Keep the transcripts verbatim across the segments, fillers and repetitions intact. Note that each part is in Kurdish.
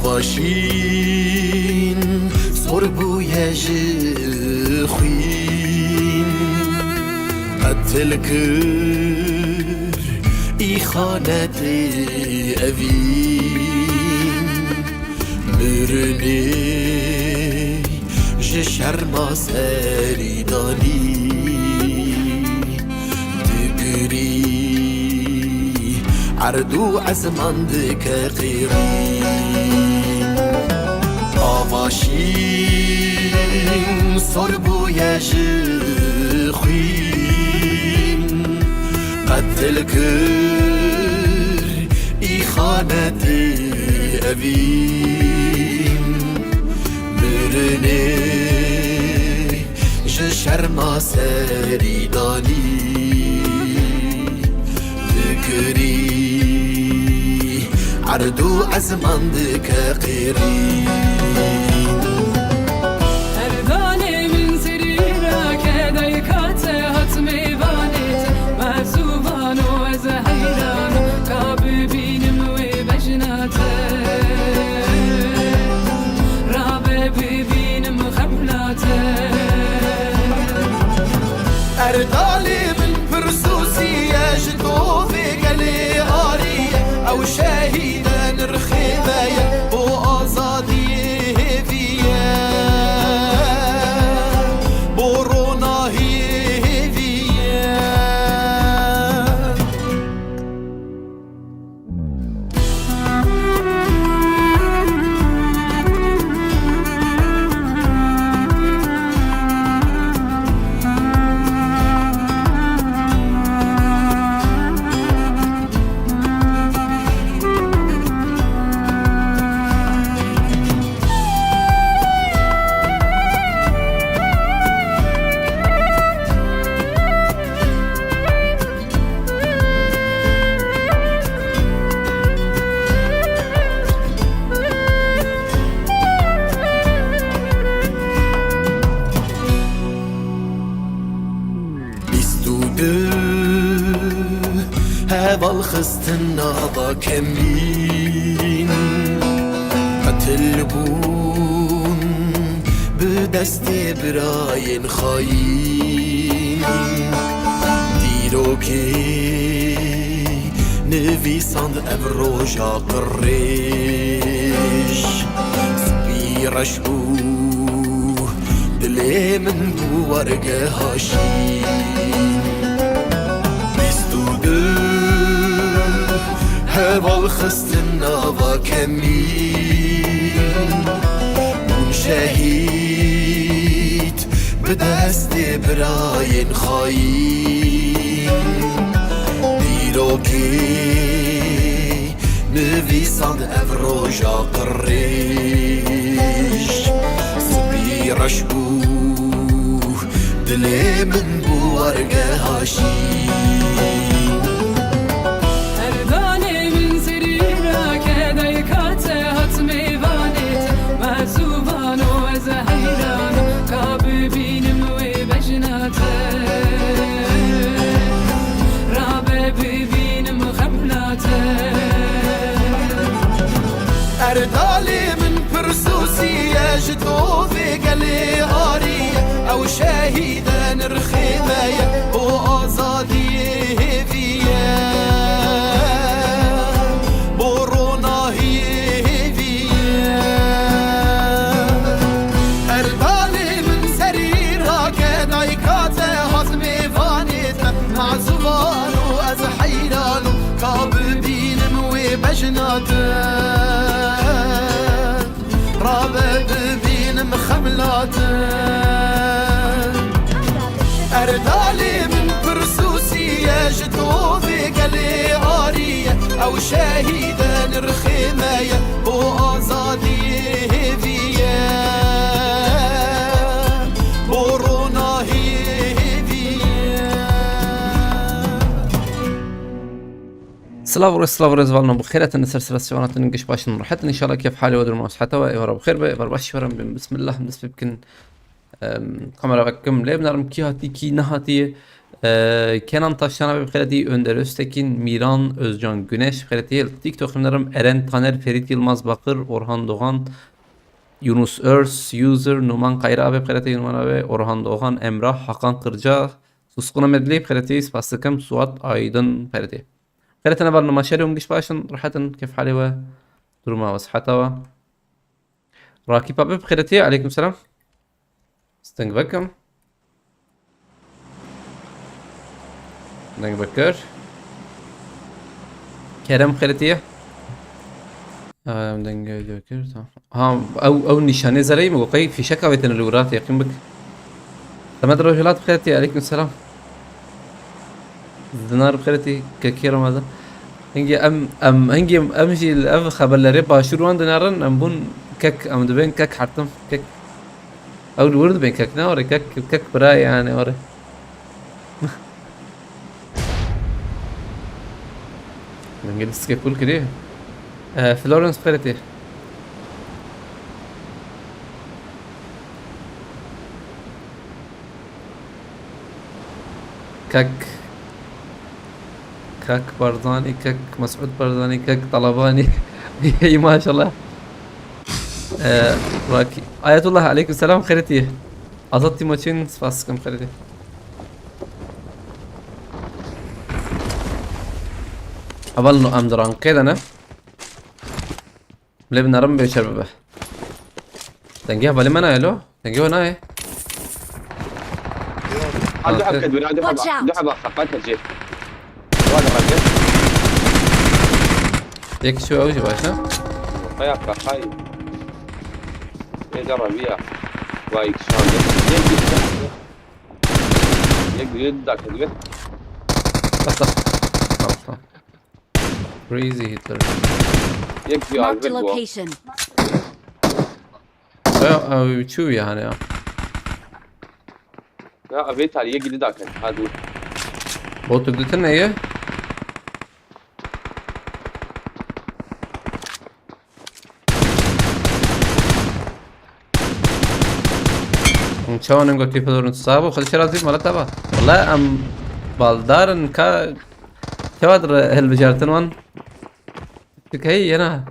Başîn sor bûye ji xwîn, qetil kir îxanetê evîn. Mirinê ji şerma serî danî, digirî erd û ezman dike qêrîn. Avaşîn sor bûye ji xwîn, qetil kir îxanetê evîn. Mirinê ji şerma serî danî, digirî erd û ezman dike qêrîn. Erdanê min serî rake, dayka te hat mêvanê te, mezûvano ez heyran, ka bibînim wê bejna te. Rabe bibînim xemla te. Erdalê min pirsûsî ye, ji tovê gelê arî ye. Ew şehîd e, nirxê me ye, bo azadiyê hêvî ye, bo ronahiyê hêvî ye. Bîst û du heval xistin nava kemîn, qetil bûn bi destê birayên xayîn. Dîrokê nivîsand ev roja qirêj, spî reş bû, dilê min bû wargeha şîn. Bîst û du heval xistin nava kemîn, bûn şehîd bi destê birayên xayîn. Dîrokê nivîsand ev roja qirêj, spî reş bû, dilê min bû wargeha şîn. Erdanê min serî rake, dayka te hat mêvanê te, mezûvano ez heyran, ka bibînim wê bejna te. Rabe bibînim xemla te. Erdalê min pirsûsî ye, ji tovê gelê arî ye. Ew şehîd e, nirxê me ye, bo azadiyê hêvî ye, bo ronahiyê hêvî ye. Erdalê min serî rake, dayka te hat mêvanê te, mezûvan û ez heyran, ka bibînim wê bejna te. Rabe bibînim xemla te. Erdalê min pirsûsî ye, ji tovê gelê arî ye. Ew şehîd e, nirxê me ye, bo azadiyê hêvî ye, bo ronahiyê hêvî ye. Silav û rêz, silav û rêz, valno bi xêr hatin, li ser sira sivana hatin, giş baş in, rehet in, înşallah kêf halê we, durma siheta we, êvara bi xêr be, êvar baş şiveran bin, bismillah, em dest pê bikin. Em, kamera vekim, lê binarim kî hatî, kî nehatiye, Ee, Kenan Taşcan abi bi xêr hatî, Önder Öztekin, Miran Özcan Güneş bi xêr hatî, TikTok hemnerim Eren Taner, Ferit Yılmaz Bakır, Orhan Doğan, Yunus Örs, User, Numan Kayra abi bi xêr hatî, Numan abi, Orhan Doğan, Emrah, Hakan Kırca, Suskun Ahmetli bi xêr hatî, spas dikim, Suat Aydın bi xêr hatî. Xêr hatî, ne bar nima şerê hûn giş baş in, rehet in, kêf halê we, duruma we, siheta we. Rakîp abi bi xêr hatî, aleyküm selam. Sting vekim. Deng vekir. Kerem xêr hatî. Em deng vekir, tamam. Ha, ew, ew nîşanê zereyê min got, qey fîşek avêtine li wir, yaqîn bik. Semed Rojhilat bi xêr hatî, aleyküm selam. Dinar bi xêr hatî, kekê Ramazan. Hingê em, em, hingê em jî li ev xeberlerê başûr wan dinerin, em bûn kek, em dibên kek hertim, kek. Ew li wir dibên kek, ne were kek, kek bira yani were. Dengê lîstikê kul kiriye. Ee, Florence bi xêr hatî. Kek. Kek Barzanî, Kek Mesûd Barzanî, Kek Talabanî. Ey maşallah. Ee, Raki-, Ayetullah, aleyküm selam, xêr hatî. Azad Timoçin, spas dikim, xêr hatî. Heval no em di rankê de ne? Lê bi nerim bê şer bibe. Dengê hevalê me nayê lo. Dengê we nayê. Ha, du heb ked wira, du heb, Watch out! Du heb xepat hecê. Wade xepat. Yek şu ew jî baş ne? Qaya qaqay. Ê de reviya. Vay, şande. Yek gitti. Yek gitti, dakika. Bas, bas. Tamam, tamam. Crazy Hitler. Yek bir Marked a agret bu. Location. Ya, ew çû yani ya. Ya, avê tariye gidi dakika. Ha, dur. Botu ditin neye? Hûn çawa nin gotî Florence? Sabo, xwedî çira zî mala te ba. Wala em baldar in ka çawa dir hilbijartin wan? Tikey yena.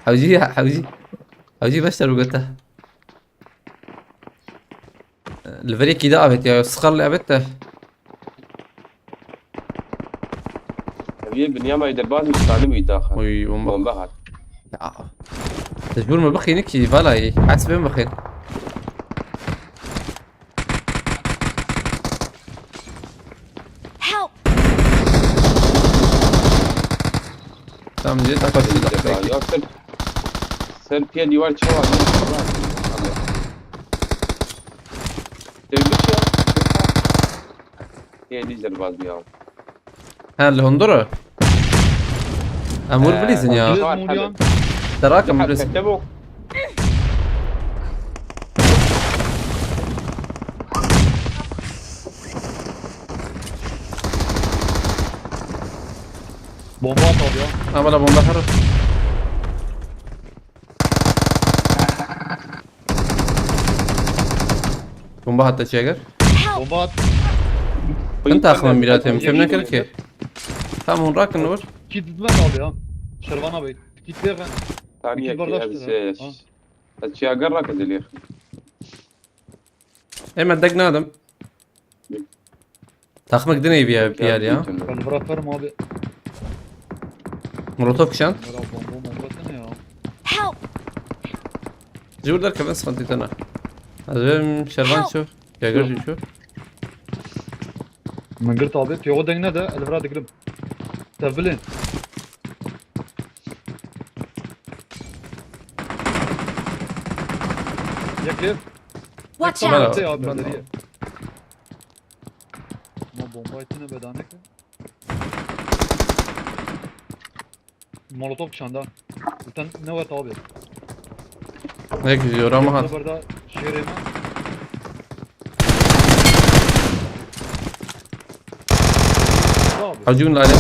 Hewcî, hewcî. Hewcî beşder bigota. Li vir yekî de avêt ya, sixar li avêt de. Ev yê binyama yê derbaz û salim wî daxin. Oy, bomba. Bomba hat. Ya. Mecbur me bixîne ki, vallahi. Hesbê me bixîn. Help! Tamam, diye tak başladı. Ya ser, ser piye dîwar çawa. Tebrik ya. Yedi derbaz ya. Ha, li hundur e? Em wir bilîzin ya. Ee, Muryan. Te rakim bilîzin. Kete bu. Bomba at abi ya. Ha, bana bomba atar. Bomba hatta çeker. Bomba at. Min taxmin bîra têm, fêm nekir ki. Tamam, hûn rakin li wir. Kit bitmez abi ya. Şervan abi. Kit ver ben. Tamam, kit ya, bardaş ya, ver, şey, ha. Ez çiyagar rakin dilê. Ê, me dek nadim. Taxmik dinê biya, biyar ya. Ben bırakırım abi. Molotov kişand. Bırak bomba bomba sene ya. Help! Jur der kevin sıkıntı tane. Ez benim şervan şu. Yagar şu. Min girt abi. Tiyo deng ne de? Elvira digirim. Sevilin. Yek ev. Watch out! Tamam, ya, ben de. Ma bomba etine bedane ki. Molotov çanda. Zaten ne var abi? Ne gidiyor ama ha. Burada şehre mi? Abi. Hacı Ünlü alem.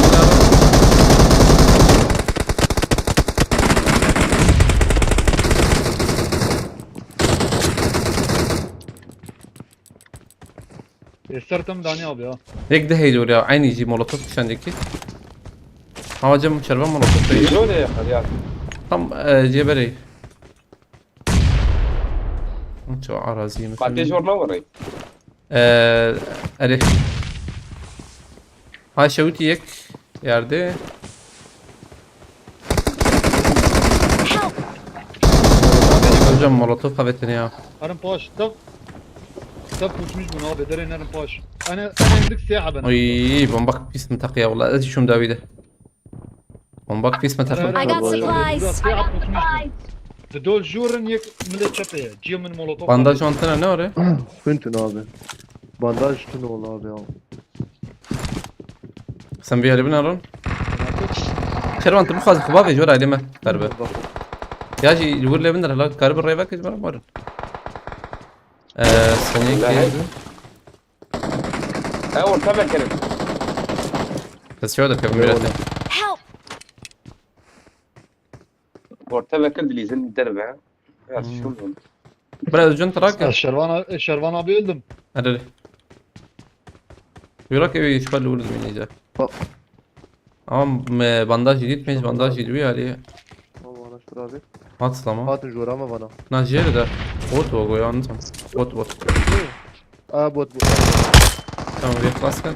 Ee, Ser tam dani abi ya. Yek de heylo ya, aynı jî molotof kişandeki. Ama cem şervan molotof değil. Zor ya ya. Tam e, ceberi. Çok arazi mi? Fatih zor ne var? Eee, Elif. Ha, şewitî yek yerde. Hocam molotof kavetini ya. Herin paş. Tav. Tav pusmuş bûn abi. Derê nerin paş. Ana ana indik sê heben. Oy, bomba pis mi takıya valla. Ez şum davide. Bomba pis mi takım. I got supplies. Di dol jûrin yek milê çepê ye. Ciyo min molotof. Bandaj antena ne oraya? Kuntu ne abi? Bandaj tun ol abi ya. Sen bir yere bin Aron. Şervan tu bu xaz xuba ve jora elime. Darbe. Ya jî li wir levin der la karbi reva kız bana var. Eee, seni La ki. hey. Ha, orta vekirin. Kız şöyle de kevin biraz. Help! Orta vekir dilîzin derve. Ya şunu. Biraz ucun trak. Ez Şervan abi, Şervan abi öldüm. Hadi. Yürek evi hiç belli vurdum iyice. Bak. Ama e, bandaj gitmeyiz, bandaj gidiyor yani. Tamam, araştır abi. Atlama. Hatun jora mı bana? Na jeri de. Bot o goyan tam. Bot bot. Aa, bot bot. Tamam, bir klaskan.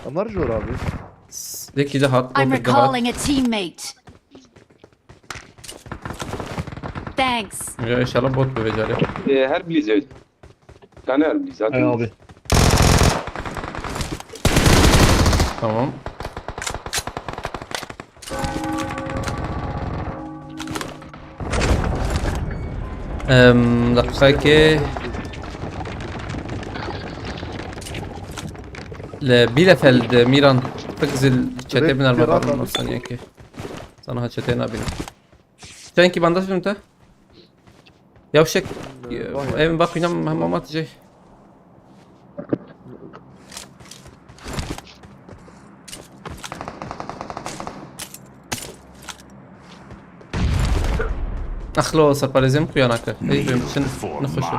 Amar jora abi. Deki de hat, I'm bot de hat. Recalling a teammate. Thanks. Ya inşallah bot bir beceri. E, her bilîz öyle. Tane her bilîz zaten. Ay abi. Tamam. Em, dakika ki le Bielefeld Miran tek zil çete Direkt biner Miran bakalım abi. Nasıl yani ki. Sana ha çete ne bileyim. Sen ki bandaj mı te? Yavşak. Ee, vay. Evin bak inan hem amat şey. Axlo, serparêzê min xuya nake. Ey, benim için ne hoş o.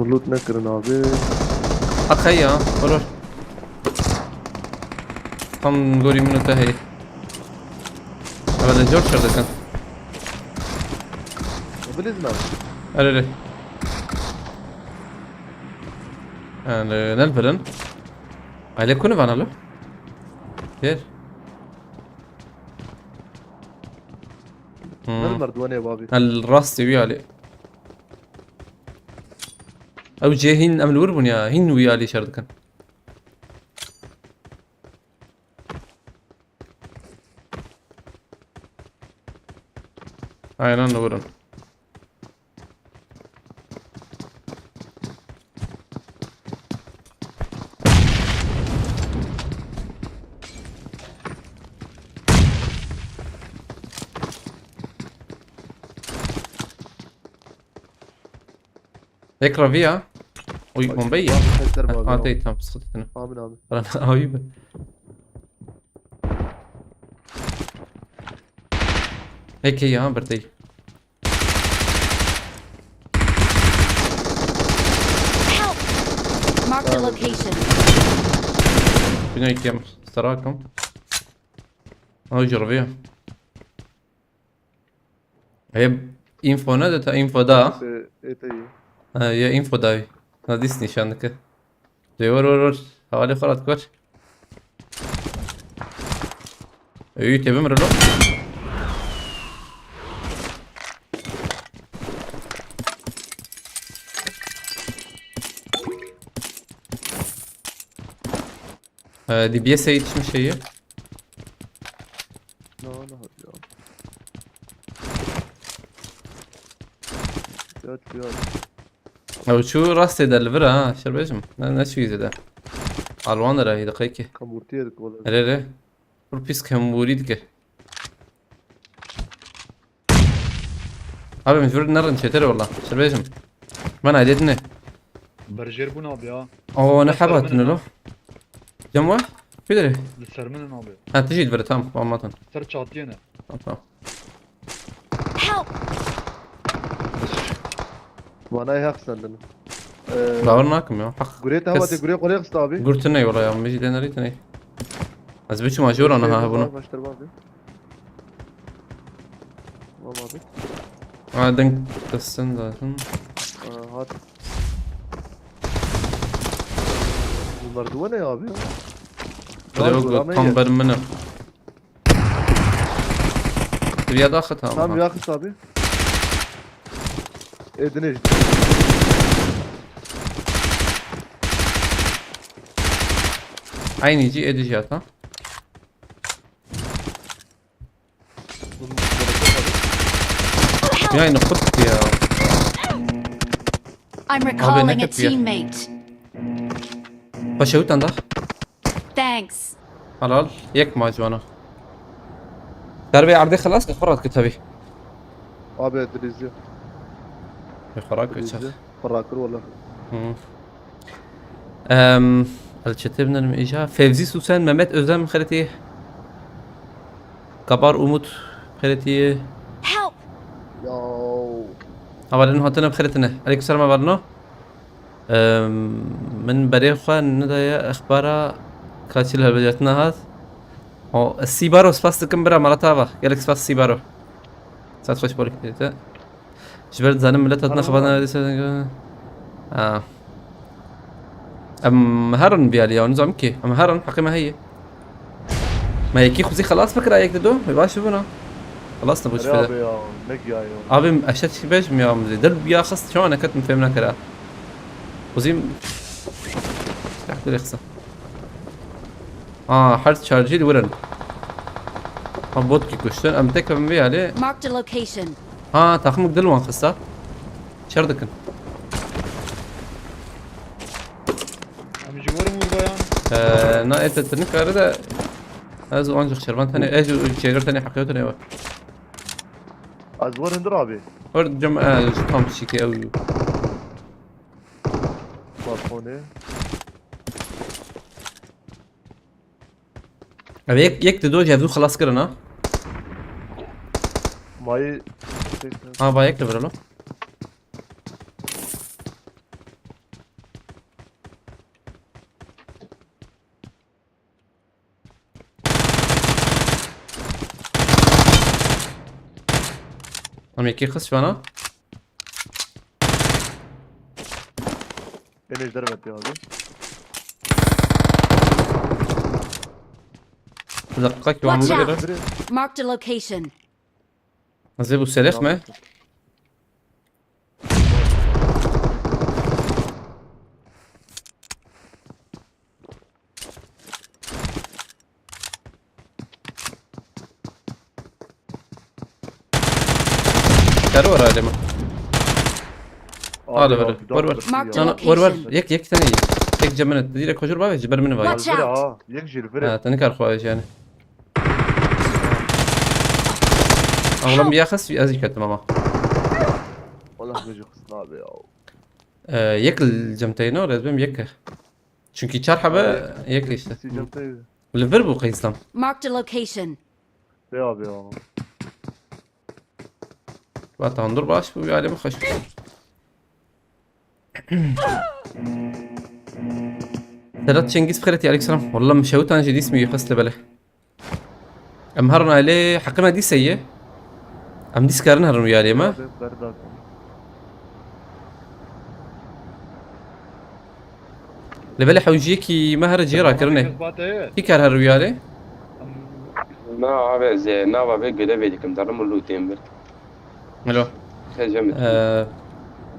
Reload nekirin abi. Hat hey ya, vur vur. Tam gorî min te hey. Ama de zor şer dikin. Bilizin abi. Erê erê. Yani ne bilin. Aile konu bana lo. Gel. Ner merdivanê abi. Hel rastê wî alî. Ew cihê hîn em li wir bûn ya. Hîn wî alî şer dikin. Aynen li wir in. Yek raviya. Oy, bombayı ya. Abi, sesler var. Ha, değil, tamam, sıkıntı yok. Amin abi. Abi be. Peki ya, bir değil. Help! Marked a location. Bine iki yam. Sarakım. Ay, raviya. Hep info ne de ta info da. Ee, e, te iyi. Ha, ya info davi. Na dis nişan dike. De vur vur vur. Havale xalat kor. Ey, tebim relo. Ee, D B S'e yetişmiş şeyi. No, no, ya. Ya, ya. Ew çû rastê de li vir ha, şerbêjim. Ne, ne çûyî zêde. Alwan de re, hî diqeyke. Kamurtiye dik wala. Erê erê. Pir pîs kemûrî dike. Abi, min vir nerin çêtir wala. Şerbêjim. Ben aydêt ne. Berjêr bûn abi ya. Oo, ne Ser hebat min ne lo. Cem var. Pidere. Li ser min in abi. Ha, tijî vir, tamam, anlatın. Ser çatiye ne. Tamam, tamam. Help! Vana hep sendin. Ee, Bawer nakim ya. Haq. Gurê te hava te gurê qolê xist abi. Gurtine yola ya. Mecî denerî tine. Ez biçim ajora naha hebûna. Baştır abi. Tamam abi. Ha, denk destin zaten. Aa, hat. Bunlar duvar ne abi? Hadi yok, tam benim benim. Bir yada xet ama. Tam bir yakıt abi. Edine işte. Aynı ci edeceğiz ha. Bunun böyle çok abi. Ya aynı kurt ya. I'm recalling a teammate. Paşa utan da. Thanks. Helal. Yek ma civana. Derbe erdê xelas ki xerat ki tabi. Abi dilizci. Xerat ki çak. Xerat kir wala. Hı. Em, el çete binerim ica. Fevzi Susen, Mehmet Özlem xeretî. Kabar Umut xeretî. Help! Yo. Havalin hatine xeretine. Aleyküm selam havalino. Em, min berê xwe nidaye exbara kaçil helbecetina hat. O, Sibaro, spas dikim bira, mala te ava. Gelek spas Sibaro. Saet xweş, polî te. Ji ber dizanim millet hatine xebatan neredeyse. Ha. Em herin vî alî ya, nizam kî. Em herin, heqê me heye. Me yekî xwezî xelas bikira yek dido, wê baş bibûna. Xelas nebû ji Erê pêde. Abi ya, ne giya ya. Abi, eşet çi bêjim ya, min dil ya xist, çawa neket min fêm nekira. Xwezî silah dirê xisa. Ha, her çarjî li wir in. Ha, bot kî kuştin, em tek em vê alî. Marked a location. Ha, taximik dil wan xista. Çer dikin. Em ji wir in wir bayan. Ee, na ete tinik kare de. Ez ancak şervan tane, ez çeger tane hakkı tane var. Az var indir abi. Or cam, e, tam şike ev. Balkone. Abi yek, yek de doji evdu xelas kirin ha. Mayı. Ha, va yek de vuralım. Em yekî xist vana. Tenê ji derve tê abi. Bi deqîqekî wan Watch bigire. Out! Marked a location. Ez ê bu selêx me. Kar var alema. Abi, Hadi abi, ver. Ver, ver. Marked a Sana, ver, ver. Location. Yek, yek tane yek. Yek cemene. Direkt koşur bak, ciber mini var. Watch out. Ha, tane kar koyacağız yani. Oğlum bir yakası, az yıkattım ama. Vallahi gıcık abi ya. Ee, yek cemteyno, rezbem yek. Çünkü çar hebe yek işte. Hı. Li vir bû qey Îslam. Marked a location. Vê abi ya. Va tandur baş bû, vî alî min xweş bû. Sedat Cengiz bixêretî, aleyk selam. Wallah min şewitan jî dîs min yê xwest li belê. Em herin alê, heqê me dîse ye. Em dîs karin herin wî alê me. Berda. Li belê hewciyekî me here cihê rakirinê. Kî kar her wî alê? Na, abi, ez ê nava vê görevê dikim, derim û lûtên bir. Alo. Hecem. Ee,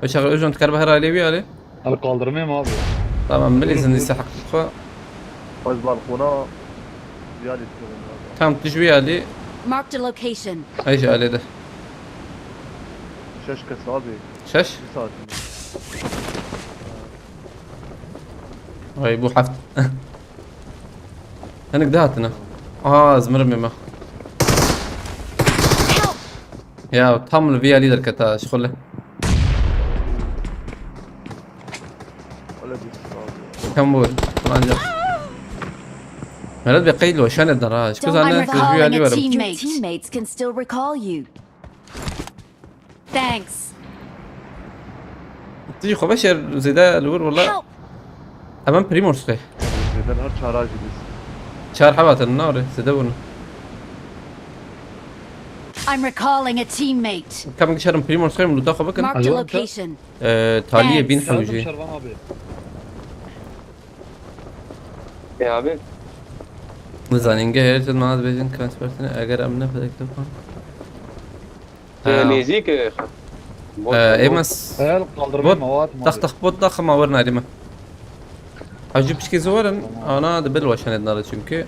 Öçer Özcan, tu kar be her alê wî alê? El kaldırmayayım abi. Tamam, bilîzin dîse heq xwe. Ez balkona ziyade dikim abi. Tamam, tu ji wî alî. Marked a location. Ay ji alê de. Şeş kes abi. Şeş? Bir saat. Ay, bu heft. Hinek dihatine. Aha, ez mirim ême. Ya, tam li vî alî derketa, ji xwe le. Öyle bir şey abi. Kam bû, ancak. Meret be qeyd lo, şane dar ha. Ji ku Don't zanen, mark ki the ju hole alî in a verim. Teammate. Your teammates can still recall you. Thanks. Tu jî xwe veşer zêde li wir wela. Help! Hemen Primorskê. Zêde her çara jî bîst. Çar hev hatin, ne orê, zêde bûn. I'm recalling a teammate. Kam ki şerim Primorskê, em luta xwe bikin. Marked a Alo. Location. Ee, taliyê bin Thanks. Geldim hewcî. Şervan abi. E abi. Nizanin, gel, her zaman bejin transfertini, eger em ne fedek topan. Ee, Ha. Nêzîk, e, bot, Ee, bot. Êmes, Gel, kaldırma bot, mawat mı tax abi? Tax bot daxima wer narî me. Hacı pişkê zor in, Tamam. Ana de bil weşanê dinare çünkü.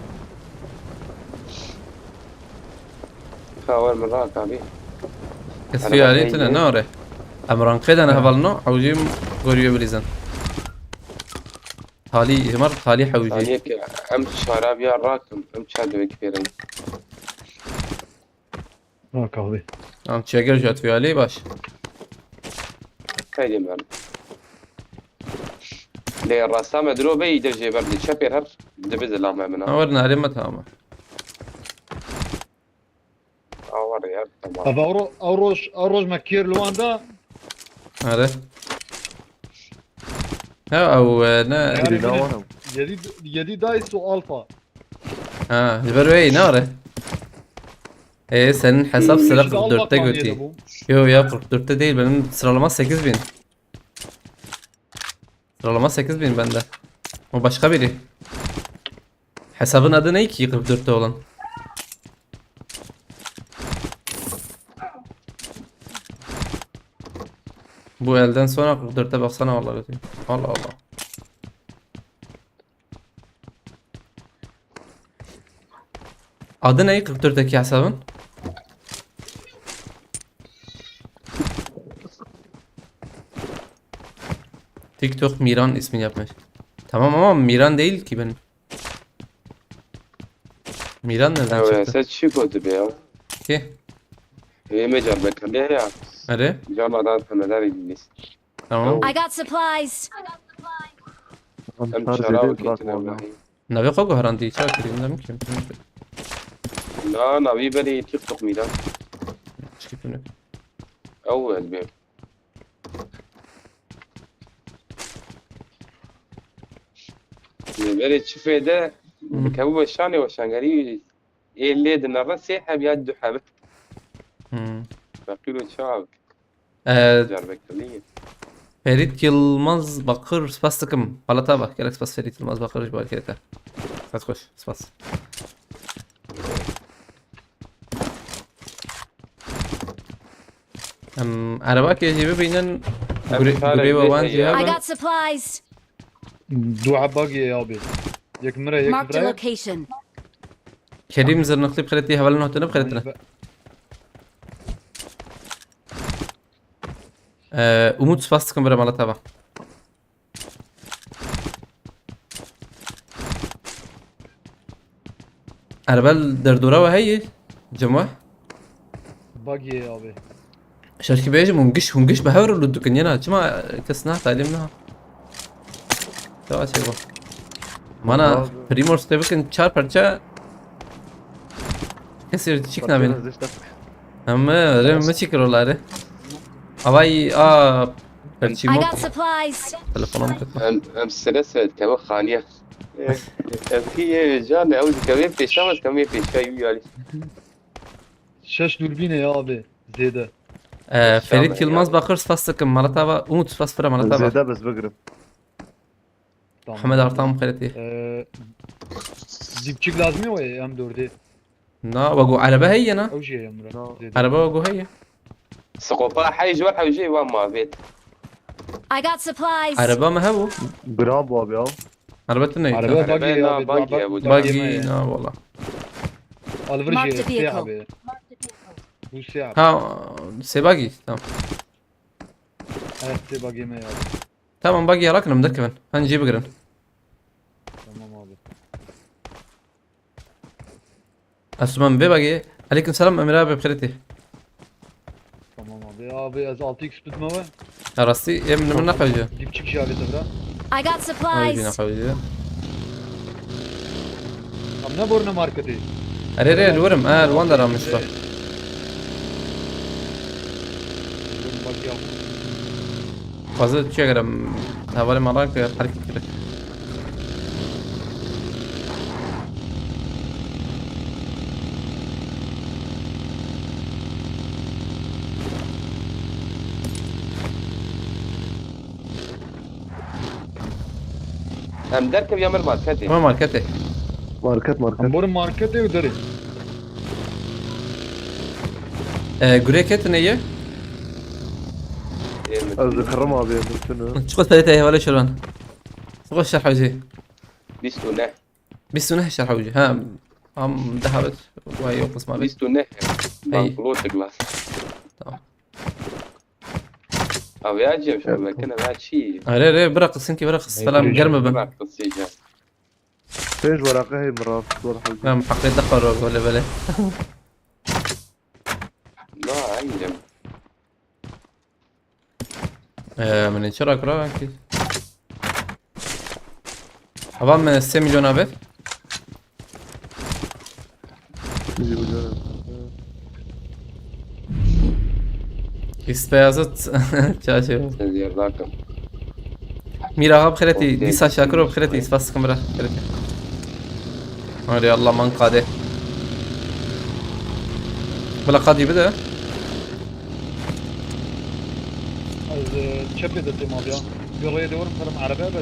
Ha, wer min rak abi. Kes Araba fiyarê tine neydi? Nare. Em ranqê de Ha. Nehevalno, hewcî goriyo bilîzin. Talî, hemar talî hewcî. Taliyê ki em şarabiya rakim, em çar dewek pêrin. Ha, kahve. Tamam, çeker jat fiyalî baş. Haydi ben. Lê rasta me diro bey de jê ber de çepêr her dibe zilam hemin ha. Ha, wer narê me tamam. Ha, var ya, tamam. Ev ew ro-, ew roj, ew roj me kêr li wan da. Are. Ha, ew, e, ne. Yani Biri daha bir var ama. Yedi, yedi dice û alfa. Ha, ji ber wê ne are? E, senin hesap sıra Şu da kırk dörtte Allah götü. Yo, ya, kırk dörtte değil, benim sıralama sekiz bin. Sıralama sekiz bin bende. O başka biri. Hesabın adı ne ki kırk dörtte olan? Bu elden sonra kırk dörtte baksana vallahi kötü. Allah Allah. Adı ne kırk dörtteki hesabın? TikTok Miran ismi yapmış. Tamam ama Miran değil ki benim. Miran nereden çıktı? Sen çi kötü be ya? Ki? Eve me can bekle ya. Hadi. Can adam temeder İngiliz. Tamam. I got supplies. Em şara û ketine wahî. Navê xwe guherandî, çawa kirî, ne kim? Na, navî berî TikTok mî da. Çikî tune. Ew ez bêm. Li berê çifê de Hmm. dikevû weşanê weşangerî ê lê dinere sê heb ya du heb. Hmm. Feqîr û çav. Ee, Diyarbekirlî. Ferit Yılmaz Bakır, spas dikim. Xalata bak, gelek spas Ferit Yılmaz Bakır ji bo harekete. Saet xweş, spas. Em, erebakê jî bibînin, Em gurê-, çare gurê we wan jî bêje ya. I hebe. Got supplies. Du heb bagî ye abi. Yek min re, yek Marked a min re. Location. Kerîm Zirnixlî bi xêretî hevalên hotine bi xêretine. Be- Ee, Umut spas dikim bira mala tava. Erbel derdora we heye? Cem we? Bagî ye abi. Şaşkî bêjim hûn giş, hûn giş bi hev re lût dikin yena. Çima kes na talim na? Dewa çek bak. Mana Abi. Primorskê bikin çar parça. Kesê çik nabin. Ama re mi çik roları. Avay a. Perçî I got supplies. Telefonum kötü. Em, em sere sere dikeve xaniye. Em ki ye can ew dikeve pêşa me dikeve pêşa yû yalî. Şeş dûrbîne ya abi. Zêde. Ee, Ferit Yılmaz Bakır spas dikim. Malatava Umut spas fira Malatava. Zêde biz bigirim. Tamam. Hemed Artan xeretî. Ee, dipçik lazım yok ya, M dördü. Na, ve go araba heye na? Ew jî heye Murat. No. Zêde. Araba ve go heye. Skopa hey ji wer hewcê wan mavêt. I got supplies. Araba me hebû? Bravo abi ya. Araba tu neydi? Araba bagî ya, abi, bagî bagî ya, bu bagî bagî me ya. Na valla. Alvir jî sê abi. Bu sê abi. Ha, sê bagî, tamam. Evet, sê bagî me ya abi. Tamam, bagî ya rakin em derkevin. Hani jê bigirin. Tamam abi. Asuman vê bagê. Aleyküm selam Emir abi, bi xêretî. Tamam abi. Abi ez altı x tutma ve. Ya rastî em ne min nexewce. Dipçik jî abi tevra. I got supplies. Ay, jî nexewce. Em ne borne marketê. Erê, erê, li wir im. Ha, li wan deramişta. Bak ya. Fazla çi gerem hevalê malan ke herkes kire. Em derkeviya min marketê. Tamam marketê. Market, market. Em borin marketê û derê. E, gurê ketine ye? Ê, min Ez dikirim abi, mümkün o. Çiqas perê te hevalê şervan. Çiqas şerh hewcê. Bîst û neh. Bîst û neh şerh hewcê. Ha, am dehabet. Vay yok kısma bit. Bîst û neh. Hey. Banklotik la. Tamam. Abi ya Cem, şu Evet. Mekine ver çi? Are, are, bırak kızsın ki, bırak kız. Selam, gelme ben. Bırak kızsın ya. Pênc weraqe heye min re, zor hewce. Em heqê de qaro, bele, bele. Na, ay Cem. Ee, min çira kira ki? Ava min sê milyon abi. Îspeyazit çaşe. Diyarbakır. Mîra ha bixêretî, Okey. Dîsa Şakiro bixêretî, spas dikim bira. Bixêretî. Hadi Allah man qadê. Bila qadî bide. Ez, e, çepê de têm abi ya. Bir rêde werim, karim erebe be.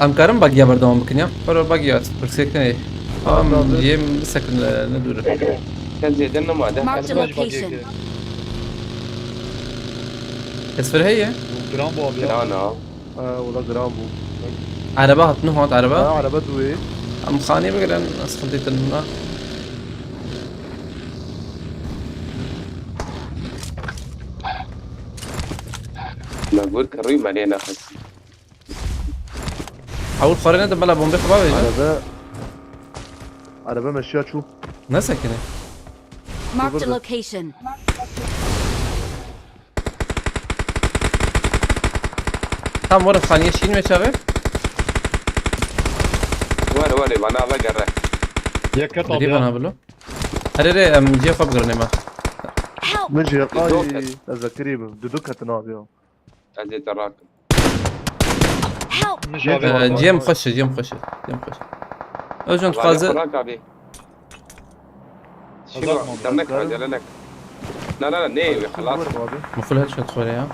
Ee, em karin bagiya berdewam bikin ya. Para bagiya, pirsek ne? Tamam, tamam. Yem bisekin, e, ne dure. Sen zêde nema de. Marked a location. Esfir heye? Giran bu abi ya. Giran ha. Ha, o da giran bu. Araba hat, ne hat araba? Ha, araba duye. Em xanê bigirin, ez xintê te nuna. Me gur kirî me lê nexist. Hewil xwarê nedim, bela bombê xwe bavêje. Araba, araba meşiya çû. Ne sekine? Marked a location. Tam were xaniye şîn me çabe. Were, were, bana ve gerre. Yek ket abi ya. Bana bilo. Erê rê, em cihê xwe bigirin ême. Help! Min jî, ay, ez vekirî bim. Dudu ketin abi ya. Ez ê te rakim. Help! Min jî abi. Ee, cihê min xweş e, cihê min xweş e, cihê min xweş e. Ew jin dixwaze. Rak abi. Şîro, dernek, acele nek. Na, na, na, ne, xelas. Min full headshot xwere ya.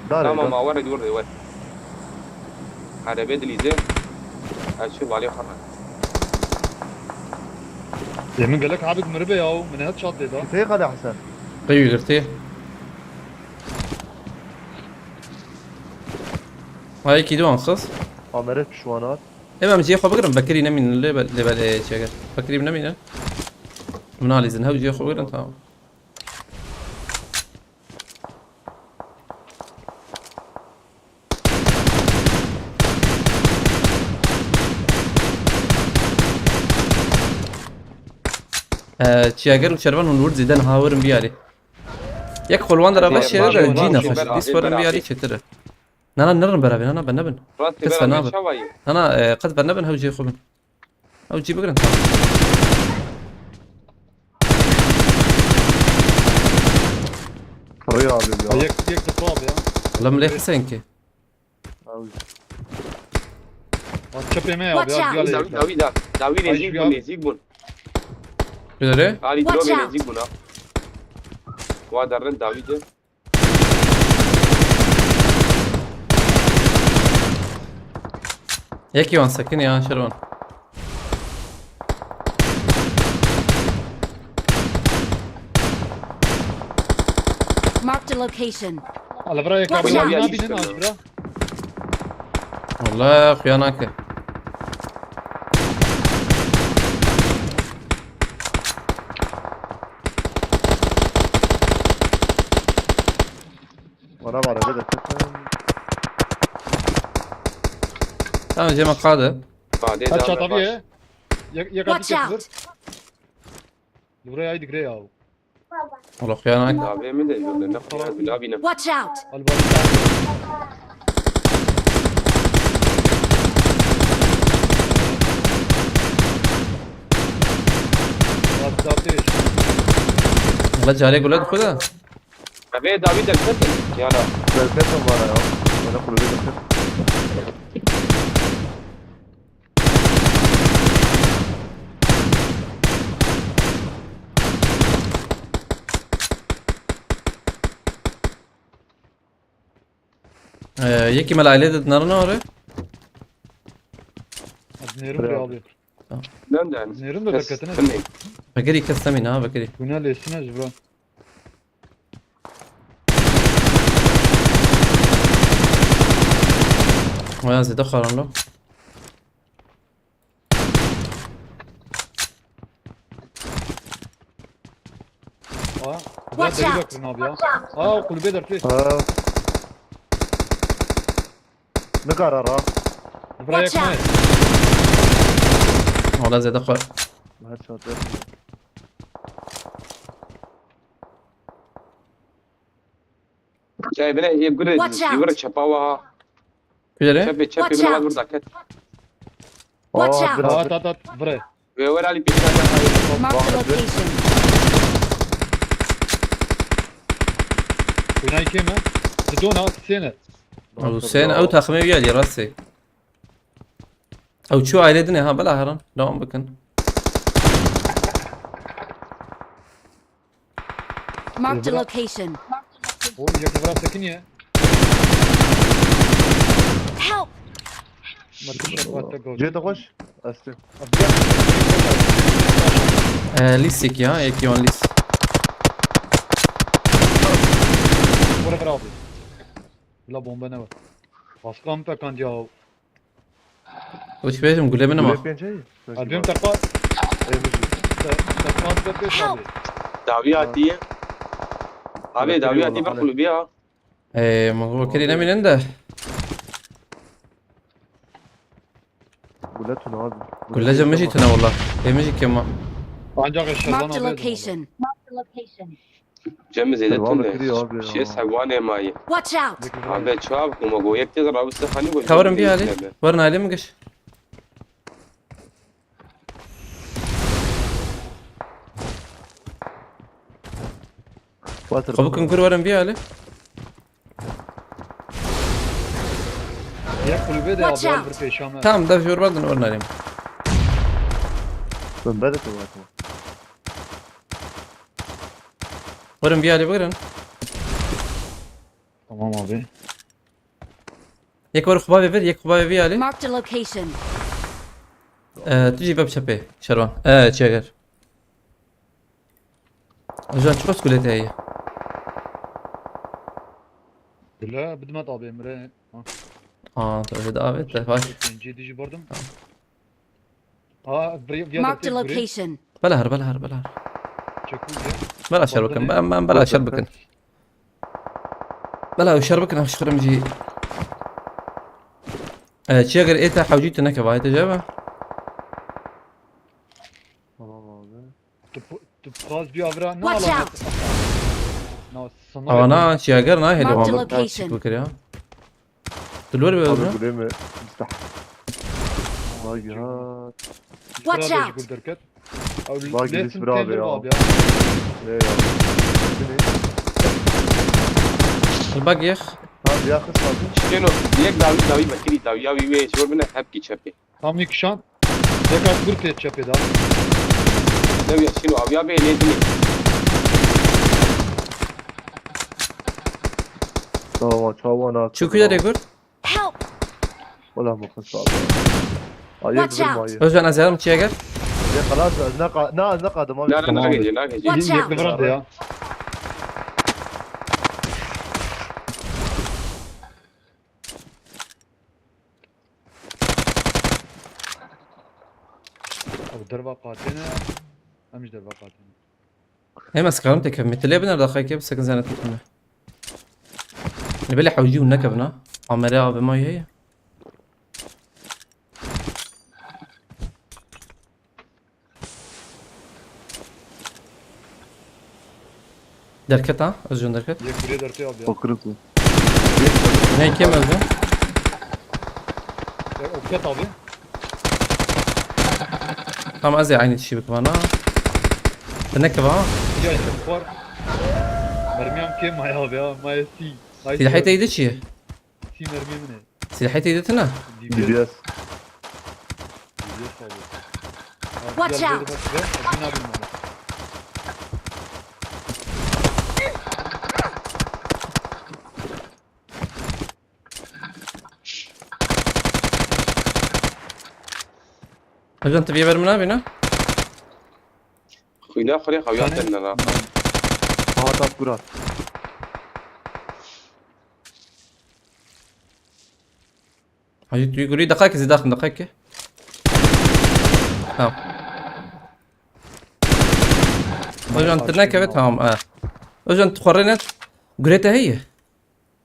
Tamam, ma were, were, were. Arebe dilîze. Ez şu valê xwe. Ê, min gelek abid miribe ya, min headshot lê da. Kitê xale Hesen. Qey girtî. Ay, kî duan xis. Amere pişwanat. Em, em cihê xwe bigirin, Bekirî nemînin lê be-, lê belê çêkir. Bekirî nemînin. Min alîzin, hew cihê xwe bigirin, tamam. Ee, çiyager û şervan hûn wir zêde niha werin biyarî. Yek xwe li wan dera veşê de cî nexweş. Dîs werin biyarî çêtir e. Na, na, nerin berabê, na, na, ben nebin. Kes bernabin. Na, na, e, qet bernebin, hew cihê xwe bin. Ew cî bigirin, tamam. Rê abi ya. Yek, yek de top ya. Wala min lê xisên ki. Abi. Bak çepê me ya, abi, ya. Dawî, dawî, dawî, dawî nêzîk bûn, nêzîk bûn. Nerê? Alî, dawî nêzîk bûn ha. Wa derin dawî de. Yekî wan sekinî ya, şervan. Marked a location. Ala bira yek abi nabînin az bira. Wala xuya nake. Bana var, eve de kesin. Tamam, cema kaldı. Headshot abi ye. Yek, yek abi. Watch out. Buraya haydi gire ya. Allah ya. Abi mi de yolda ne kadar bir abi ne. Watch out. Al bak. Abi, abi. Allah cale gule dikhuda. Evê dawî derketin. Ya da. Derketin vana ya. Bana kulübe derketin. Ee, yekî me li ailê de dinarine orê. Ez nêrim Bravo. Rê abi. Tamam. Neden? Nêrim de Kes derketine. Demeyim. Vekirî kes demî na vekirî. Buna lêsine ji bro. Oya zêde xwaran lo. Aa, Watch out! Watch out! Aa, kulübe dertli. Ha. Ne kadar ha? Watch out! Ola zêde xwar. Her saat. Çay bine, yê gure, Watch out! Yuvra çapa wa. Kujere? Çepê, çepê Watch bine out! Burada ket. Watch Aa, out! Biraz. At, at, at, vire. Ve wer Ali pişka. Mark the location. Kunay kêm e? Didona, sêne. Ew sêne, ew taximê wî alî rastê. Ew çû aile dine ha, bela herin. Devam bikin. Marked a location. O yek vira sekiniye. Help! Cê te xweş. Estê. Ee, lîstik ya, yekî wan lîs. Vura vira abi. Bila bombe ne var. Baskı mı pekandiya? Wî bêjim gule min ama. Gule pênc heye? Adem tepa. Evî jî. Tepa da pêş abi. Dawiya diye. Abi dawiya diye bak kulübe ya. Ee, ma bu kiri ne minin de. Gule tuna abi. Gule cem jî tuna wala. Em jî kema. Ancak eşyadan Marked a abi. Location. Cem zêde tune. Şê segwanê mayî. Watch out! Abi çav kuma go yek tez rawi se xanî go. Kawarım bir hali. Var nali mi geç? Xwe bikin kur werin vî alî. Ya kulübe de abi bir pêşame. Tamam da jor badin werin alî. Ben bede tu bakma. Werin vî alî bigirin. Tamam abi. Yek wer xubavê vir, yek xubavê vî alî. Marked a location. Ee, tu jî ve bi çepê, Şervan. Ee, çeger. Can, çiqas kulê te heye? Bila bidime tabi Emre. Ha. Aa, tabii davet de baş. Pêncî dijî bardim. Tamam. Ha, bir, bir Marked a location. Bela her, bela her, bela her. Çekû ya. Bela şer bikin, ben, ben bela şer bikin. Bela şer bikin, aşkırım jî. Ee, çiye gir ête hewcî tu neke vayete cebe. Tamam abi. Tu, tu paz bir avra ne Watch out! Na, sana Ana, çiye gir na heli. Marked a location. Çik fikir ya. Tu li wer bê Abi öldü. Gulê mi? Mistah. Vay ya. Watch out! Gul derket. Bak, Lesin birisi bravo tendir ya. Abi ya. Ne ya? Bak yek. Abi ya kız abi. Şeno, yek dawi, dawi bakiri, dawi, ya, wi, wi, şor bine, hep ki çepi. Tam yek şan. Tekrar bir pet çepi daha. Ne ya, şeno, abi ya, be, ne dili? Tamam, çawana. Çukuya rekor. Help! Wala mı kısa abi. Ay, Watch out! Özcan, ez yarım çiye gel. Ya, xelas, ez ne qa-, ne, ez ne qadim abi. Na, na, na, gece, na, gece. Watch out! Yekli vurdu ya. Abi derva qatene. Hem derva qatene. Hem ez karim tekem. Mitile biner daxayke bir sakın zahmet etme. Li belê hewcî hûn nekevin ha. Amere A V M heye. Derket ha, Özcan derket. Yek bire dertê abi ya. Bakırız mı? Ne kim Özcan? Ya, Oktet abi. Tamam, ez ê aynı tişî bikim ana. Te nekeva ha? Ya, işte, var. Mermi Kê maya be ya, maya sî. Ay, Silahê te yedi çi ye? Sî mermiyê min e. Silahê te yedi tine? D B S. D B S. D B S abi. Watch out! Bak, bak, bak, bak, bak. Hocam, tu bir haber mi abi, ne? Xwîna xwe rê xewiya Çane- tenne na. Hat hat gura. Hacı, tu gurî deqakê zî daxin, deqakê. Tamam. Hocam, tu nekeve, tamam, ha. Hocam, tu xwe rê ne, gurê te heye?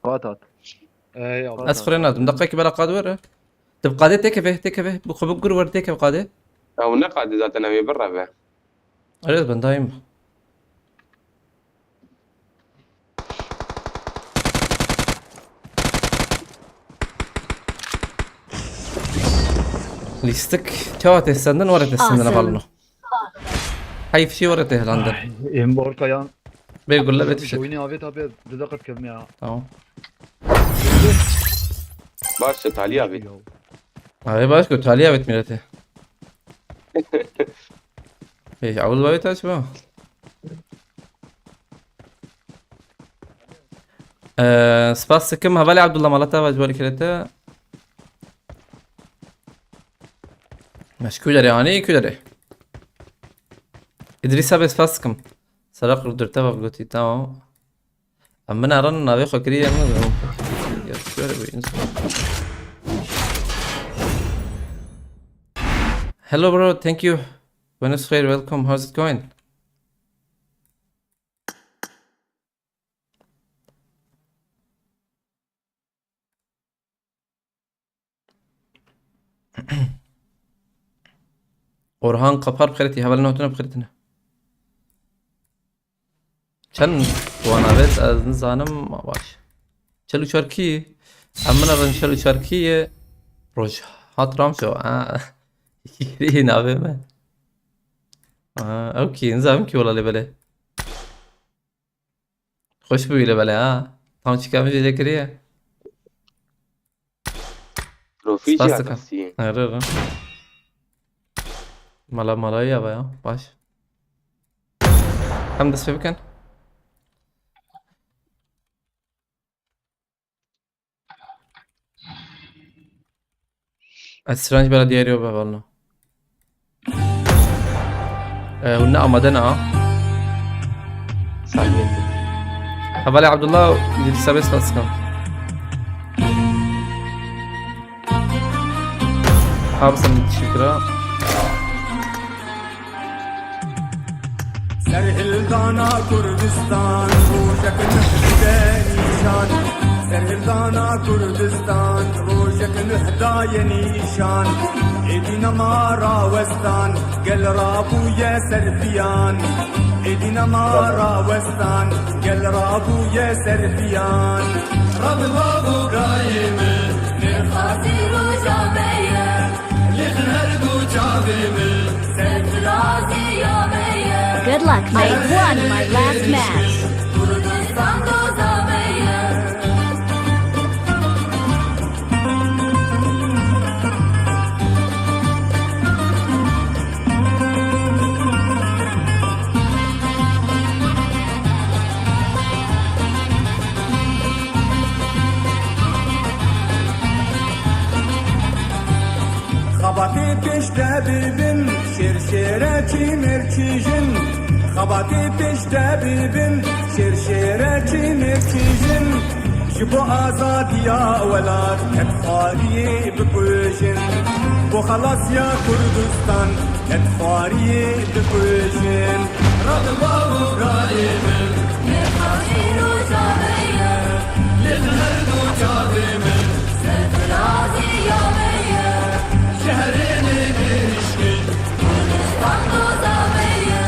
Hat hat. Ey, Allah. Ez xwe rê nadim. Deqakê bela qad were. Tu bi qadê têkeve, têkeve. Bi xwe bi gur were têkeve qadê. Ew ne qadê zaten, ew ê bireve. Erê, ez bendayim. Lîstik. Çawa tê sendin, were tê sendin, Awesome. Balno. Heyf, şî were tê hilandin. Ay, em orka yan. Bê gulle, bê tişek. Oyunu avêt abi, dize qet kevme ya. Tamam. Baş e, talî avêt. Abi baş ku talî avêt milletê. Ê, ewil bavê taş ba. Ee, spas dikim. Hevalê Abdullah, mala te ve ji bo lêkirê te. Me ji ku derê anî, ku derê? Îdrîsa bê spas dikim. Seraq dir te ve gotî, tamam. Em min eran navê xwe kiriye min. Ya, şöyle bir insan. Hello bro, thank you. Buenos Aires, welcome. How's it going? Orhan Kapar bixêretî, hevalên hatine bixêretine. Çend puan avêt, ez nizanim, ma baş. Çel û çar kî? Em min erin çel û çar kî ye. Roj hat Ramşo, ha. Kî navê me. Ha, ew kî, nizanim kî wela lê belê. Xweş bûyî li belê ha. Tam çîka min jê lê kiriye. Profî jî Spas dikim. Atesî. Erê, erê. Mala malayî ya, baş. Em dest pê bikin. Ez strange bela diyarî be, vallahi. Ee, hûn ne amade ne ha? Saniye. Hevalê Abdullah, Îdrîsa bê spas dikim. Abi sen teşekkür ha. Serhildana Kurdistan, rojek nuh dide nîşan. Serhildana Kurdistan, rojek nuh daye nîşan. Êdî nema rawestan, gel rabûye ser piyan. Êdî nema rawestan, gel rabûye ser piyan. Rabi bav û birayê min, mêrxasî roja me ye. Lêxin her du çavê min, serfiraziya me ye. Good luck, mate. I won my last match. Kurdistan doza me ye. Xebatê pêş te bibin, şêr şêre çî mêr çî jin. Xebatê pêş te bibin, şêr şêre çî mêr çî jin. Ji bo azadiya welat kedxwariyê bikujin. Bo xelasiya Kurdistan kedxwariyê bikujin. Rabi bav û birayê min, mêrxasî roja me ye. Lêxin her du çavê min, serfiraziya me ye. Şehrê me gihiştin, Kurdistan doza me ye.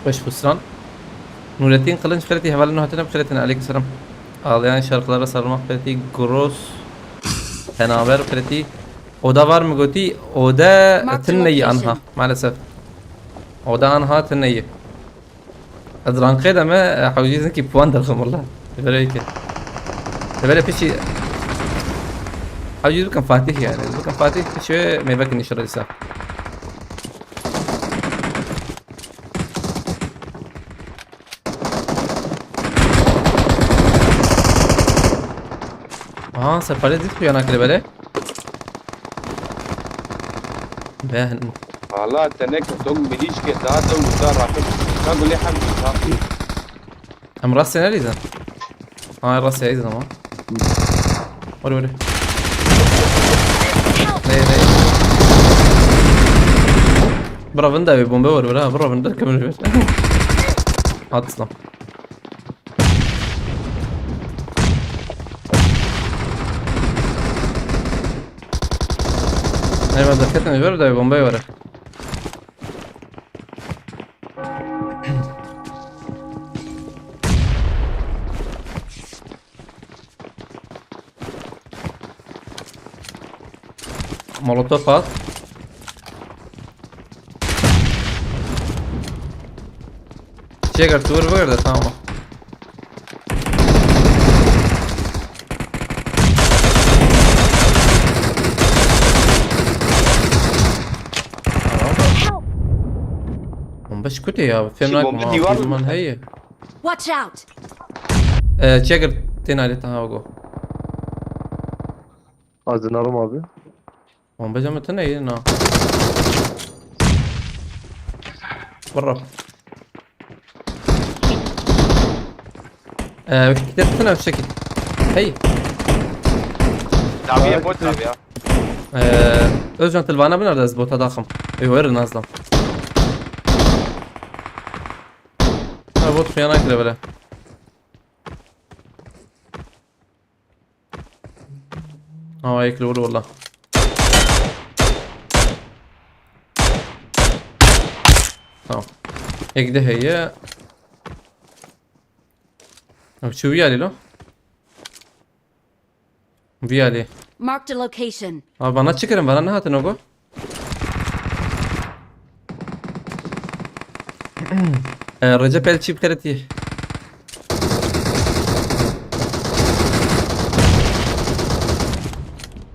Weş Husran. Nurettin Kılınç xêretî, hevalên hatine bi xêretî, aleyküm selam. Ağlayan şarkılara sarılmak xêretî, Gros. Penaber xêretî. Oda var mı gotî? Oda Marked a tine yi anha, location. Maalesef. Oda anha tine yi. Ez rankê de me, e, hewcî zinkî puan derxim wela. Li ber wê ke. Li ber pişî hewcî bikim Fatih yani. Bikim Fatih pişî wê mêvekin inşallah dîsa. Aha, serparê dît xuya nakire bere. Ben. Valla te ne ke dong milîçke da de û da rakib. Ka gulê hem ta. Em rastê nelîzin. Ha, rastê ayîzin ama. Were, were. Ney, ney. Bira vinda wê bombe were, were, ha, bira vinda kemir were. At İslam. Ney, ben derketin were da bombe were. Molotof at. Çeker, tu vur, vur da, tamam. Tamam. Bomba şikute ya. Fem Şimdi bomba nakim, divar mı? Heye. Watch out! Ee, Jagger, tena ile taha go. Aydın Arım abi. Bomba camı tena ile na. Barra. Ee, kitap tena şekil. Hey. Tabii ya, bot tabii ya. Ee, Özcan, tilvana bin arada ez bota daxim. Ê, wer nazlam. Ha, bot xuya nakire bile. Ama yek li wir wala. Tamam. Yek de heye. Abi, çi wî alî lo? Vî alî. Marked a location. Abi, bana çi kirin? Bana ne hatin ogo? Ee, Recep El Çip xeretî.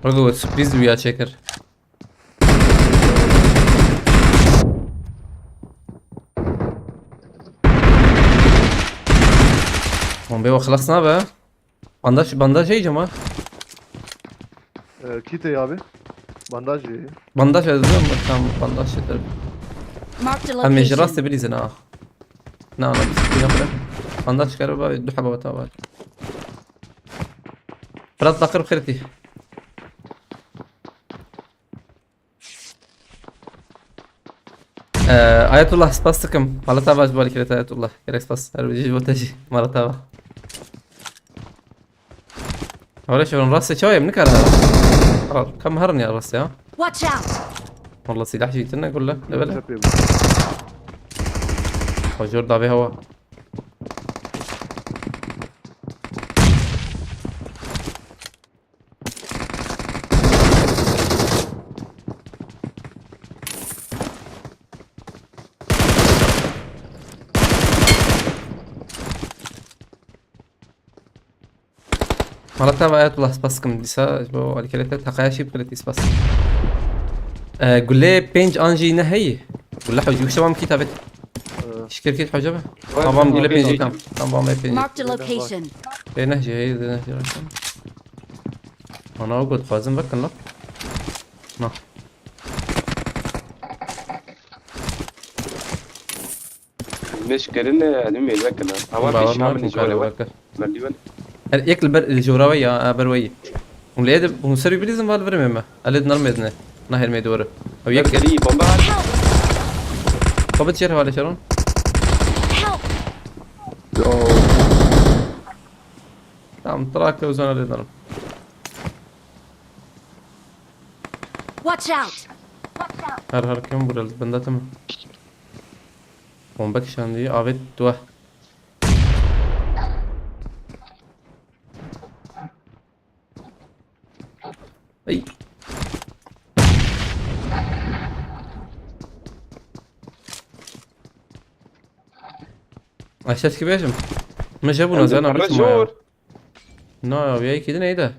Ogo, sürpriz wîya çekir. Bombe wa xelas nabe. Bandaj, bandaj heyce ma? Ee, kit heye abi. Bandaj heye. Bandaj ez diyorum, tamam, bandaj yeter. Marked a Em ê ji location. Rastê bilîzin ha. Na, na, biz bir yapalım. Bandaj çıkarır abi, du haba bata var. Fırat Bakır xirtî. Ee, Ayetullah, spas dikim. Mala te ava ji bo alîkirêt, Ayetullah. Gerek spas. Her bijî ji bo te jî. Mala te ava. Were şevin rastê çawa yê, min nikare. Al, kam herin ya rastê ya. Watch out! Walla silah jî tine gulle. Lebele. Çepê bu. Hocor davê hewa. Mala te ava Ayetullah, spas dikim dîsa ji bo alîkirêt, teqaya şî bikiretî spas. Ee, gulê pênc an jî ne heyî. Gule hewcî wişe wan kî tabet. Ee. Şikir kî hewce be. Tamam, gule pênc tam. Tamam, pênc. Marked a location. Dê ne jî heyî, dê ne jî rakam. Ana o got xwazim vekin la. Na. Mêşkirin, e, elim mêl vekin ha. Ama Bawer pêşî nam min ku jore kare we. Vekin. Merdiven. Her yek li ber, li jora we ya, e, ber we yî. Hûn lê de, hûn serî bilîzin va li vir même. Elê dinar mêdine. Na her mêdi were. Ew yek. Serî bomba. Xwe bit şer hevale şeron. Help! Yo. Tamam, trak ke uzan elê dinar. Watch out! Her her kim vuruldu. Bende tamam. Bomba kişandi. Avêt dua. Ey. Aşağı çıkıp yaşım. Meşe bu nazar. Zor. Na ya, bir iki de neydi?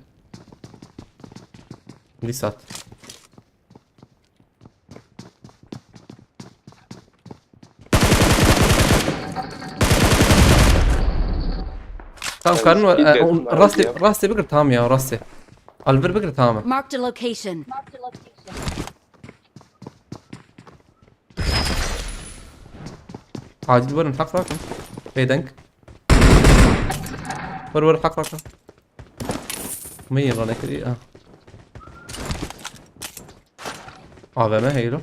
Lisat. Tamam, karın var. Ee, rastê, rastê bigir, tamam ya, rastê. Alvir bigir, tamam. Marked a location. Acil verin, hak rakın. Bêdeng. Vur, vur, hak rakın. Min yê ranekirî, ah. A V M heylo.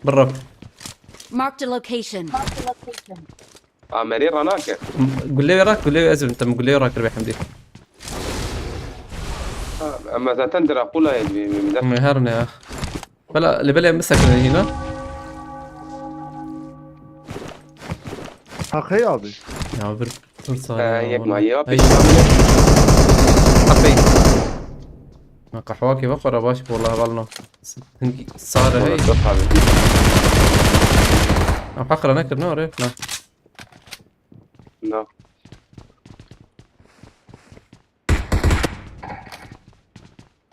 Birra. Marked a location. Amerê ranake. Gulê wê rak, gulê wê ez vim, tem gulê wê rakir be hemdî. Ha, ama zaten diraqula ye, bir, bir, bir. Min her ne ya. Bela, li belê min sekine hîna. Haqey abi. Ya bir, bir saniye. Ee, yek ma ya. Hey. Haqey. Ma qehwa ki vexwara baş, vallahi balno. Hingî sare hey. Yok abi. Em haqra nekir ne oraya? Na. Na.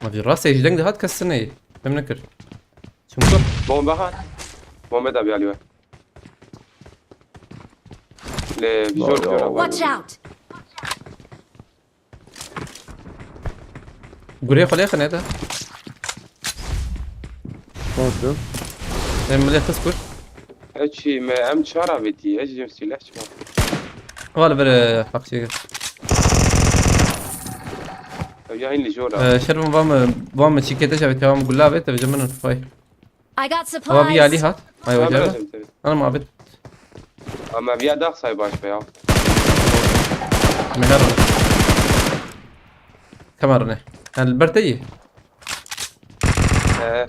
Ma vî rastê ji deng dihat kes neyê. Fêm nekir. Çimko. Bombe hat. Bombe da bir alıyor. Le, zor diyor ama. Watch out! Gurê xwe lê xine de. Nasıl? Em milê xist kur. Eçî me em çar avêtî, ez jim silah çima. Wal bir, e, haqçî. Ev ya hîn li jor a. E, şervin va me, va me çîkê te şevê, va me gula avê, te vêje min fay. I got supplies. Ama bir yali hat. Ay, tamam, hocam. Lazım tabii. Ana muhabbet. Ama bir daha say baş be ya. Meher. Kamera ne? Yani, berteyi. Ee.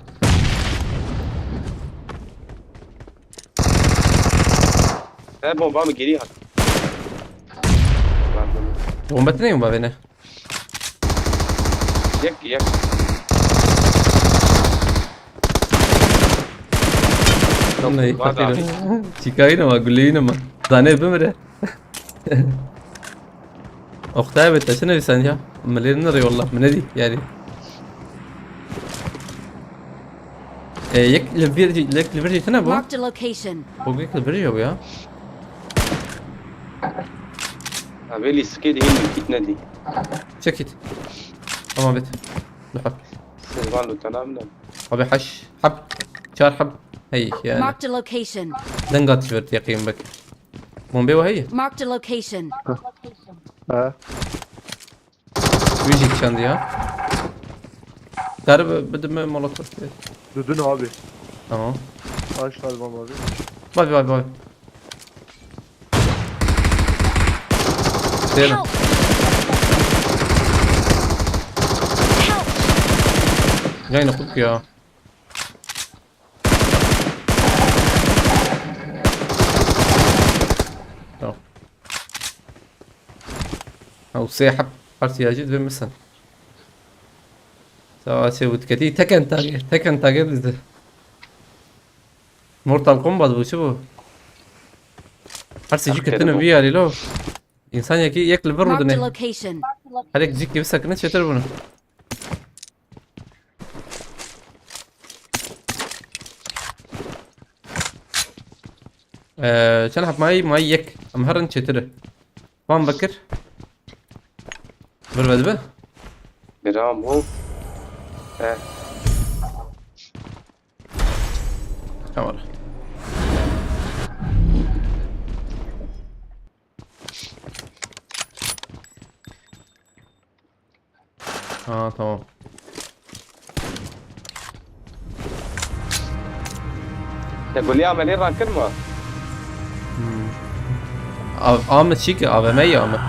He, bomba mı geri at? Bomba ne, bomba beni? Yek, yek. Ney, fakir. Çikayın ama, güleyin ama. Zane bimire. Oktay abi, taşın evi sen ya. Melerin nereye yolla? Ne diyeyim yani? E, yek li vir, yek li vir tane bu. Marked a location. Bu yek li vir yok ya. Abi, li sikê de yine git ne di? Çek git. Tamam, bit. Dur bak. Sırvan lu tanam da. Abi haş. Hap. Çar hap. Hey yani. Marked a location. Denga tişört yakayım bak. Bombe o hey. Marked a location. Ha. Wî jî kişandiya. Kar bi-, bidime molotof. Dudun abi. Tamam. Aç kalmam abi. Bak, bak, bak. Değil. Help! Help! Yayını kutku ya. Tamam. Ew sê heb her siyacî divê misin. Sawa sê û diketî teken tagê, teken tagê bizde. Mortal Kombat bu, çi bu? Her sê jî ketine vî yarî lo. Însan yekî yek li vir rûdine. Marked a location. Her yek cîk gibi sakine çêtir bunu. Ee, çend heb mayî? Mayî yek. Em herin çêtir e. Van vekir. Bir ve dibe. Biram û. He. Kamera. Ha, tamam. Te gulî amelî rakir mi? Hmm. Av-, ame çi ki? A V M ya mı?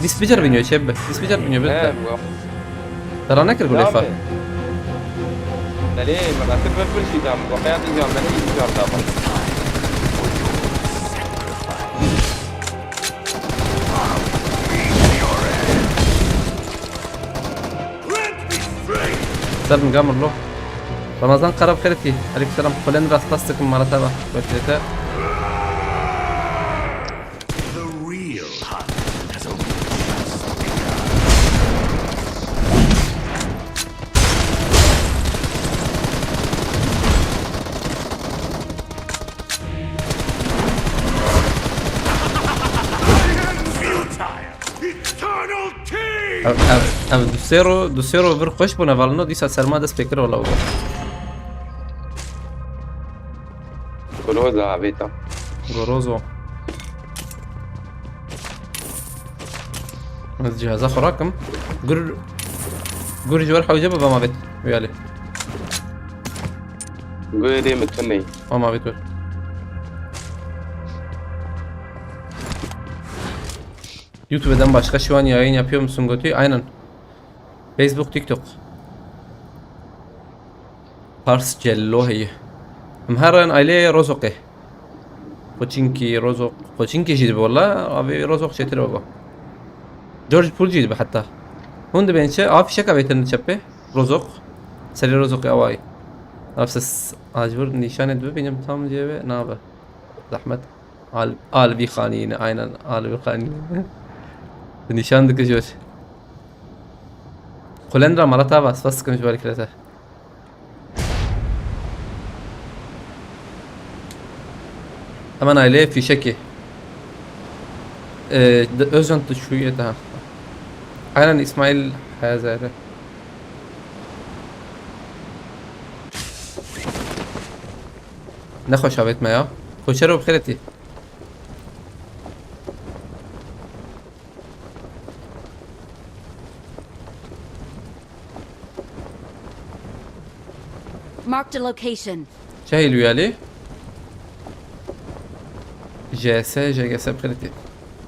Dis bicer biniyor çebbe. Dis bicer biniyor bir. He, bu. Te ra nekir gulê xwe. Belê, me betir ve pir jî dam. Gopeya din ya me ne îcar da. Selam Gamurlu. Ramazan Kara bi xêr hatî. Aleyküm selam. Xulên re spas dikim, mala te be. Wekîlê te. Ev, ev, ev du sê ro, du sê ro vir xweş bûne, valino dîsa serma dest pê kir, wala. Goloza avêta. Gorozo. Ez ciheza xwe rakim. Gur, gur ji wer hewce bibe ma vêt. Uyali. Gurê min tuney. Ama vêt wer. YouTube'dan başka şu an yayın yapıyor musun Götü? Aynen. Facebook, TikTok. Pars Cello heye. Em her in aileyê Rozokê. Koçinkî, Rozok, Koçinkî jî dibe wala, avê Rozok çêtir baba. George Pool jî dibe heta. Hûn dibên çi? A fişek avêtin çepê. Rozok. Serê Rozokê awayî. Nafses acbur nîşanê dibe bînim tam cêve nabe. Zahmet. Al, Alvi Xanî yine, aynen Alvi Xanî. Nîşan dike jor. Xulendra mala te ava, spas dikim ji ber kirete. Hemen aileye fişekî. Ee, de- Özcan tu şu yete ha. Aynen İsmail Hazarı. Nexweş avêt me ya. Koçero bi xêr hatî. Marked a location. Çehil uyali. J S, J G S bi xêr hatî.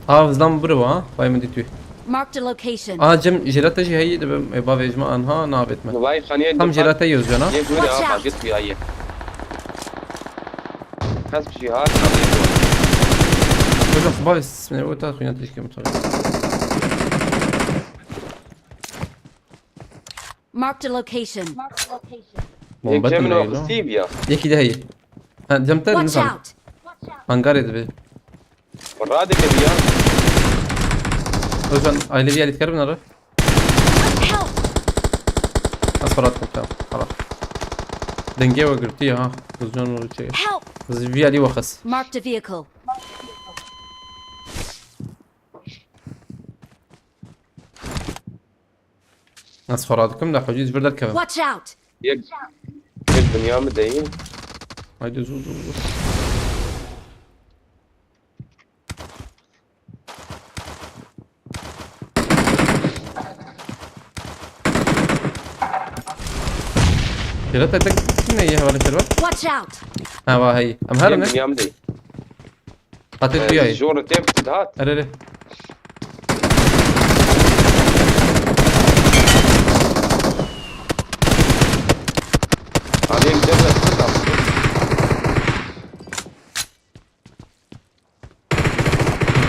Av zlam biri wa, vay min dît wî. Marked a location. Aha cem jêlata jî heyî dibe, e, bavê ji me anha navêt me. Vay xaniyê Tam jêlata yê Özcan ha. Yê gurê Watch ha out. Git ya yê. Kes bir şey ha. Hocam bavê sismini o tarz xuyna teşkil mutlaka. Marked a location. Bomba Yek cemine dinleyin o lan. Steve ya. Yekî de heyî. Ha cem te Watch nizam. Out. Hangarê dibe. Radike bir ya. Özcan aile bir yerlik karbin ara. Help! Az parat kop ya. Ara. Denge ve gürtü ya. Özcan o şey. Help! Hızlı bir yerli vakıs. Marked a vehicle. Nasıl xora dikim da hocuz bir derkevim. Watch out! Yek. Yek dünya mı değil? Haydi zu zu zu. Jêlata te ne ye hevalê server? Watch out! Ha va hey. Em her Yek ne? Dünya mı değil? Hate tu yayê. Jor tep hat. Erê erê. Abi bir de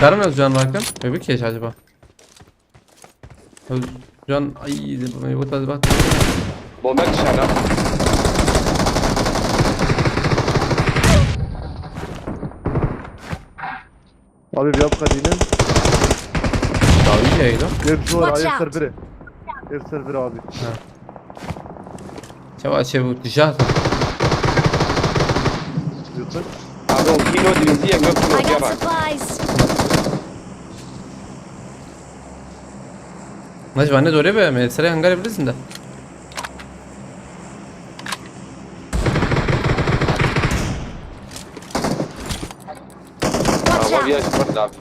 Karim Özcan bakın. Ve bir keş acaba. Özcan ay de bu bu tadı bak. Bomba dışarı. Abi bir yap kadine. Daha iyi yaydı. Ev şu var Watch ev out. serveri. Ev serveri abi. Çava şey bu ticaret. Yoksa Abi o kilo diviziye yok kilo I got diye bak. Supplies! Mas ben ne doğru be? Mesela hangar bilirsin de. Watch Ama bir out! yaş var da abi.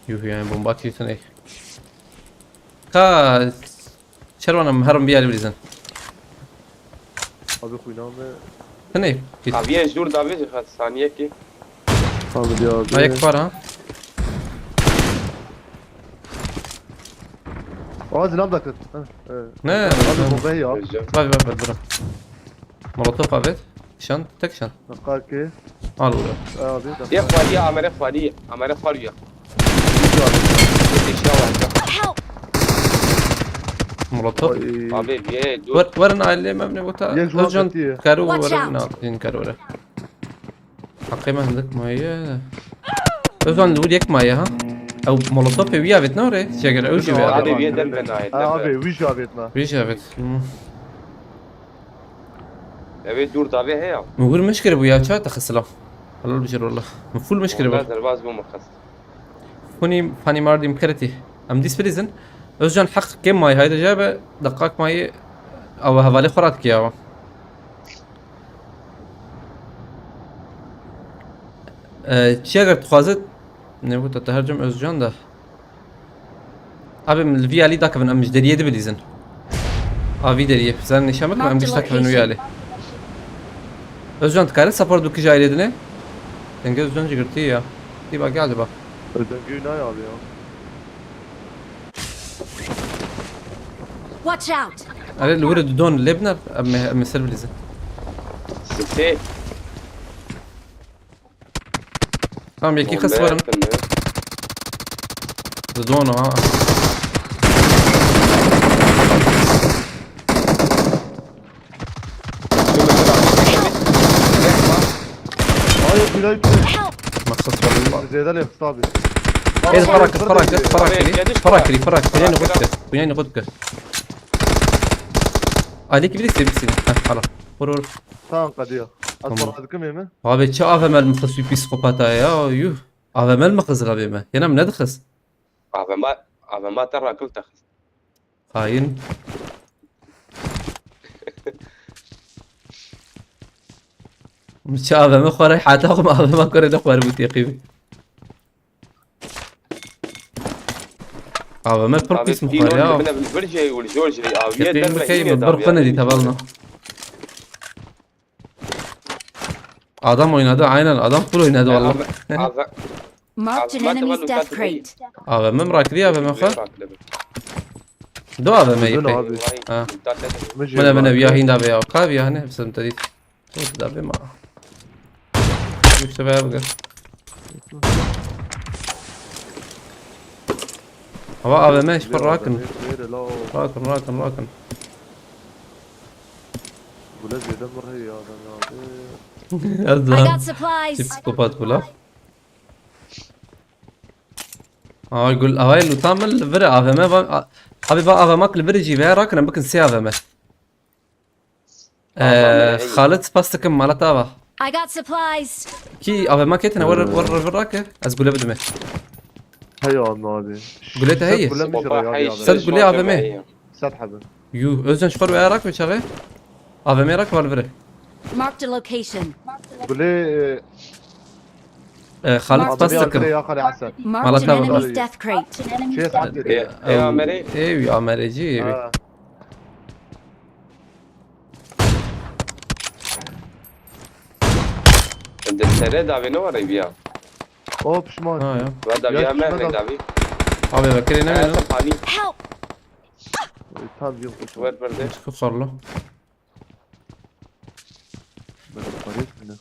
Yuh yani bomba atıyorsun ey. Ka Şerwanım herim bir yer bilirsin. Abi kuynağı mı? Sen ey. Git. Abi yaş dur da abi saniye ki. Abi ya abi. Ayak var ha. Hadi lan dakika. Ha, e, Ne? Abi bombayı ya. Özcan. Bak bak bak bura. Molotof avêt. Kişand, te kişand. Dakika ki. Al bura. Abi dakika. Yê xwariye, amere xwariye. Amere xwariye. Yê şawa. Help! Molotof. Ay. Abi, yê dur. Wer, werin ailê me ne bota. Yek ji wan Özcan ketiye. karo Watch werin out. na, din karo were. Haqê me hindik maye. Özcan li wir yek maye ha. Ew molotofê wî avêt ne were? Çeger ew jî wê Abi, Abi, avêt. yê den ben ayet. Ha abi, wî jî avêt me. Wî jî avêt. Hmm. Ev ê dur davê heye. Min wir mişkiribû ya, ça te xisilam. Helal bijir wallah. Min full mişkiribû. Wallah derbaz bû min qist. Hûnî fanî mardîm kiretî. Em dîs bilîzin. Özcan heq kêm may hayde cabe. Deqak mayî. Awa hevalê xwe rat kiyawa. Ee, çi eger dixwazit. Ne bu te her cem Özcan da. Abi min li vî alî dakevin, em ji deriyê dibilîzin. A vî deriyê. Sen nîşan bikim, em giş dakevin wî alî. Özcan, dikare support bikij ailê dinê? Denge Özcan jî girtî ya. Dî ba gel ba. Dengê nayê abi ya. Watch out! Erê li wir didon lê biner, em, em ser bilîzin. Sitê. Tamam, yekî qis werin. Didon ha. Ay bilay tu. Help! Maqsad werin. Zêde lê xist abi. Ez parak, parak, parak kiri. Parak kiri, parak. Kunyayni qut kir. Kunyayni qut kir. Alî kibirî sevgisini. Ha, hala. Vur vur. Tamam qediya. Az Tamam. para dikim ême. Abi çi A V M mi xist wî psîkopata ya, yuh. A V M mi xist rabê me? Yena min nedixist. Avema, avema te rakil te xist. Hain. Min çi A V M xwe re heta xwe A V M kore de xwe bû têqî. A V M pir pîs min xwar ya. Bine bir şey ul jor şey abi. Yaqîn bikey min bir xwe nedî tevalna. Adam oynadı, aynen, adam full oynadı valla. Marked an enemy's death crate. A V M mi rakirî, A V M xwe? Do A V M Dön yê. abi. Ha. Mı Mine mine abi. Viya hinda veya kav ya ne sen tadit. Çok da bir ma. İşte veya bugün. Ama A V M iş bir rakın. Verir la o. Rakın rakın rakın. Bu ne zeyde mi rey ya adam ya. Ez I daha got supplies. psikopat bu la. Aa gül, aa lutam li vir A V M va. Abi va A V M li vir jî ve rakın bikin sê A V M. Ee, Xalit spas dikim mala te ava. I got supplies. Kî A V M ketine, wer wer vir rake. Ez gule bidime. Hey abi. Gule te heye? Gule mi jira ya abi. Sen gule A V M. Set hebe. Yu, Özcan şpar ve rak ve çağı. A V M rak var vire. Marked a location. Gule Ee, Xalit Mark spas abi dikim. ya Xalit Hasan. Marked an Tamam. Enemy's death crate. Şey Hasan. E, e amere. Evi amereci evi. Ha. De sere davê ne var eviya. O pişman. Ha ya. Ve davê Ya, amer şuna ne bak. davê. Abi bakire ne Hayat ne? Pani. Help! Tam bir kutu. Ver ver de. Çıkı sorlu. Ben parayı ne?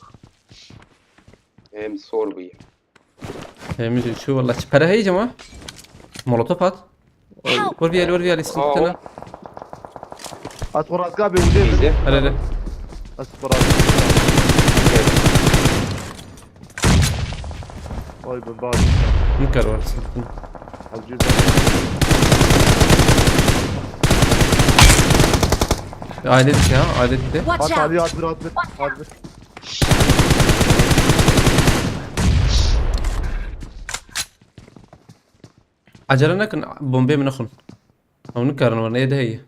Hem sor bu. Temiz şu valla. Çi para heyeceğim ha? Molotof at. Help! Vur bir el, vur bir el, isim Aa. Tutana. At Horaz abi ude. Bizde. Hele hele. At Horaz. Vay ben bak. Ne kadar var sıktın? Hacı. Aile bitti ha, aile bitti. Watch At abi out! at bir at bir. At bir. Acele nekin, bombê min nexin. Ew nikarin werin, ê de heye.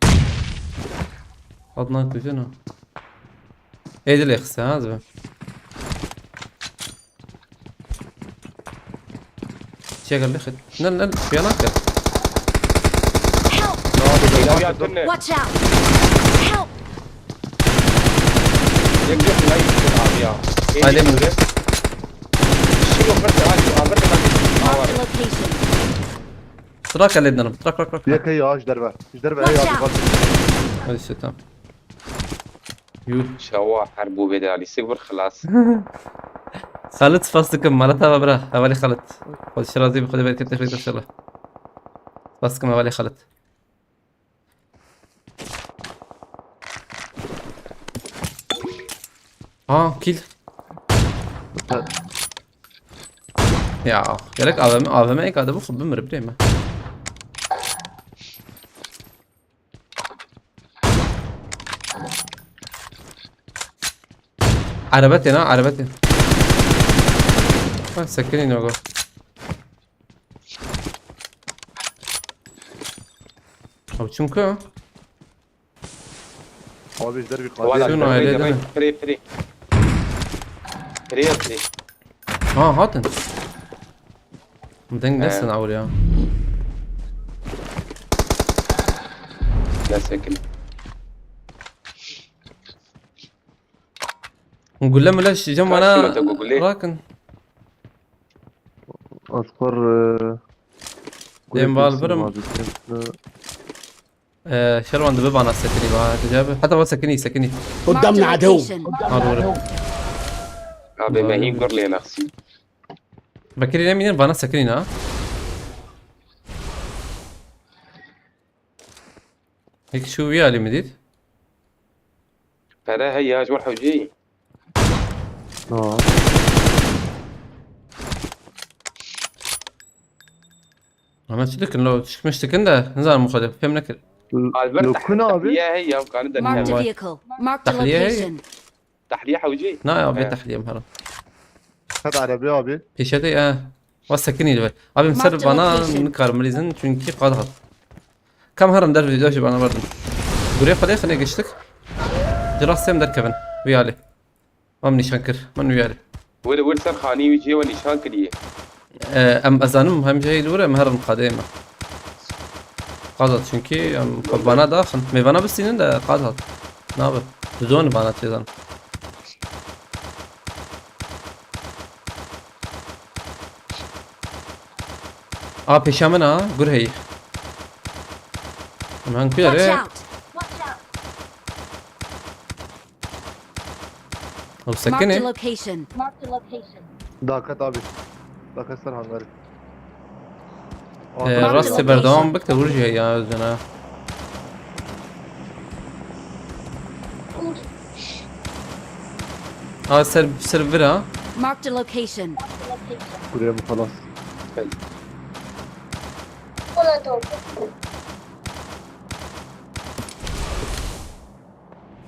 Adnan kujin o. Ê de lê xiste ha, zibe. Çiye gel lê xit. Ne, ne, xuya nake. Help! Ya ya ne? Watch out! Help! Yem yok ne yaptın abi ya. Aile mi? Şimdi o kadar abi abi. Marked a location. Trak elê dinim. Trak, trak, trak. Yek heye ha ji derve. Ji derve heye ha. Hadi işte, tamam. Yuh. Şawa her bu bedali sıfır xelas. Xalid, spas dikim. Mala te ve bira. Hevalî Xalid. Xwedî şirazî bi, Xwedê bereket nefrêt inşallah. Spas dikim hevalî Xalid. Ha, kill. Ya, gerek A V M, A V M ek adamı xub bimir bileyim ben. Arabetên ha, arabetên. Ha, sekinî nogo. Abi çünkü Abi ji dervî Wala qadê. Şunu aile rê dene. Free, free. Free, free. Ha, hatin. Deng He. Nesin awul ya. Nesekin. Gule mule şişem Karşıma bana da Gule. Rakin. Askar e, Dem bal birim. Ee, Şervan dibi bana sekini ba. Ticabi. Hatta va sekini, sekini. قدامنا عدو. Ha, doğru. Abi mehî gur lê nexsî. Bekirî ne mînin bana sekini ha. Peki şu üye alimî dît. Pere hey ya ji wir hewcî. Ha. Ana çi dikin lo? Çıkmış dikin de. Nizanim xwedê. Fem nekir. Albert Lokun abi. Tahliye hey ya kanı Marked a da vehicle. Marked a Tahliye. Location. Tahliye hewcî. Na abi He. tahliyem haram. Hadi arabi abi. Pêşetê ya. Va sekinî li vir. Abi min ser Marked a vana location. nikarim lîzin çünkü qad hat. Kam herin der video jî bana verdim. Gurê xwedê xinê giştik. Ji rastê em derkevin. Wî alî. Mam nîşan kir. Min wî alî. Wir wir ser xanî wî cihê we nîşan kiriye. Ee, em ezanim hem jê li wir em herin qadê me. Qad hat çünkü em xwe vana daxin. Mêvana bistînin de qad hat. Nabe. Dizon vana têzan. A pêşa min a gur heyî. Em hen ku Watch yere. Out! Ew Marked a sekine. Location. Daket abi. Daket ser hangarı. Ee, rastê berdewam bik te vur jî ya özden ha. Ha ser ser vir ha. Marked a location. Buraya mı falan.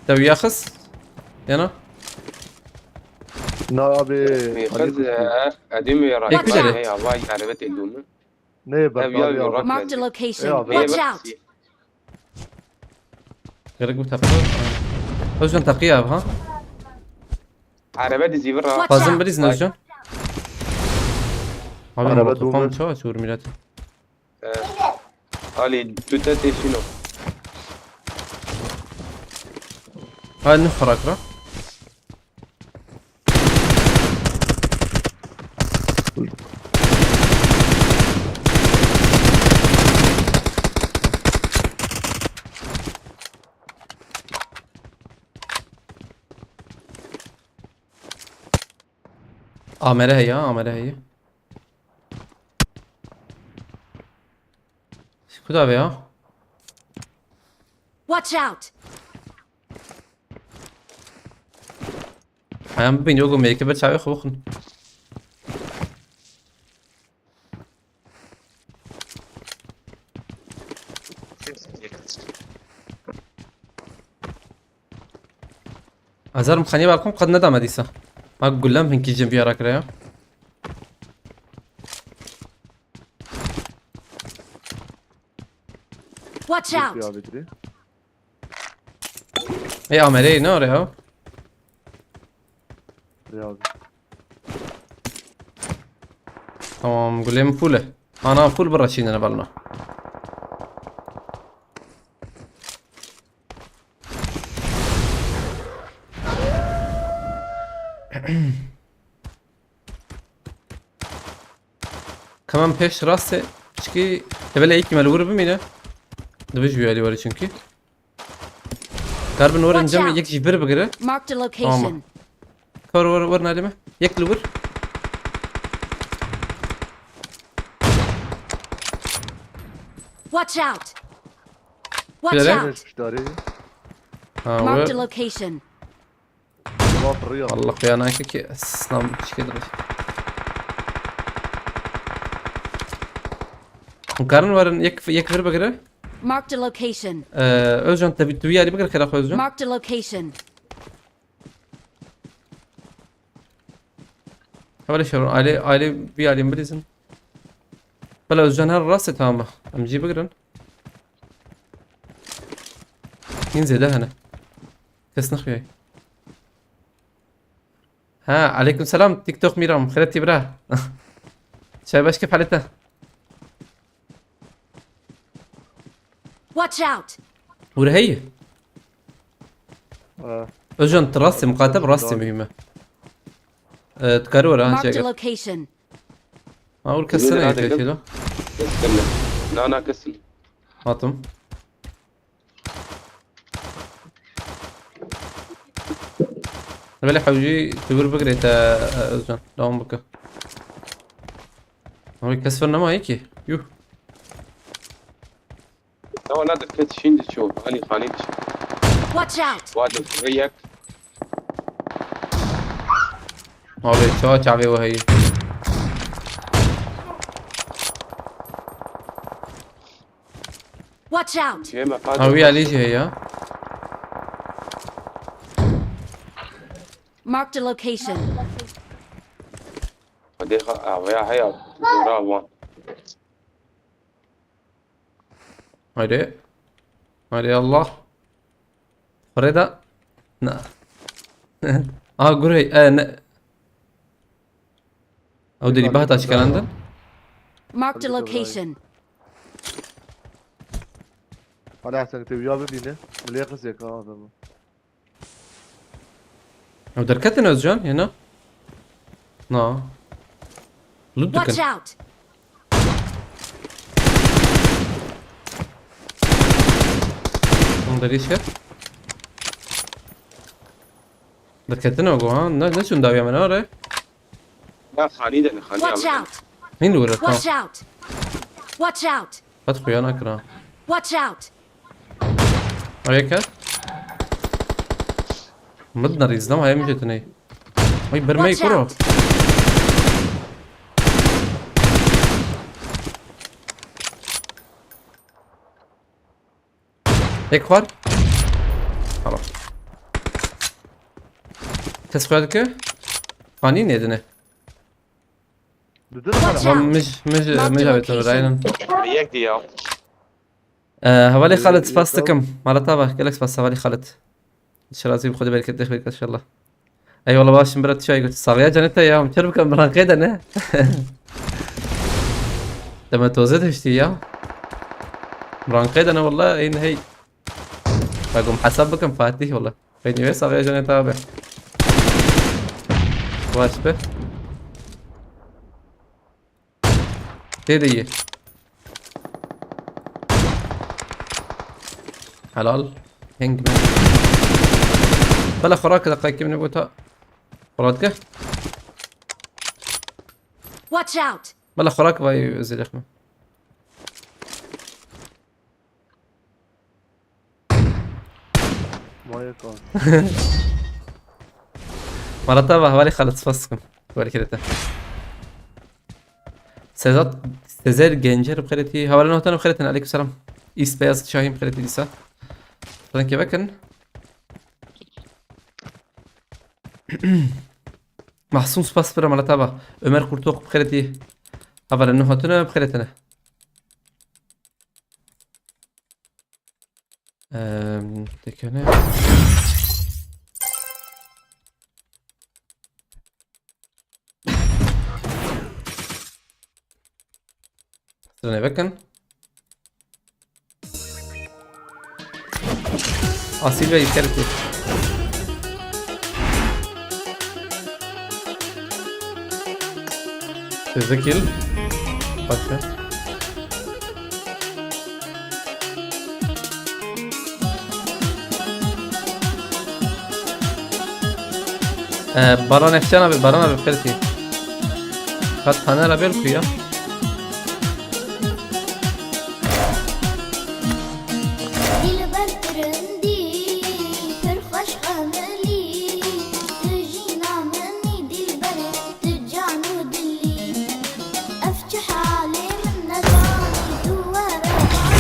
Te wiya xist? Yana? Na abi. Xez edî mi ya Peki, rakî evet. Hey ya vay arabet edû mu? Ne bak Ev ya abi yo ya. rak. Marked a location. Ya, abi. Watch out! Gerek bu tarafa. Özcan takiye abi ha. Arabet zîvir ra. Watch Fazla out! bir izin Özcan. Abi Araba molotof falan dolu. çawa çuğur millet. Ali tu te teşino. Ha ne xarak ra. Amere heye, amere heye. Kuda be ya? Watch out! Ayağım bir yok o meleke bir çay yok bakın. Azar mixaniye balkon qad nedame dîsa. Ma gulem hinkî cem biyara kiraya. Watch out! Ya Bedri. Ey amere ne oraya? Ya abi. Tamam gulem full e. Ana full bıraşın ne balına. Kamam pêş rastê çikî Te belê yekî me li wir bimîne. Dibij wî alî were çimkî. Karbin werin Watch cem out. Yek jî vir bigire. Marked a location. Tamam. Kar wer, wer nadime. Yek li wir. Watch out. Watch Şöyle. Out. Ştarî. Ha, Marked a wer. Location. Vaf riya. Allah ya nakê ki slam çike dirê. Karin werin yek, yek vir bigire. Marked a location. Ee, Özcan tabi tu yari bigire kara Özcan. Marked a location. Hevalê şevron, aile, aile bir alim bilizin. Bela Özcan her rastê tamam. Em jî bigirin. Hîn zêde hene. Kes nixuyay. Ha, aleyküm selam. TikTok Miram. Xeretî bira. Çay başka palete. Watch out! Ur heye. Ee, Özcan, tu rastê muqate bi rastê Doğru. Mühim e. Ee, tu karî were ha Marked a çêkir. Location. Ha, ur kesine Yine yekê hadi. Şêlo. Kestim. Na, na, kesin. Hatim. Belê hewcî tu vir bigirê te, e, Özcan. Devam bike. Ama kes vir nema ki. Yuh. Ama ne dikkat şimdi ço. Hani hani. Watch out! Wadi ve yak. Abi çawa çavê we heye. Watch out! Cem Ha, wî alî jî heye ya. Marked a location. Hadi ha, ha, ya, ha, ya. Dora wan. Haydi. Haydi Allah. Freda. Na. Aha, gurey. E, ne? Ew derî bahta çikanandin? Marked a location. Hala sen te uya bibîne. Milê qisê ka adamı. Ew derketin Özcan, ya ne? Na. Loot Watch dikin. Out! Hûn derî çi? Derketin ew go ha? Ne, ne çûn dawiya min, are? Ya xanî de ne, xanî Watch out! Hîn li wir e, tamam. Watch out! Watch out! Qet xuya nakira. Watch out! Ayeke? Mid nerîz, dema heye min jê tuney. Ay, bermey kuro. Watch out! Yek xwar. Tamam. Kes xuya dike? Xanî nêdine. Didin Watch xera. Van out! Mij, mij, Marked mij a avêtin location. Raynin. Yek diye. Ee, hevalê Xalid, spas dikim. Mala te ava, gelek spas hevalê Xalid. Şirazî bi Xwedê bereket, bereket inşallah. Eyvallah, başim bira, tu çay got. Saxiya canê te ya, em çer bikim, bi ranqê de ne? Deme toze diştî ya. Bi ranqê de ne walla, ên hey. Bak, em hesab bikim Fatih walla. Beni ve saxiya canê te abi. Baş be. Tê de ye. Helal. Heng me. Bela xora ke deqayekê min bota. Xora dike. Watch out! Bela xora ke vay zêdex me. Maya kan. Mala te ava, hevalê Xalid, spas dikim. Werekê te. Sezat, Sezer Gencer bi xêr hatî. Hevalên hotan bi xêr hatin. Aleyküm selam. Îs Beyazıt Şahin bi xêr hatî dîsa. Rengê vekin. Mahsun, spas bira, mala te ava. Ömer Kurtok bi xêr hatî. Hevalên nû hatine bi xêr hatine. Ehm, tekene. Sirine vekin. Asil ve yeter ki. Sezde kill. Başka. Ee, Baran Efcan abi, Baran abi, belki. Kat Taner abi, belki ya. Dilber Trendî, pir xweş xemilî, tu jîna min î dilber, tu can û dilî. Ev çi halê min nezanî, tu were bana.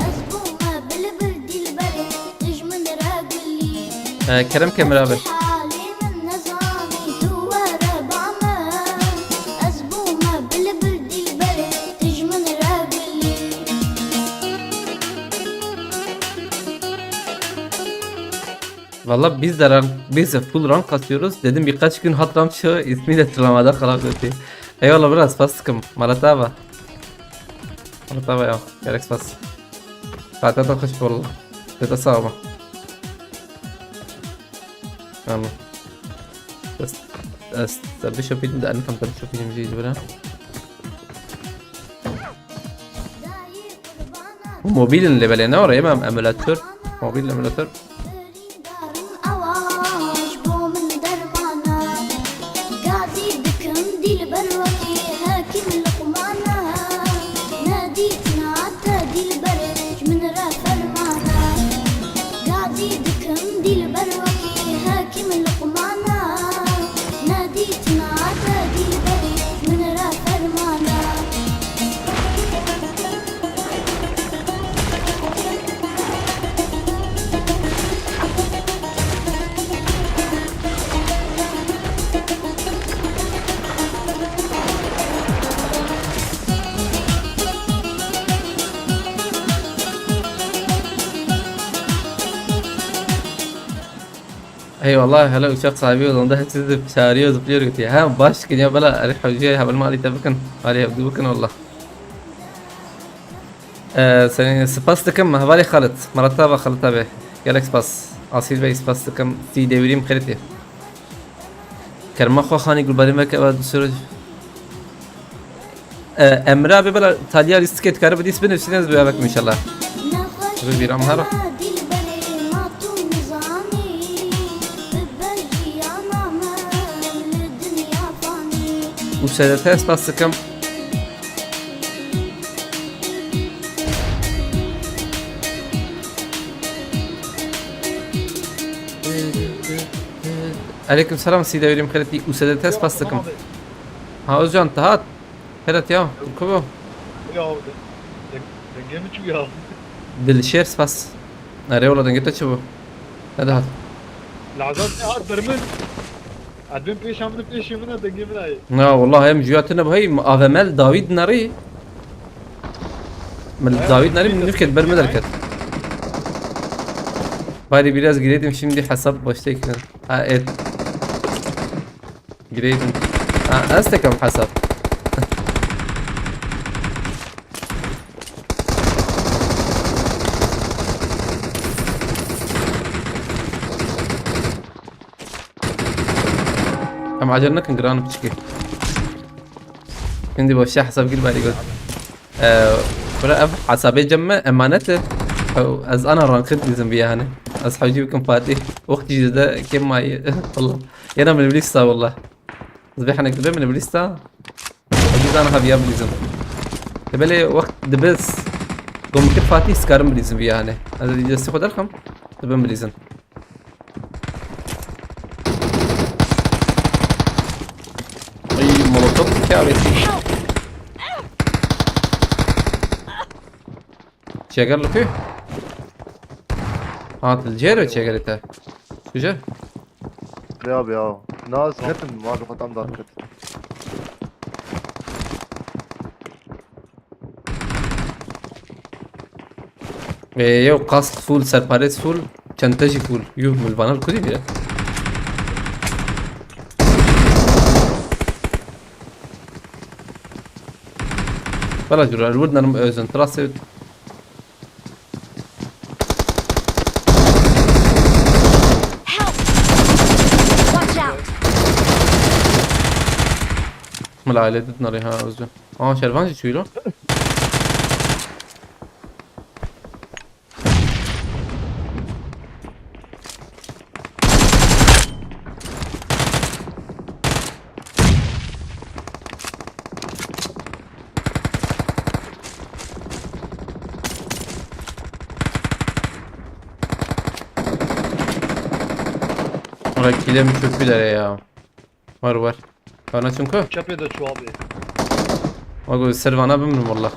Ez bûme bilbil dilber, tu ji min re gulî. Ee, kerem ke mirabe. Ev çi halê min nezanî, tu were bana. Ez bûme bilbil dilber, tu ji min re gulî. Valla biz de rank, biz de full rank kasıyoruz. Dedim birkaç gün hat rank şu, ismi de Tramada Kala Kötü. Eyvallah, biraz spas sıkım. Maratava. Maratava ya. Gerek spas. Zaten da hoş oldu. Dede sağ olun. Tamam. Bes, bes, tabii şopingi de, anlatam tabii şopingi müziği böyle. Bu mobilin lebele ne oraya, emülatör. Mobil emülatör. Birîndarim ewa ji bo min dermana. Gadî dikim dîlber wekî hekîm Luqmana. Nedîtina te dîlber ji min re fermana. Gadî dikim dîlber wekî hekîm Luqmana. Nedîtina te dîlber ji min re fermana. Eyvallah, hele uçak sahibi yolunda hepsi de çağırıyor, zıplıyor, götürüyor. Ha, baş geliyor, bela Arif Hoca'ya haber mali tabi bakın. Arif Abdü bakın, Allah. Ee, seni spas dikim, hevalê Xalit. Maratava Xalit abi. Gelek spas. Asil Bey, spas dikim. Sî devirîm xelitê. Kerma xwe xanî gulbarî veke ve dusur. Ee, Emre abi bela Talya lîstikê dikare bidîs binivîsîne ez bi vekim inşallah. Bi bîram hera. Û sedete spas dikim. Aleyküm selam, Sî Devrîm Xelitî, û sedete spas dikim. Ha, Özcan, te hat? Xelet ya, tu ku bû? Ya, de-, de-, dengê min çû ya. Dilşêr spas. Erê, wala dengê te çi bû? Ne dihat? Lazat ne hat ber min. Admin pêşa min, pêşê min e, dengê min ayê. Na, wallah, em juya tune bu hey, A V M L David nerî. Min David nerî, min nifket ber min derket. Bari biraz gireydim, şimdi hesap başta ekledim. Ha, evet. Gireydim. Ha, ez tekem hesap. Em acele nekin, giran piçikê. Şimdi boşa hesap gir bari gör. Ee, bura ev hesabê cem me emanet e. Ew, ez ana ranked dizim bi yani. Ez hewcî bikim Fatih. Wextî jî de kêm mayî. Wallah. Yena min bilî sta wallah. Ez bê henek dibe min bilî sta. Hewcî zana heviya bilîzim. Te belê wext dibe s-, gomikir Fatih skarim bilîzim bi yani. Ez dî destê xwe derxim. Dibim bilîzim. Ay, molotof ki abi. Çeker lukü. Ha, dilcer o çeker ite. Güzel. Ya abi ya. Naz ketim abi, adam dar ketim. Ee, yew kask full, serparêz full, çente jî full. Yuh, milvana li kudî bî? Bela jura, li wir nerim özün, trasê. Help! Watch out! Mila aile dit nari ha, özü. Aa, şervan jî çûylo. Bak, kilê min çöpü dere ya. Var, var. Bana çünkü. Çepê de çuwa bê. Bak, o ser vana bimrim valla.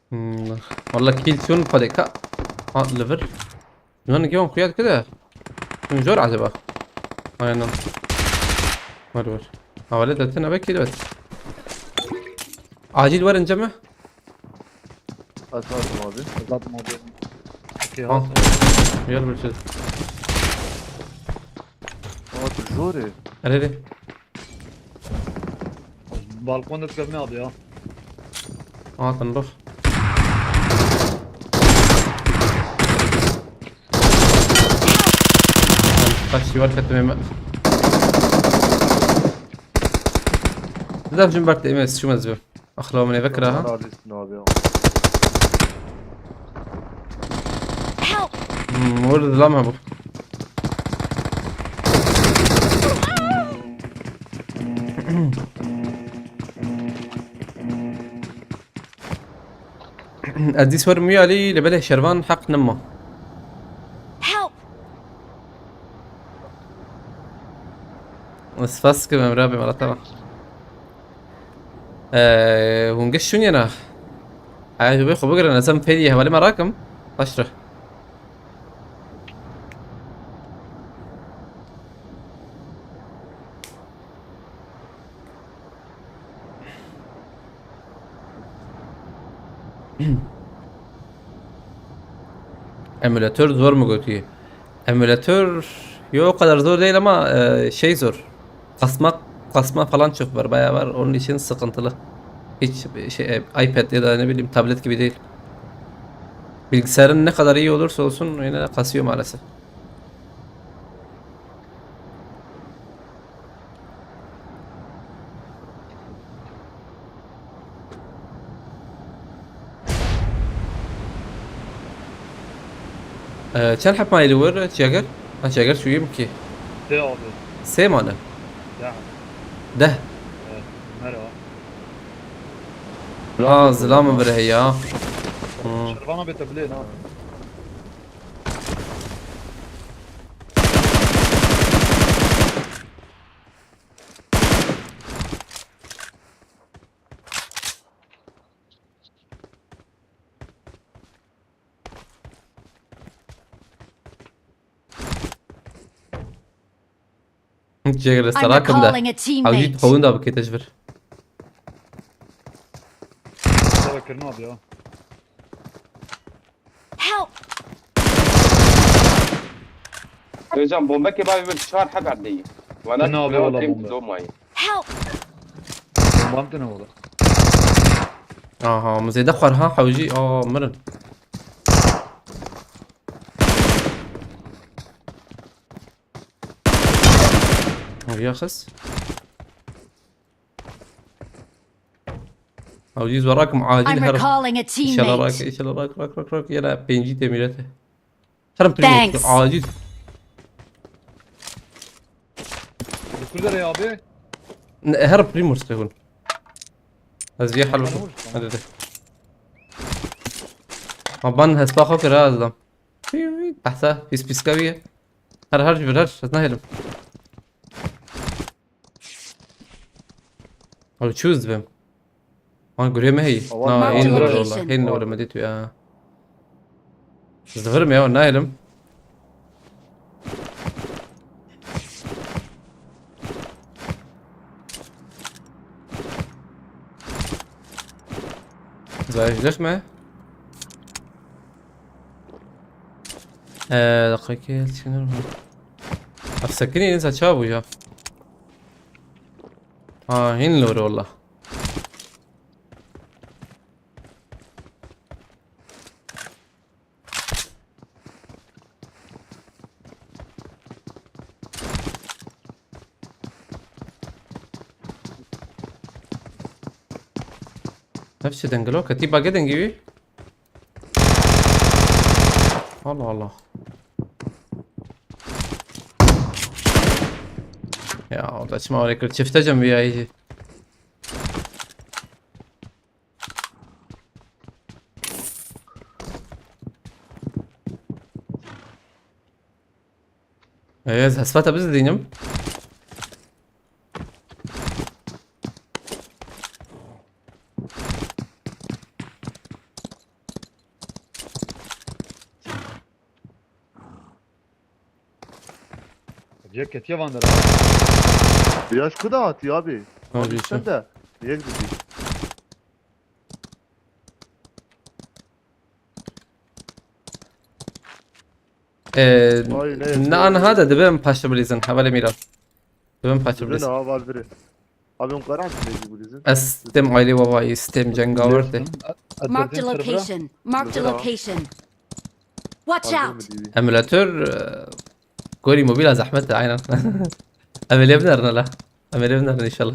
Hmm, valla kill çûn padeka. Ha, li vir. Şundan iki on kuyat kide. Şun zor acaba? Aynen. Var, var. Havale de tene belki de. Acil var ince mi? Atmadım abi. Atmadım abi. Okey, ha. Gel bir şey. Abi zor e. Nerede? Balkonda tüketme abi ya. Atın dur. Kaç yuvar katı Mehmet. Zaten şimdi bak da Emes şu mezbe. Axla min ê vekira ha. Help! Hmm, wor dilam hebû. Ez dî swerim wî alî li belê şervan heq nima. Help! Spas dikim Emre abi, wala tamam. Ee, hûn giş şûn yena. Ay, bi xwe bigirin, ez em pêdî hevalê me rakim. Baş re. Emülatör zor mu götüyü? Emülatör, yo, o kadar zor değil ama, e, şey zor. Kasmak, kasma falan çok var, bayağı var. Onun için sıkıntılı. Hiç şey, e, iPad ya da ne bileyim tablet gibi değil. Bilgisayarın ne kadar iyi olursa olsun yine de kasıyor maalesef. Ee, çend heb mayî li wir Çiyager? Ha, Çiyager çûyî min kî. Sê abi. Sê mane? Ya. Deh. Evet. Merhaba. Aa, zilamın biri heya. Hmm. Şervana bete bilê na. Cegre I'm sarakim de. Recalling a teammate. Hawî hawin da bikete ji vir. Sera kirina abi ya. Help! Hocam, bombekê bavê min çar heb erdeyî. Wana Ne abi, wala bombe. Domayî. Help! Bombam tine ola. Aha, min zêde xwar ha, hewjî, aa, mirin. Hawî ya xist. Ew jî zor rakim acil. I'm her recalling a teammate. İnşallah rak, inşallah rak, rak, rak, rak. Yine pêncî tê mîrete. Herim Thanks. Primos, acil. Li ku derê abi? Ne, her Primos tê hûn. Ez yê helbet. Tamam, tamam. Hadi de. Ma ban hespa xwe kir ha, ez dam. Behsa pîs pîska wî ye. Her, her ji vir her, ez nahêlim. Abi çûz dibim. Lan gurê me heyî. Awan Na, awan hên Marked a vur location. Valla. Hên vur me dît ya. Ez divirim ya, nahêlim. Zayıflık mı? Ee, dakika, çinir mi? Abi sekinî, insa çawa bû ya? Ha, hîn li wir wala. Hepsi dengilo, ketî bagê dengî wî. Allah Allah. Ya, o da çima oraya kır. Çifte cem bir ay. Ez hesfata bizdînim. Yek ketiye van dera. Yaş ku da hatiye abi. Ne oluyor sen sen? De. Yek dedi. Ee, Ay, ne ne yapıyor? Anha da dibim paşa bilizin. Hevalê Mîran. Dibim paşa bilizin. Dibin ha, var biri. Abi, on karan ne bilizin? Ez stem aile baba, stem cengaver de. Marked a location. Marked a location. Watch out! Emülatör, e, gorî mobîla zehmet e, aynen. Em ê lê binerin hele. Em ê lê binerin inşallah.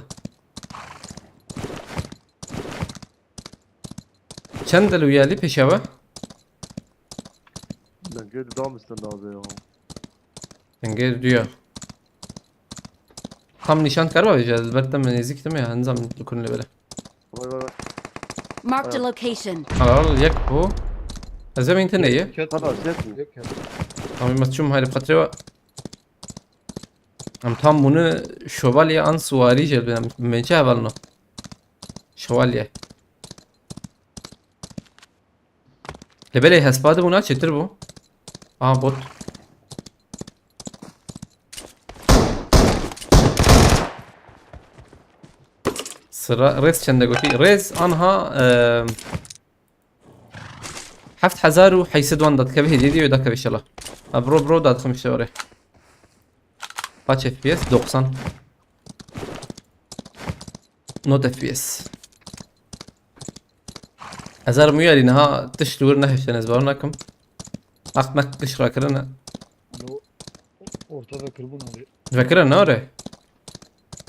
Çend li wî alî pêşiya we? Dengê didam istin daze ya. Dengê duya. Tam nîşan kariba vêje, ez ber te me nêzîk dime ya, nizam dikun lê bele. Vay, vay, vay. Marked a location. Al, al, yek bu. Ez ê min tenê ye. Ket. Tamam, ket bu. Yek ket. Tamam, ez çûm hayri patrê wa. Em tam bunu şövalye an suvari jel ben, ben çi hevalno. Şövalye. Lê belê hespa dibûna çêtir bû. Aha bot. Sıra res çende gotî. Res anha, e, heft hezar û heyşt sed wan dadikeve hediye diyor, dakeve inşallah. Ha, bro, bro, dadixim işte oraya. Kaç F P S? Doksan. Not F P S. Hezar muyarî niha tişt li wir nehiştin, ez bawer nakim. Aqmek giş rakirine. Lo, orta vekir bûn abi. Vekire ne ore?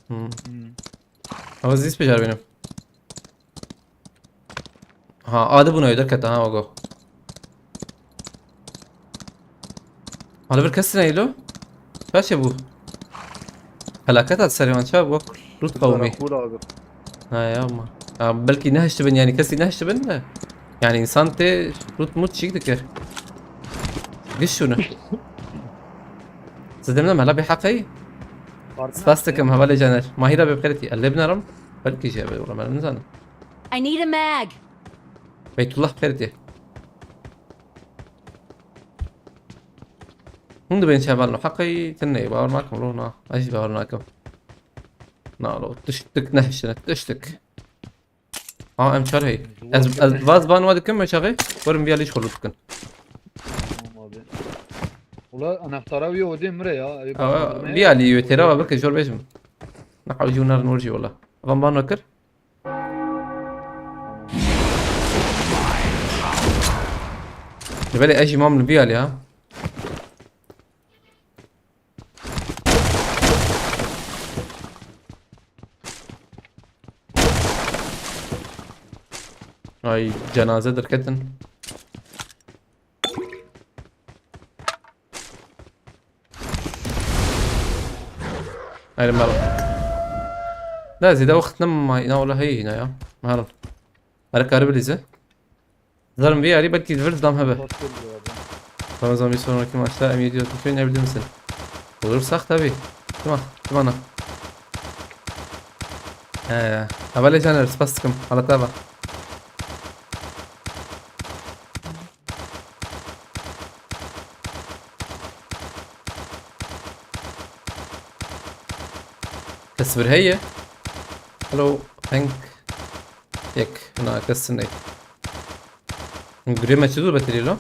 Hmm. Hmm. Ama zîs bejar benim. Ha, adı buna öder kata ha, ogo. Hala bir kesin eylo. Kaç ya bu? Felaket at serê wan çav wek Lut qewmî. Kul abi. Ha ya ama. Ya belkî nehiştibin yani, kesî nehiştibin de. Yani insan tê Lut mut çîk dikir. Giş şunu. Zedem ne mela bir haqayı. Spas dikim hevalê Caner. Mahîra bê xêretî. Ellê binerim. Belkî jî ebe wala me nizanim. I need a mag. Beytullah xêretî. Hûn dibên çavan li heqî tinê, bawer nakim, lo na. Ez jî bawer nakim. Na lo, tiştik nehiştine, tiştik. Ha, em çar hey. Ez, ez vaz ban wa dikim, me çaxê. Werin vîya lîş xwe lût bikin. Tamam abi. Ula, anahtara wî odê mire ya. Ev Awa, bandırma vîya ya. Lî wê têra wa bike, jor bêjim. Na hewcî û nar nor jî wala. Van ban wa kir. Belê ez jî mam li vî alî ha. Ay, cenaze derketin. Hayır, mal. Da zide waqt nema, ina wala hey ina ya. Mal. Her karı bilize. Zarım bir yari belki vir dam hebe. Tamam, zaman bir sonraki maçta M yedi otuz ne bildi misin? Olur sak tabi. Tamam, tamam. He, hevalê Caner, spas dikim. Hala te va. Kes vir heye. Hello, thank. Yek, na, kes ne. Gurê me çi dûr betilî lo?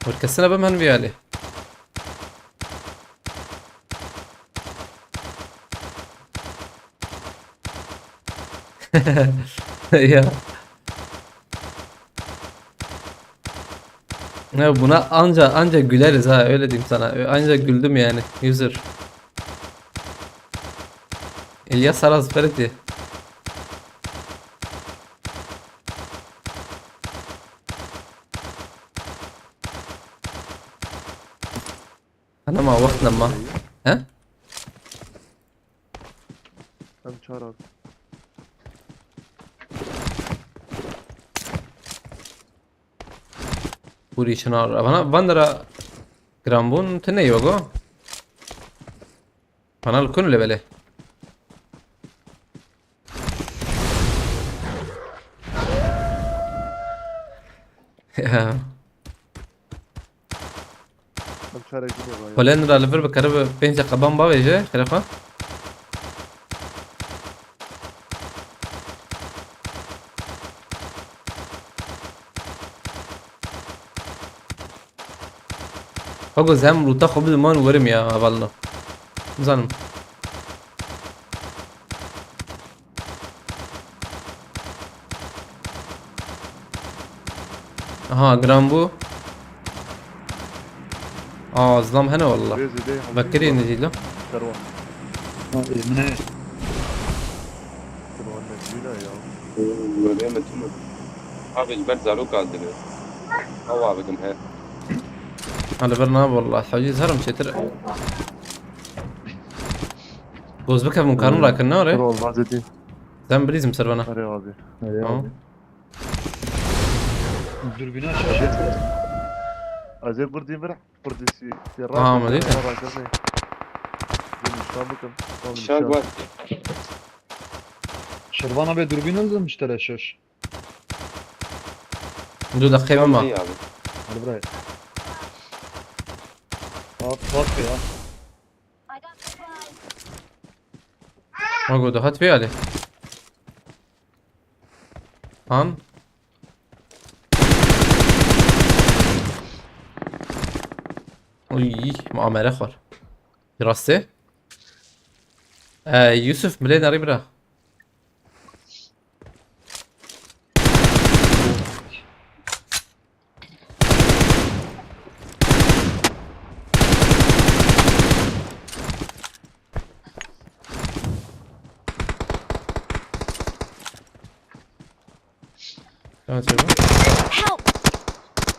Hûr kesine bim hen vî alî. Ya. Ya buna anca, anca güleriz ha, öyle diyeyim sana. Ö-, anca güldüm yani, user. İlyas Aras Ferit diye. Ana ma wext nema. He? Em çar abi. Hûrî çinar. Vana, van dera giranbûn tune yogo. Vana li kun levelê. Ya. Em çarek bine vay. Holendra li vir bikeribe pênc deqe ban bavêje, xêrê xwe. Xwe got, "Em lûta xwe bidim wan û werim ya hevalino." Nizanim. Aha, giran bû. Aa, zilam hene wallah. Rêzî dê hemî Vekirî bak. Nizîlo. Serwan. Ha, e, min heye. Serwan ne cîna ya. Görüyor musun? Abi ben zarok aldınız. Hava abi he. Hadi bir ne wallah. Haciz herim çetir. Goz bikevim karin rakin ne Dur oraya? olmaz dedi. Sen bilizim ser bana. Hadi abi. Heye Tamam. abi. Dürbünü aşağı çek. Azê kurdî vir kurdî si. Tamam, değil mi? Nişan bakın. Tamam, Nişan nişan. var. Şervan abi dürbün aldım işte şaş. Du deqeyê me ma. İyi abi. Hadi buraya. At bak ya. Ma go dahat vê alê. Han. Uy, ma amere xwar. Rastê. Ee, Yusuf, milê nerî bira. Tamam, çabuk. Help!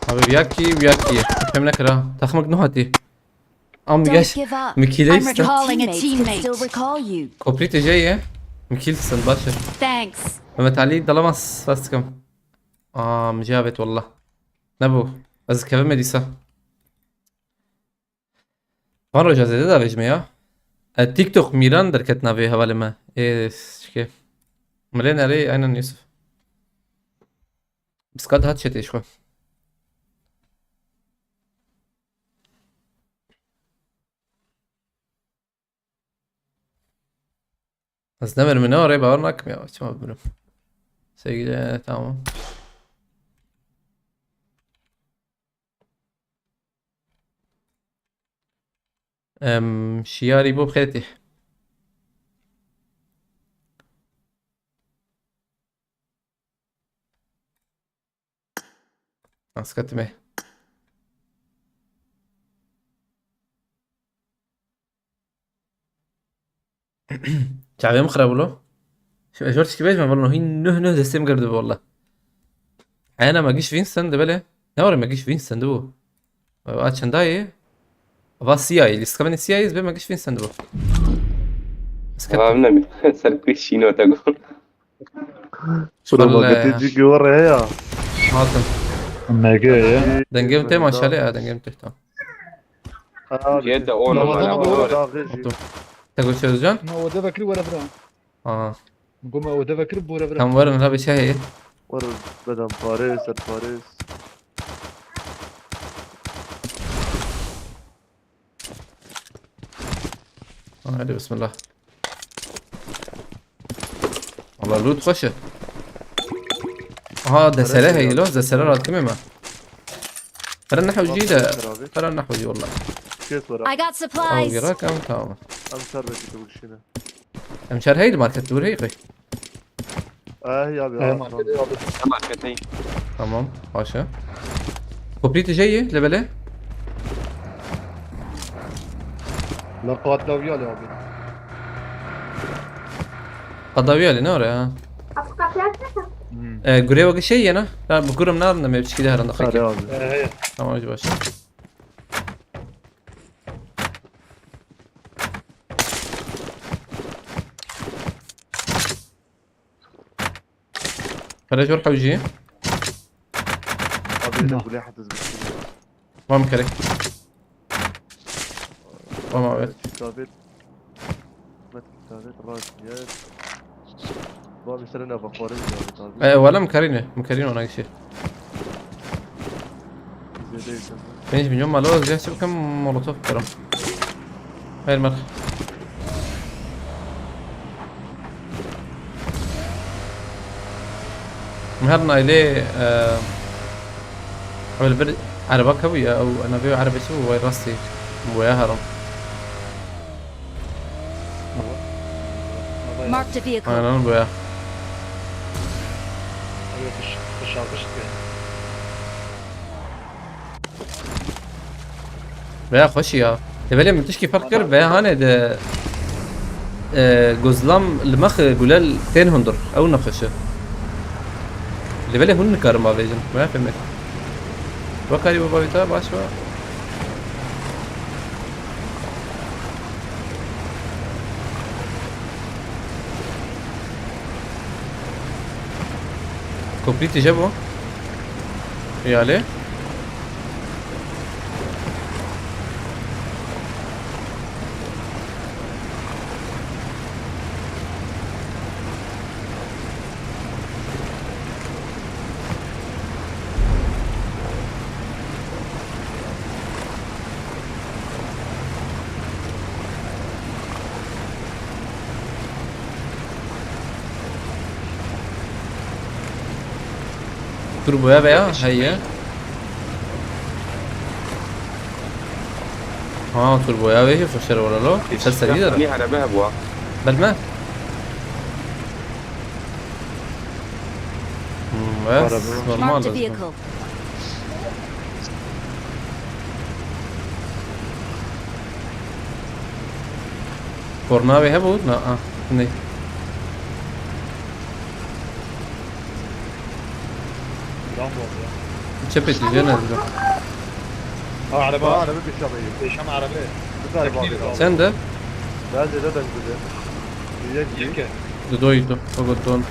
Abi, viyakî, viyakî. Hem ne kira. Takmak ne hati? Am Don't yaş. Give up. Mikî I'm Leyston. recalling a teammate. Still recall you. Koprî te jeye. Mikîl sen baş. Thanks. Mehmet Ali dalamaz fastikam. Aa, mücabet wallah. Ne bu? Ez kevime dîsa. Van roja zêde davêjime ya. E, TikTok Mîran derket navê hevalê me. Ê, çike. Milê nerê aynen Yusuf. Biskat hat çetê ji xwe. Ez ne verim ne oraya bawer nakim ya. Çima birim. Sevgili, tamam. Em, şiyarî bo xêtî. Askatime. Çavê min xirab bû lo. Şi ejor tiştî bêjme valla hîn nuh nuh destê min girdi valla. Heyana me giş Winston de bele. Ne var me giş Winston de bu? A çendayê? Va siyayê. Lîstka bene siyayê be me giş Winston de bu. Askat. Tamam ne mi? Ser kuş şino te go. Şurada Vallahi ya. Bakıtıcı güvara ya. Hatim. M G ya. Dengê min tê maşallah ya, dengê min tê, tamam. Abi. Yedi on numara. Dağıcı. Te goç Özcan? Ma o deve kir were bira. Aha. Go ma o deve kir bore bira. Tam verin la bir şey. Var beden Paris, ser Paris. Haydi bismillah. Valla loot xweş e. Aha, desere heylo, desere rahat kimê me. Kara nehwecî de. Kara nehwecî valla. Kes var. I got Ew supplies. girak em tamam. Em ser bekle bu kişine. Em şer heydi market dur hey qey. Ah ya abi. He markete aldım. Tamam, kötü. Tamam, başa. Koprî tije ye lebele. La qatlavi ali abi. Qadavi ali ne oraya? Hmm. E, gure wek şey yena. Ya bu gurum ne arında mevçiki de herhalde. Hadi abi. He he. Tamam, hadi başla. Xerec were hewcî. Abi, no. Gule hediz bitti. Vam kerek. Vam evet. Sabit. Met sabit, rast yer. Ba, bir sene ne bak, var ya, abi. E, wala mikarîne. Mikarîne ona kişi. Zêde yedim. Pênc milyon mala ez gehşi bikim, molotof bikirim. Hayır, mer. Her naylê, e, öyle bir araba kabı ya, o navi arabası bu, vay rastı. Bu ya haram. Marked a vehicle. Aynen bu ya. Evet, dış, dışarı çıktı. Veya xweş ya. Te belê min tişkî ferq kir, veya hanê de, e, gozlam li mex gulel tên hundir. Ew nexweş e. Lê belê hûn nikarin bavêjin. Veya fêmek. Wekarî bavê te baş be. Koprî tije bû. Yalê. Turboya veya heye. Ha, turboya ve jî xweşer were lo. Ser serî de. Nî erebe hebûa. Belme. Hmm, bes, normal. Marked a vehicle. Korna ve hebû? Na, ah, ne. Gram bu arada ya. Çepê tije ne dibin. Ha, araba. Ba, araba bir şey yapayım. Değişen araba. Bir tane Tekniği bağlı. kaldı. Çend e? Ben de zaten güzel. Yek Yirmi. Di do yî do. Fagot don.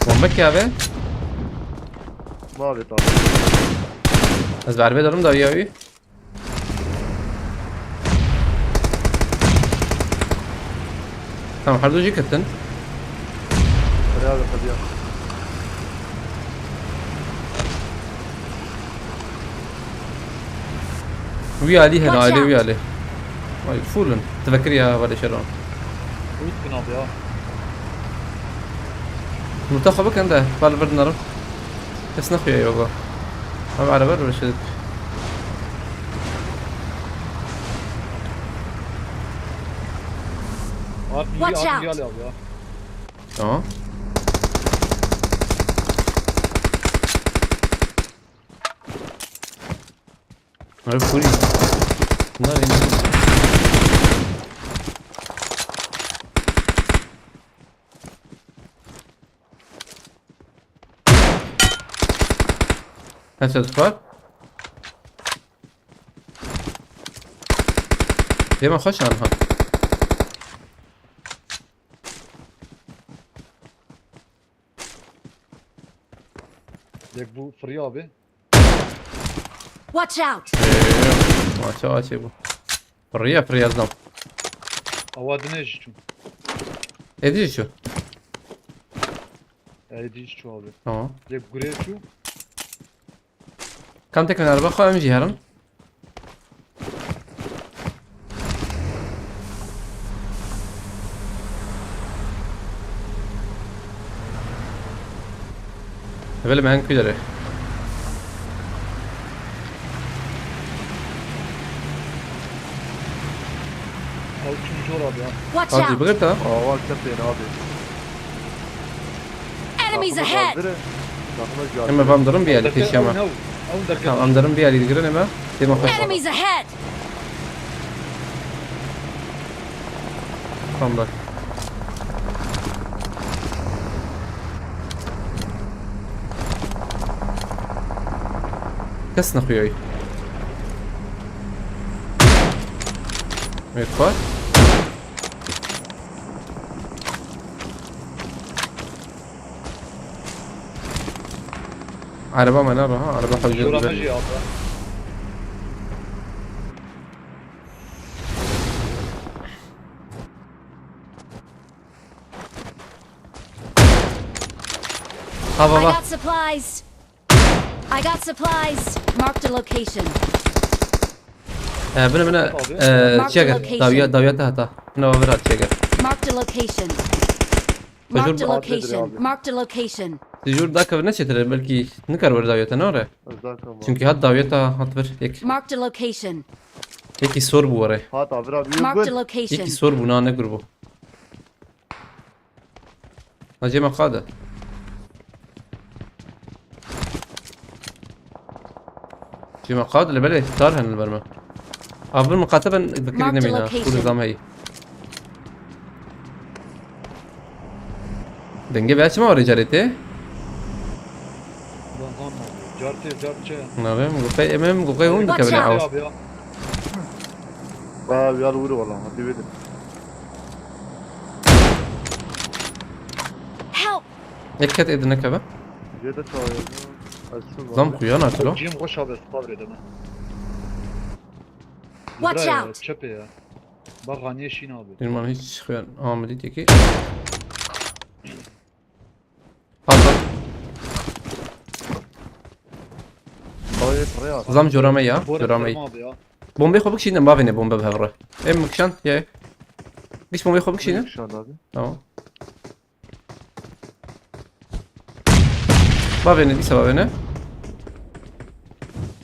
Bombe ki abi? Mavi tamam. Ez berbe darim da ya wî. Tamam, her du jî ketin. Herhalde tabii ya. Wî alî hene, Watch alî out. Wî alî. Ay, full in. Tevekir ya, vale şeron. Uyut bin abi ya. Nota xwe bikin de, bal vir nerim. Kes nexuya yoga. Ev araba rû şey. Abi, Watch abi, out. Bilal abi ya. Tamam. Abi full. Bunlar iyi. Headshot var. Dema xweş anha. Yek bu fırıyor abi. Watch out! Maça açı bu. Fırıya fırıya zam. Ava dine jî çû. Edi şu. Edi jî çû abi. Tamam. Yek gurê çû. Kam tek araba xwe em jî herin. Evvel ben kudere. Al üçüncü zor abi ya. Watch Hadi out! bırak da. Aa, var, sen beni abi. Enemies Takımı ahead! kaldırın. Takımı geldi. Hemen vam durum bir yerde Derken peşi ama. oyna, al derken. Tamam, em derin bir yerde girin hemen. Dema xweş. Enemies ahead! Tamam bak. Kes nexuyoy. Wait, what? Araba me ne ha? Araba hewce. Jora me jî abi. Ha, va, I va. Got supplies. I got supplies. Marked a location. Ee, bine, bine. Abi. Ee, Marked çiye gel. Location. Dawiya, dawiya te heta. Bine, va, vir hat çiye gel. Marked a location. Marked a location. Marked a location. Tijur da kevine çetire, belkî nikar wer dawiya te, ne ore? Ez da kevim. Çünkü hat dawiya te hat vir. Yek. Marked a location. Yekî sor bû were. Hat abi, abi, yürü. Marked a location. Yekî sor bû, na ne grubu. Na cê me qade. Cê me qade, li belê tar hene li ber me. Abi, min qate ben fikirî Marked nemîna. Location. Kur zam heyî. Denge be çima orê carê tê? Ulan lan abi. Car tê, car çe? Nabê, min goqey, em, em goqey hûn dikevine. Watch out. Abi ya. Abi ya, vur valla. Hadi verin. Help! Yek ket êdine keve. Jê de çawa yazıyor? Açsın. Zam kuya ne çilo? Cem hoş abi, sabrede mi? Watch out! Çepê ya. Bak, haniyê şîn abi. Dîrman hiç xuyar amidî têkî. Patlat. Hayır, buraya. Zam cora me ya, cora me. Abi ya. Bombê xwe bikişînin, bavêne bombe bi hev re. Em kişand, ye. Giş bombê xwe bikişînin. Kişand abi. Tamam. Bavêne, dîsa bavêne.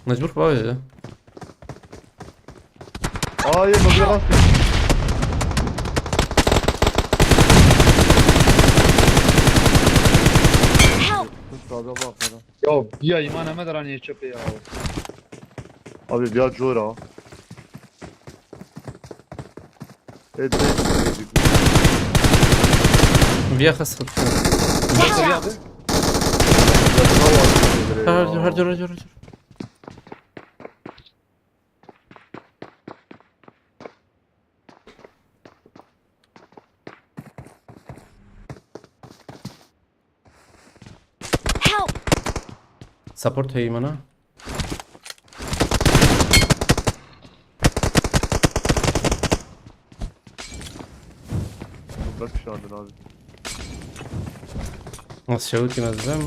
Mecbur bavêne. Ay, bak, biraz. Help! Kusura bakma. Ya, ya, iman Ahmet Raniye çöpe ya. Abi, bir cora. Evet, evet. Viya xist xist. Watch out! Her dur, her dur, her dur. Help! Support heye mana. Bak şu anda abi. Nasıl çabuk yemez değil mi?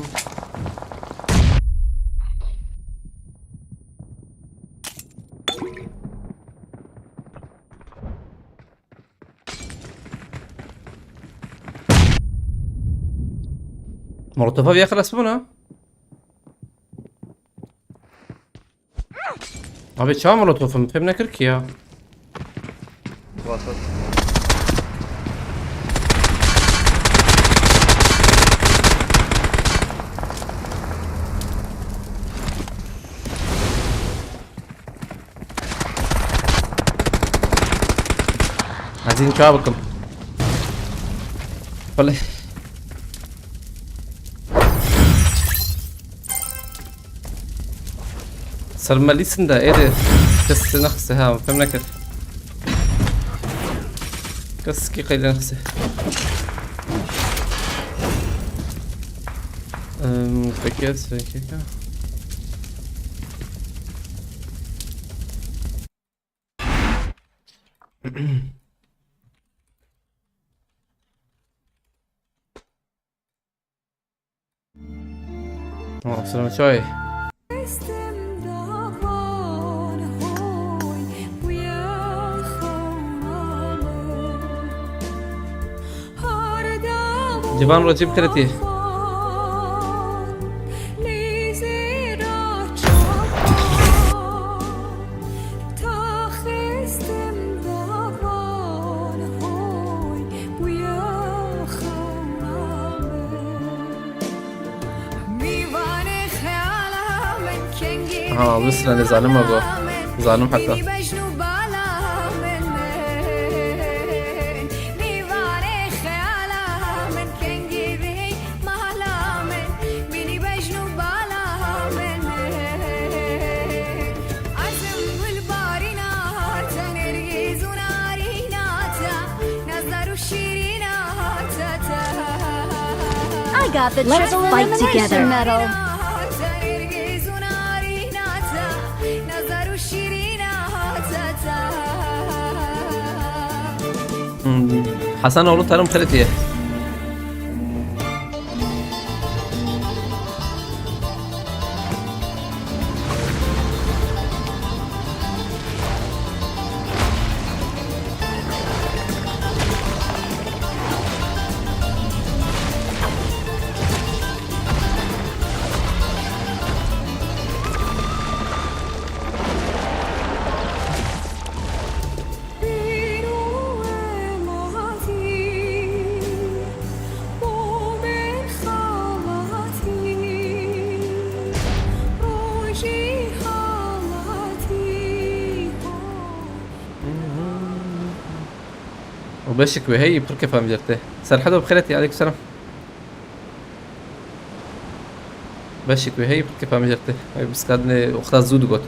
Molotofa viya xilas bûna? Abi, çawa molotofim? Fêm nekir ki ya. Vasat. Ez ê çawa bikim? Belê. Ser me lîstin de, êdî kes nexise ha, fêm nekir. Kes kî qeydê nexise. Em, peki, peki. Tamam, selam çay. Civan Recep Kreti. Ha, Mısır'a ne zalim abi. Zalim hatta. Let's fight together. Hmm, Hasan oğlu tarım krediye. û beşik wê heyî pir kefa min certe. Serhedo bi xêretî, aleykum selam. Beşik wê heyî pir kefa min certe. Ay biskadine oxta zû digot.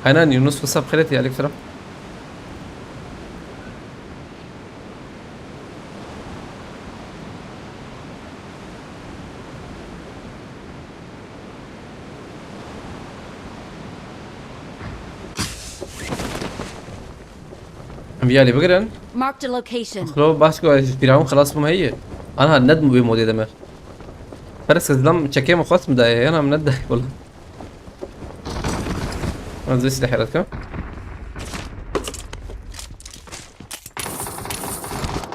Aynen Yunus, wisa bi xêretî, aleykum selam. Em vî alî bigirin. Marked a location. Xlo baş ku ez ji Fîravûn xelas bûm heye. Anha ne wê modê de me. Peres ez lam çekê min xwest min daye, yana min nedayê wala. Ez vê silahê re dikim.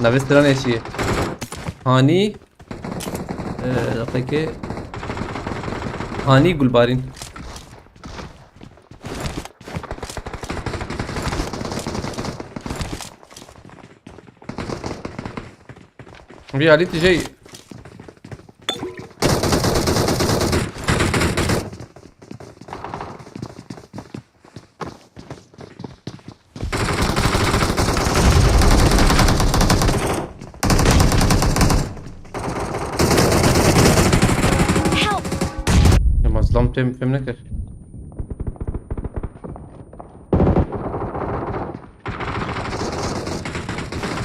Navê stranê çi ye? Hanî. Ee, peki. Hanî Gulbarîn. Vî alî tijey. Help! Ya mazlam tem tem ne kar.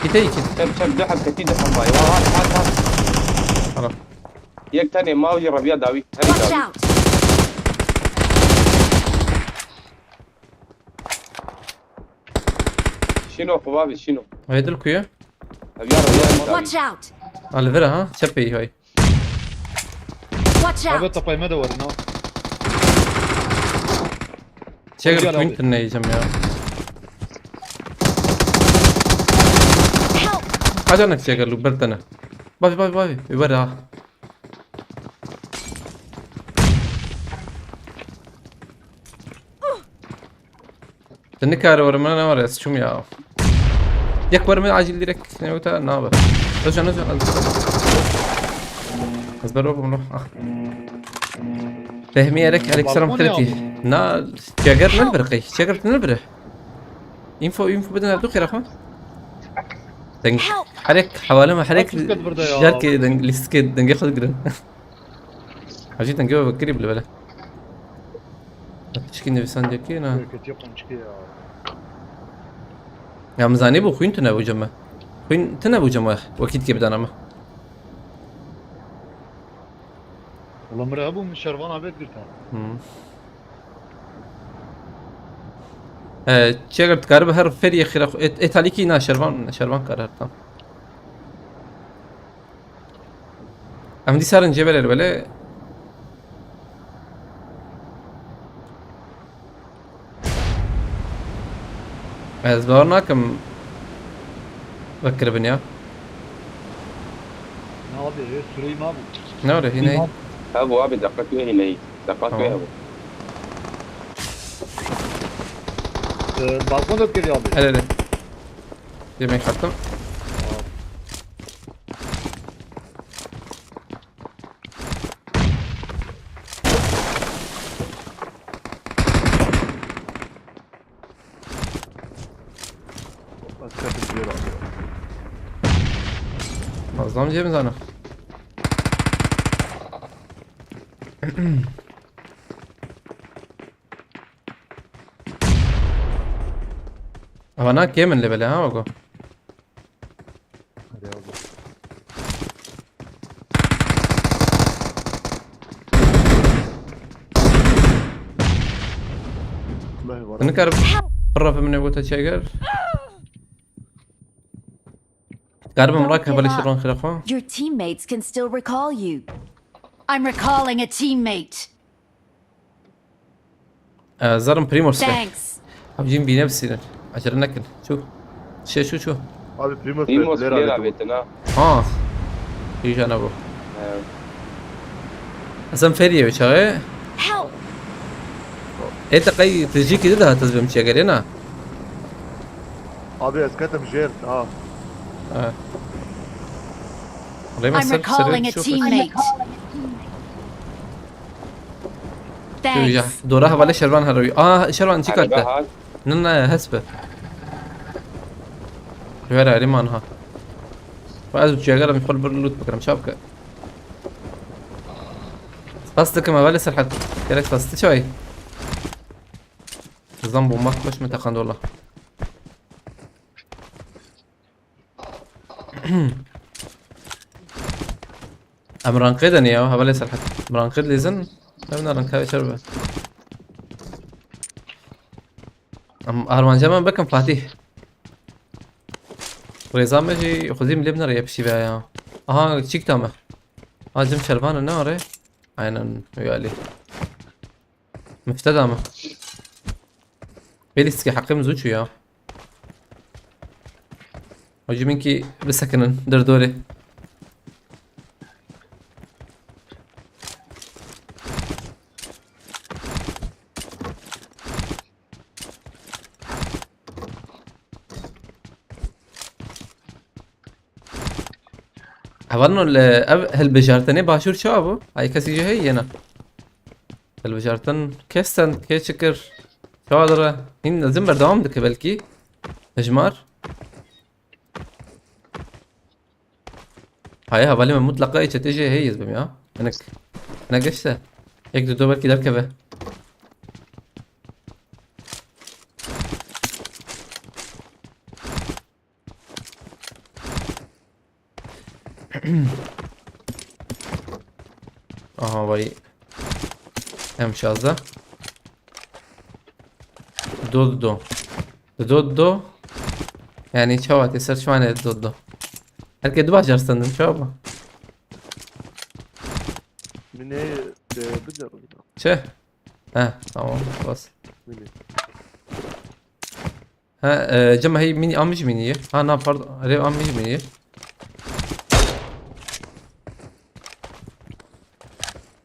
Kite iki. Çep, çep, du heb ketî, du heb bay. Wa, wa, wa, wa. Tamam. Yek tenê ma wî reviya dawî. Herî Watch dawî. Out! Şîno, xwe bavê, şîno. Hêdil ku ye? Ev ya reviya dawî. Watch out! A, li vir e, ha? Çepê yî hay. Watch out! Abi tepayê me de werin ha. Çek. Gel abi. Point ne yiyeceğim ya. Help! Acanek çek lu bertene. Bavê, bavê, bavê. Ver ha. Tu nikare were min, ne were, ez çûm ya. Yek were min acil direkt ne wita nabe. Özcan, Özcan, Özcan. Ez ber oğlum, ah. Fehmi Erek, aleyküm selam, balkon ya kreti. Na, çeger ne bire qey? Çeger ne bire? Info, info bidin, du xêra xwe. Deng, Help! Herek, hewale me, Herek, Bak, dikkat burada ya. Şerke, deng, listke, denge xwe girin. Hacî dengê we vekirî bile bele. Tişkî nivîsandiyekê ne? Ketiye ponçikê ya. Ya min zanî bû xwîn tune bû cem me. Xwîn tune bû cem me. Wekî dikê bidana me. Wala min re hebû, min şervan avêt girta. Hmm. E, çi eger dikaribe her feriyê xira xwe, et, etalîkî na şervan, şervan kar her tam. Em dîsa rincê belê li belê. Ez bawer nakim vekiribin ya. Ne abi, e, süreyi mi abi? Ne öyle, yine. Abi, abi, deqet wê hîneyî. Deqet wê Tamam. Abi. E, balkon da geliyor abi. Hele hele. Yemek attım. Mazlam cem zana. Ama na kemin lebele ha, ogo. Hadi abi. Nikarim pirra min ê gota çeger. Karim rak hevalê şiron xira xwe. Your teammates can still recall you. I'm recalling a teammate. Ee, zarim Primos be. Thanks. Abicim bine bisirin. Acele nekin. Şu. Şey şu şu. Abi Primos Primos lera lera betin. Betin ha. Ha. Hijana bu. Evet. Hasan Feriye ve çağı. Help. Ete kay teciki de daha tezbim çekerena. Abi ez ketim jêr. Ha. Ha. Rêma I'm ser, recalling a ser, teammate. Thanks. Dora hevalê Şervan her wî. Aa, Şervan çi katte? Araba hat. Ne, ne, hesbe. Ver arî man ha. Ve ez çiyagara min xwe bir loot bikirim. Çap ke. Spas dikim hevalê Serhat. Gerek spas ti çay. Zan bomba xweş min teqand wala. Em ranqê de ne ya, hevalê Serhat. Em ranqê de lêzin, em ne ranqê çer be. Em armanca me bikin Fatih. Rêza me jî xwezî min lê binere ye pişî veya ya. Aha, çîk da me. Ha, cim şervan ne are? Aynen, öyle. Müfte da mı? Belî sikê heqê min zû çû ya. Hocî min kî bisekinin derdorê. Hevalno li ev hilbijartinê başûr çawa bû? Ay kesî jî heye yena. Hilbijartin kê stend, kê çi kir? Çawa dire? Hîn dizim berdewam dike belkî. Hijmar. Hayê hevalê me mutlaqa ê çetê jê heye ez bim ya. Hinek. Hinek geşte. Yek du do belkî derkeve. Aha vay. M şazda. Do do. Do do. Yani çawa te ser çiwane do do. Herke du bajar sandım çawa bu. Mine de bijar. Çe? Ha tamam bas. Mine. Ha, e, cem hey mini amij mini ye. Ha na pardon. Rev amij mini ye.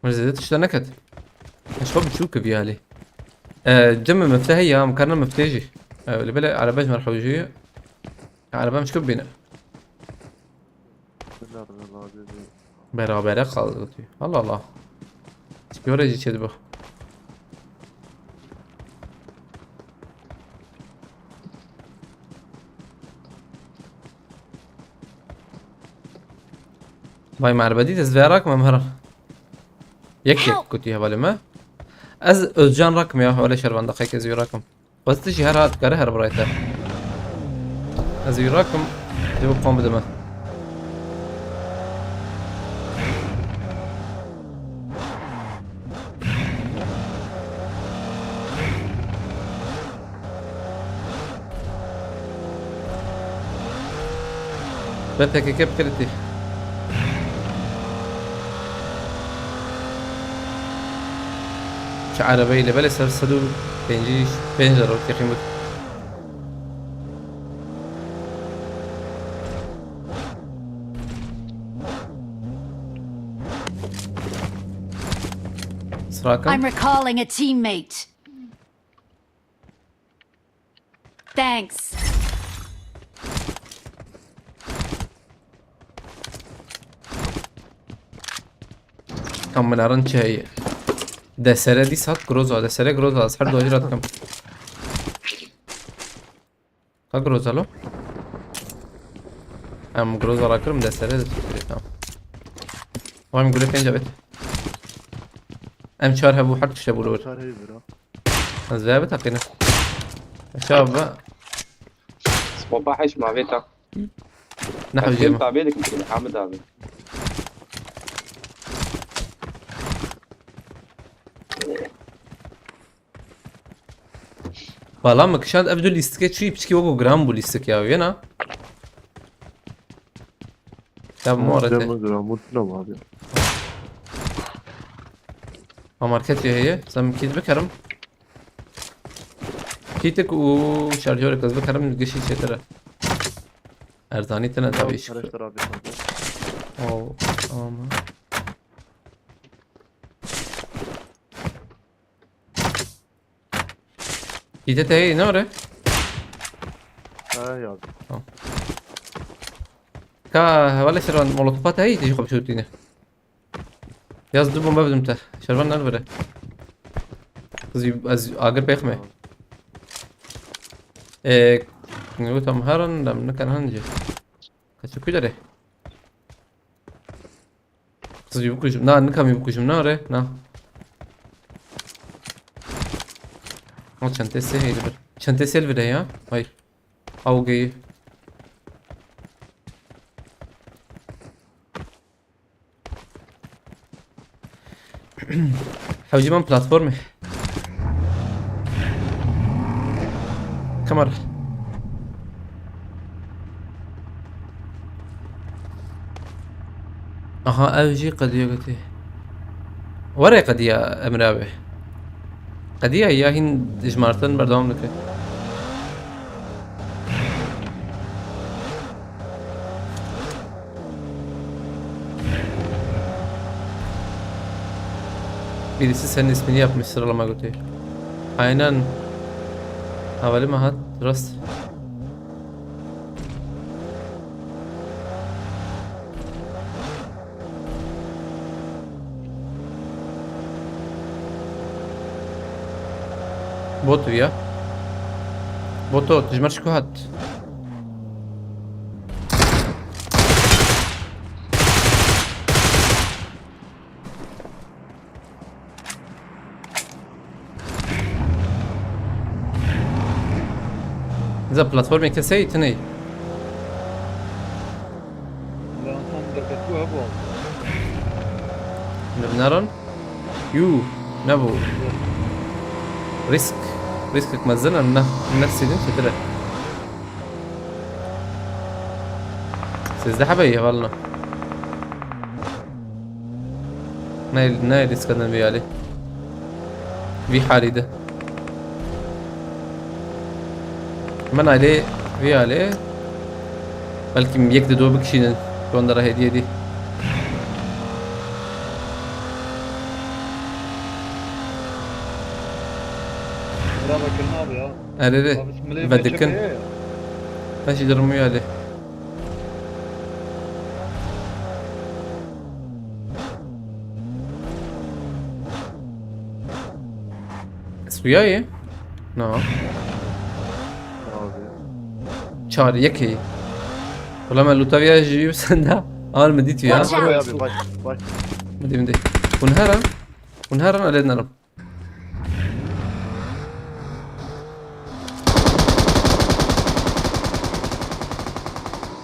Mirze de tişta neket. Eşko biçûk bi halî. E, cem mifte hey ya, em karna mifte jî. E, öyle böyle araba jmer hewjü. Araba mişko bine. Berabere kaldı diyor. Allah Allah. Göre çedi bu. Vay merbedî ez vê rakim em her. Yek yek kutî hevalê me. Ez Özcan rakim ya, hevalê şervan deqek ez wî rakim. Bas tu jî her hat kare her birayte. Ez wî rakim. Dê bi qom bidime. Be P K K bi kiritî. Çi erebeyê lê belê ser sed û pêncî pênc de rot yexîn bik. Sirakim. I'm recalling a teammate. Thanks. Tam min erin çi heye. Desere dîs hat Groza. Desere Groza. Ez her duajî ra dikim. Ka Groza lo? Em Groza rakirim desere de tutire tamam. Vay min gule pênc abet. Em çar hebû her tişte bû li wir. Çar heyî bira. Ez vê bi taqîne. Aşağı be. Smopa heş ma vê ta. Ne hewce mi? Tabê dikim seni Hamid abi. Bala min kişand ev du lîstikê çûyî piçkî wekû giran bû lîstik ya wê na. Ya morete. Deme giran bû tune abi. Ha marketê heye. Sen kit bikerim. Kitik û şarjorek ez bikerim gişî çêtir e. Erzanî tine tabii şükür. Arkadaşlar abi. Oo, tamam. Kîte te heyî ne ore? Ha ya. Tamam. Ka hevalê şervan molotofa te heyî tijî xwe bişûtîne. Yaz du bombe bidim te. Şervan nervire. Kızı ez agir pêxme. Eee, ne tam heran dem ne kan hanci. Kaçı kudere. Kızı bikujum. Na, nikam bikujum. Na re, na. O çantesi heydi bir. Çantesi el vire ya. Hayır. Avgayı. Hewcî man platformê. Kamera. Aha, ev jî qediya gotî. Were qediya Emre abi. Qediya ya hîn dijmartin berdewam dike. Birisi senin ismini yapmış sıralama götü. Aynen. Havalı mı hat? Rast. Bot ya. Boto, dijmer çiku hat. Za platformê kesey tiney. Lan tam da ketu hebû. Li binaran? Yû, nebû. Risk. Riskek mezin e, ne, ne sîdin çêtir e. Sêzdeh hebe ye, hevalno. Ne, ne risk edin vî alî. Vî halî de. Min alê, vî alê. Belkî yek di do bikişînin. Gondera hêdî hêdî. Bravo, kirin abi ya. Erê rê. Abi, milê vedikin. Meşe be. Meşe durumu alê. Suya ye? No. Abi. Çar, yekê. Wala me lutaviya jî senda. Ar mi dît ya. Watch out. Abi, bak, bak. Mi dî, mi dî. Hûn herin? Hûn herin, alê nerim.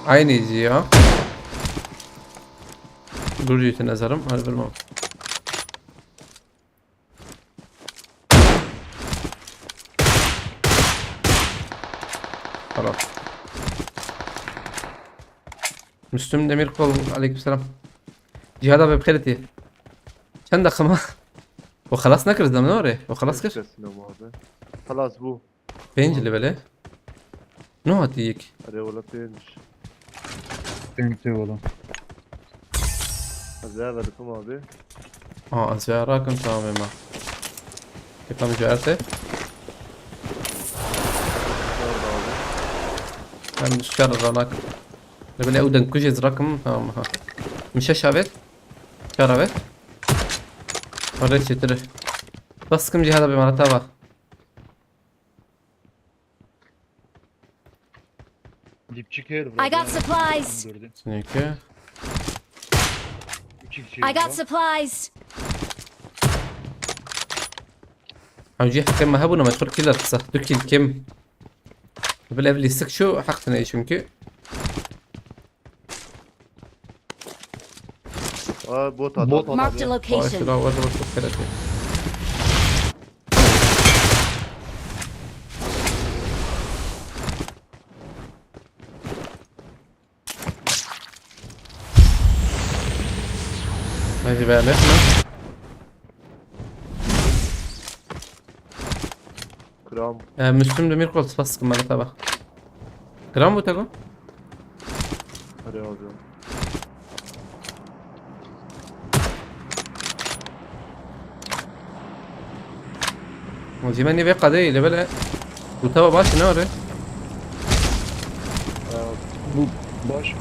Aynı ya. Dur, yutun ezerim. Hadi vurma. Tamam. Müslüm Demirkol, aleykümselam. Cihad abi, bixêr tî. Çend deqe ma? O xelas nekir, ez dem ne ore? O xelas kir? Kesin ama abi. Xelas bu. Pênc level e. No hatî yek. Erê wala pênc. Pênc tê wala. Ez eve dikim abi. Aa, ez eve rakim, tamam ema. Kefam ji erte. Orada abi. Ben şer ranak. Lebele ew den kujê zrakim, tamam ha. Min şeş avet. Çar avet. Arê çêtir. Bas kim cihada be marata va. Dipçik her I got burada. Supplies. Gördüm. Sineke. Üç kişi I got burada. Supplies. Hewcî heqê me hebûna me çor kîl dixisa. Du kîl kêm. Bil ev lîstik çû heq tine çünkü. Aa, bot hat. Bot hat. Marked a abi. Location. Şura var, var, çok kere. Ji ber lês me. Kram. E, Müslüm Demirkol, spas dikim, me te ba. Kram bû te ku? Hadi abi. Zî me nîvê qadeyê lê bele. Gotava baş ne ore? Ee, bu baş.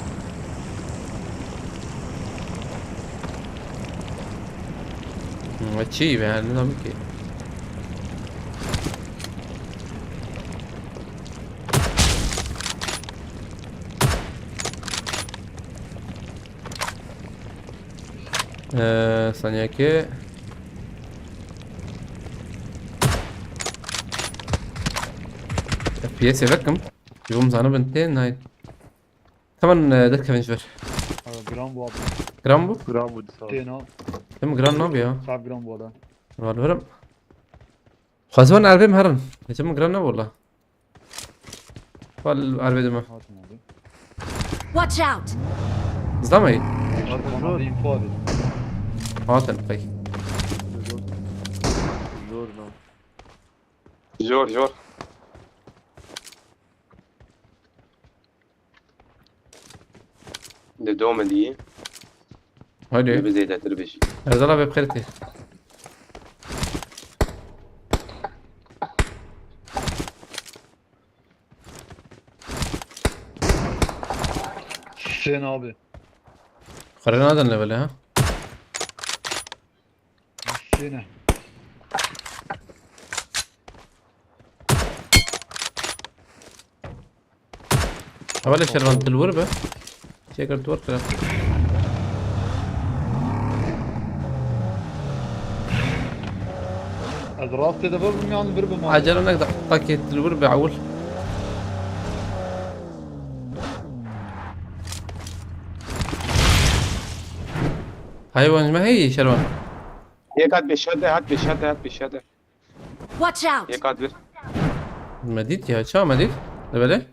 Hmm, çi be yani, ne ki? Ee, saniyeke. F P S vekim. Yum zanı bin te nay. Tamam, e, derkevin ji ver. Abi, gram bu abi. Gram bu? Gram bu disa. Tena. Değil mi? Gram ne yapıyor? Sab gram bu adam. Var varım. Xwezvan erbê min herin. Hêca min giran nebû wela. Wal erbê dime. Hatim abi. Watch out! Zda me? Hatim abi, info abi. Hatin, peki. Zor, zor lan. Zor, zor. Di do min diyî. Hadi. Bi zêdetir bijî. Erdal abi, bi xêr tê. Hüseyin abi. Xwere nadin levelê, ha? Hüseyin. Hevalê Şervan, tu li wir be. Çêkir, tu wir kira. Ez rastê de bibim yan bir bim abi. Acele nek, deqîqekê tu li wir be ewil. Heywan ji me heyî Şervan. Yek hat beş hat, hat beş hat, hat beş hat. Watch out! Yek hat bir. Me dît ya, ça me dît? Ne böyle?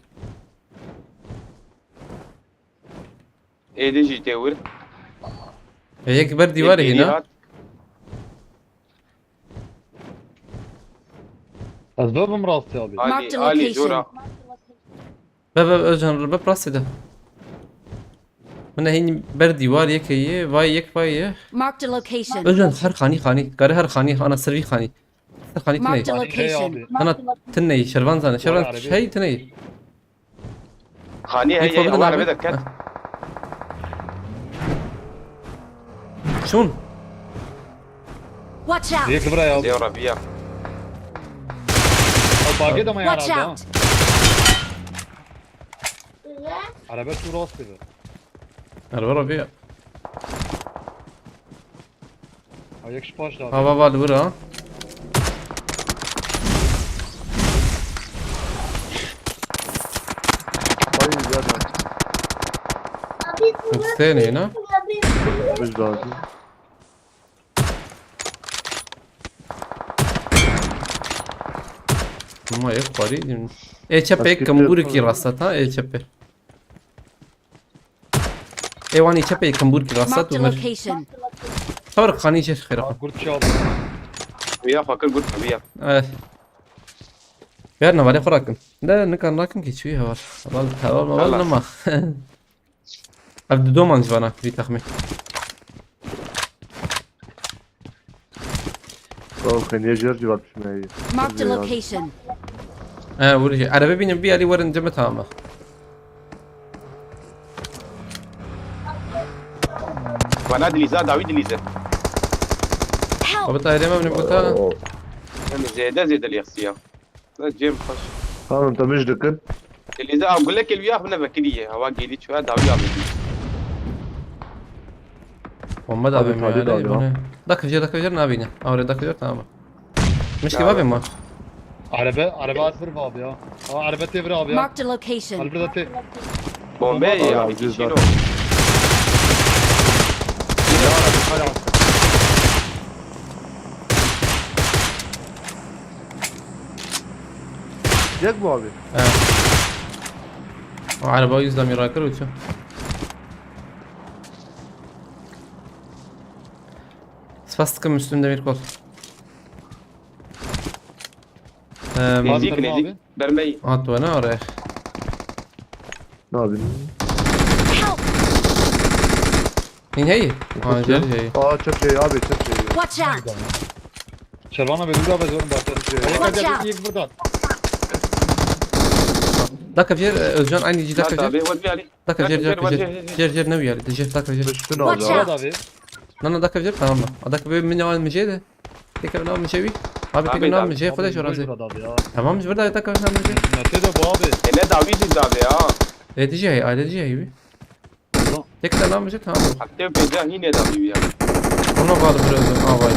Êdî jî tê wir. E, yek ber dîwarê hîna. Hat. Ez bibim rastî abi. Marked a location. Alî, Alî, jora. Be, be, Özcan, be, rastî de. Min hîn ber dîwar yekê ye, vay yek vay ye. Marked a location. Özcan, her xanî xanî, gare her xanî, ana ser vî xanî. Ser xanî tine. Marked a location. Ana tine, Şervan zane, Şervan şey tine. Xanî heye, ewa arebe derket. Şun. Watch out! Yek bira ya. Zê Rabia. O bagê de ma ya. Watch out! Araba şu rast dedi. Araba Rabia. Ha, yek şu paş da. Ha, va, va, li wir ha. Ay, güzel lan. Hüseyin, ne? Biz lazım. Ama yek parî. Ê çepê, yek kembûrikî rasta ta, ê çepê. Ê wanî çepê kembûrikî rasta tu mir. Marked a location. Tawr xanî jê xêra. Aa, gurt çaldı. Viya fakir gurt viya. Eh. Ver ne vale xurakim. Ne, ne kan rakim ki çuy heval. Heval, heval, heval. Nema. Ev di doman ji vana vî texmîn. Tamam, xeniye jer cevap düşünmeyi. Marked a location. He, vur jî. Erebe bînin, bir alî werin cime tamam. Bana dilîze, dawî dilîze. Help! Abi, Tahir'e mi bunu kota? Oo. Em zêde zêde lêxsiya. Cem xweş. Tamam, te mij dikin. Dilîze, a gulekê li wî ax bine vekirî ye. Hewa gêlî çûye, dawî avêtî. Bomba da abi, abi, abi, abi. Dakika, dakika, nabîne. Awre dakika, tamam. Mişkî abi ma. Araba, araba at bir abi ya. Aa, araba tê bir abi ya. Marked a location. Al burada tê. Bombe ya, abi, abi, kişi yok. Yek bu abi. He. O araba yüzden bir rakır uçuyor. Spas dikim Müslüm Demirkol. Em, Nêzîk, Bastırma nêzîk. Abi. Bermey. Hat we ne are? Ne yapayım? Help! Hîn heyî? Ha, Çöp jêr ya. Heyî. Aa, çöp şeyi abi, çöp şeyi. Watch out! Şervan abi, dur abi, zor bak. Çöp şeyi. Watch out! Yek burada. Dakika bir, e, Özcan, aynı cî dakika bir. Abi, wer biyarî. Dakika bir, dakika bir, dakika bir, wer bir. Jêr, jêr, jêr, jêr, ne biyarî? Jêr, dakika bir. Düştün Watch abi. Out! Abi. Na, na, dakika bir, tamam mı? A, dakika bir, min al mijê de. Tek ev al mijê wî. Abi, tek ev al mijê, xwedê ji razî. Abi, abi, abi, abi. Tamam, ji vir de dakika ev al mijê. Mete de bu abi. E, ne dawî jî dabe ya. E, dijî heyî, aile dijî heyî wî. Tek ev al mijê, tamam. Hatta pêca hî ne dawî ya. Ona bağlı biraz da, ha, vay.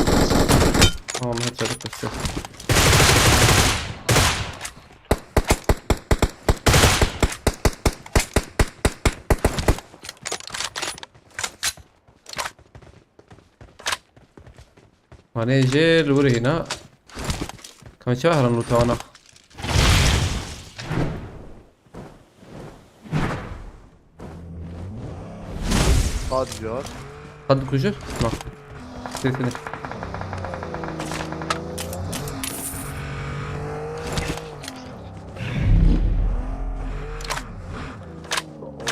Tamam, her çabuk kaçtı. Mane jê li wir hîna. Kam çawa herin lûta wana? Qad car. Qad dikuje? Na. Sesini.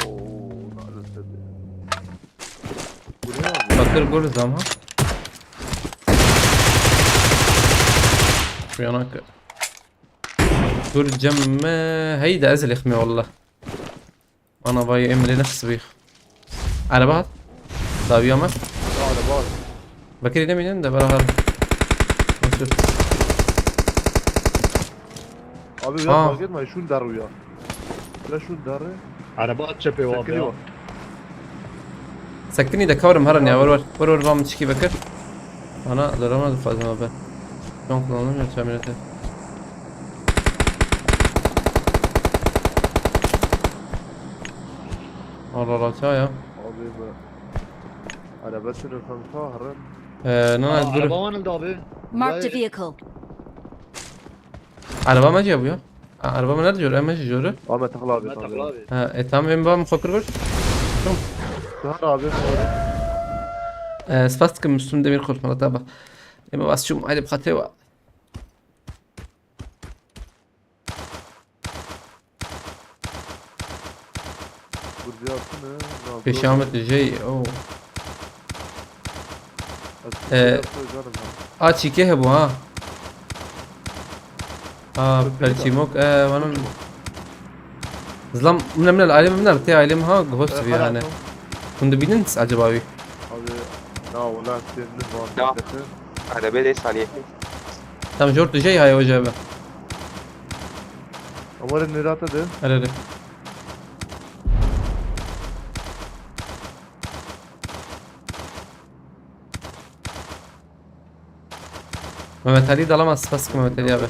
Oo, maalesef. Fakir gur zaman. Şu yana kır. Dur cemme. Hey de ez lixme wallah. Ana vay emre nasıl bir. Araba hat. Dawiya me. Ya araba var. Bakır ile miyden de beraber. Nasıl? Abi biraz Ha. Fark etme, şunu dar ya. Biraz şunu dar. Araba at çöpe o abi. Çekiliyor. Sekinî de kawrim herin ya, wer wer. Wer wer, vam çikî vekir. Ana, darama da fazla be. Son kullanılmıyor tamirete. Allah Allah, çay ya. Abi bu. Araba sürüyor kanka, herin. Ee, ne, aa, dur. Araba var abi. Marked a vehicle. Araba me cevap ya. Ha, araba me ne diyor? Eme diyor. Ahmet Akıl abi. Ahmet Akıl abi. Ha, e, tamam, em bam xokir bir. Tamam. Sağ abi. E, spas dikim Müslüm Demirkol, Murat abi. Em bas çum, haydi, xatê wa. Gurciyatı ne? Pêşamet jey, o. Ee, a, çîkê hebû, ha. A, perçîmok, e, vanin. Zilam, min, min, ailem, min, tê ailem, ha, ghost vi, hani. Hûn dibînin acaba wî? Abi, na, wala, tê min var. Ya. Arabê de saniye. Tam jor tu jey, hay, o jebe. Ama ne rata de? Erê, erê. Mehmet Ali dalamaz, spas ki Mehmet Ali abi.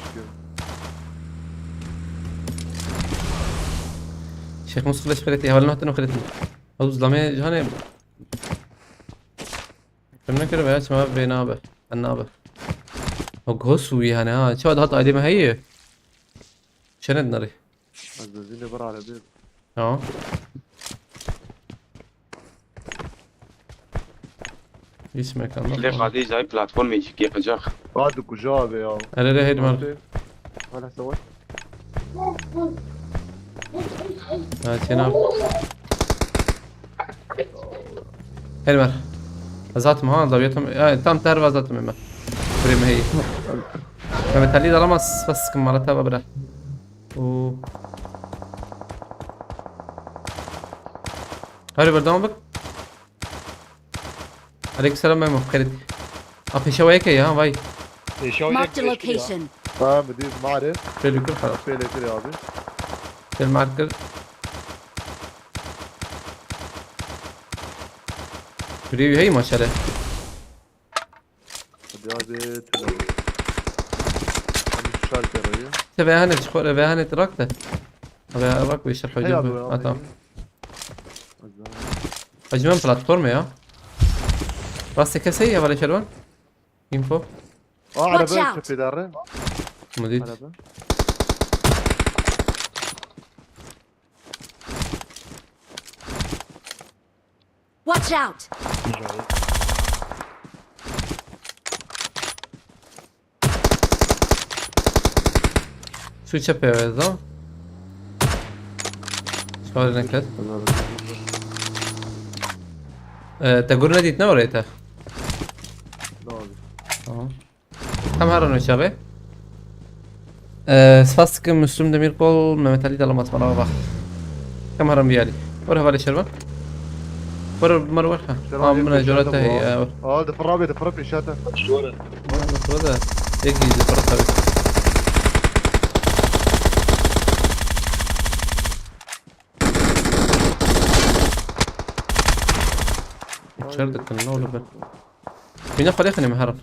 Şeyh Mustafa Leşbereti, havalı nokta nokta. Oğuz Lame Cihane. Kim ne kere veya çima beyna abi. Anna abi. O ghost uyu yani ha. Çava daha da aileme heyi. Çenet nari. Ez de zînê bir arabê. Tamam. Hiç mekan yok. Lê qadî cayî platformê jî kê qicaq. Qad kuja abi ya. Erê, erê, heydi mar. Hala savaş. Ha, çêna. Heydi mar. Ez hatim ha, dawiyetim. Ya, tam ter vaz hatim ben. Buraya mı hey? Mehmet Ali dalamaz. Bas sıkın mara tava bira. Oo. Hadi berdam bak. Aleykümselam Memo. Xeyret. A, pêşa wê yekê ya, vay. Pêşa wê yek. Marked a location. Ha, bi dîv mare. Pêlî kir xelas. Pêlê kir abi. Pêl mar kir. Birê wî heyî maşallah. Hadi abi, tülo. Hadi şu şarkı arayı. Te veyane çi xwar, veyane trak de. Abi rak ve şerh hocam. Hey abi, abi. Ha, tamam. Hacı ben platform ya. Rastê kesê ya, vale şervan. Info. Aa, araba. Watch out. Tepede araba. Mı dit? Araba. Watch out. Tu çepê wê zam. Çawarê neket. Ee, te gur nedît ne oraya te? Tamam. Em herin wê çaxê. Ee, spas dikim Müslüm Demirkol, Mehmet Ali Dalamat bana bak. Em herin bir Ali. Were hevalê Şervan. Were Merwer ha. Şervan, tamam, yek buna peşate cürete bu, heye. Aa, difirabê, difirab peşate. Were, were. Yek yedi para tabii. Çer dikin, ne olur be. Bîna xwe lêxinê me herin.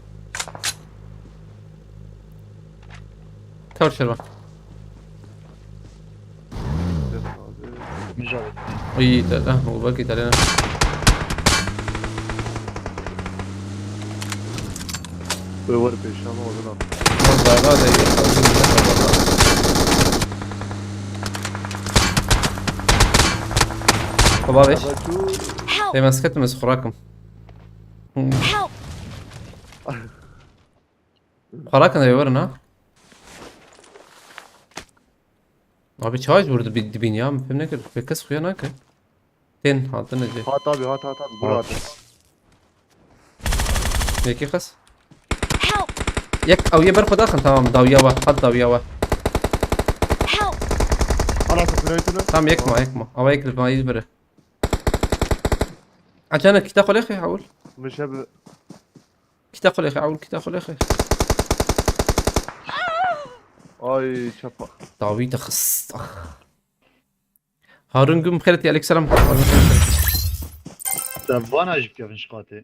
Kar Şervan. Mijare. Î te, eh, û belkî te lê ne. Wê were pêşan, o zina. Valla, valla, iyi. Baba beş. Help! Ê, mesketim ez xurakim. Help! Xurakin ê werin ha. Abi çawa ji wir dibî-, dibîn ya? Min fêm nekir. Pê kes xuya nake. Tên hatine cê. Hat abi, hat, hat, hat. Bura hat. Yekî qis. Help! Yek, ew yê ber xwe daxin, tamam, dawiya we, hat dawiya we. Help! Ana, sıfıraytını. Tamam, yek ma, yek ma. Ama yek ma, yüz biri. Açana, kita xwe lêxê, Hewil. Mişe bi- Kita xwe lêxê, Hewil, kita xwe lêxê. Ay, çapa. Dawî dixist. Ah. Harun Güm, xêret, aleyküm selam. Te vana jî bikevin ji qatê.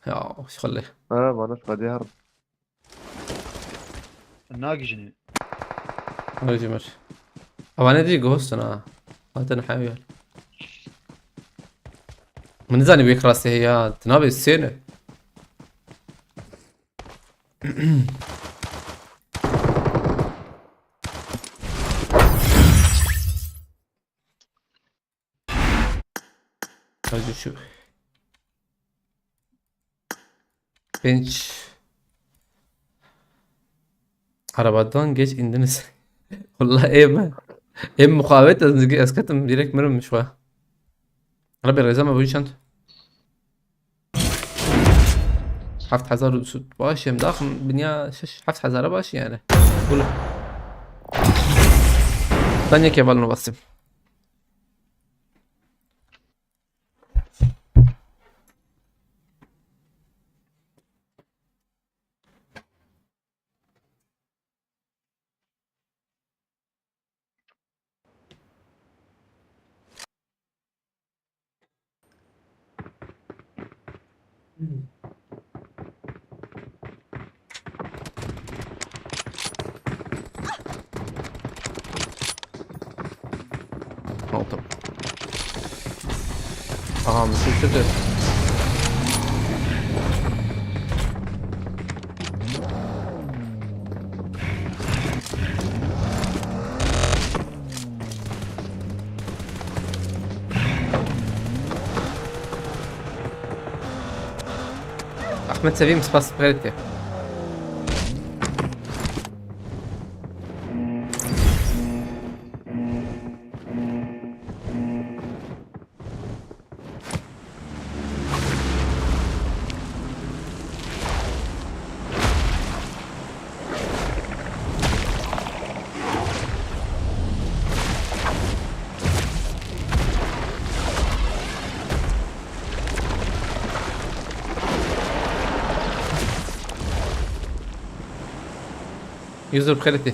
Ya, xwe lê. Ha, vana ji qatê her. Nagijinî. Öyle cimir. Ama ne diyecek, ghost ha. Zaten hayal. Min nizanî wê rastê heye ya. Ti nabê sê ne. Hadi şu. Pênc. Arabadan geç indiniz. Wallah ê me. Ê muqawet ez, ez ketim direkt mirim şu. Rebê rêza me bûyî çend? Heft hezar û du sed. Baş em daxim binya şeş heft hezara baş yani. Bula. Sen yekê balını basayım. Aldım. Aha, müsültüdür. Ahmet Sevim, spas, xêrê te. User bixêrê tê.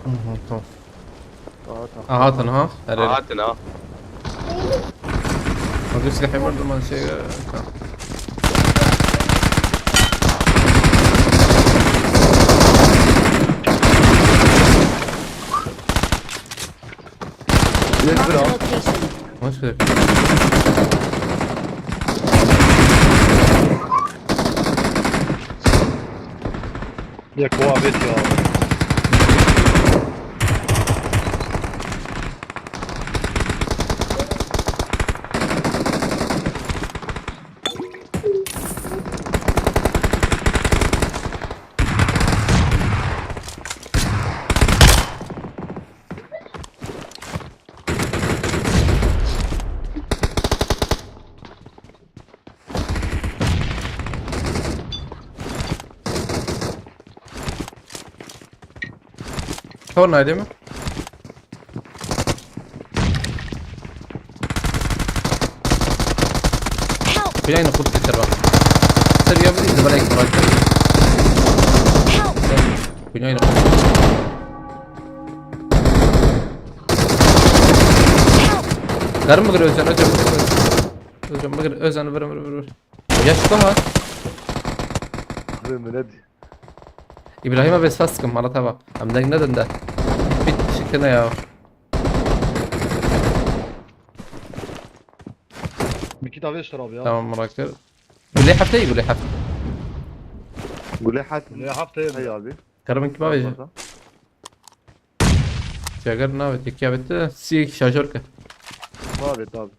Mhm, tamam. Aha, tamam. Aha, hatin ha. Her yere. Hatin ha. Hadi silahı var da şey. Tamam. Marked a location. Hoş geldin. Yek o avêt ya. Tornaydı mı? Help! Kuyayını kurt getir bak. Ser ya bir de bana ekmek. Help! Kuyayını kurt. Help! Garım mı giriyor sen? Özcan mı giriyor? Özcan mı giriyor? Özcan vur vur vur vur. Yaşlı var. Abi millet. İbrahim'e bes fastkım, Malat'a bak. Hem deng ne döndü? Bir şıkkına ya. Miki da veştir abi ya. Tamam, bırakır. Gule haftayı, gule hafta. Gule hat. Gule haftayı. Hey abi. Karımın kim abi? Olmasa. Jager ne abi? Teki abi de, si şarjör ki. Abi, abi.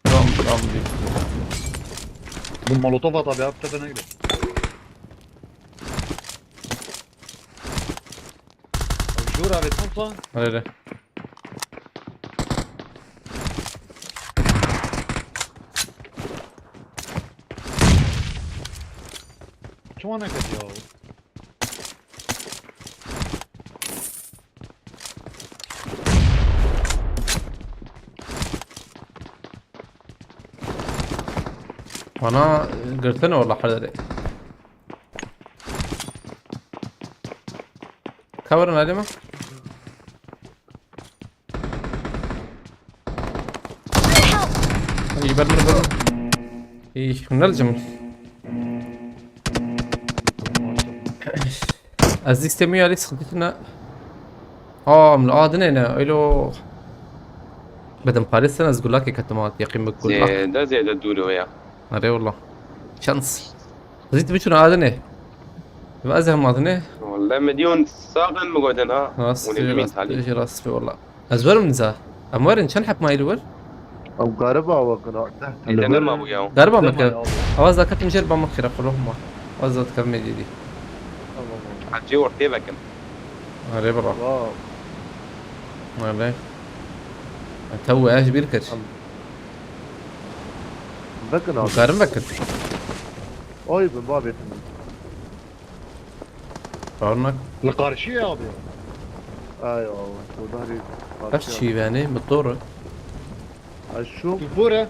Tamam, tamam, bir. Bu molotof at abi, abi, tepene gidelim. Abi, şuur abi, tam sağ. Hadi, hadi. Çuvanak et ya. Bana, e, girtene wala her derê. Ka werin alê me. Ay, ber, ber, ber. Ey, hûn ne licim. Ez lîstê min ya lîst xidîtine. Ha, min adine ne, öyle. Bedim Paris'ten ez gulakê ketim hat, yakın bir gulak. Zêde, zêde dûr o ya. Erê wala. Şans. Xizît biçûn adine. Ve ez hem adine. Wala me diyon saxin mi godin ha. Rast, rast, rast, wala. Ez werim niza. Em werin, çend heb mayî li wir? Ew gariba we kira. Ê, te nema bû ya. Gariba me kir. Ew ez daketim jêr ba min xêra xwe, roh ma. Ew ez daketim me dîdî. Tamam. Hacî ortê vekin. Erê bira. Wow. Erê. Tew ez bîr kir. Vekin abi. Karim vekin. Oy bin babê. Parnak. Li karşî ye abi. Ay Allah, o da hadi. Kaç çî yani, motoru? Ay şu. Tu bore.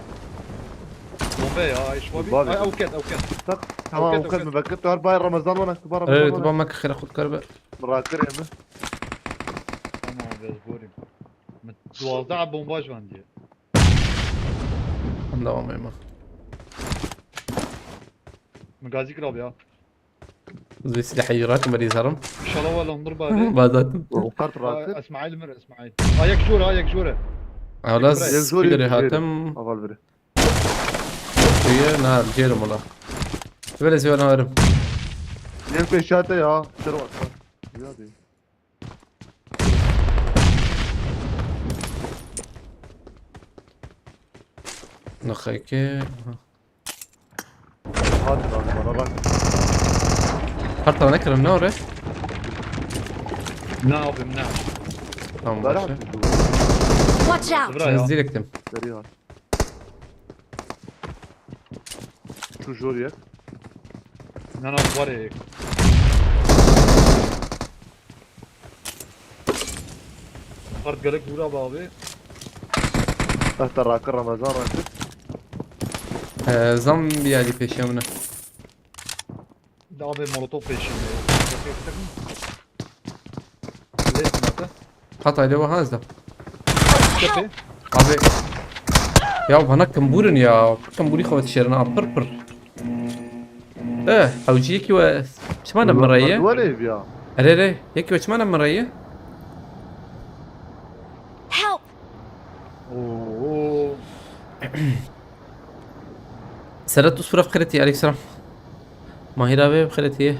Bombe ya, ay şu abi. Ay, awket, awket. Tak, tamam, awket, awket. Mi vekir, tu her bay Ramazan wana, tu bay Ramazan wana. Evet, tu bay mek xira xud karbe. Rakir emi. Tamam, bez borim. Duwazdeh bomba ji van diye. Em devam ema. Mi gazî kir abi ya. Zî silahê yî rakim, berî zarim. İnşallah wala hundir bari. Bazatim. O kart rahat. Esmail mir, Esmail. Ayek jore, ayek jore. Awla. Yek jore, spîderê hatim. Aval biri. Şuye, na, jerim ola. Böyle seviyorum, harim. Yek peşate ya. Şervat. Ya değil. Nexeke. Hadi lan bana bak. Her tane kirin ne oraya? Ne yapayım ne? Tamam, Bera başla. Watch out! Bırak ya. Direkt. Veriyor. Şu jor yek. Ne ne var ya. Kart gerek vura be abi. Tahta rakı Ramazan rakı. Ee, zam bir yali peşemine. Da abi molotof peşinde. Yok ettim. Letmedi. Hat aile var hazda. Tepe. Abi. Ya bana kambûrin ya. Kambûrî xwe dişêrin a pir pir. Eh, hewcî yekî we çima ne min re ye? Wale ya. Erê, erê, yekî we çima ne min re ye? Help! Oo. Serhat Usura bi xêretî, aleyhisselam. Mahir abi bi xêretî.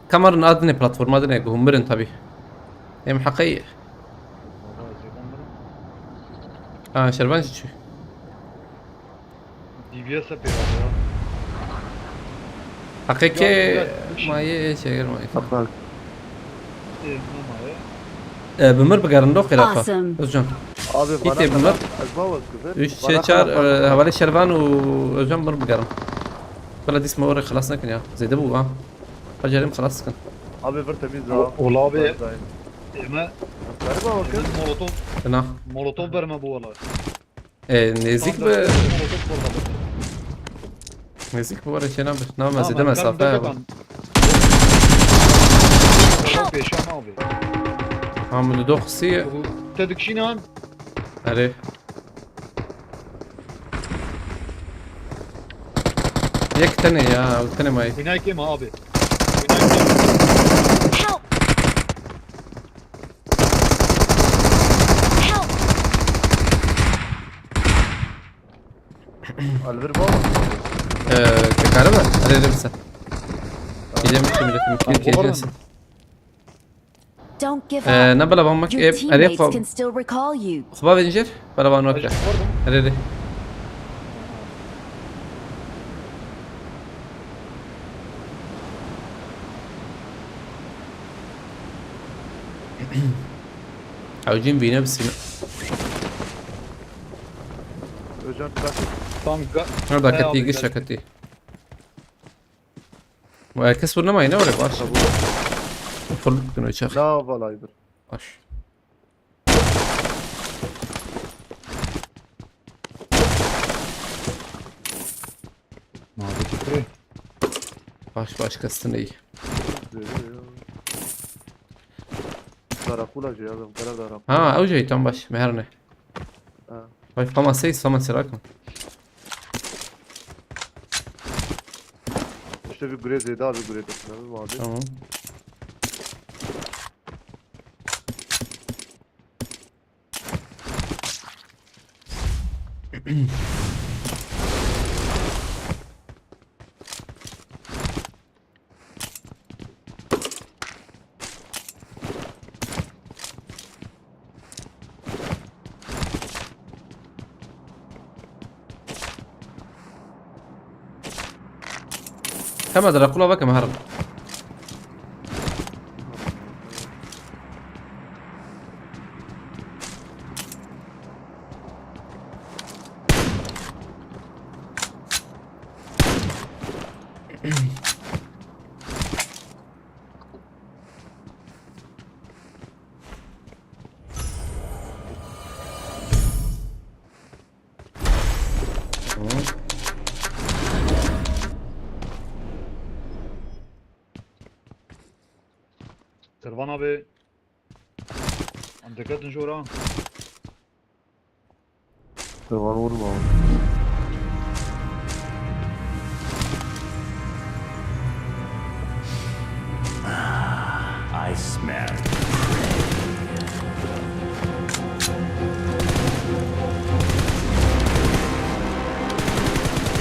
Kamerin adine platforma dine guhumbirin tabi. Em heqey. Ha, şervan çi? D B S pê ya. Heqê ke maye şeger maye. Bak. E, bi mir bigerin do qêra xwe. Awesome. Özcan. Abi, bana Îtê bi mir. Üç, çar, e, hevalê Şervan û Özcan mir bigerin. Bela dîs me orê xilas nekin ya. Zêde bû ha. Bacarım xilas dikin. Abi, bir temiz ha. Ola abi. Eme. Galiba bakın. Molotof. Fena. Molotof verme bu olay. E, nêzîk bi... Nêzîk bi were çêna bi. Na, me zêde mesafe ya. Pêşan abi. Ha, min li do xisiye. Te dikişînan. Erê. Yek tenê ya, ew tenê mayî. Wînayekê me abi. Wînayekê me. Help! Help! Alvir baba. Ee, kekare mi? Hadi edelim sen. Gidelim şu milletin. Tamam, gel, gel, olur gel mu? Sen. Don't give up. Ee, ne bela bak, Your e, teammates can still recall you. Xuba vencir, bela bak, nokta. Hadi, hadi. Ew cîn vîne bisîne. Özcan, bırak. Tam ga-, Ha, da he, ketî, abi, giş gel. Ketî. Ve kes vurnamayın, ne öyle baş? Tabii. Fırlık gün uçak. La, vallahi bir. Baş. Muhabbeti kırıyor. Baş başkasını iyi. Dara kula jî ya, ben kara dara kula. Ha, ew jî tam baş, meher ne? Ha. Baş, fama seis, fama serakan. İşte bir gure zêde, bir gure de. Tamam. Hema Drakula veke meherim. Servan abi. Em diketin jora. Servan vurma. I smell prey.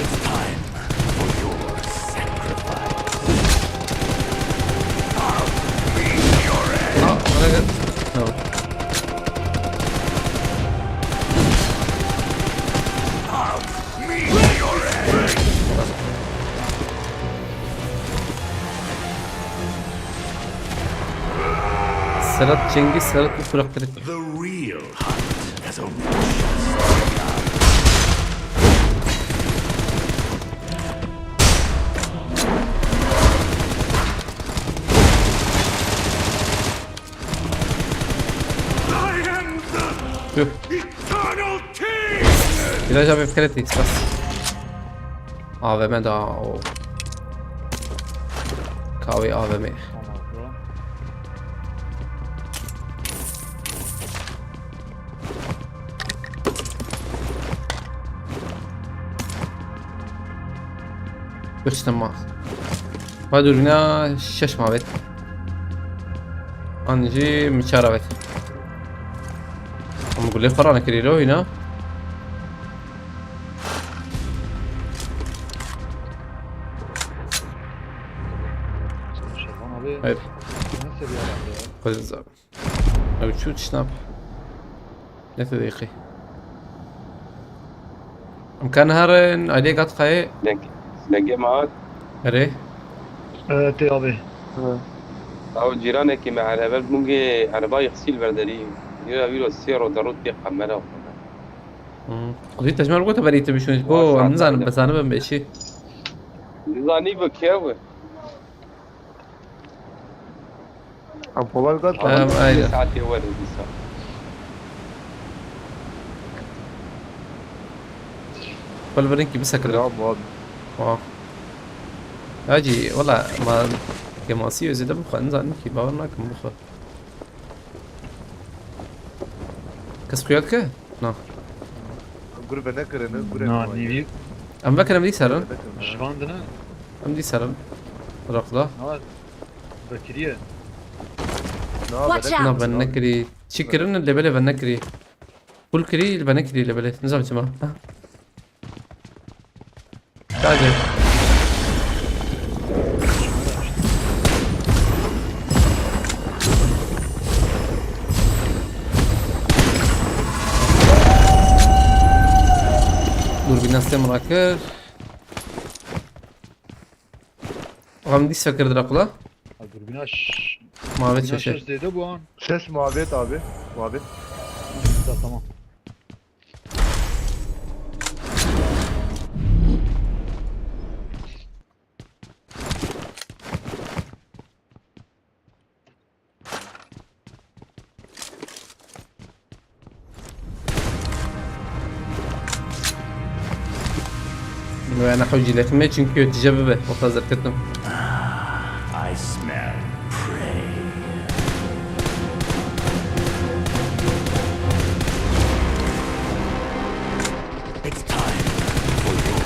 It's time for your sacrifice. I'll meet your end. Aa, bana gel. Tamam. I'll meet your end. Serhat Cengiz, Serhat Usurak direkt. The real hunt has only just begun. I am the Tüh. Eternal King! Biraz abi fikret X bas. A V M daha o. Kahve A V M. Tamam, bro. Göçtüm mal. Vay dur, yine şeş muhabbet. An jî min çar avêt. Em gulê xwe ranekirî lo hîna. Hayır. Nasıl bir adam ya? Koyacağız abi. Abi şu çişnap. Ne dedik? Em kan herin aileye gat xayê. Deng-, dengê me hat. Erê. Ee, tê abi. Ew cîranekî me erebe bûngê erebayê xisî li ber derî. Yura wîro sê ro de rût tê qemera. Hmm. Xwedî te ji me re gote berî tu bişûnî. Bo em nizanim, bezanibim bêşî. Nizanî bi kê we? Em xwe gat. Em, aynen. Saetê werin dîsa. Xwe li vir inkî bisekir. Ya, bu abi. Wa. Ya cî, wela, ma, kemasî zêde bixwe, nizanim kî, bawer nakim bixwe. Kes xuya dike? Na. Gure venekirine, gure. Na, nîvî. Em vekin, em dî serin. Şivandine. Em dî serin. Raqla. Na, vekiriye. Na, Watch out! Na, ben nekirî. Çi kirin, lê belê ben nekirî. Full kirî, ben nekirî lê belê. Nizam çima. Sadece. Dur, bir nasıl merak et. Oğlum, diz fakir Drakula. Ha, dürbün aç. Mavi dürbün aç, şaşı. Ses dedi bu an. Ses muhabbet abi. Muhabbet. Tamam. Wê ne hewcî lêximê, çimkî wê tije bibe, wexta zerketim. I smell prey. It's time for your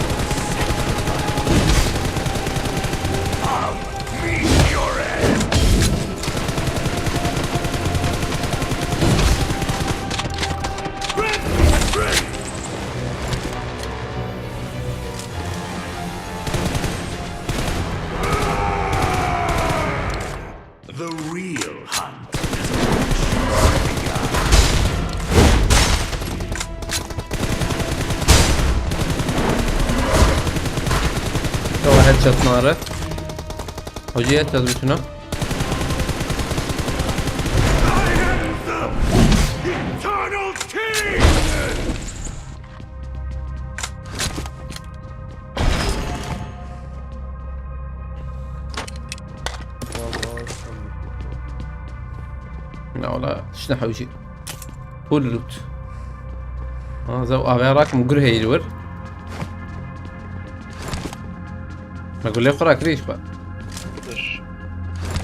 sacrifice. I'll meet your end. The real hunt has begun. Go ahead, just nare. Hocaya headshot şuna. Eternal King! Vallahi. Na wala, tiştine hewjî. Full loot. Ha, zew avê rakim gur heyî li wir. Me gulê xwe rakirî ji xwe. Dur.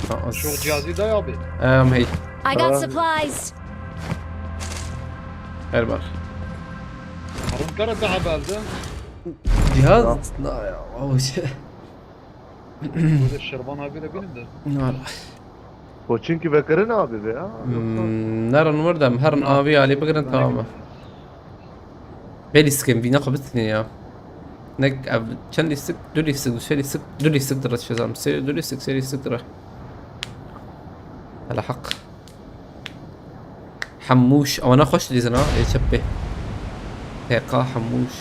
Ha, az- Şu cihazı da abi. Em hey. I got supplies. Her bar. Harun kara daha beldi. Cihaz? Na ya, o şey. Böyle Şervan abi de benim de. Wala. O çünkü vekirin abi be ya. Hmm, nerin werdem, herin abi ali bigirin tamam. Bê lîstikên vîna xwe bitinê ya. Nek ev çend lîstik? Du lîstik, du sê lîstik, du lîstik dire çi zam. Sê, du lîstik, sê lîstik dire. Hele heq. Hemûş, ewana xweş didîzin ha, ê çepê. P K Hemûş.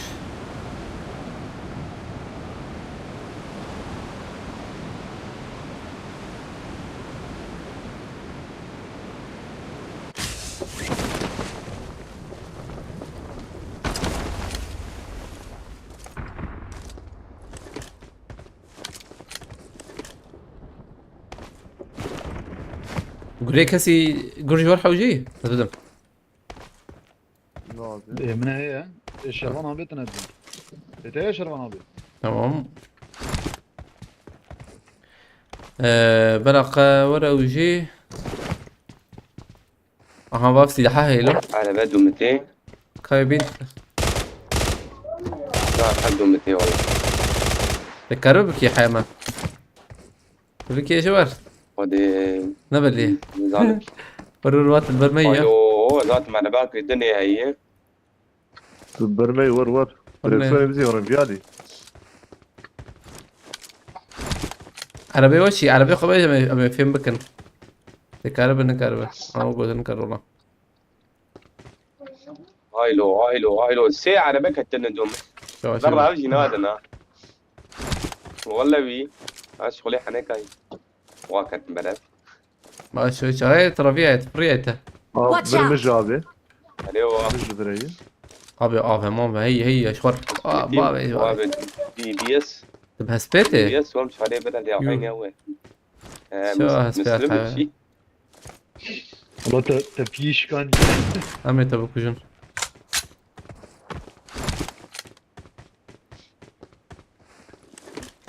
Gurê kesî gur ji wer hewcî? Ez bidim. Ne abi? Ê, min heye. Ê, Şervan abi tine didim. Ê, te ye Şervan abi. Tamam. Ee, beraqa were ew jî. Aha, vav silahı heylo. Araba dumite. Kaybin. Daha dumite wala. Te karo bikî hema. Bikî ji var. Hadi. Ne belli. Zalim. Vurur vat bermeyi ya. Alo, zaten bana bak dinle ya. Tu bermey wer wer. Wer ne? Direksiyonê bizî yorum geldi. Erebê we çi? Erebê xwe be em, em ê fêm bikin. Dikaribe, nikaribe. Ama gotin nikare wala. Haylo, haylo, haylo. Sê erebe ketine dom. Yavaş, yavaş. Zerra ev jî nadin ha. Wele wî. Ha, şixulê henekayî. Wa ketin belev. Baş, baş. Ay, traviye et, friye et. Aa, Watch out! Bir mij abi. Alo. Mij bireyim. Abi, abi, mam, hey, hey, ya, şwar. Aa, abi, abi. Abi, D B S. Tu bi hespê tê? D B S, wam çare bela de, aynı we. Ee, Şu mis-, hespê Müslüm abi. Şey. Ulan te, te piyişkan. Em ê te bikujin.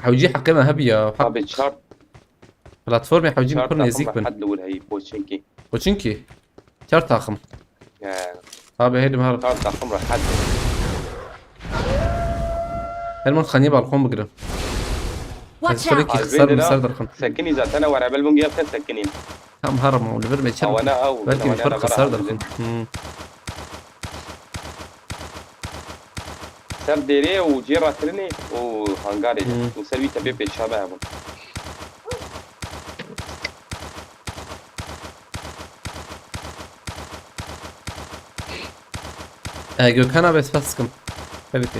Hewcî heqê me hebiya. Heq. Abi çar, platformê hewcî çar pir nêzîk bin. Hed li wir heyî, Poçinkî. Poçinkî? Çar taxim. He. Abi hêdim her. Çar taxim rehet. Her min xanî balkon bigirin. Watch out! Ez xwedekî xisar bin ser derxin. Sekinî zaten ew erebel bûn giyafte sekinî. Tam herim û li vir me çer. Awana ew, belkî awana xwe qisar derxin. Hmm. Ser dêrê û cê rakirinê û hangarê de. Hmm. Û ser wî tepê pêça me hebûn. E, Gökhan abi, spas dikim. Tabii ki.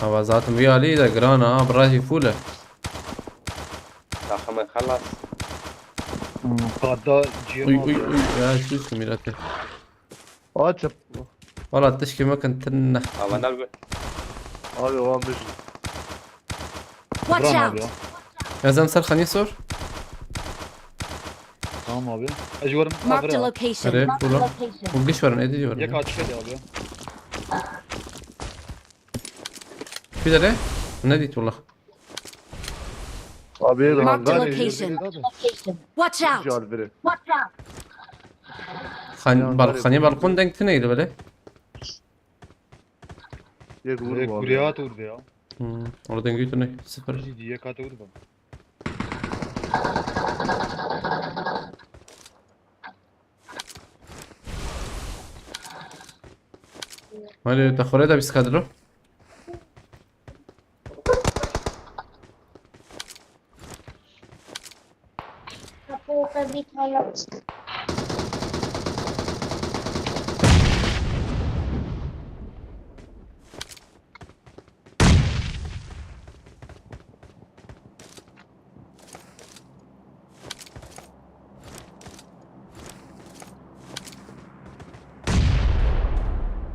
Ama zaten bir alî de giran ha, birahî full e. Taximê xelas. Hmm, qada ciyê. Uy, uy, uy, ya, şu şu mirate. Aç. Valla tişkî mekin tinne. Ama ne be? Abi, o an bir. Watch out! Buran abi ya. Ez em ser xanî sor. Tamam abi. Ez ji werim. Marked a location. Here, bura. Û giş werin, êdî werin. Yek açık edi abi ya. Bir de ne? Ne diyet valla? Abi, marked a location. Watch out! Cal biri. Xan-, bal-, xanî balkon denk tine yedi böyle. Yek vurdu abi. Yek vurdu ya. Hmm, orada götüne sıfır. Ciddi yek atı vurdu. Hadi, te xore de bisiklet lo.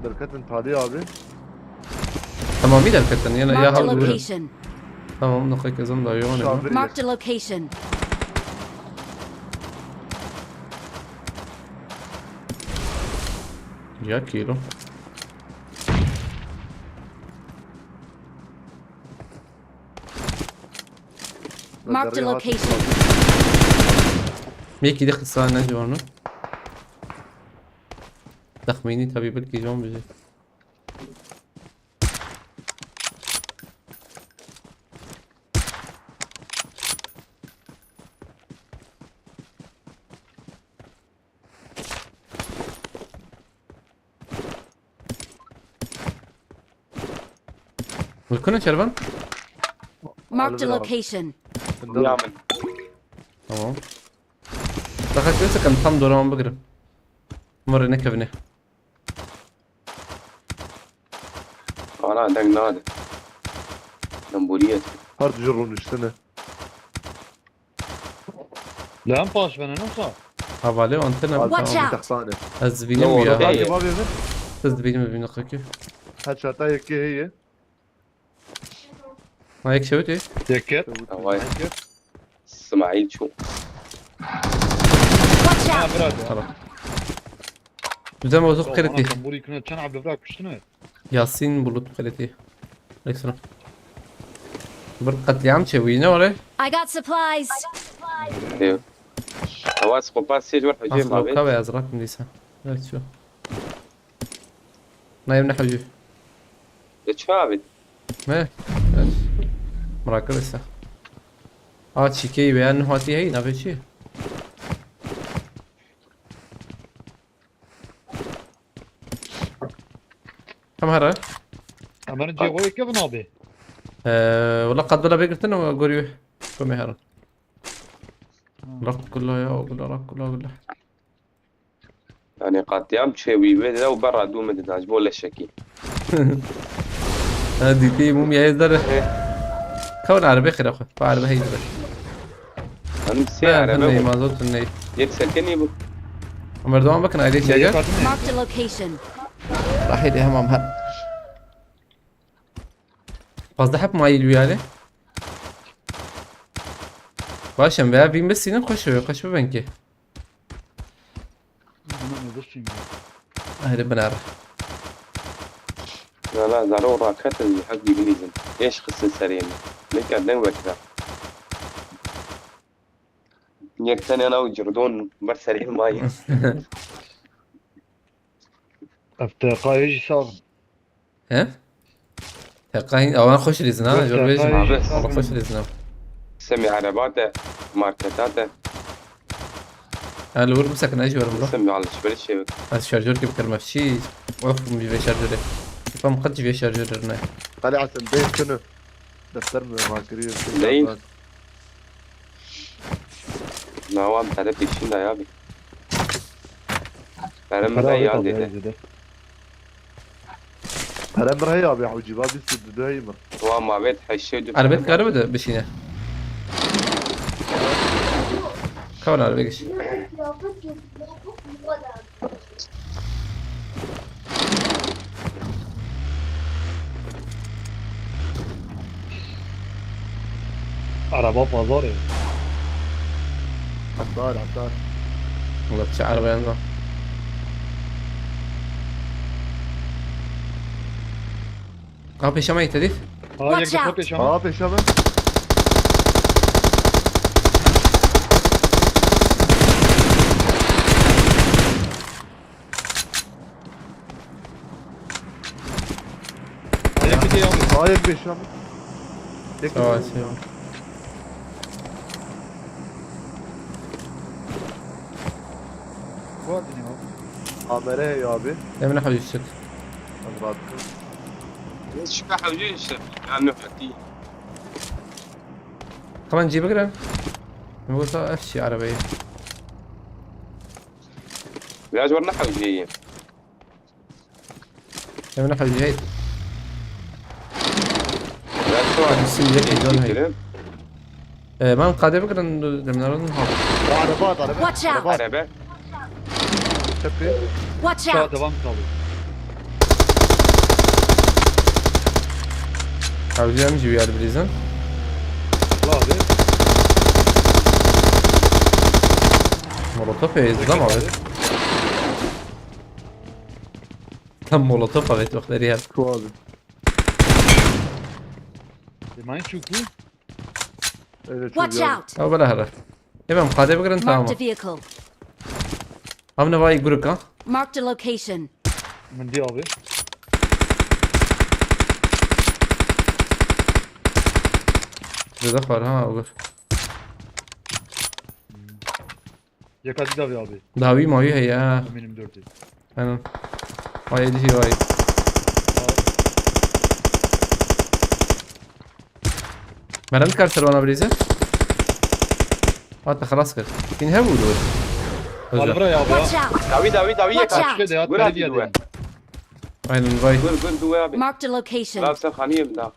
Derketin Talî abi. Tamamî derketin, yine ya. Marked a hal buyurun. Location. Tamam, nokta kezim da yoğun. Şabir. Marked a location. Ya kilo. Marked a location. Yekî dixin sağ ne ciwanı. Taxmînî tabii belki can bizi. Mülkünü çerban? Marked a location. Ya min. Tamam. Daha kaç kan tam doğru ama bakırım. Umarım ne kevine. Ana deng nade. Lamboriye. Her ducu rûniştine. Lan paş bana nasıl? Havale antena. Abi, watch out! Tamam. Texsane. Ez dibînim ya. Takip abi mi? Ez dibînim, dibînim, kakî. Ha, çata yekê heye. Ha, yek şewit ye. Yeket. Vay. Smail çû. Watch out! Ha, bırak ya. Tamam. Güzel bozuk kredi. Ana, sen burayı kına çan abi bırak kuştun mu? Yasin Bulut Xelêtî. Aleyküm selam. Bir katliam çê wî ne were? I got supplies. Ew. Ewa skopa sê ji wer hecê ma be. Ka ve ez rakim dîsa. Evet şu. Nayem ne hecî. De çi abi? Me? Evet. Mirakel ise. A çîkeyî veya nuhatî heyî navê çi? Tam here. Hemen cê xwe yekevin abi. Ee, wala qad bila bê girtin û gorî wê. Komê herin. Rak kula ya, kula, rak kula, kula. Yani katliam çê wî wê de û berra dû min dida ji bo leşekî. Ha, dîtî mûmyayê zere. He. Kewin erbe xira xwe. Pa erbe hey zere. Hanım sê Ne, erebe ne, bu. Mazot ne. Yek sekinî bu. Merdivan bakın, ayrı Yek çeker. Marked a location. Rahî de hemam her. Fazla hep mayil yani. Başım veya bin beş sinin koşuyor, koşu ben ki. Ayrı biner. Valla zaro raket in hep bilîzin. Eş xistin serê min. Min kar deng vekira. Yek tenê nav cirdon ber serê mayî. Ev teqayê jî sax. He? Teqayî, awan xweş lîzin ha, Yok, jor bêjim. Teqayê jî Abi. Sax. Xweş lîzin ha. Semî erebate, marketate. Ha, li wir bisekine, ji werim bro. Semî alışveriş şey. Ez şarjör kê bikirim, ev çi? Of, min ji vê şarjörê. Fam qet ji vê şarjörê ne. Hadi Hasan, bê kunu. Defter mi? Makiri. Değil. Na wan pere pêşîn de ya bî. Pere min de ya dede. Pere min heye abi, hewcî va bîst û du heye min. Wa ma vet heşê du. Erbet kare bide bişîne. Kavan arabaya geç. Araba pazarê. Atar, atar. Wala çi araba yanında. Kapı yaşamayı dedik. Aa, Watch yakında out. Peşama. Aa, peşama. Ayak gidiyor abi. Ayak peşama. Tek Savaş yok. Bu adı ne abi? Amere ya abi. Emine hadi çık. Hadi bakalım. Ne çıkar hadi işte. Yani hadi. Hemen cebe giren. Yoksa ev şey arabayı. Biraz var ne hadi. Emine hadi hey. Biraz şu an. Misin yek Geçti milyon hey. Kerim. Ee, ben kade bikirin, demin aradın ha. Araba at, araba. Watch out! Araba at. Araba. Tepe. Watch out! Sağ devam kaldı. Abi, em jî wî bilîzin. Abi. Molotof ye, izlem abi. Tam molotof abi, çok deri yer. Şu abi. Demayın çünkü. Evet, Watch out! Ew bela here. Ê, em qadê bigirin, tamam. Marked a vehicle. Ev ne vay gurika? Marked a location. Min dî abi. Zêde xwar ha, olur. Yeka dî davî abi. Dawî mawî heye ha. Eminim dört. Aynen. Vay, elli vay. Merem kar servana birisi. Hatta xelas kir. Yine her vurdu. Al buraya abi ya. Watch out! Dawî, dawî, dawî. Watch out! Şöyle ya, Bura telli bir ya duvar. Dedim. Aynen vay. Gur, gur, duvar abi. Marked a location. Lan sen haniyim daha.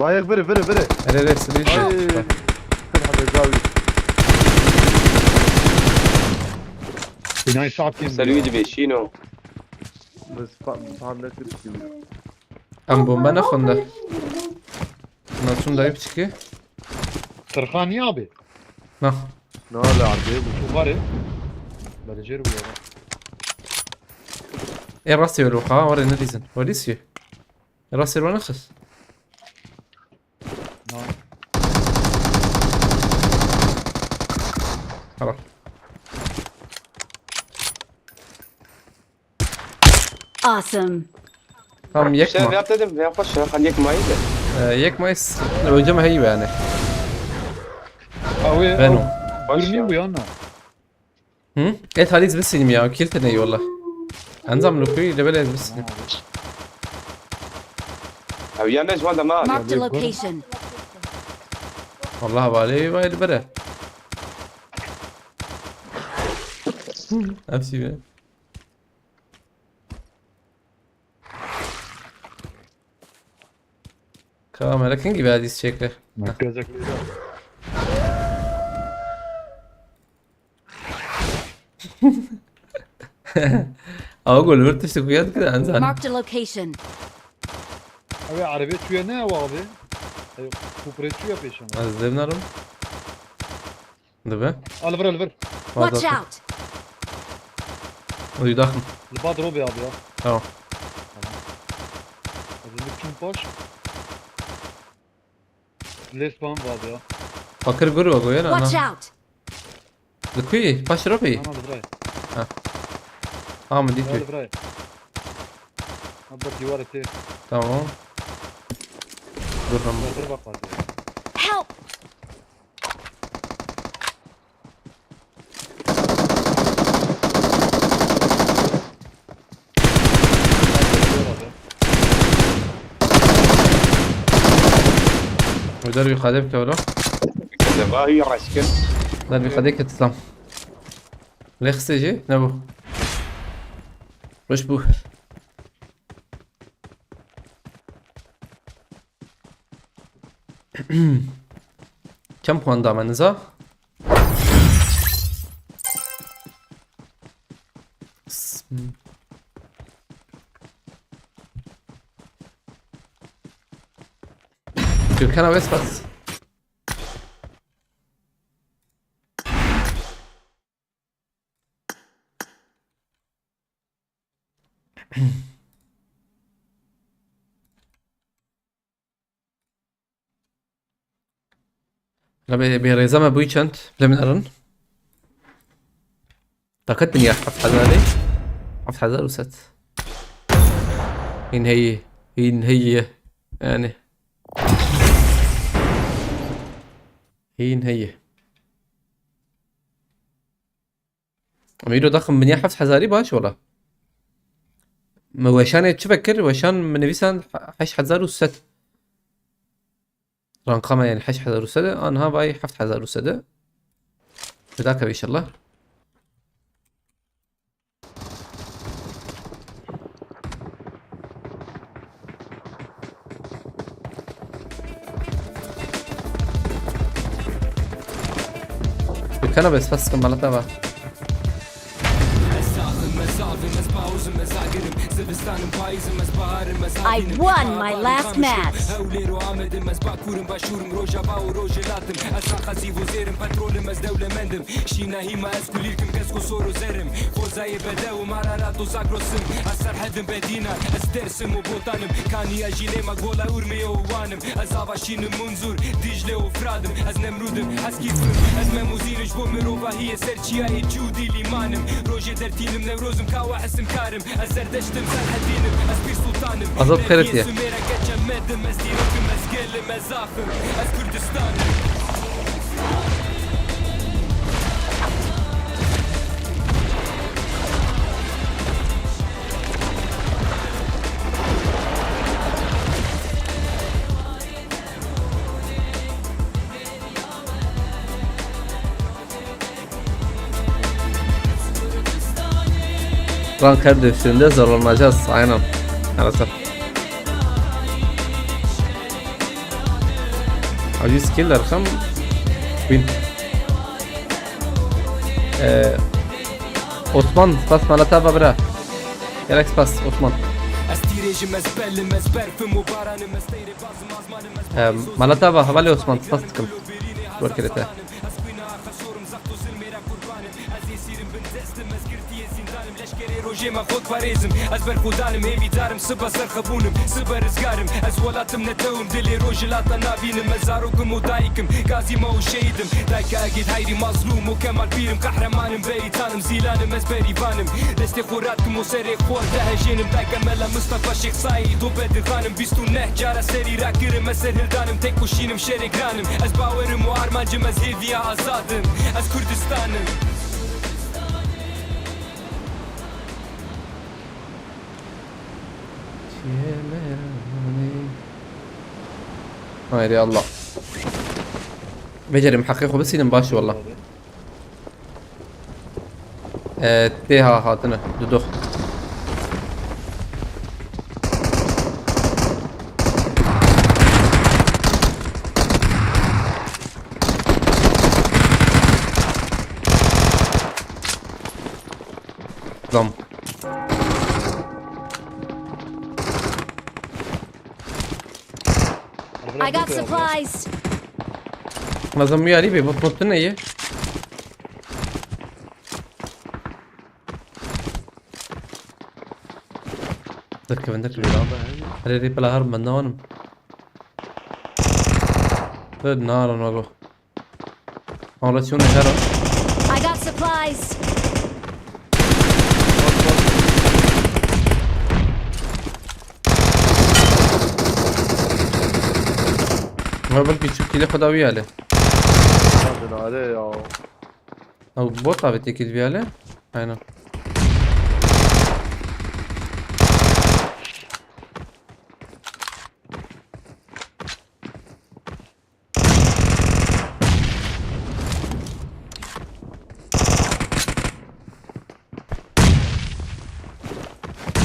Bayek biri, biri, biri. Ere, ere, sivil. Ay. Sen hadi dawî. Binayı sakin. Serî dibêşîno. Biz fa-, faham ne tür bir şey. Em bombe nexwende. Nasıl dayı piçiki? Tırhan ya abi. Nah. Ne hala abi bu? Şu var ya. Bence bu ya. E, rastı yolu ha, var ne dizin? Var dizin. Rastı yolu ne kız? Tamam. Awesome. Tamam, yek Şey ma. Yap dedim, yap baş ya, hani yek mayı da. Ee, yek mayıs. Hocam hey yani. Abi, Venom. Baş ya. Görmüyor bu yana. Hı? Et hadi biz ya, kill tane yolla. Enzam lukui level ez biz. Tamam abi. Ew ya ne ji wan de ma. Marked a location. Wallah balê vay li bere. Hepsî be. Kamera kingî be dîs çêkir. Merkezek lêda. Aw gol bir tişt kuya dikir anzan. Marked a location. Abi araba çüye ne abi? Kupre çüye peşin. Az demnarım. Dibe. Al vir, al vir. Watch out! Uy daxim. Li bad robê abi ya. Tamam. Tamam. Ez li çûm paş. Lê spam abi ya. Fakir gur ve goyan ana. Watch out! Li kuî? Paş robê. Ana li virayê. Ha. Ha, min dît. Ya li virayê. Ha, ber dîwarê tê. Tamam. Dur tamam. Ber bak abi. Help! Wê dervî qedê bike wilo. Deva hî reskin. Dervî qedê ket tam. Lê xistê jî nebû. Roj bû. Çend puan da me niza? Gülkan abi spas. Lebê bê rêza me bûyî çend? Lê min erin. Taqet dinya heft hezarê. Heft hezar û sed. Hîn heyî. Hîn heyî. Yani. Hîn heyî. Em îro daxim binya heft hezarî baş wala. Me weşanê çi vekir? Weşan min nivîsan heşt hezar û sed. Ranka me yani heşt hezar û sed e, anha vay heft hezar û sed e. Bi dakeve inşallah. Dükana bes, bas, malata var. I won my last match. Şîna hîma ez kulîlkim, kesko sor û zer im. Xwezayê bedew im, Ararat û Zagros im. Ez Serhed im, Bedîna, ez Dêrsim û Botan im. Kaniya jî lê me gola Urmiye û Wan im. Ez ava şîn im, Munzur, Dîcle û Firat im. Ez Nemrûd im, Heskîf im. Ez Memûzîn im, ji bo mirovahiyê ser çiyayê Cûdî lîman im. Rojê dertîn im, Newroz im, Kawa Esim Kar im. Ez Zerdeşt im, Serhedîn im, ez Pîr Sultan im. Azad Xeyretiye. Sumêra geçe Med im, ez Dîrok im, ez Gel im, ez Zaf im, ez Kurdistan im. Rank her düştüğünde zorlanacağız. Aynen. Maalesef. Aziz Killer kam win. Ee, Osman, spas malata va bira. Gerek spas Osman. Ez tîrêjim, ez belim, ez berfim û baranim, ez teyre bazim, azmanim, ez Ee, malata va, hevalê Osman, spas dikim. Werkirete. Ez xwîna xesorim, zexto zilmê re qurban im. Ez êsîr im, bin dest im, ez girtiyê zîndan im. Leşkerê rojê me xwe diparêzim. Ez berxwedan im, hêvîdar im, sibe serxebûn im, sibe rizgar im. Ez welat im, netew im, dilê rojhilata nabînim. Ez zarok im û dayik im, gazî me û şehîd im. Dayka Egîd Heyrî, Mazlûm û Kemal Pîr im, qehreman im, berîtan im, zîlan im, ez berîvan im. Destê xwe radim û serê xwe dihejênim. Dayka Mela Mistefa, Şêx Seîd û Bedirxan im. Bîst û neh cara serî rakirim, ez serhildan im, têkoşîn im, şerê giran im. Ez bawer im û armanc im, ez hêviya azad im, ez Kurdistan im. Çiyê me ranê. Haydi Allah. Becereyim, heqê xwe bisînim baş e walla. Ee, tê ha hatine. Dudox. Zam. I got supplies. Lazım bir yeri bir bot bot ne ye? Derkevin derkevin. Hadi rip la har ben ne anım. Hadi ne anım abi. Anlatıyorsun ne her an. I got supplies. Ama belki çok kile kadar bir yerli. Hadi hadi ya. Ha, bot abi tekil bir yerli. Aynen.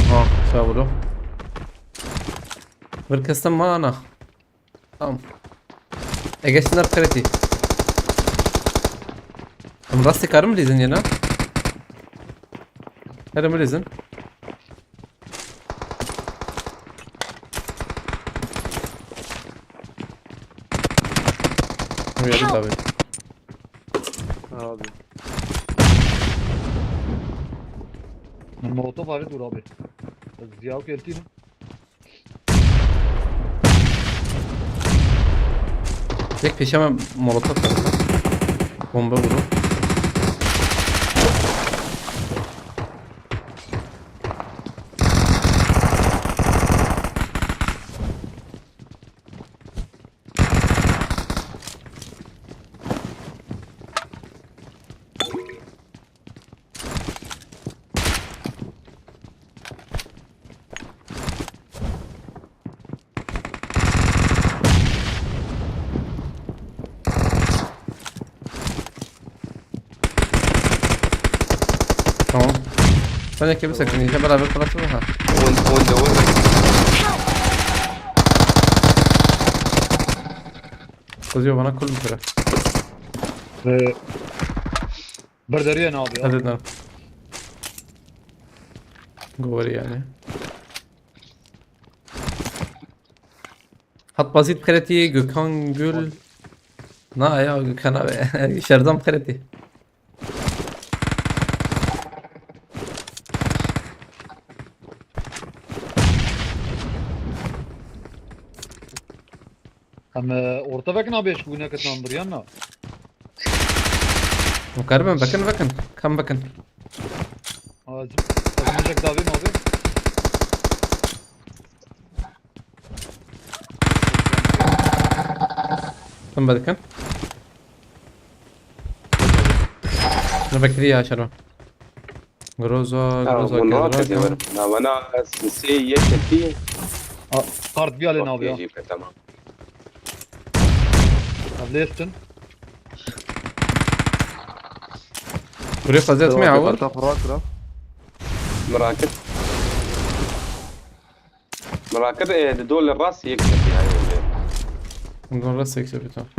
Ha, sağ olun. Bir kısım mana. Tamam. E geçsinler kredi. Em rastî karim lîzin yena. Her mi lîzin? Uyandı tabii. Abi. Molotof abi dur abi. Ziya geldi. Tek peşeme molotof var. Bomba vurdu. Tamam. Sen de kebir sakın, iyice beraber fırlatın ha. On, on da on. Kızıyor bana, kul mu kıra? Ee, Berderiye ne abi ya? Hadi lan. Goveri yani. Hat basit kreti Gökhan Gül. Na ya Gökhan abi. Şerdam kreti. Em, e, orta vekin abi, eşku ne ketin bir yanına. Mukaribim, vekin, vekin. Kam vekin. Aa, zıp-, takılacak daha değil mi abi? Tam vekin. Ne bekliyor ya Şerman? Groza, Groza, Groza. Hûn rahat didin werin. Na, wana sê yek tepî. Kart bî alê navê ya. Okey, jî tamam. Evlêstin. Buraya fazla etme ya, vur. Karta kurak kurak. Merak et. Merak et, e, di dol rast yek tepî yani. Bundan rast yek tepî, tamam.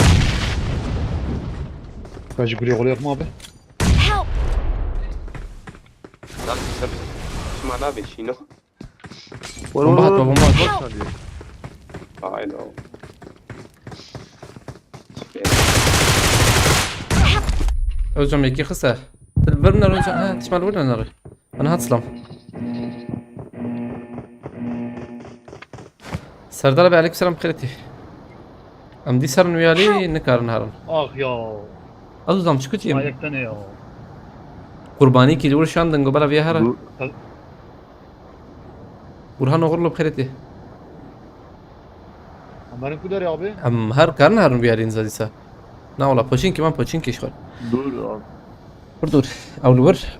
Kaç gülüyor, gülüyor mu abi? Help! Lan, tabii. Şima nabe, şino. Bomba hat, bomba hat. Haydi oğlum. Özcan, yekî xise. Ver min Özcan. Ha, tişmal ver min. Ana hat selam. Serdar abi, aleyküm selam, xêretî. Em dî serin wiyalî nikarin herin. Ah ya. Ez uzam çi kutiyim? Ayakta ne ya? Qurbanî kî li wir şandin go bela viya here. Bu- Burhan oxir li xêretî. Em herin ku derê abi? Em her karin herin wiyalî nizadîsa. Na wala poçinkî man poçinkî şxwe. Dur abi. Dur dur. Ew li wir.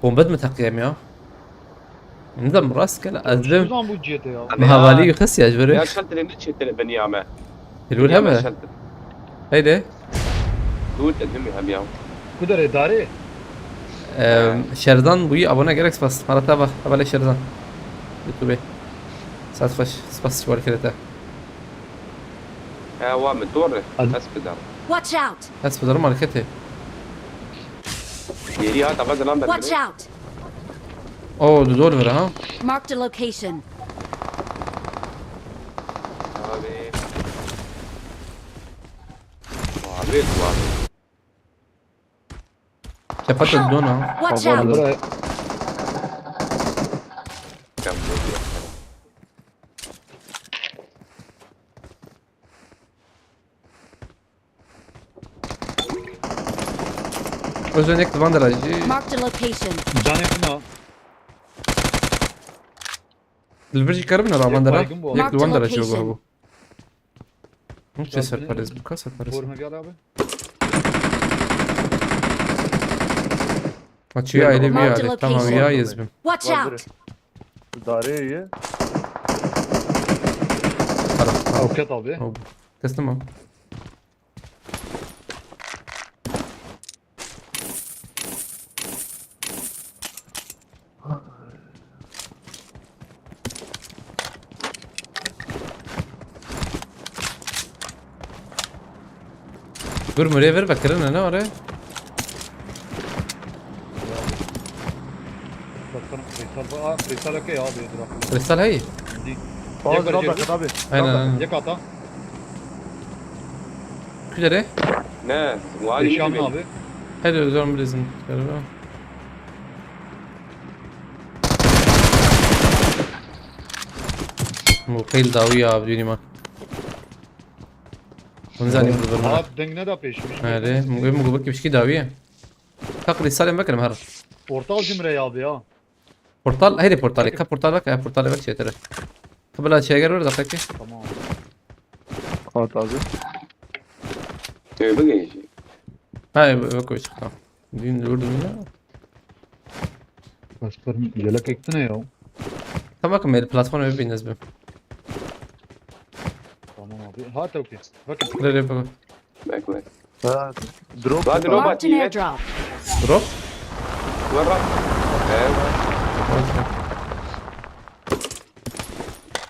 Bombet mi teqiyem ya? Nizam rastgele ez bim. Nizam bu cihete ya. Mehavalî xisiya ji ber. Ya çend tane ne çetin biniya me. Hilûl hebe. Shelter. Heydi. Hilûl edimî hem ya. Ku derê darê? Ehm, Şerzan bûyî abone gerek spas. Harata bak. Hevalê Şerzan. YouTube. Saat baş. Spas ji werkirete. Ewa min dor. Ad- Ez bidarim. Watch out! Ez bidarim marketê. Yeri hat ava dilan Watch bermeli. Out! Oo, du dor ver ha. Marked a location. Abi. Abi, abi. Çepa te dona. Watch out! Bura. Kam bu ya. Özenek van derajı. Marked a location. Canê xwe na. Li vir jî keribin ra van dera. Baygın bu. Yek li van dera çiyo bu. Hepsi serperez bu, ka serperez. Forma gel abi. Açıyor aile bir yerde. Tamam ya, yezbim. Watch out! Darê ye. Tamam. Avukat abi. Teslim ol. Dur, murê ver, vekirin ne are? Baksana, kristal, aa, kristal okey abi, dur. Kristal hey. Indi. Fazla bırak abi. Aynen, aynen. Yek ata. Külere. Ne? Eşan abi. Hadi o zaman bizim. Galiba. Bu qeyl dawi ya, abdûnî ma. Hûn zanî. Abi, deng ne da pêşmiş? Erê, min got, min got, belkî pişkî dawiye. Ka kristalên vekirim her. Portal jî min re ya abi ya. Portal, herê portalê, ka portal vek, e, portalê vek çêtir e. Ka bila çêger wer daxeke. Tamam. Hat abi. Tövbe genci. Ha, e, vek o çıktı. Dün gördüm ya. Başkanım, yelek ekti ne ya? Tamam, el platform evi bin ezbim. Tamam abi. Ha, okey. Bakın. Nereye bakın? Bak, bak. Ha, drop. Lan, drop. Marked an airdrop. Drop? Wara. Evet.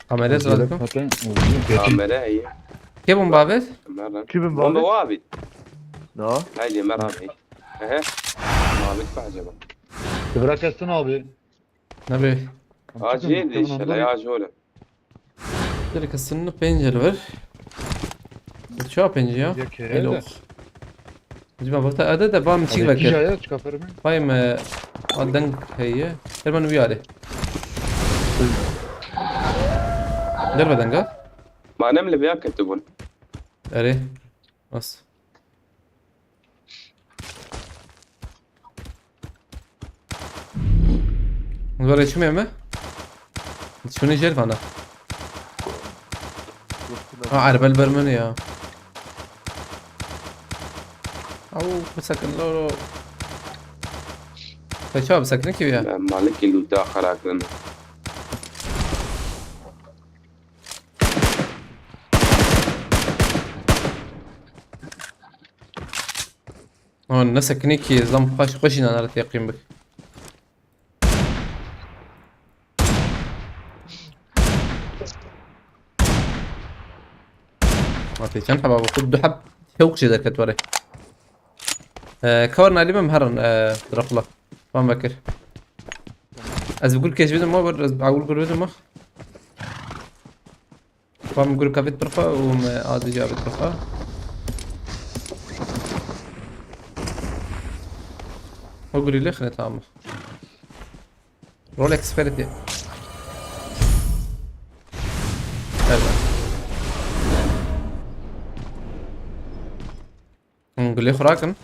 Kamera zaten. Kamera iyi. Kim bomba abi? Kim bomba abi? No. Haydi, Emre abi. Ehe. Abi, acaba. Bırak etsin abi. Ne be? Acil inşallah ya, şöyle. Direkt sınırlı pencere ver. Çawa pencere ya? Yok. Acaba bak da, ede de bam çik bekir. Kija ya, çıkartırım. Vay me, a deng heye. Her ben uyarı. Derbe denga. Manem le biya ketibun. Ere. Nasıl? Zor çi me? Şunu jêr vana. Ha, erbel bermeni ya. Au, bisekin loro. Te çawa bisekin ki ya? Ben malik ilu da xerakin. Ama ne sekinî ki, zam xweş, xweş înan re teqîn bik. Ma tê çend heba xwe, du heb hewk jê derket were. Ee, kar nalî me herin, ee, Drakula. Van vekir. Ez bi gul keş bidim, ma bir, ez bi gul gul bidim, ma. Bam gurka vit birxwe û me adî ca vit birxwe. O gurî lê xine tamam. Rolex ferîtê. Evet. Hûn gulê xwe rakin.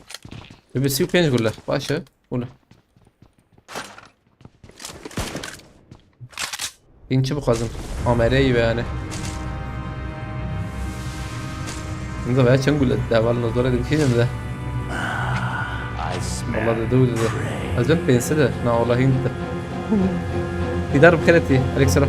Bi sî û pênc gule. Baş e. Gule. Hîn çi bixwazim? Amereyî be yani. Nizam ya çend gule de, valla zor edin kî de. Allah dedi, dedi. Ez ben pense de. Na, Allah hindi. Didar bi xêretî, Alex Sero.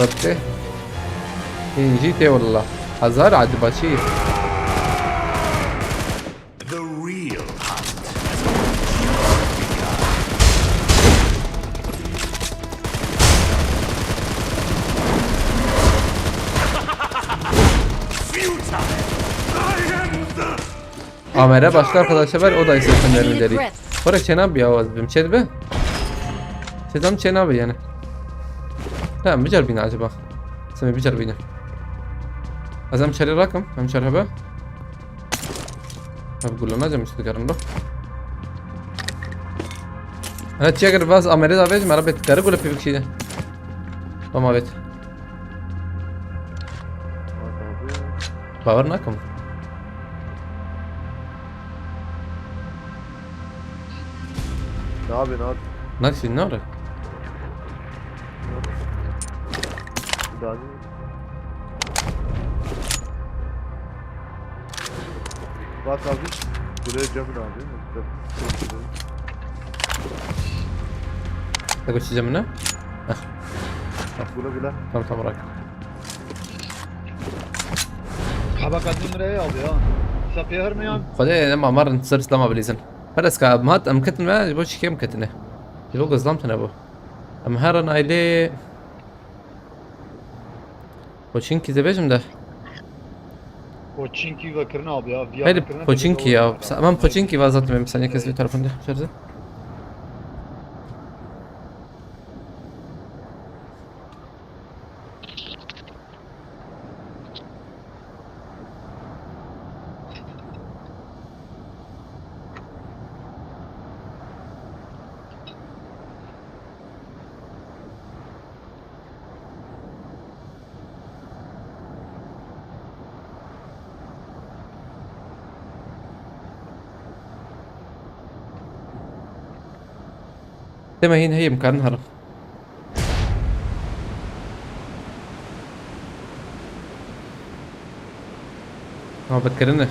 Bitti. Hîn jî tê willa. Hezar adi başî. The real hunt. Futile. I am the Amere başka arkadaşa ver, o da istesin verin deri. Bırak çena bir avaz bim çet be. Çetam çena be yani. Tamam, bicar bine acaba. Sen bicar bine. Azam çeri rakım, hem çeri be. Abi kullanacağım işte karın bak. Ana çeker bas amere da vecim arabet karı gule pivik şeyde. Tamam, evet. Baver nakim. Ne yapıyorsun abi? Nasıl, ne oldu? Daha ne? Bak abi. Buraya camın abi. Te goçi camını? Bula bula. Tamam, tamam, bırak. Ha bak, kadın buraya aldı ya. Safiye hırmayan. Xwedê nema marin ser slama bilîzin. Pereska em hat em ketin me, ji bo çi kêm ketine. Ji bo gizlam tine bû. Em herin ailê. Poçinki zevejim de. Poçinki ve kirine abi ya. Viya Hayır, kirine Poçinki de ya. doğru. Sa- Aman Poçinki var zaten benim saniye kesme tarafında. Şarjı. Deme hîn heyim karin herim. Ha, bikirine.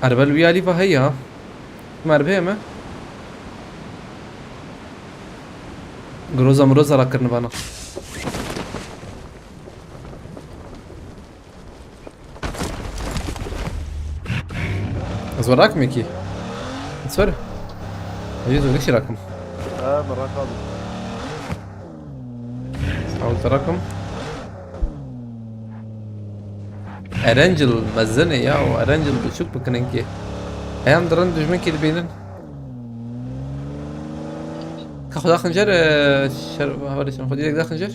Erbel wî alî va heye ha. Merve me. Groza mroza rakirine bana. Ez we rakimekî. Ez were. Ez were kişi rakim. Ha, merak abi. Ew te rakim. Erencil mezin e ya, o Erencil biçûk bikinin ki. Heyam dirin dijmin ki dibînin. Ka xweda xincer, e, şer, haberê şer, xwedî da xincer.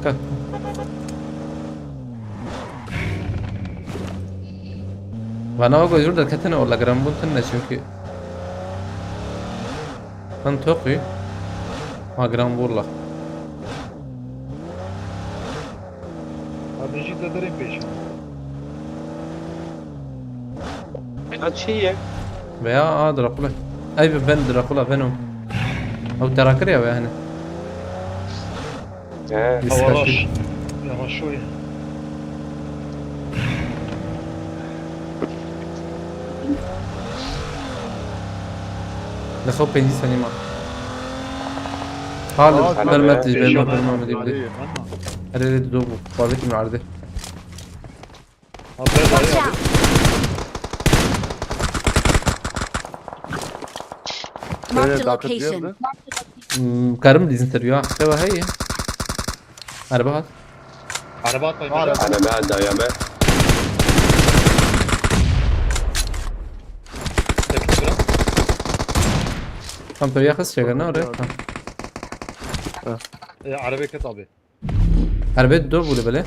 Ka. Vana wek jûr derketine wala giranbûn tune çünkü. Min toqî. Ha, giranbû wala. Abi jî de derê pêşin. Meydan çi ye? Veya a Drakula. Ay ben Drakula, Venom. Ew te rakir ya veya hani. He. Discussion. Yavaş. Yavaş şöyle. Li xew pêncî senî ma. Hal Aa, mermet tabii. diyeceğim, Yaşam mermet abi. diyeceğim. Tamam. Erê de do bû. Xwazê min erdê. Abi Watch abi. out! Marked a Ee, dakika location. diyordu. Hmm, karim dizin ser ya. Te va heye. Araba hat. Araba atmayın. Araba. Araba. Ana me dayame. Tepki bırak. Tam te ya xist çekene oraya. Tamam. E, araba ket abi. Arabê dur bû li belê.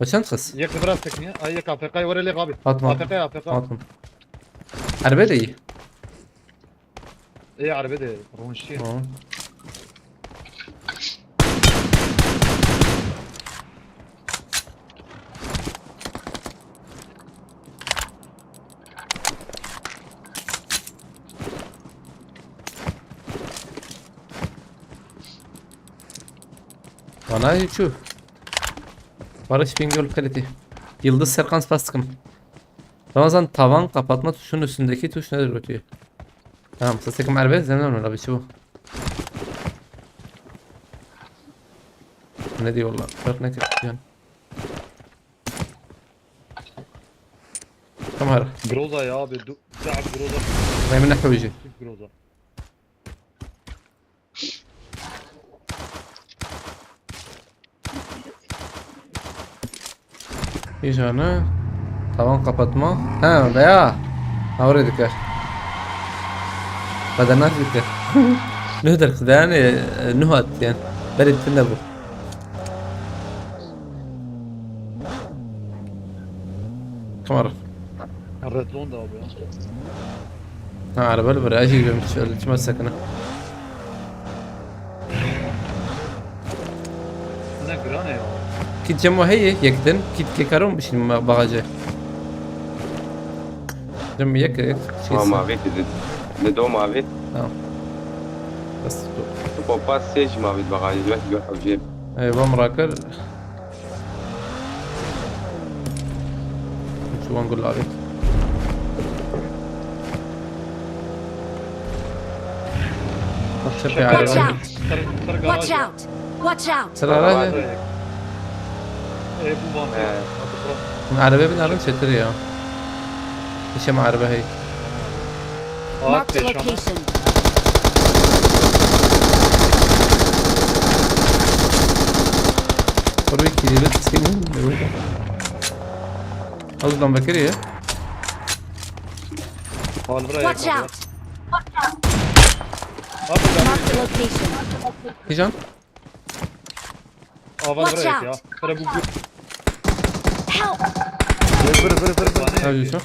Ve çend xist? Yek bırak tekniğe. Ay yek A F K'yı var elek abi. Atma. A F K, A F K. Atma. Arabê de iyi. E, araba de. Ronşi. Tamam. Bana hiç yok. Barış Bingöl kalite. Yıldız Serkan, spas dikim. Ramazan, tavan kapatma tuşunun üstündeki tuş nedir, götüyor? Tamam, sesim erbe, zenden ona bir şey bu. Ne diyor lan? Dört ne kötü yani. Tamam. Groza ya abi. Du ya Groza. Memnun Hücü. Groza. Bir tane. Tavan kapatma. Ha, veya. Ha, oraya dikkat. Badana dikkat. Ne der kıda yani, e, nuh at yani. Berit ne bu? Tamam. Redlon da abi ya. Ha, araba li vir, ez jî diyorum, şöyle çima sakın. Ne grane ya. Kit cem heye, yektin, kit kekaron bişin bagajı. Cem yek, yek, şey. Tamam abi, dedi. Ne doğum abi? Tamam. Bas tu. Kompas sej mavi bagajı, bak gör hocam. Ey, bom rakır. Şu an gol abi. Tepe Watch araba. Out! Watch out! Watch out! Sıra araba. E bu var. He. Araba bin arın çetir ya. İşte araba hey. Marked a Peşan. Location. Soru iki yılı senin. Az lan bakır ya. Hal buraya. Watch out! Abi Marked a location. Hijan. Avan Watch buraya ya. Out! Kara bu gü- Help! Vır vır vır vır. Hadi şu.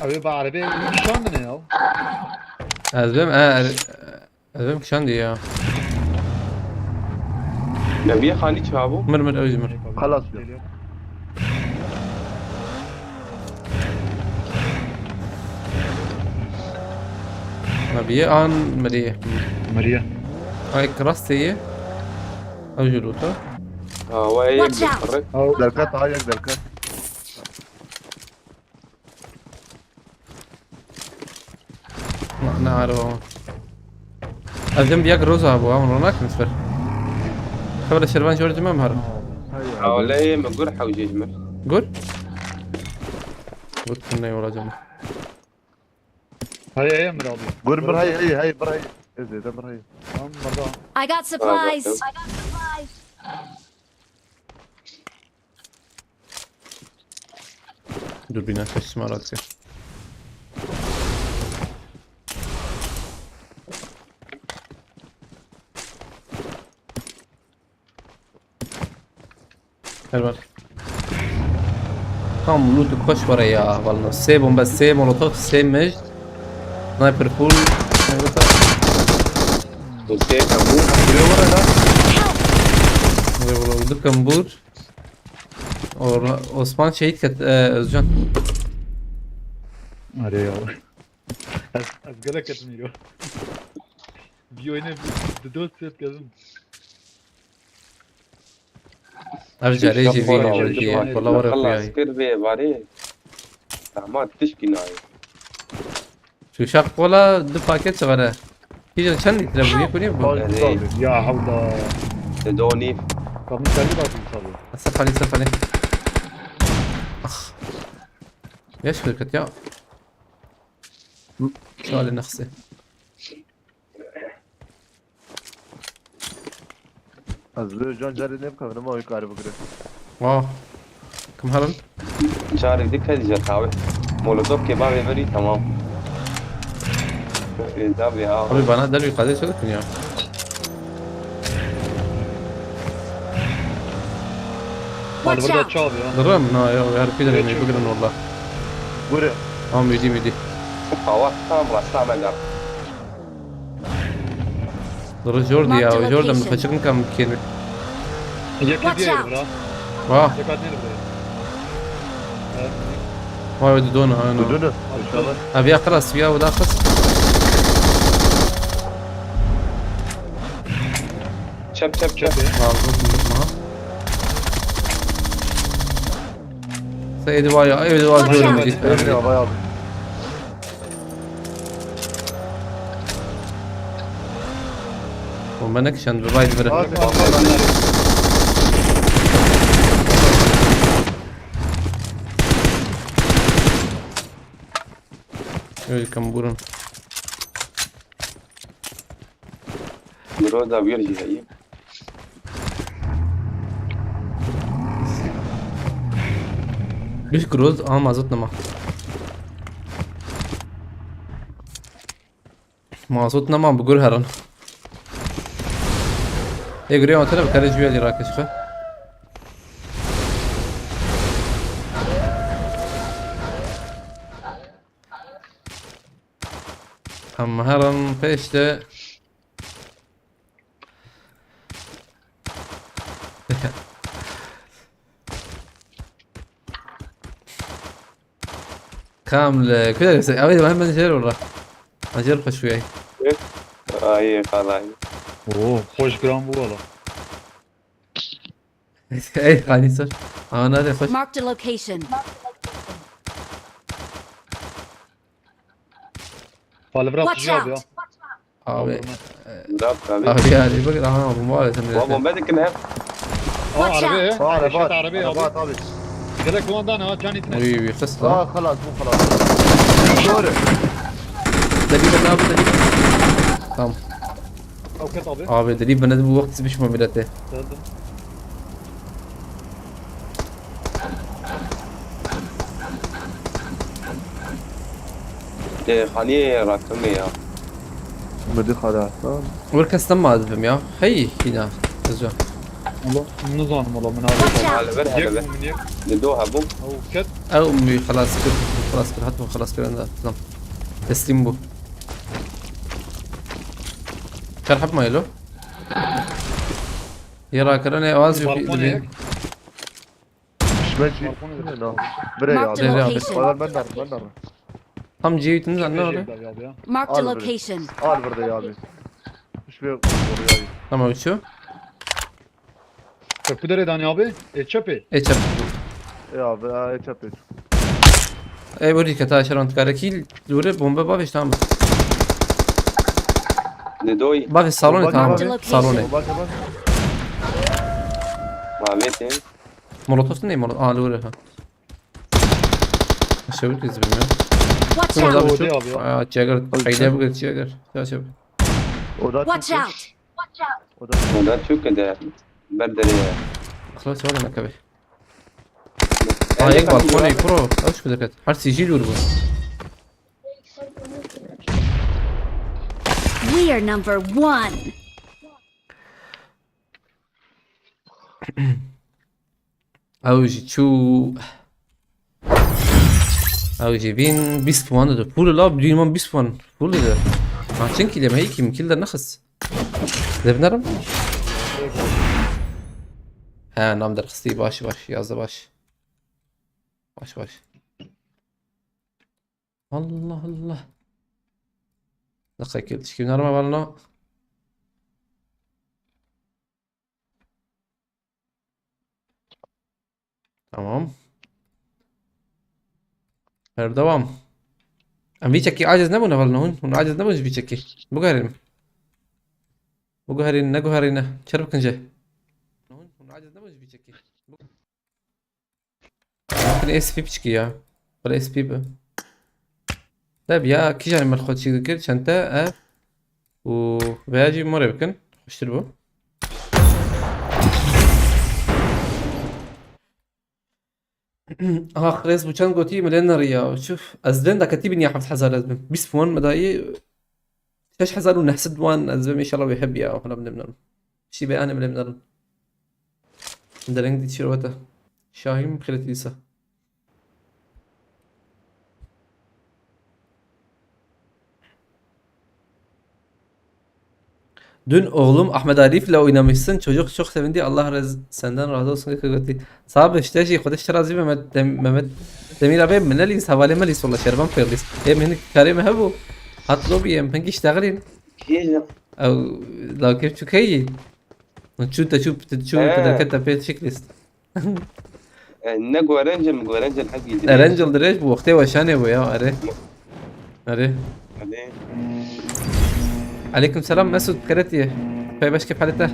Abi bu arabayı kişandın ya. Ez bim, e, ez bim kişan diye ya. Ya bir hani çabu? Mır mır, öyle mır. Halas. Nabiye an miriye. Maria. Ay, krasteye. Ajuluta. Ha, vay. Watch out! Derkat, ha, yek derkat. Ne, ne araba ama. Ez jim bir yak roza bu ama ronak mı sper? Kabla şervan jor cimem har. Hawleyê min gur hewcê ji min. Gur? Gur ne olacağım. Hay hay Emir abi. Gur bir hay hay hay bir hay. Ez êde bir hay. Tamam burada. I got supplies. Dur bir nefes maratı. Her var. Tam loot koş var ya vallahi. Sê bombe, sê molotof, sê mej. Sniper full. Bu şey tamam. Eyvallah, du kambur. Or-, Osman şehit ket, e, Özcan. Hadi ya. Ez, ez gelek etmiyor. Bir oyuna bir dört set geldim. Abi carê jî vî Kola ne oldu, wekî bak, kola were Allah xuyayî. Asker ve varê. Tamam tişkî nayê. Şu şak kola du paket çi were. Kîjan çend litre bu? Yek û nîv bu. Erê. Ya havda. Te do nîv. Kapın kendi bakın tabii. Sefalî, sefalî. Ah. Geç bir kat ya. Şöyle nexse. Ez li can carê nêbikevin, ama wî karî bigire. Wah. Kim herin? Çarê dike dije tawe. Molotov ke bavê verî tamam. Êda vê ha. Abi bana del bir kadeh söyle ya. Hadi Watch burada out! çal ya. Durum na ya, her bir de bigrin valla. Gure. Tamam, müdü müdü. Hava tam rasta me gar. Duru zor diye Marked ya, zor da location. kaçık mı kam kenu. Yakın Watch diye out. bura. Wah. Yakın diye buraya. Evet. Vay, didona, aynen. Didona. Ev ya qras, ya wada qas. Çep, çep, çep. Lazım unutma. Sen evde var ya, evde var. Watch out. Evde var, bayağı. Bomba ne kişen, bir baydı biri. Abi, Öyle kam burun. Groza bir şey. Biz Groz ama mazot nama. Mazot nema, bi gur herin. Ê gurê wan tene bi kerê jûya lî rakeş xwe. Em herin pêş de. Kam li ku derê se? Ew ê hemen jêr ora. Jêr xweş wî. Ay, xalay. Oo, xweş giran bû wala. Ey, xanî sor. Ana de xweş. Marked a location. Palivra Watch tijî abi ya. Out. Abi. Murat abi. Abi yani bak, aha, bomba var sende. Bomba bomba dikin he. Aa, Watch araba out. He. Aa, araba. Araba abi. Araba at abi. Gelek ondan ha, can itine. Uy, uy, xist lan. Aa, xalas, bu xalas. Doğru. Deli ben abi, deli. Tamam. Avukat abi. Abi, deli ben de bu vakit bir şey millete. Geldim. Ê, xaniyê rakimê ya. Mirdi xada. Wir custom ma dibim ya. Hey, hîna. Ezo. Wala, nizanim wala, min abi. Watch out. Hele ver, hele ver. Yek min yek. Li do hebû. Ew ket. Ew mi xelas kir, xelas kir, hat xelas kir enda. Tamam. Teslim bu. Çarpma yelo. Yera kirene az yok. Balkon yek. Şmek. Balkon yek. Bire ya. Marked a location. Bana ben dar, ben dar. Tam G üç ne oluyor? Marked a location. Al burada ya abi. Hiçbir oraya abi. Tamam, uçuyor. Köprü dereden abi. E çöpü. E çöp. E abi, e çöpü. E bu dikkat aşağı antikaraki lure bomba babiş tamam. Ne doy? Babiş salonu tamam. Marked a location. Salonu. Bak bak. Ahmet'in. Molotof ne molotof? Aa, lure ha. Aşağı bir kez bilmiyorum. Watch out. Şurada bir abi ya. Aa, Jagger. Kayda bu kez Jagger. Ya şey. Watch out. Oda Türk de ber dereye. Xlas var ne kabe. Aa, yek balkon ey pro. Aç bir dakika. Her sicil vur bu. We are number one. Ew jî çû. Ew jî bîn bîst puan dide. Pûl la bîn man bîst puan. Pûl dide. Ma çin kîl e, me heyî kî min kîl de nexist. Dê binerim. He, nam derxistî, baş baş, yazdı baş. Baş baş. Allah Allah. Dakika, tişkî nerede var lan? Tamam. Her devam. Em vî çekî aciz nebûne, hevalno hûn. Hûn aciz nebûn ji vî çekî. Biguherîn. Biguherîn, neguherîne. Çer bikin jê. Hûn aciz nebûn ji vî çekî. Bakın S P piçki ya. Böyle S P bi. Tabi ya, kîjanê me li xwe çîk dikir, çente ev. Û veya jî morê bikin. Xweştir bû. Aha, Xirêz bû çend gotî, milê neriya. Çuf, ez lê daketî bin ya heft hezar ez bim. Bîst puan me dayî. Şeş hezar û neh sed wan ez bim, înşallah wê hebiya, hala min ê binerin. Şî be anê min ê binerin. Dereng dî çîrowete. Şahî min xêretî dîsa. Dün oğlum Ahmet Arif'le oynamışsın. Çocuk çok sevindi. Allah rez-, senden razı olsun. Sabi işte şey, Xwedê ji te razî be, Mehmet, Mehmet. Demîra bê min nelîst, hevalê me lîst, wala şervan pêr lîst. Ê min hinek karê me hebû. Hat lobî em hinek îştexilîn. Kî ji Ew lawkê çû keyî? Çû te çû te çû te He. derkete pê çik lîst. E, ne ku Erencil, min ku Erencil hezî dirêj. Erencil dirêj bû, wextê weşanê bû ya, erê. Erê. Erê. Aleykum selam Mesut Keretiye. Pey beş kêf halê te.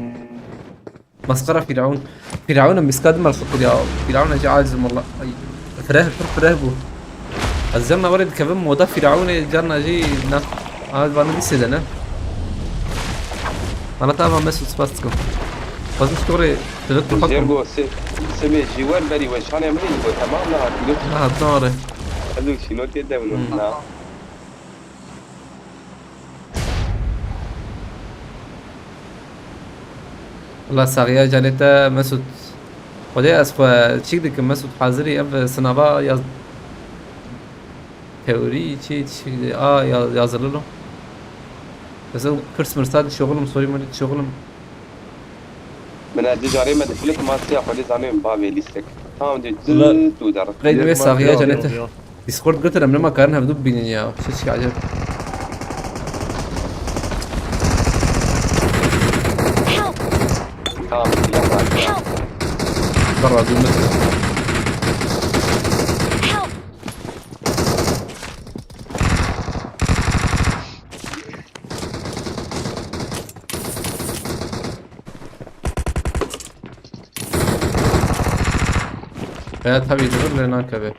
Mesxera Fîraun. Fîraun miskad mal xetir ya. Fîraun acı acizim wallah. Ay. Fireh, pir fireh bû. Ez carna were dikevim moda Fîraunê, carna jî na. Aha, vana dîsê de ne. Vana ta va Mesut, spas dikim. Xwazim ji gorê şevet bi xwe Jêr kim. Go si-, sibê jî wer berî weşanê min jî go temam nehat. Na, hat nare. Ez û şînotê de min Hmm. na. Wala saxiya canê te Mesut. Xwedê ez xwe çîk dikim Mesut, hazirî ev sinava yaz-, teorî çi, çi, a, ya-, yazılı lo. Ez ew pirs mirsa dişoxulim, sorî mirî dişoxulim. Min ez carê me dixulit masiya xwe lê zanê min bavê lîstek. Tam de Wala, tu der. Qeyd wê saxiya canê te. Discord gotin em nema karin hevdu bibînin ya. Şeş ki acayip. Help! Tamam, silah var. Help! Barra dû metre. Help! Veya tabii durur ve nakebe.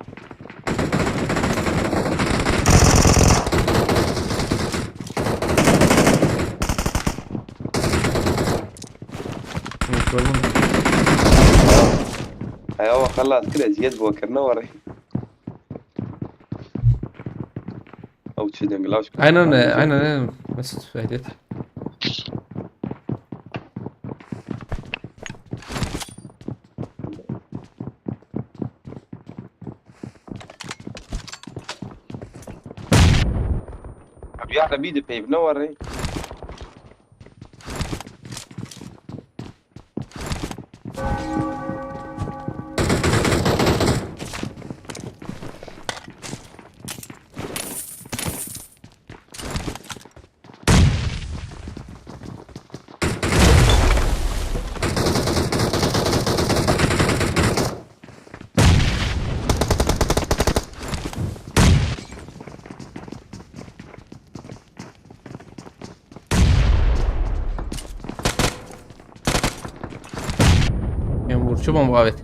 Heya we xelas kir, eziyet bo kirine were. Ew çi deng laş kir. Aynen, aynen, aynen. Mesut Vehdet. Abi ya Rebî di peyv ne were. Em vurçu bom avêt.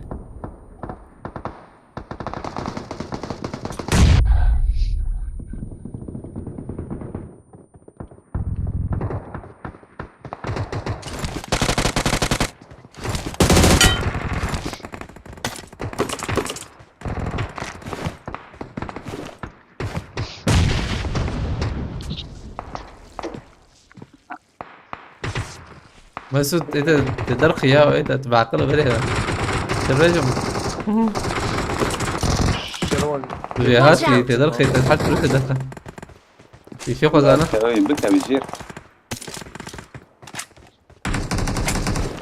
Mesut, ê de, te derxî ya, ê de, tu beqil bire ya. Te bêjim. Şerwan. Jêhatî, te derxî, te her türlü te derxî. Îşê xwe zana. Ew bikevî jêr.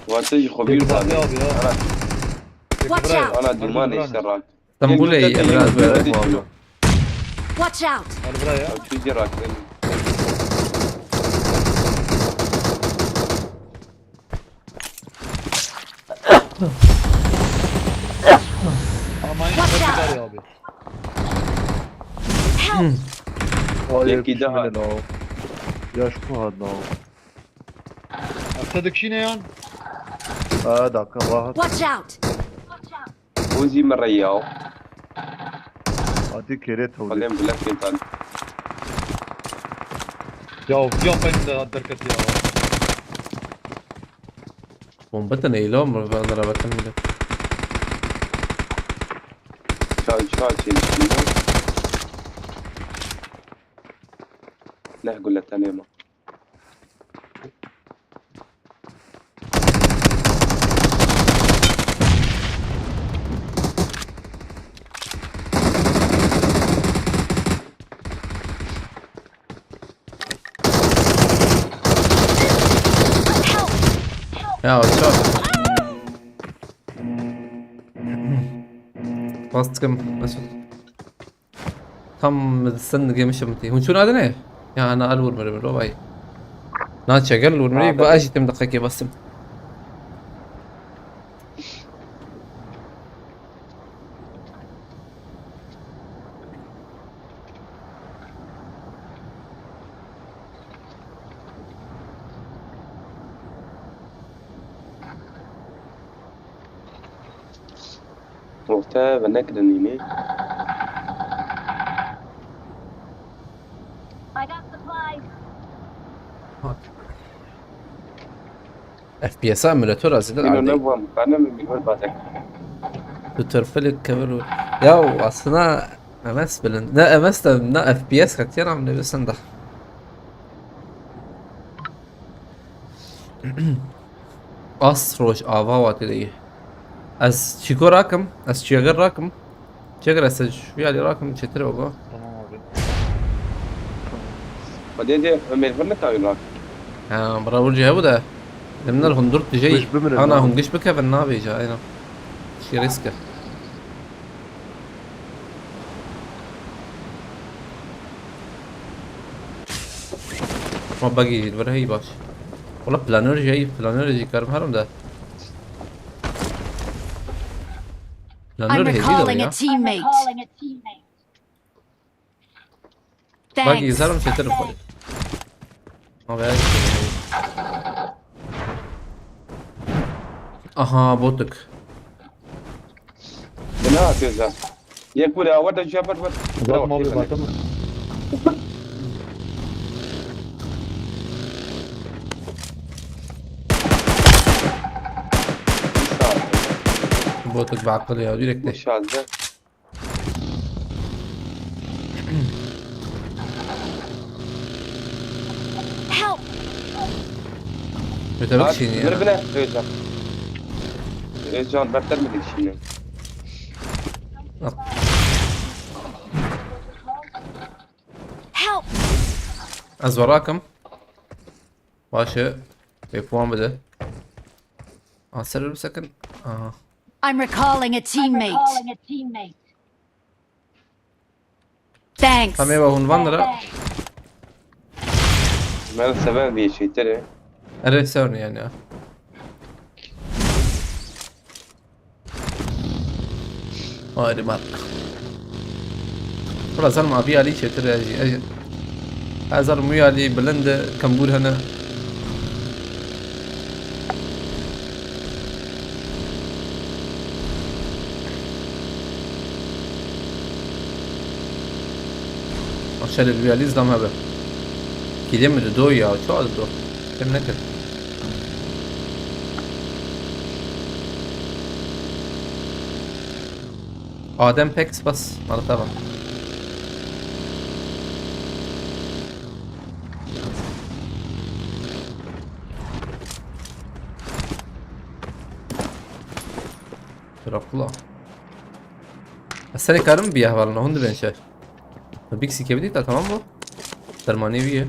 Wate jî xwe bîr da. Abi ya. Ana. Watch out! Ana duman işte rak. Stenbolê Emre Azberek mi abi? Watch out! Gel buraya. Ew çû jê rakirin. Ama Watch out! Abi. Help! Yekî daha. Yaş ku hat no. Hafta dikişîne yan? Ha, dakika, rahat. Watch out! Bû zî min re yaw. Hatî kêrê tewlê. Xwedê min bilek pê tan. Ya, ya ben de derket ya. Bombe te neylo mu? Ben de rabetim bile. Çay, çay çêdikî. Neh gule tenê ma. Ya çok. Bastım Mesut. Tam sen digemişim tê. Hûn çûn adine? Ya, na, al vur mirê, mirê, vay. Na, çegel vur mirê, ba, ez jî tim deqekê basim. Orta ve nekirin yine. I got supplies. F P S'e emülator azîdir. Yine ne bu? Ben de mi bir bazen? Tu törpelek kemer û. Ya aslında M S bilin. Ne M S de ne F P S katiyen am ne bilsin de. As roj ava wa tê de yê. Ez çîko rakim, ez çiyager rakim. Çiyager ez ji vî alî rakim çêtir baba. Tamam abi. Xwedê dê Ömer vir nikawî rak. Ha, bira wir cihê bu de. Demler hundur tijey. Giş bimirin, ana tamam. Hûn giş bikevin nabêje, aynen. Şî risk e. Ma bagî jî li vir heyî baş. Wala planör jî heyî, planör jî karim herim de. Planör hêvî de ya. I'm recalling a teammate. Bagî zarim çêtir xwe. Ma be. Aha, botuk. Dina têza. Yek were awa da jabar bar. Uzatma abi, bakalım. Botuk bi aqil ya, direkt de. Şazda. Help! Öte bak şeyini ya. Bine, Özcan. Özcan, bekler miydik şimdi? Al. Help! Ez werakim. Baş e. F one bide. Aa, ser bir sakın. Aha. I'm recalling a teammate. Thanks. Tamam, hûn van dira. Ben seven diye şeyleri. Erê, seven yani ya. Haydi bak. Bira, zalim abi alî çêtir e jî. Ez, ez zalim wî alî bilind e, kembûr hene. Aşağı bir realizm hebe. Kiliye mi do ya? Çok az do. Hem ne kadar? Adem pek spas. Marta var. Dracula. Ez serê karim bi hevalina hûn dibên şer. Big C K bidî ta tamam bu. Dermanê wî ye.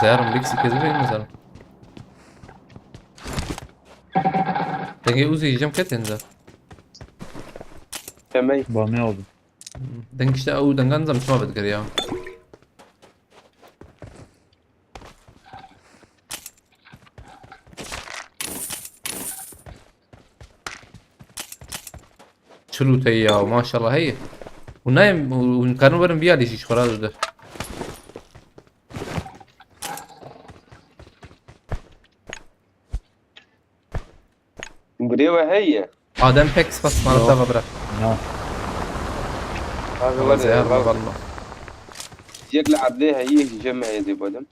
Zeyarim Big C K zibên mizarim. Dengê Uzi cem ket inza. Temey. Bamê aldım. Deng işte ew dengan zam çima vedikir ya. Çi lûteyî ya, maşallah hey. Hûn nayên, hûn karin werin vî alî jî ji xwe re dide. Gurê we heye. Adem pek spas, mara tava bira. Ya. Abi, Ama var ya, zehir var. Var. Yek li erdê heye, yek ji cem heye dê badem.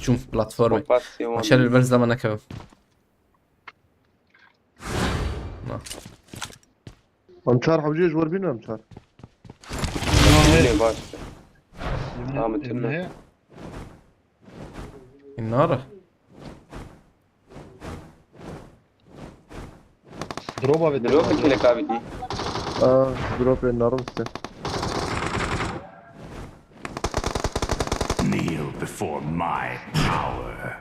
Çûm platformê. Aşağı bir zaman nekevim. Na. Em çar hewceyê ji we re bînin, em çar. Tamam, baş. Tamam, bitirme. Nara. Drop avêt. Drop kêlek avêtî. Aa, drop ê narim işte. Kneel before my power.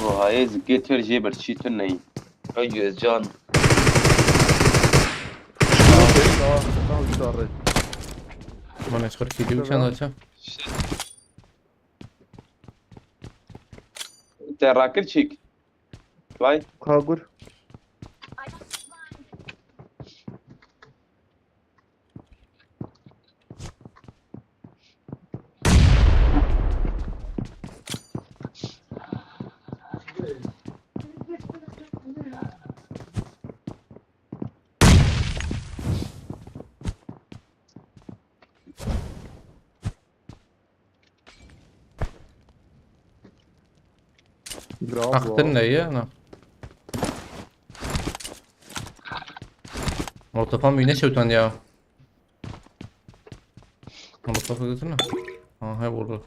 Hayê zikê têr jê birçî tu neyî. Ay can. Mana çiqir kêlî û çend aça? Te rakir çîk. Vay. Kagur. Bravo. Axtin ne ye na? Molotofan bir ne şewtan ya. Molotofı götürme. Aha vurdu.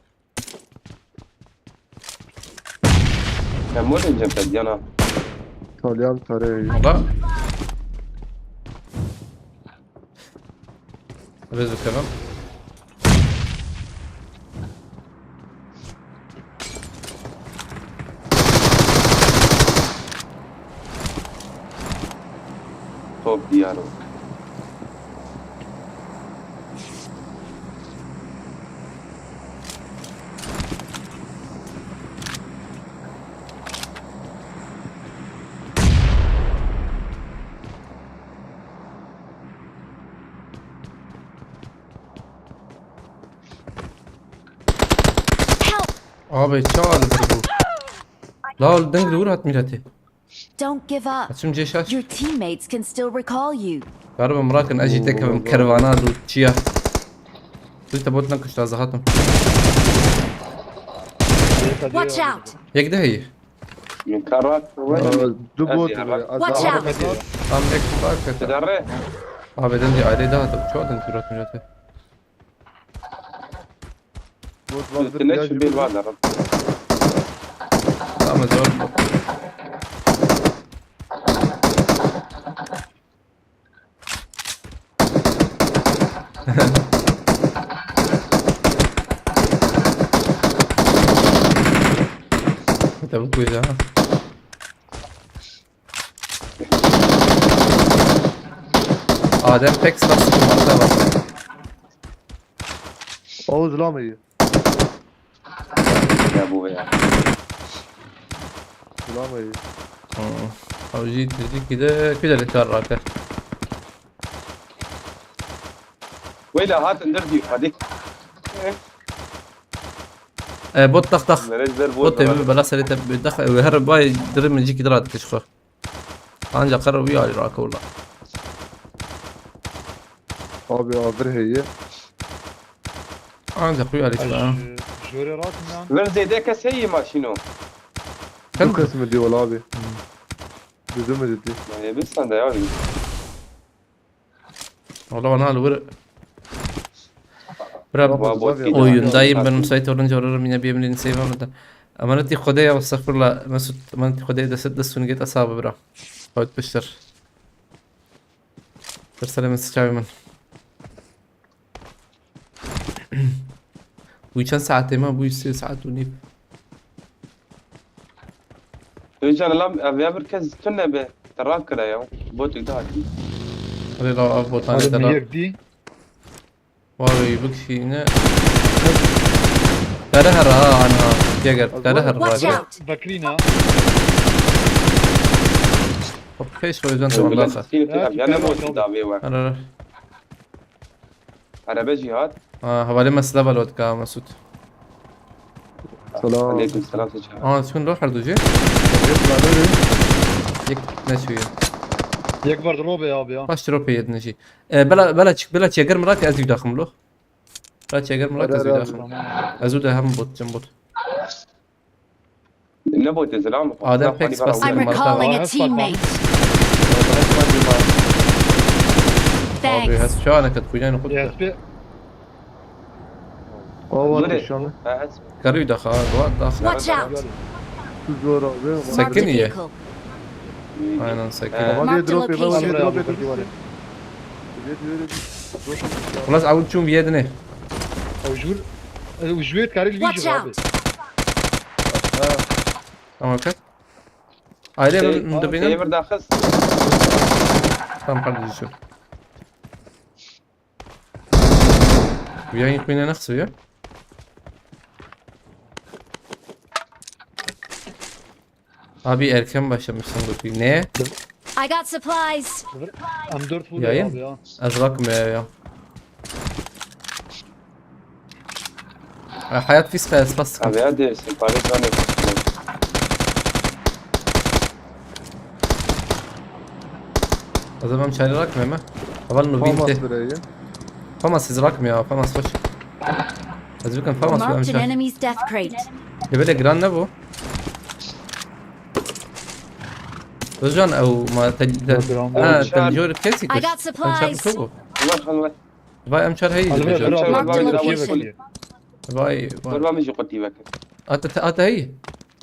Sen bu ne cem pek yana. Talyan Tarey. Aga. Rez bakalım. Top diyaro. Abi çal bu. Lal deng li wir hat milletê. Don't give up. Açım ceşaş. Your teammates can still recall you. Garibim rakin ejî tekevim kervana du çiya. Tu te bot nakuşta zahatim. Watch out! Yek de heyî. Karak. Du bot. Watch out! Tam ek bak et. Dare. Abi den di aile daha da çoğu den kurat milletê. Bot Tine şu bir var da. Ama zor. Te bu kuza ha. Adem pek stas kumanda var. Oğuz lan iyi. Ya bu ya. Lan iyi. Avcı dedi ki de güzel kar rakı. Weyla hat indir diyor hadi. E, bot tak tak. Nereye güzel Bot evi bela seri te tak ve her bay dirim cik idrat kişko. Ancak karar bir ayrı rakı ola. Abi abi heye. Ancak bir ayrı çıkar. Jore rahatım lan. Ver zeyde kes heyi maşino. Bu kısmı diyor abi. Gözümü dedi. Ne bilsen de ya. Valla bana al vur. Bırak. Baba bot Oyun. gidiyor. Oyundayım ben müsait olunca ararım yine bir emrin save almadan. Emanet Xwedê ya estağfurullah Mesut. Emanet Xwedê deset destun git asabı bira. Kayıt piştir. Derslerimi sıçayım ben. Bu çend saat ema bu sê saat û nîv. Hocam lan ev ya bir kez tünne be. Terak kire ya. Bot daha. Hadi la av botanı Hadi da mi la. yek di? Var ya bu kişi yine. Tere her ha anha. Jäger tere her var. Watch out! Bakrina. Hop peş o yüzden tamam daha. Ya ne bot daha be var. Ara ara. Araba cihat. Ha havale mesela balotka Mesut. Selam. Aleyküm selam seçer. Aa şun lo her duje. Yek ne şey. Yek var robe abi ya. Baş trope yedin şey. E, bela bela çık bela çeker mi rak ez yudaxım lo. Bela çeker mi rak ez yudaxım. Ez de hem bot cem bot. Ne bot selam. Adem pek spas I'm recalling a teammate. Thanks. Has şu ana kat kuyan kut. Yes bir. Ava Zure. Şu an. Evet. Karı yudaxa. Doğa daha. Watch out! Tuz zor abi. Marked Sakin a iyi. Vehicle. Aynen sakin. Evet. Ama bir Marked a drop yapalım. location. Bir drop yapalım. Bir drop yapalım. Xulasa ew çûn viyedinê. Ujur. Ujur karil Watch vijir abi. Out! Tamam kat. Aile Şey, min dibînin. Teyê bir daxist. Tam pardon düşün. Viya yıkmine nasıl ya? Abi erken başlamışsın bu ne? I got supplies. M dört vuruyor Yayın? Abi ya. Ez bakmıyor ya. Ay, hayat fiska ez bas. Abi hadi sen pare zane. O zaman çaylarak mı mı? Aval mı Famas binte? Bireye. Famas siz rakmıyor, Famas hoş. Ez bikin Famas Marked an uyanmışlar. Enemy's death crate. Ya böyle gran ne bu? Özcan ew ma tel tel. Background. Ha, Uçar. Tel jor kesi I got kuş. Uçar supplies. Çok bu. Var, var, var. Vay em çar hey. Alve, Özcan. Bravo, Marked a bravo, location. Bravo. Vay vay. Var, var, mı jokoti bak. Ata ata hey.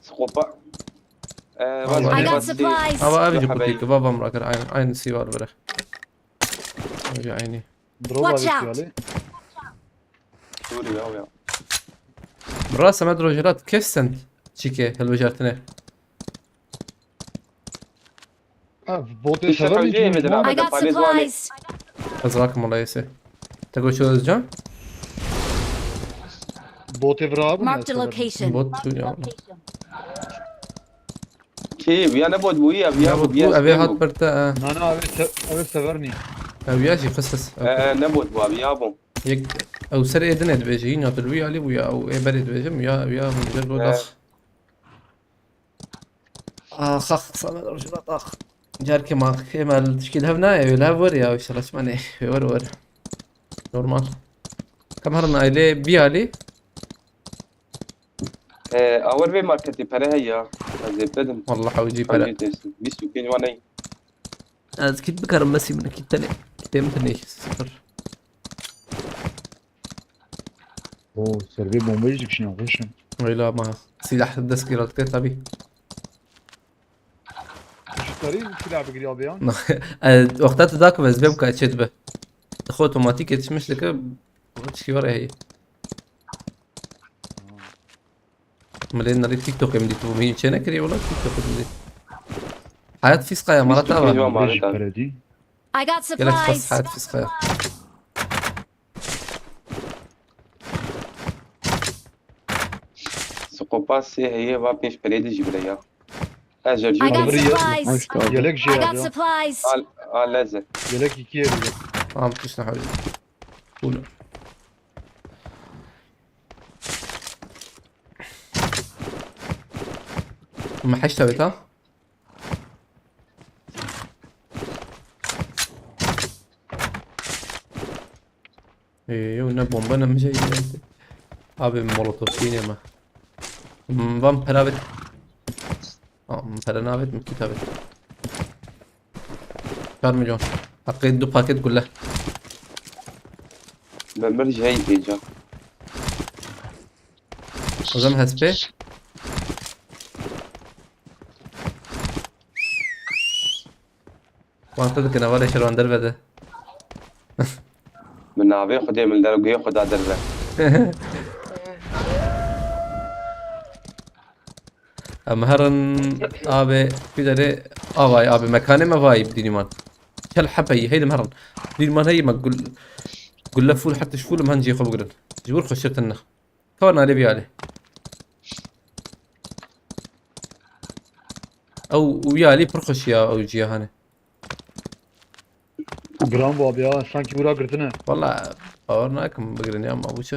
Skopa. Ee, I got supplies. Ava abi jokoti ki baba mrakar aynı aynı sivar bırak. Öyle aynı. Drop Watch abi out. Siyali. Dur ya ya. Bra semed rojerat kesent. Çike helvejartine. Ha, botê sever mi? I got supplies. Azrak molayesi. Tego çözeceğim. Botê vira abi. Marked a location. Bot tu ya. Ki ya ne bot bu ya ya. Ne bot bu eve hat birte. Na na abi se- abi sever mi? Ev ya jî qis qis. Ee, ne bot bu abi ya bu. Yek ew ser êdin ê dibêje, yî nadir wî alî bû ya, ew ê berê dibêjim ya, ya min dibêje go dax. Ax, ax, sana da rojuna dax. Carkê ma xê me li tişkî li hev nayê, wê li hev were ya, wê şelaşmanê, wê were were. Normal. Kam herin ailê bî alî. Ee, awir vê marketê pere heye ya. Ez ê bidim. Wallah ew cî pere. Bîst û pênc wan ney. Ez kit bikarim mesî min kit tenê. Kitê min tenê sıfır. Oo, servê bombayı dikişine koşun. Öyle ama silah dest girat ke tabi. Şu karî silah bigiriyor abi ya. Wexta tu dakim ez bêm ka çê dibe. Xwe otomatik yetişmiş dike. Çikiyor heye. Milê nerê TikTokê min dît, min çê nekirî wala TikTokê min dît. Hayat fiskaya mala tava. Beş para değil. I got supplies. Gelek spas hayat fiskaya. Skopa sê heye va pênc perê de jî bile ya. Ez jer I got jî supplies. Yelek jî I got ya. Supplies. Al, al leze. Yelek iki yeri. Tamam, tuşna hawî. Cool. Me heşt avêt ha? Ê, yew ne bombe ne mijeyî. Abi molotof yine me. Hmm, van pera avêt. Aa, pera navêt mi kit avêt. Çar milyon. Heqê du paket gule. Ben bir şey diyeceğim. O zaman H P. Wanta dikine, vale şervan derve de. Bi navê Xwedê min der guhê xwe da derve. Em herin abi, pîderê avay abi, mekanê me vayî bi dînîman. Çel hepeyî, heylim herin. Dînîman heyî me gul-, gulle fûl, hertiş fûl, em hen cihê xwe bigirin. Ji wir xweştir tine. Ka nalê bî alê. Ew wî alî pir xweş ya, ew cî ya hanê. Giran bû abi ya, sanki wira girtine. Wala bawer nakim bigirin ya, ma bû çi?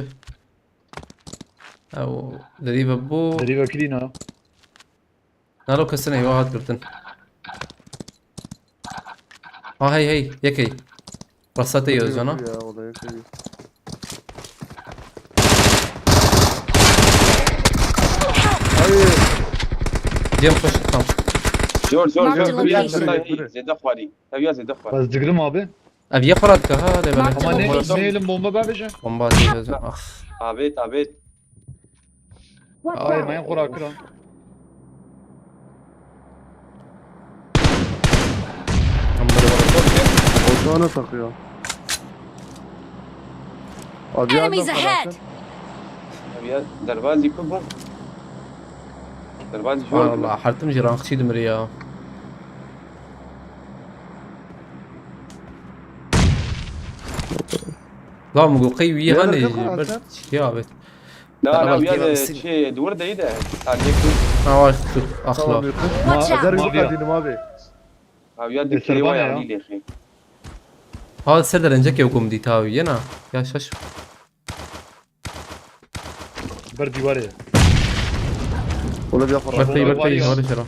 Ew derî ve bû. Derî ve kirîna. Nalo kesine yo hat girtin. Ha hey hey, yek hey. Rasate yo zona. Ya, o da yakıyor. Hayır. Cem koş tam. Zor zor Marked zor. Location. Zede xwarî. Tabii ya zede xwarî. Ez digirim abi. Ev yê xwe radike ha, lê belê. Ama ne, bomba ne elim bomba ben vereceğim. Bomba atıyor özüm. Ah. Abi, abi. Ay, mayın xora kira. Amına koyayım. Ocağına takıyor. Abi, Enemies ahead! Abi ya, derbazî ku bu? Derbazî şu. Subhanallah, hertim jî ranqçî dimir ya. Tamam, go qey wî hanê jî ber çikiya avêt. Na, na, ya de çi, di wir de yî de. Saniye ku. Ha, vay, tu, axla. Tamam, ma, Watch out. Ezer Maviya. Kadînim abi. Ha, ya di kêwa ya. Ha, ser derencek ew gom dît ha, yena. Ya şaş. Ber dîwarê ye. Wala bir yapar. Ber tey, ber tey, hadi şera.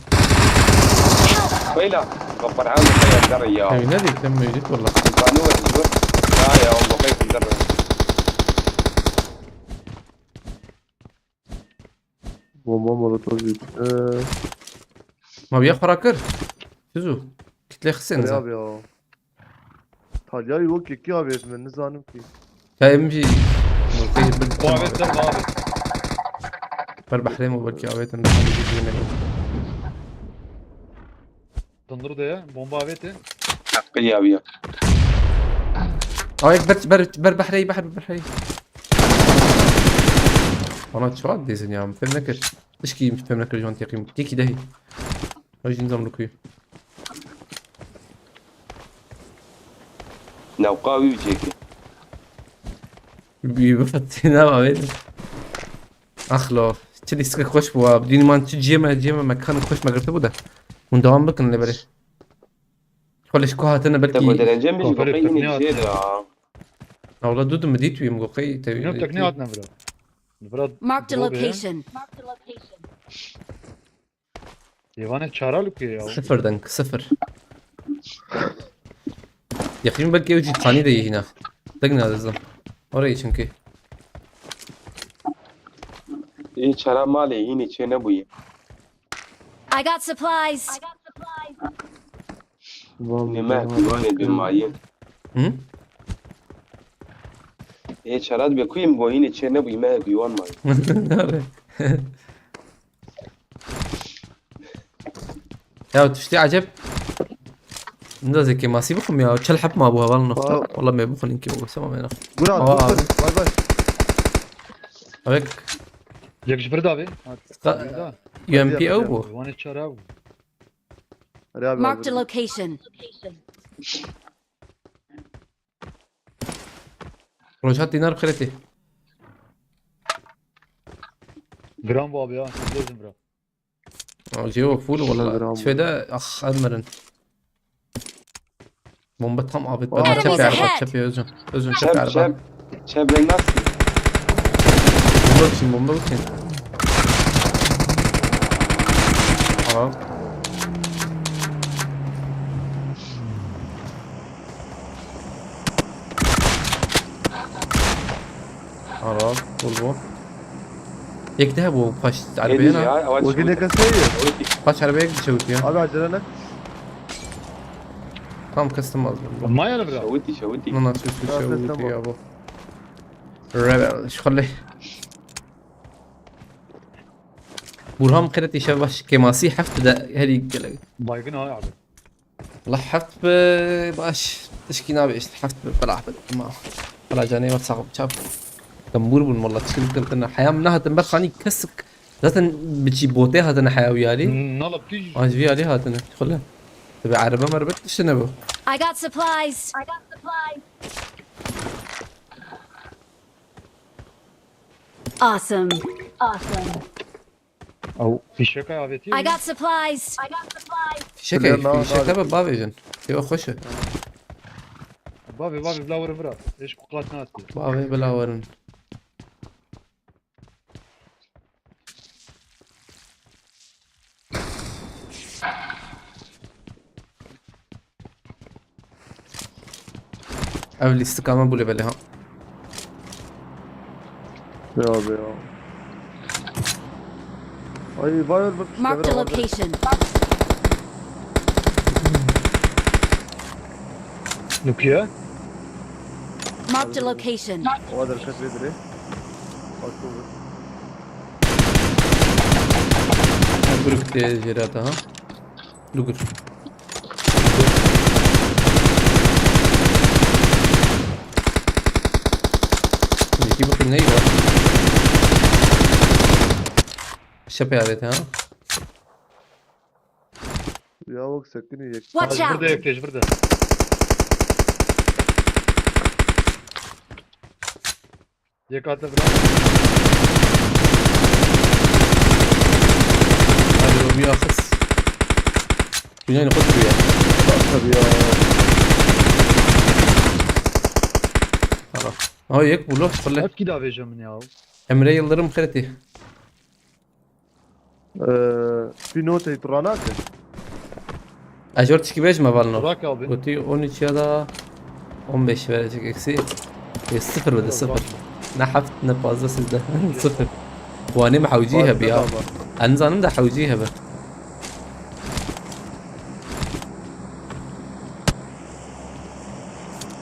Beyla. Bak, Ferhan, bu kadar ya. Ev ne diyeyim, mevcut valla. Banu ve bu. Ya, ya, o kadar. Bomba molotof. Ee. Ma bir xura kir. Çizo. Kitle xisenize. Abi ya. Talyayî wek yekî avêt min, nizanim kî. Ya em jî mewqeyê bin. Bu avêt ser abi. Ber behrê me belkî avêtin, bi hevî jî ne. Tundur de ya, bomba avête. Hakkı ya, ya. Ay, ber, ber, ber behrê, ber, ber behrê. Bana çawa dizin ya, fem nekir. Tişkî fem nekir, jan teqîm. Kekî dehî. Ay, jin zam rukuyu. Newqa wî bicêke. Wî bifetîne avêtin. Axlo. Çi lîstik xweş bû. Dînî man çi ciyê me, ciyê me mekan xweş me girtibû de. Hûn dewam bikin lê berê. Xwe lê ji ku hatine belkî. Te derence min ji Konferê goxê yînî Türkniyat jê ne? De ha. Nawla du du mi dît wî, min goxê te wî. Yok, tekne hatine bira. Bira. Marked a location. Yê vanê çara li ku ye ya? Sıfır deng, sıfır. Yakın belki ew cî tanî de yê hîna. Deng ne dizim. Orayı çünkü. Ê çara malê hînî çê nebûye. I got supplies. Nime hîwanê bêmayî. Hı? Ê çara dibe ku yê min go hînê çê nebûye, me hîwan mayî. Ya tiştê ecêb. Nda zê kêmasî bixwim ya. Çil heb mabû heval nokta. Aa. Wala me bixwin ki o sema me nax. Gura, aa, dur, dur. Bay bay. Avek. Yek ji vir de abi. Ka-, U M P ew bû. Wane çara bû. Marked a location. Rojhat dinar xireti. Gram bu abi ya. Siz gezin bro. Aa, Ceo full wala. Gram bu. Şöyle, ah, elmerin. Bomba tam abi. Aa, ben çep enemies ahead. Çep özüm. Özüm çep erba. Çep, çep. Çep ben nasıl? Bomba için, bomba için. Tamam. Ara, bul bu. Yek daha bu paş arabaya. Wekî ne kesê ye? Paş arabaya geçiyor ya. Abi acele ne? Tam kastım aldım. Maya bira. Şawiti, şawiti. Nana, şu, şu, şawiti ya bu. Rebel, şöyle. Burhan Kırat işe baş keması haftada her ilk gele. Baygın ha abi. Wala heft bi baş, tişkî nabe işte, heft bi bela bi. Ama bela canê ve sağ çap. Tembur bûn wala, çil kil kina. Heyam nehatin ber xanî kesik. Zaten biçî botê hatine heya wî alî. Nala tij. An ji vî alî hatine. Xule. Tabi araba merbe tiştine bu. I got supplies. I got supplies. Awesome. Awesome. Ew fîşeka avêtî. I got supplies. Fîşeke, fîşeke be bavêjin. Têwe xweş e. Bavê, bavê, bila were vira. Êş ku qat nastê. Bavê bila werin. Ev lîstika me bû lê belê ha. Ya be ya. Ay, var, var, var. Marked a location. Nukiye? Marked a location. O derket vedire. Bak bu. Grup diye jere daha. Lugur. Yekî bixî neyî var. Şepê avête ha. Ya bak sekinî yek. Watch out! Burada yek, burada. Yek hate bira. Hadi o bir akız. Güneyini koydu ya. Tabii ya. Tamam. Ama yek bu laf fırla. Hep kî davêje min ya. Emre Yıldırım kredi. Eee, tu notê tu ranake. Ajor tişkî bêj me valno. Bırak abi. Gotî on üç ya da on beş verecek eksi. E, sıfır bide, sıfır. Ne heft ne fazla sizde. Sıfır. Kuanê me hewcî hebi ya. Fazla da var. Ez nizanim de hewcî hebe.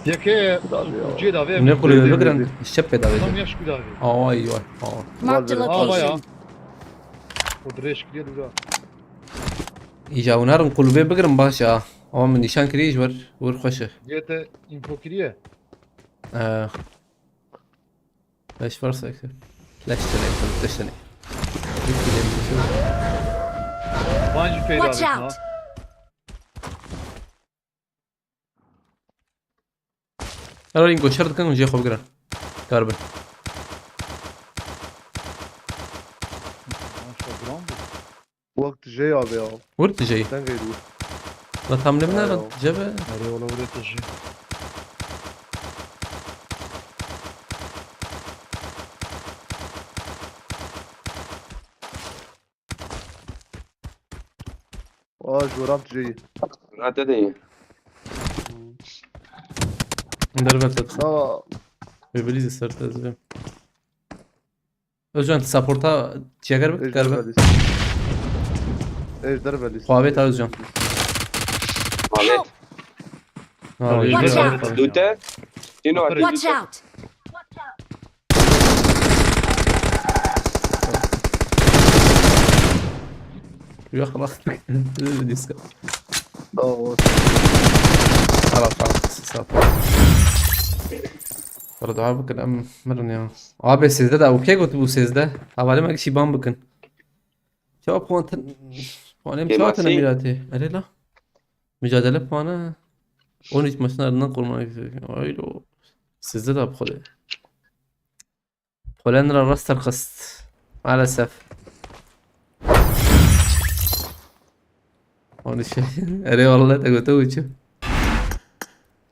Yekê Abi ya. Cê davê. Ne kulübe Bildim, bigirin. bildim. Şep pê davê. Tam yaş kulübe abi. Ay ay. Ay. Marked a Var, Aa, location. bayağı. O dirêj kiriye dura. Îja hûn herin kulübê bigirin baş a. Ama min nîşan kiriye ji wer. Wer xweş e. Yete info kiriye. Ee, Leş varsa ki. Leş tane, leş tane. Van jî peyda Watch bêjin ha. out! Her oyun goşar dikin, jê xwe bigirin. Karbin. Van şo giran bû. Wek tu jê abi ya. Vur tu jê. Dengê dû. La tam lemine Ay, lan o. cebe. Erê ola vurê tu jî. Aa, joram tu jê. Hate de ye. Dervet et. Na, Ve belize ser tezlim. Özcan, support'a çeker bak, ejder karbe. velis. Ejder velis. Muhabbet ha Özcan. Muhabbet. Ha, Watch Özcan. out! Dute. Tino Watch ate Watch dute. Out! Yok lan. Disko. Aa, o. Tamam, tamam. Sağ ol. Para dua bakın, em, mirin ya. Abi sizde de okey gotu bu sizde. Havale mek şiban bakın. Cevap puan ten-, puanem Kêmasî. çawa tene mirati. Erê la. Mücadele puanı. On üç maçın ardından koruma. Öyle o. Sizde de bu kadar. Hollanda'da Raster kast. Maalesef. Onu şey. Erê vallahi te götü uçu.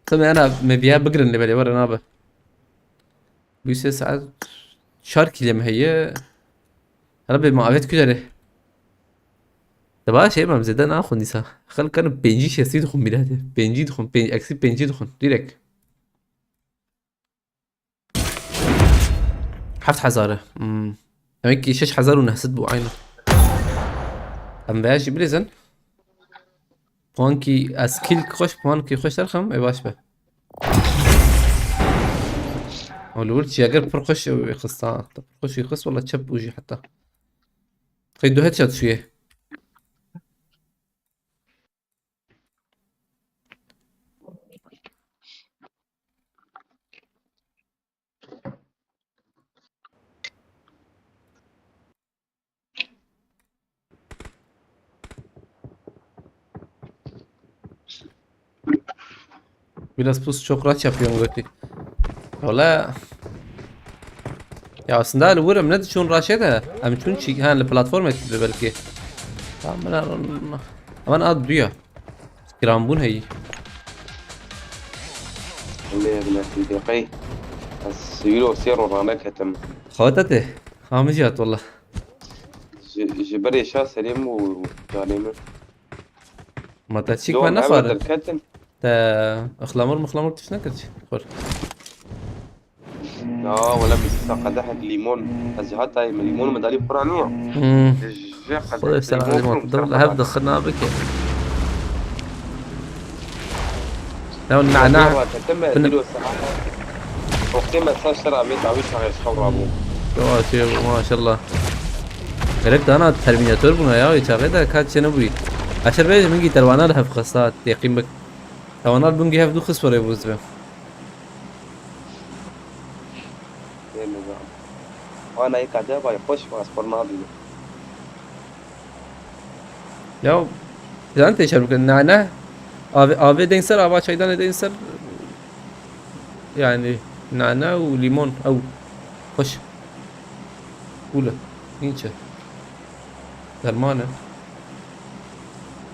Tabii yani abi, me biya bigrin le bele var abi. Bu ise saat çar kile mi heye? Hala bir muhabbet güzel. Te ba şey mam zede na xun dîsa. Xel kan pêncî şestî dixun bîlade. Pêncî dixun, pênc, eksi pêncî dixun. Direkt. Heft hezar e. Hmm. Demek ki şeş hezar û neh sed bû aynı. Em veya jî bilêzin. Puankî ez kill xweş, puankî xweş derxim, ê baş be. Ew li wir çi eger pir xweş ew ê xist ha. Pir xweş ê xist wala çep bû jî heta. Qey du headshot şûye. Biraz pus çok rahat yapıyorum götü. Valla. Ya aslında li wir em ne diçûn raşê de. Em çûn çî, ha, li platformê dibe belkî. Tamam, ben ama ad duya. Giranbûn heyî. Lê bilekî deqey. Ez euro sê ro raneketim. Xaweta te. Hamijî hat wala. Ji, ji berê şa serê min û canê min. Ma te çîk Yo, me em nexwarin. derketin. Te ixlamur mixlamur tişt nekir çi? Xwar. Ya wala min dîsa qedehek lîmon. Ez ji hatayê min lîmon min dalî xura niye. Hmm. Ji Xwedê qedehek sen lîmon lîmon xwim dur ser hev xwe. dixin nabike. Ya nana. Raketim me Bin- dîro saet. Wextê me ser şera me dawî çaxê ji xew rabû. Yavaş yavaş maşallah. Gerek dana Terminator buna ya, çaxê de kaç çene bûyî. Aşer bêjim min gî terwana li hev xista teqîm bik. Tawana bûn gî hev du xist were bû zibe. Nê nizam. Wana yê kade vay xweş paspor nabîne. Ya, sen teşekkür ederim. Nane. Abi, abi deng ser, ava çaydan deng ser. Yani nane û limon. Ew. Xweş. Pûl e. Hîn çi? Derman e.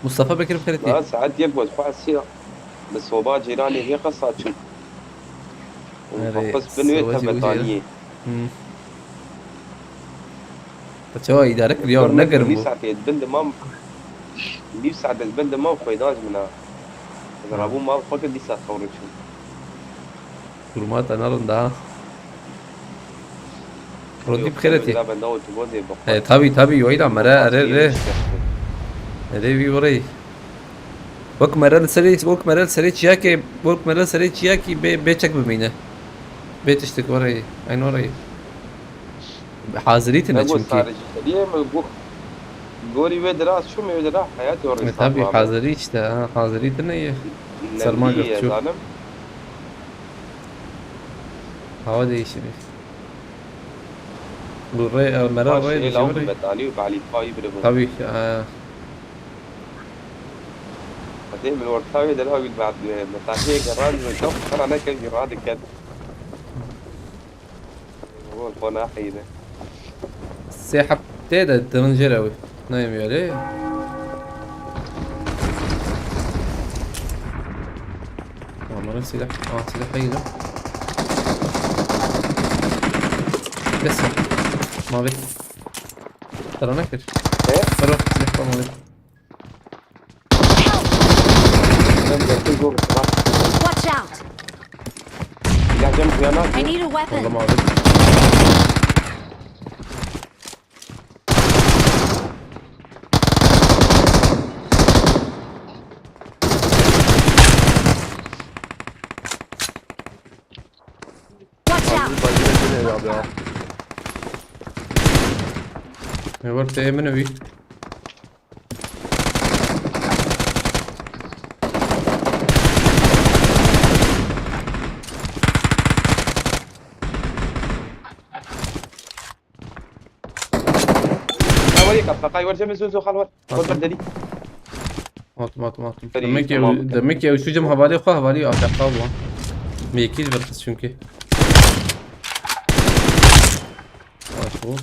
Mustafa Bekir bi xêretî. Ma saet yek got xwe siya. Bi soba cîranê vê qesa çû. Û Erê, xwe bin wê soba jî wî jê ye. Tebetaniyê. Hmm. Te çawa îdare kiriya, ne germ bû? Nîv saetê bin dimam, nîv saet ez bin dimam xwêdan ji min a. Ez rabûm mal xwe kir, dîsa tewrê çûm. Kurmata ne rind a. Rondî bi xêretî. Benda û tu bozê bi xwe. E, tabii, tabii, weyla mere, erê, erê. Erê, wî were. Wek mere li serê, wek mere li serê çiyakê, wek mere li serê çiyakî bê, bê çek bimîne. Bê tiştek were, eyn were. Hazirî tine. Nego çünkü. Sarı ji xeliyê mi gu-, gorî wê dira, çû me wê dira, hayatê were. E, tabii, hazirî işte, ha, hazirî tine ye. Serma nemlî ye, zanim. Hava değişimi. Bu rê, e, mera rê dişi. Betanî û balî payî bire bu. Tabii ki, ha. Hadi min orta wê dira gül bat, e, betanî geran mi çok kana ne kem geran diket. Wol xwe naheyî de. Sê heb tê de dirin jê re wî. Nayêm yarê. Amara silah. Aa, silah heyî de. Kes var. Mavi. Tara nekir. He? Tara silah var mavi. Watch out! I need a weapon. Aldım abi. Watch out! Abi, bak, yine, yine ya, ya. Ne var, teğmen evi? Ha, var ya, kapkakayı var, Cemil, Zozo, hal var. Atım. Var, var, deli. Atım, atım, atım. Deli, demek ki, tamam. Demek ki şu cem havale, havale A F K bu. Mekil verkız çünkü. Bak bu.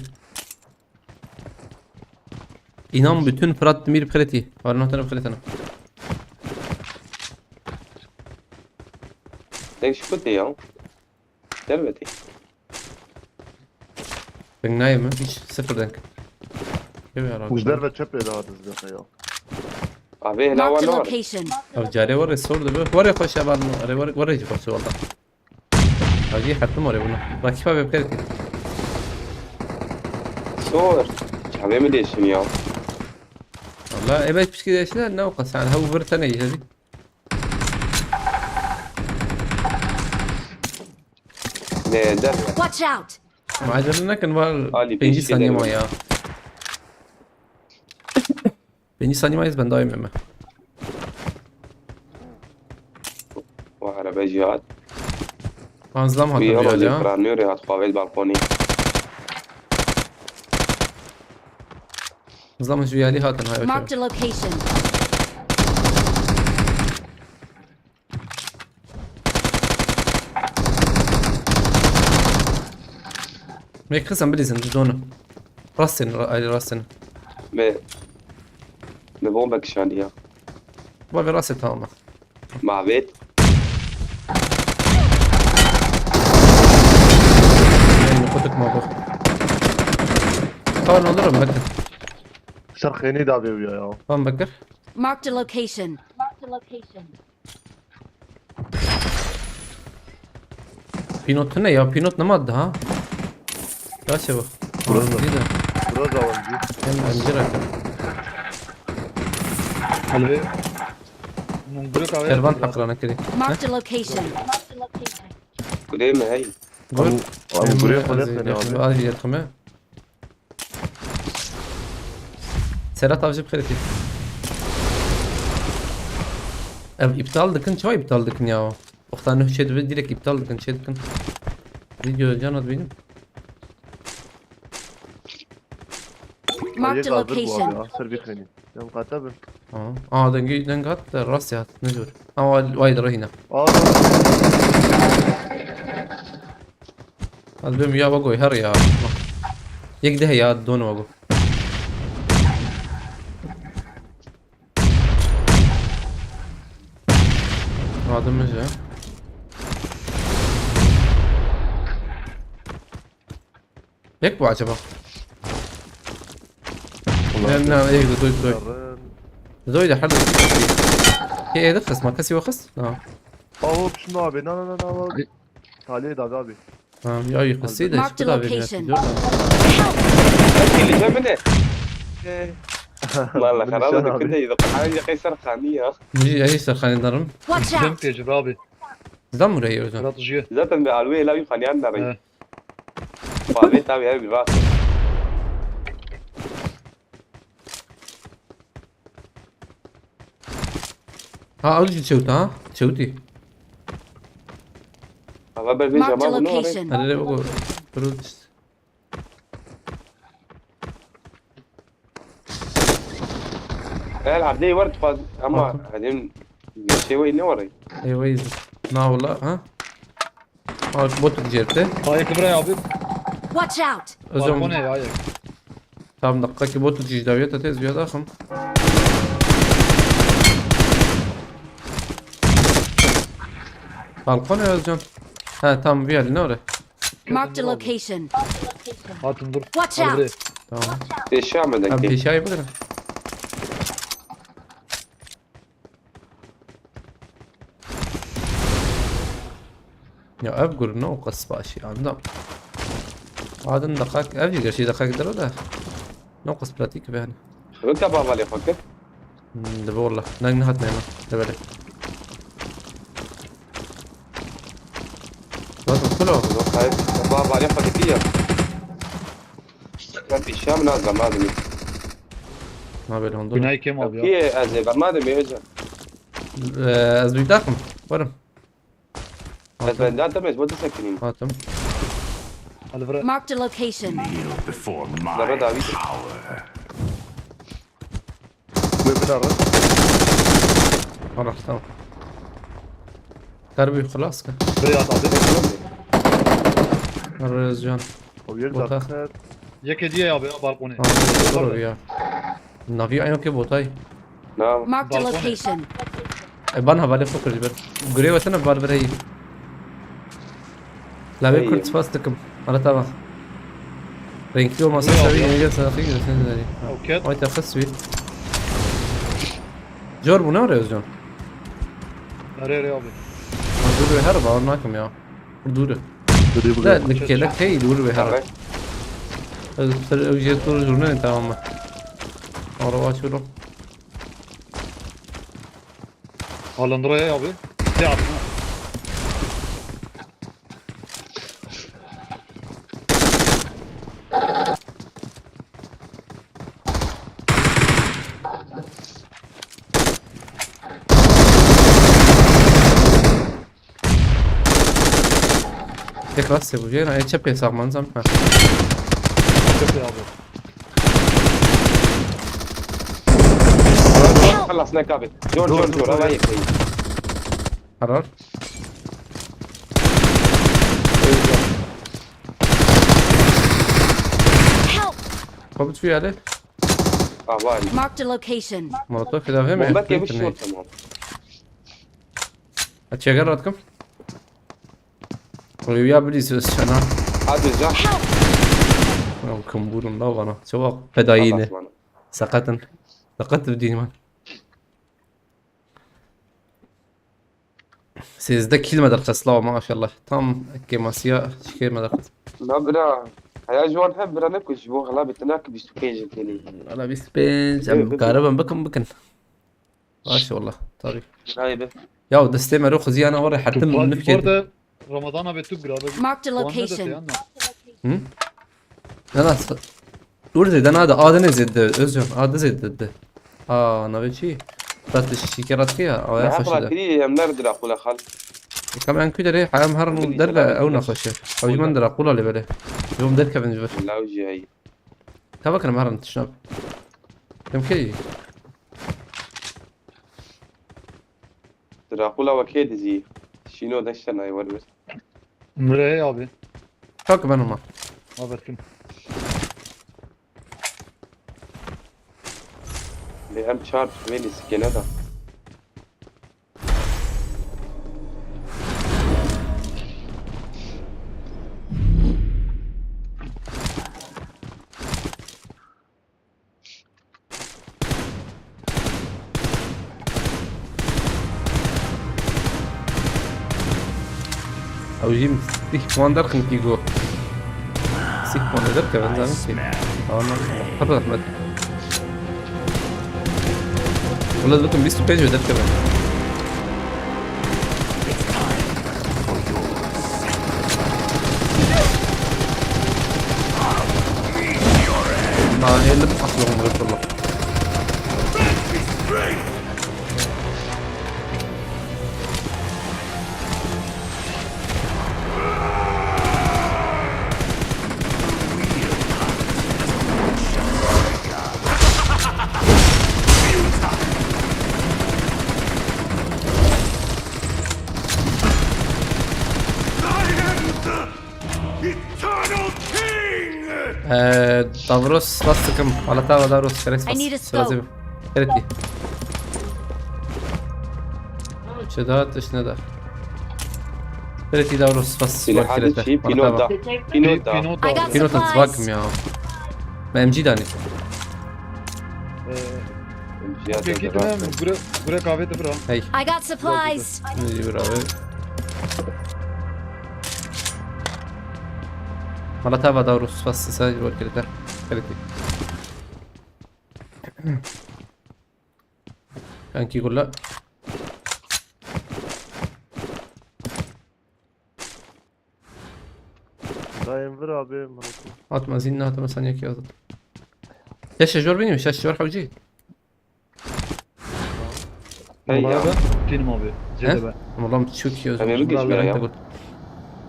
İnan bütün Fırat Demir Fırat'ı. Var notları Fırat'ın. Tek şu kutu ya. Derveti. Ping nayê mi? Hiç sıfır denk. Yok ya, Ji derve çepê daha dizgin ya. Abi, hela Marked a var. Location. Ev carê were sor dibe. Were xweş evan. Were, were, were jî xweş wala. Hacî hertim were buna. Rakîf abi bikar ki. Sor. Çavê mi deşin ya? Valla evet pişki deşin ne o kadar. Sen ha bu bir tane yiyecek. Ne, derve. Watch out! Acele nekin, var. Ali, pêncî pêncî saniye derve. Ma ya. Pêncî saniye ma ez ben daim eme. Wa araba jî hat. Panzdam hatım ya. Kranıyor hat xwe balkoni. Zaman şu yali hatın hayır. Marked a location. Mek kızım bilirsin, biz onu. Rastın, ra-, ay, rastın. Ve, ve bomba kişandi ya. Bak, rastı tamam. Mavit. Ay, kutuk mavit. Tamam, alırım, bakın. Ser xênî davê wî ya. Tamam, bakır. Marked a location. Pinot ne ya? Pinot ne madde ha? Ya şey bak. Groza. Değil de. Groza var. Hem M C rakı. Hadi. Kervan takla ne kiri. Marked a location. Kudê mi hey? Gur. Em, em, gurê xwe lê xwîne abi. Serhat avcı bir kere. Ev iptal dikin, çawa iptal dikin ya? Wexta nuh çê dibe direkt iptal dikin, çê dikin. Video can at benim. Marked a location. Ser bir xênî. Yan qata bin. Tamam. Aa, dengê, deng hat da rast hat. Ne diyor? Ama vay da rahina. Aa. Ez bêm ya Wago her ya. Yek de ya don Wago. Adım ya. Yek bu acaba? Ne, ne, yek de doy, doy. Doy da hadi. Ki edi kısma, kasi o kıs? Ha. Aho şunu abi, na, na, na, na, abi. Talih da abi. Ha, ya yıkısı da Marked işte daha bir location. Geleceğim mi de? Valla Bunu karanlık sen abi. Kırda yedi. Karanlık Kaysar Khani ya. Niye ya işte kandarım? Watch out! Tecrübe abi. Sizden mi buraya hocam? Strateji. Zaten bir alve la yukarıyan da. He. Abi tabii her bir rahat. Ha, ew jî çewt ha? Çewtî. Hava ber vê Marked a cama bunu oraya. Location. Hadi de bak o. Durun. El abdey var tfaz ama Bakın. Hani şey var ne var? Eyvah. Na wala ha? Bak bot diyecekti. Ayak buraya abi. Watch out! Özüm. Balkona ya ayak. Tam dakika ki bot diyeceği daviyet atez bir adam. Balkon ya Özcan. Ha tam bir yer ne oraya? Marked a location. Hatun dur. Watch out! Tamam. Eşya mı da ki? Eşyayı bırakın. Ya ev gur ne o qas baş ya, anlam. Adın dakik, ev gerçi dakik dere de. Ne o qas pratik be hani. Rıka baba le fakir. Hmm, de valla. Nang ne hatne ma. De böyle. Bak bu lo. Yok hayır. Baba le fakir ya. Ben bir şey mi lazım abi? Ma böyle ondan. Günay kim abi ya? Ki ez de ben madem ya hocam. Ee, ez bir dakım. Varım. Ez ben daha tamam, ez bu da sekinim. Hatım. Alvra. Marked a location. Kneel before my Zara David. Power. Ve bir ara. Ara tamam. Karbi خلاص ka. Buraya at abi. Rezcan. O yer Bota. Zaten. Yek hediye abi ya balkonu. Tamam, doğru ya. Navi ayo ke botay. Tamam. Marked a Balkone. Location. E, ban havale xwe kir ji ber. Gurê we tine bar bireyî. Lavê Hey. Kurd spas dikim. Ara tava. Renkli olmasa Gurê tabii abi. Yeni gel sana fikir sen de. Okey. Ay tefes suyu. Jor bu ne arıyor Özcan? Arıyor abi. Dur bir her var nakim ya. Dur. Dur, dur. Da dikkelek hey dur bir her. Tabii. Ev jet dur jurne tamam mı? Araba açıyorum. Alındıra ya abi. Ya abi. Tek rastê bû. Jêna ê çepê sax man zam. Ha. Çepê abi. Xelas ne kabê. Jor, jor, jor, jor, jor, jor, jor. Karar. Help! Komut şu yerde. Ah, var. Marked a location. Molotov filan verme. Bomba kebir şort tamam. Açıya gel Ratkım. Oraya bir söz çana. Hadi can. Help! Ya, kim vurun la bana? Çabuk fedayini. Sakatın. Sakatın diyeyim ben. Sêzdeh kîl me derxist la maşallah. Tam kêmasiya şikê me derxist. Na bira. Heya ji wan hev bira ne ku ji bo xela bitinak bîst û pênc in têlê. Wala bîst û pênc, em karibin bikin, bikin. Baş e wala, tabii. Haydi. Ya destê me ro xiziyana were hetim nifkê. Ramazan abi tu bira. Marked a location. Hı? Ne nasıl? Dur de, dana da adını zedde, Özcan, adı zedde de. Aa, navê çi? Tatlı şeker atı ya, aya Ne hoş yapar da. Biri yemler Drakula xal. Kam en kudere, hayam her Biri der ve selam ew etmez. Naxoşe. Ew ji min Drakula le bere. Yom der kevin ji vir. Law jî heyî. Ka bakalım her an tişnab. Em key. Drakula wekê dizî. Şîno deşte nayê wer bir. Mire hey abi. Kalk ben ama. Avertim. Lê em çar wê lîstikê neda. Ew jî sîh puan derxin kî go. Sîh puan derkevin zanim kî. Tamam. Hadi Ahmet. Wala zaten bîst û pênc ve derkevin. Nahelim aklım vurdu. Eternal King! Ee, Davros, was dikim? Alata ve Davros, Keres, I need a was. Sırası scope. bu. Keres. Çi da, tişt ne da. Keres Davros, was. Silahı çi? Pilot da. Pilot da. I got Pilotun supplies. Swag mı ya? M G dani. Ee, Peki tamam, gure, gure kahve de bırak. Hey. I got supplies. Ne diyor abi? Alata ve Davros, was. Sırası bu, Keres. Keres. Kanki gulla. Dayım vur abi, Murat'ı. Atma zinni, atma sen yak yazdı. Şaş jor benim, şaş jor havcı. Hey ya. Film abi. He? Cedebe. Ama lan çok iyi yazdı. Tabii, bu geçmiyor ya.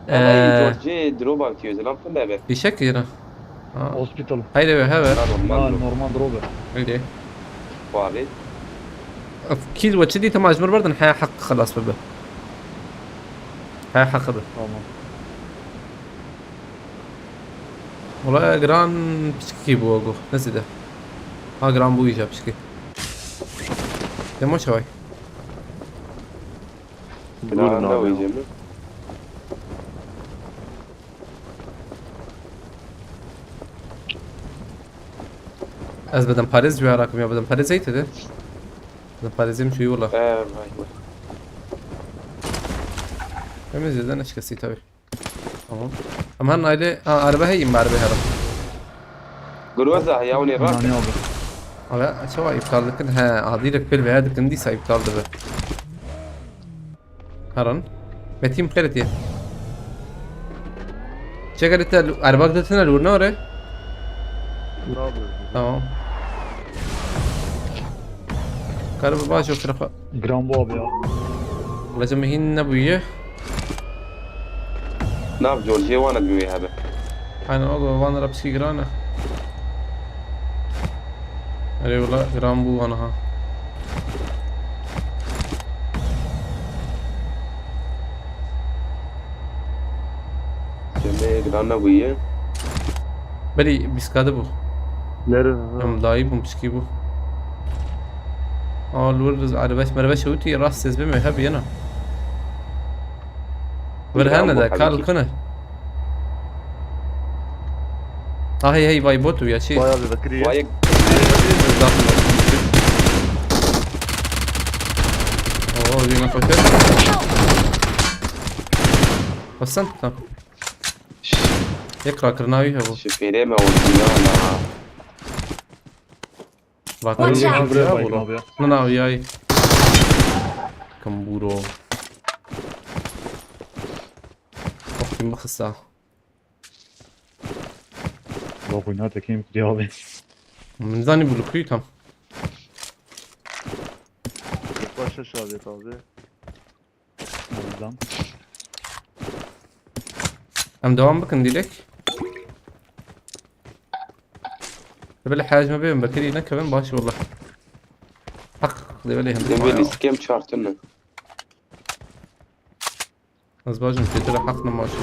Eee, Eee. Drop abi ki özel lan fırla be. Bir şey ki yine. Ha. Hospital. Haydi be, ha be. Normal Ha, drop. normal drop. Haydi. Bu abi. Kill ve çidi tamam, mecbur verdin. Haya hak خلاص be. Haya hak be. Tamam. Wala giran piçkî bû ego. Ne zêde. Ha, giran bû îca piçkî. Demo çaway. Gurun Ne abi. oyacağım? Ez bedenparêz wî ara kim ya, bedenparêz zeyt de. Bedenparêzim şu yola. Eee, vay vay. Hem zêde ne şikestî tabi. Tamam. Em her naylê, ha, araba heyim be, araba herim. Groza ya, o ne rak. Nani abi. Abi, çawa iptal dikin? He, adî de pil veya dikin dîsa iptal dibe. Herin. Metin xêretiye. Çeker te araba gidetine lûr ne ore? Ne yapıyorsun? Tamam. Karı baş yok tarafa. Gram bu abi ya. Lacım hin ne bu ye? Nav George wana bir hebe. Aynen o da van rapsi grana. Erê wala giran bû wan ha. Cemê giran nebûye. Belî bîskade bû. Nerede? Em dayî bûm, pişkî bû. Aa, li wir erebeş merebeş ewtî rast ez bime heb yena. Ver hene de kal kune. Ah hey hey vay botu ya çi. Bayağı bir bakır ya. Vay Oo, yine koşuyor. Basan tamam. Yek rakirina wî hebû. Şifrê me oldu ya. Rakirina Watch wî out. hebû. Baygın abi ya. Nana wî ay. Kamburo. Of kim bixisa. Bak oynar tekeyim gidiyor abi. Min zanî bû li ku tam. Başa şadet abi. Aldım. Em devam bikin dîlek. Belê hej me bêbin bekirî nekevin baş wala. Haq de belê hem. Demê lîstikêm çartin ne. Ez bajim pêtir haq nemaşe.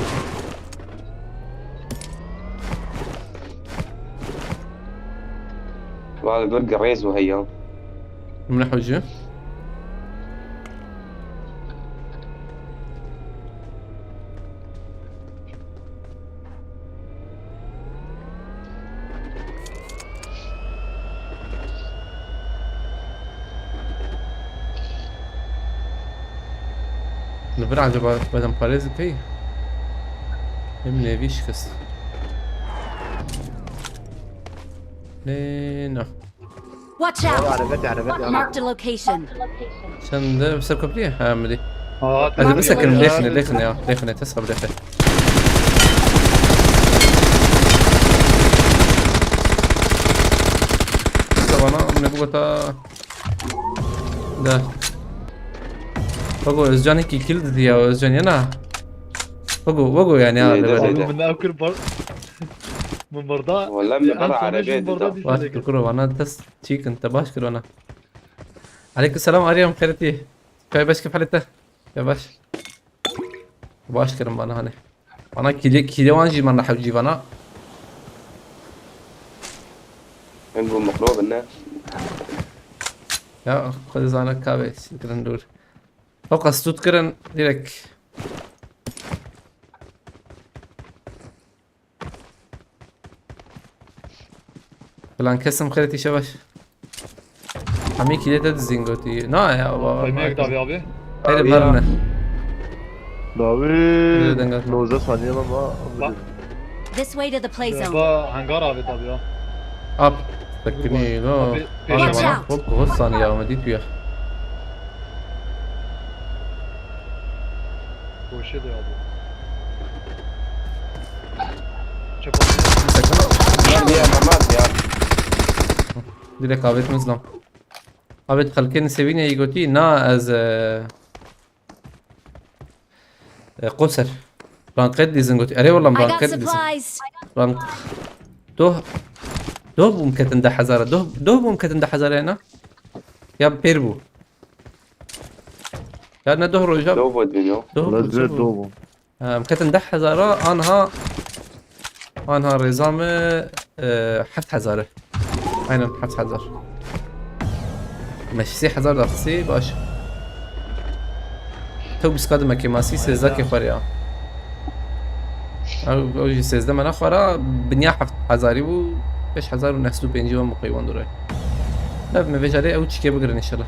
Valla dur girêz û heya. Min hewce. Li vir acaba bedenparêz dikey? Em nêvî şikist. Nê, no. Watch out! Arabet, arabet, arabet. Marked a location. Sen de ser köprüye? Ha, mi dî. Aa, hadi bisekin, lêxine, lêxine ya. Lêxine, tesla lêxe. Bana ne bu kadar da. Bak o Özcan iki kill dedi ya, Özcan yana. Bak o, bak o yani ya. Neydi, neydi? Oğlum, ne akır bar. Bombarda. Valla mi bara arabet dedi. Bak, kurkuru bana test. Çikin, te baş kir bana. Aleyküm selam, Arya, xêretî. Çay baş, kif halete? Ya baş. Baş kirin bana hani. Bana kile, kile wan jî bana hewcî bana. Min bu mikrobin ne? Ya, xwe zana kavê, kirin dur. Fokus tut kirin, direkt. Plan kesim xêretî şebaş. Hemî kîlê te dizîn gotî. Na ya, baba. Yemek tabi abi. Hadi barne. Davi. Nozde saniye ama. Bak. This way to the play zone. Ba hangar abi tabi ya. Ap. Tekini no. Abi, peşe bana. Watch out. Hop, hop saniye ama dit ya. Koşu da aldı. Çöp aldı. Bunlar bir yerden var ya. Direkt avêt min zilam. Avêt xelkên sevînê yî gotî, na ez, e, e, qoser. Ranqed dizin gotî. Erê wala ranqed dizin. Rank-, doh, doh bûm ketin deh hezara. Doh, doh bûm ketin deh hezara na. Ya pêr bû. Ya ne doh roja. Doh bû dibîn yo. Doh bû, doh bû. Em ketin deh hezara, anha, anha rêza me, e, heft hezar e. Aynen, heft hezar. Me sê hezar daxisî, baş. Tew biska dime kêmasî sêzdeh kê xweriya. Ew, ew jî sêzdeh me nexwara, binya heft hezarî bû, beş hezar û neh sed û pêncî wan bi qeywan dore. Ne, me vêjarê ew çîkê bigirin inşallah.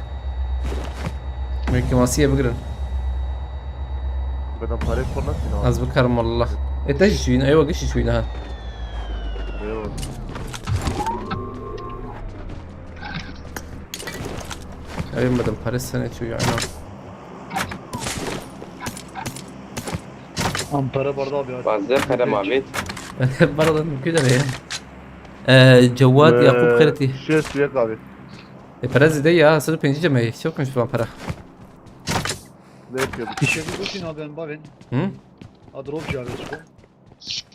Me kêmasiyê bigirin. Bedenparê xwe nasîn abi. Ez bikarim wallah. E, te jî çûyî ne, ewa gişî çûyî ne ha. Eyvallah. Ew ê bedenparê senê çûyî, aynen. Ampere barda abi ya. Bazı kerem abi. Barda mümkün de ya. Ee, Cewad Yakup Xereti. Şeş yek abi. E, para zide ya, sed û pêncî cemeyî. Çok konuştu lan para. Ne yapıyor? Bir şey bu için abi, ben bavên. Hı? Adrop cevabı çıkıyor.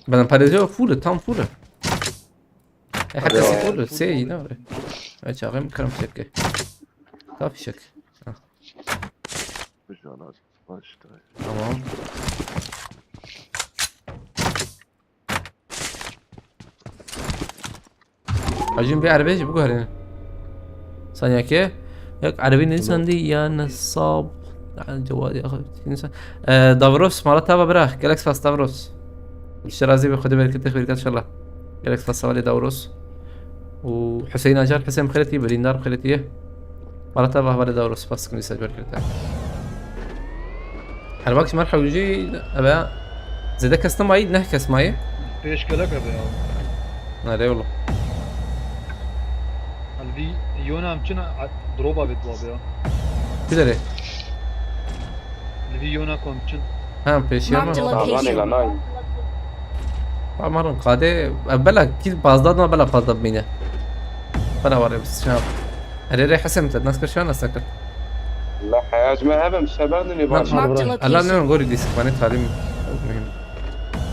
Ben parayı yok, full, tam full. E, hatta full, şey, ne var? E, çağırayım, kırım çek. Kafi çek. Ha. Tamam. Hacim bir erebê jî biguherîne. Saniyeke. Yek erebî nivîsandî ya nesab. Yani cewad ya nivîsan. Ee, Davros, mala tava bira. Gelek spas Davros. Şirazî bi Xwedê berketê xêrî kat inşallah. Gelek spas hevalê Davros. Û Hüseyin Acar, Hüseyin xêretî, birîndar xêretî ye. Mala tava hevalê Davros, spas dikim dîsa berketê. Her bak ji me re hewcî, eve zêde kes nemayî, neh kes mayî. Pêş gelek eve ya. Nerê oğlum? Li vî yona em çin a, droba bêt babe ya. Biderê. Li vî yona ku em çin. Ha, pêşiya me. Marked a location. Aman ron qadê, e, bela kî pazda dima bela pazda bimîne. Bela ware biz şab. Erê rê Hesen te nas kir şan nas kir. La heyaj me hebem şeber dini baş. Marked a location. Allah ne gorî dîsik mane talim muhim.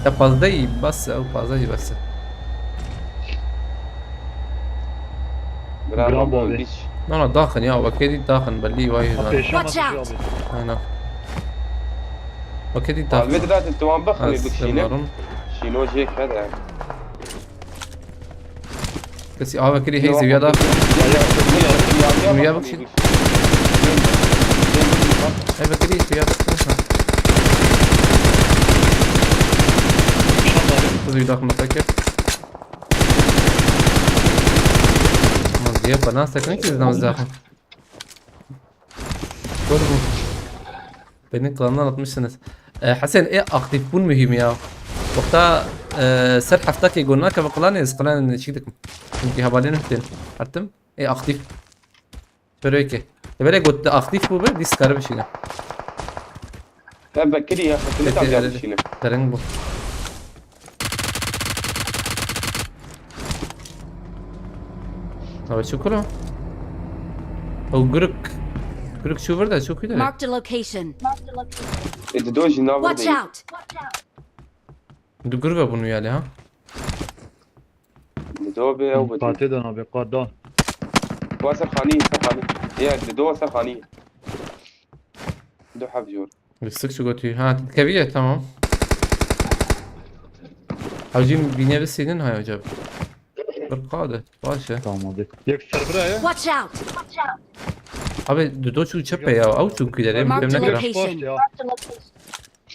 Ya pazdeyî bas, ew pazda jî bas. Bravo, Bravo abi. Biç. Na, na, daxin ya, wekê dî daxin, belî vay. Ha, zan. Pêşa Watch me out. Abi. Aynen. Wekê dî daxin. Almê dilatin tu wan bixwî, bikşîne. Şîno jê kede. Kesî ava kirî hey zêwiya da. Zêwiya bikişî. Hey vekirî zêwiya bikişî. Zêwiya da xwe mesekir. Ama zêwiya bana sekin ki zam zaxim. Gol bû. Beni klandan atmışsınız. E, Hesen, e, aktif bûn mühim ya. Wexta, e, ser hefta ke gol nake ve klan ez klan çi dikim. Çünkü havalin hütten. Artım. E, aktif. Şöyle ki. E, böyle got aktif bu be, diskar bir şeyle. Te vekirî ya, xetinê tam ya bişîne. Derin bu. Abi çok kuru. O guruk. Guruk şu var da çok iyi de. Marked a location. E, dido jî nava Watch de. Out! Du guruk bunu yani ha. Dido be ew be. Qatê de nabê, qat da. Wa ser xanî, ser xanî. Ya, dido ser xanî. Du heb jor. Sık şu götü. Ha, keviye tamam. Hacim bine bir senin hay hocam. Bir kaldı. Başı. Tamam abi. Yek ser bira ya. Watch out! Abi dudo şu çepe ya. Av çünkü derim. Marked Bilmem ne kadar. location. Ya.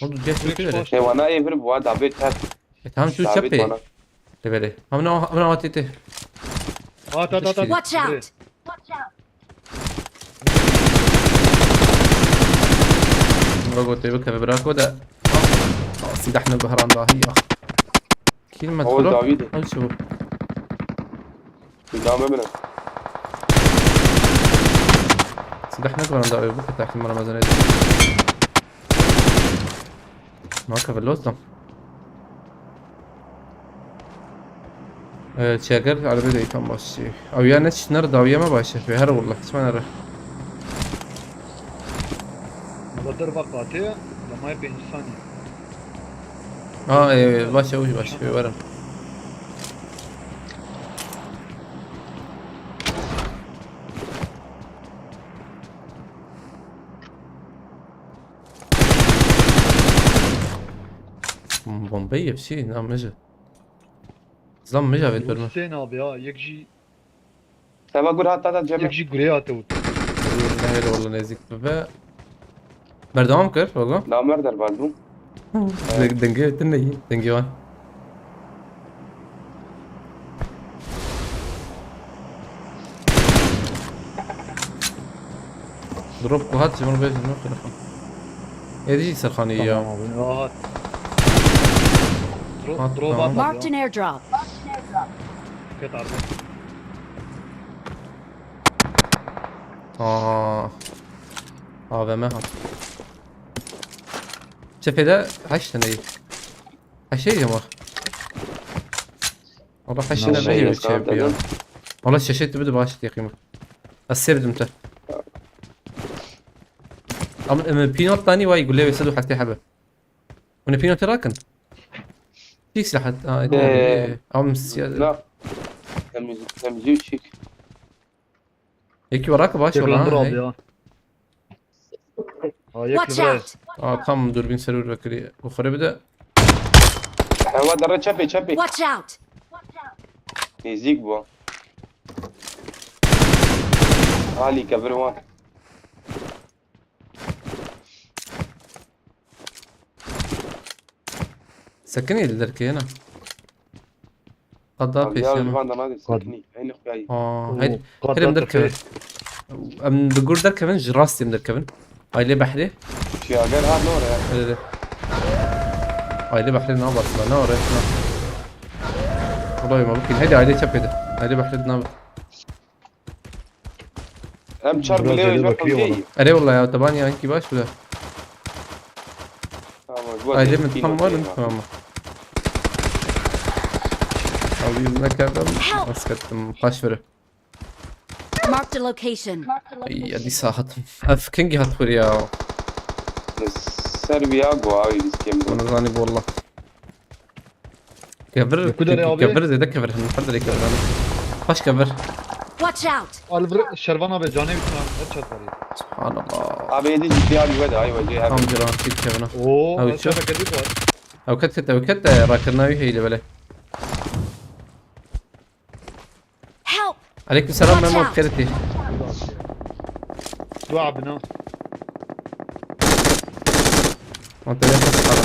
O dudo şu Fresh kadar. post. Te wana ev bir buwa dabê ters. E tamam şu Sabit çepe. bana. Lebele. Hamna hamna atete. At at at at. Watch out! Bak o tebe kebe bırak o da. Silah ne bahran dahi ya. Kilme O tura. David. Al şu. Silahım emine. Silah ne bahran dahi bu kadar kim ramazan edin. Ma kebe lozdan. Ee, çeker araba da tam başı. Abi ya ne çinar daviye mi başı? Ve her vurla. Çiman ara. Valla derva qatê, lemaya pêncî saniye. Ha, e, başı uç başı. Ve varım. Bombayı yapışı ne amacı? Zam mı cavet verme. Hüseyin abi ya, yek jî, Seva gur hat tata cebe. yek jî gurê hate û. Ne öyle oldu nezik be. Berdewam kir valla. Namer derbaz bû. Denge, denge, denge var. Drop ku hat ji min bêjin ne telefon. Êdî jî serxanî ya. Tamam abi, rahat. Dro At, drop tamam. at Marked abi an ya. Airdrop. Ket arbe. Aa. A V M hat. Cephede heşt tane. Heşt ama. Allah heşt Ne tane şey bir ya, şey yapıyor. tamam. Allah şaşırttı bir de bağış yakayım. Asebdim te. Ama e, pinot tani vay gule ve sedu hafte habe. Bunu pinot rakin. Çi silahat? Aa, Ee, am siya. Na. Temiz, temiz çik. Yekî warak baş Yek ola. landır Ha, aldı hey. Ya. Ha, yek Watch landır. Out! Aa, tam dürbün server vekiri. Yukarı bir de. Hewa dere çepê çepê. Watch out! Nêzîk bû. Halî kevir wan. Sekinî li derkê ne? Qada Abi ya pêşiya ji min. van de nadê sekinî. Eynî xuyayî. Aa, Oo, hadi. qada Hadi em derkevin. tepe. Em bi gur derkevin, ji rastê em derkevin. Aile behrê. Çiyager hat ne oraya. Hadi, hadi. Aile behrê ne basma, ne oraya, ne. Kolay mı? Bakayım. Hadi aile çap edin. Aile behrê ne? Em çar Biraz bile öyle öyle bakıyor koyuyor. bana. Ere vallahi ya, taban ya, ki baş bile. Tamam, bu Aile arada mi? bir Tam var mı? bakayım. Tamam. Abi yüzüne kırdım. Help! Nasıl kırdım? Kaç veri? Marked a location. Ay, hadi sahatım. Af, kengi hat kur ya. Ser bir ya bu abi biz kim bu? Bunu zani bu Allah. Kevir, Ku derê abi? kevir zede kevir. Hın, her derê kevir. Baş kevir. Watch out! Al bir Şervan abi canê bir tane headshot var ya. Subhanallah. Abi yedi ciddi abi ve de ay vacı her. Tam bir an çift kevir. Oo, Abi headshot çok. geldi bu. Ew ket ket, ew ket de rakirina wî hêle bele. Aleyküm selam Memo, bi xêr hatî. Dua bina. Wan te lê xwe sixala.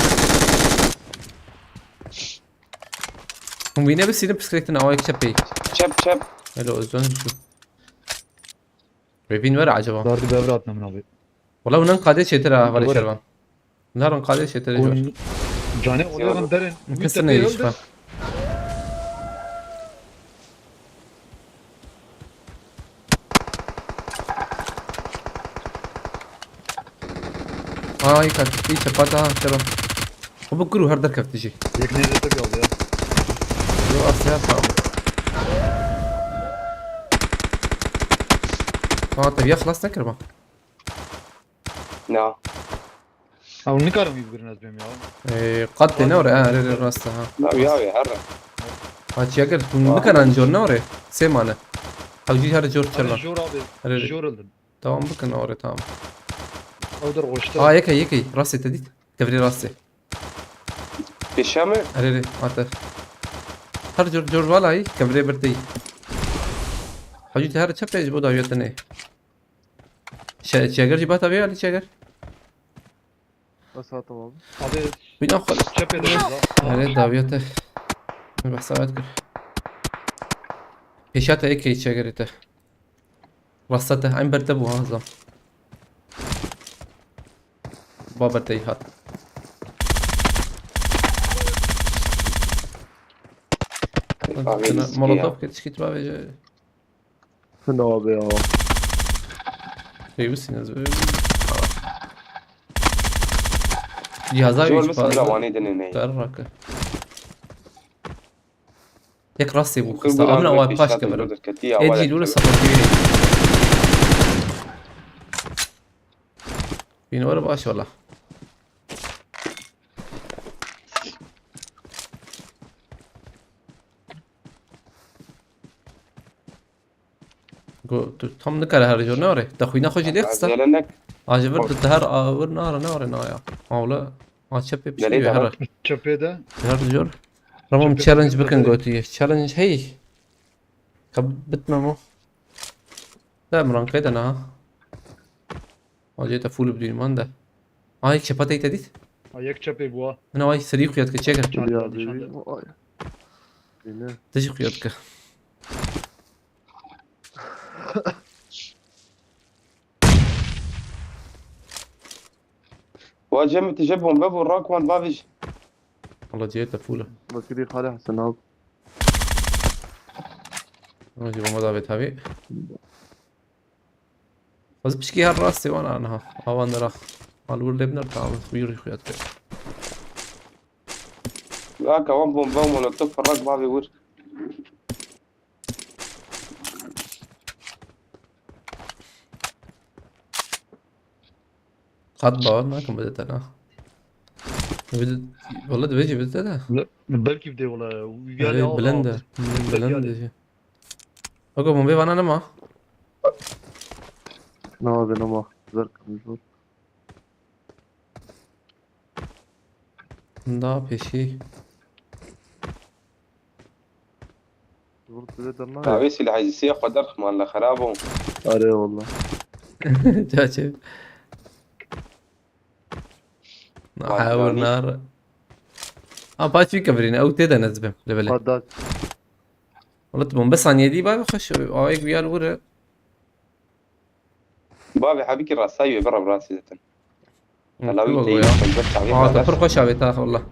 Hûn wîne bisînin piskirêk tine awayek çepê. Çep çep. Hello, ez dön şu. Revîn were acaba? Dardi bev rahatına min abi. Wala hûn qadê çêtir ha, valê Were. Şervan. Narin qadê çêtir jor. Canê oluyorum derin. Kesin ne iş var? Ay, kaçtı, çepata, ha, Şervan. O bu kuru her derkefti jî. Yakın yerde tabii aldı ya. Yo, Asya, tamam. Aa, tabii ya, xlas nekirma. Na. Ha, onu ne kadar mı birini ezbem ya? Ee, qat de ne ore? Ha, re, re, rast ha. Na ya ya her. Ha, çiya kir, tu ne kadar jor ne ore? Sê mane. Hewcî her jor çervan. Jor abi. Re, re. Jor öldün. Tamam, bikin ore, tamam. O da roştu. Aa, yekê, yekê. Rastê te dît. Kevirê rastê. Pêşe mi? Erê, erê, ate. Her cor, cor valayî, kevirê birteyî. Hacî te her çepê ji bo dawiya te neyê. Çe-, çeger jî bata vê alî çeger. Bas hatim abi. Abi Bîna xwe. çep ederiz la. Erê, dawiya te. Behsa wet kir. Pêşa te êkê çegerê te. Rasta te, em ber te bû ha, zam. Ba ber te hat. Abi, Sana riskli molotof ke tişkî tu bavêje. Fin abi ya. Pêwîst in ez. Cihazay Zor wî biz pa- bira wanê dinê neyê. Dar rake. Yek rastê bû Kul xista. bira Amina bir wa pêşa paş dî kevirin. bro derketî ya, Ê wa dî derketî. lûrê sefotî. Bîn were baş wala. Go, tu tam nikare her jor ne ore. Te xwîna xwe jî lê xista. Zelenek. A ji vir tu her a vir nare ne ore na ya. Hawle. A çepê Nereye piştî her. demek? Çepê de. Her jor. Ramam Çepê challenge de bikin de. Gotiye. Challenge hey. Ka bitme mo. Da Imran kayda na. Acayip de full bir düğün man da. Ay çepa teyte dit. Ha, yek çepê bû ha. Ana ay seri kuyat ke çeker. Çanta Ya nişan abi. da. Ay. Beni. Tiji kuyat ke. Wa cem tije bombe bu rak wan baviş. Allah cihete full. Bakiri Xalê Hasan abi. Ama ki bomba davet tabi. Az pişki her rastê wan aniha. Avan dera. Al vur lebner tamam. Buyur kuyat ke. Aka wan bombe û molotof rak bavê wir. Qat bawer nakim bide te na. Bide, valla divê jî bide de. Belki bir de ola. Evet, bilend e. Hmm, bilend e jî. Bak o bombe bana ne ma? Ne abi ne ma? Zerk mecbur. Da peşî. Zor bile de ne? Tavê silahê zî xwe derxman le xerab o. Are valla. Çaçe. Na Bak, hawir yani. Nar. Ha paç wî kevirîne ew tê de nezbim. Lebele. Hadat. Wala tu bombe saniyê dî bavê xweş. Awayek wî ya li wir e. Bavê hebikî rastay wê bira rastî zaten. Helawî Wala teyî ya. çember çavê Aa, te beraber. pir xweş avê ta wala.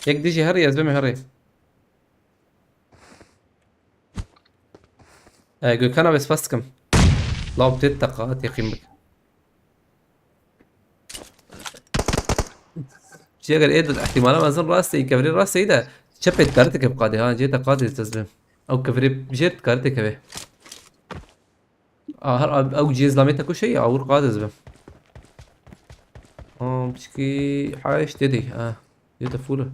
Yek dijî herî ez bimê herî. E, Gökhan abi spas dikim. Law têt teqa teqîm bik. Cî eger ê di ihtimala mezin rastê, kevirê rastê de çepê dikare teke bi qadê ha, cê te qadê ez bim. Ew kevirê jê dikare tekeve. A, her a, ew cihêz lamê te ku şey, awir qad ez bim. Am, çikî heşt tê dê, ha. Yê te full e.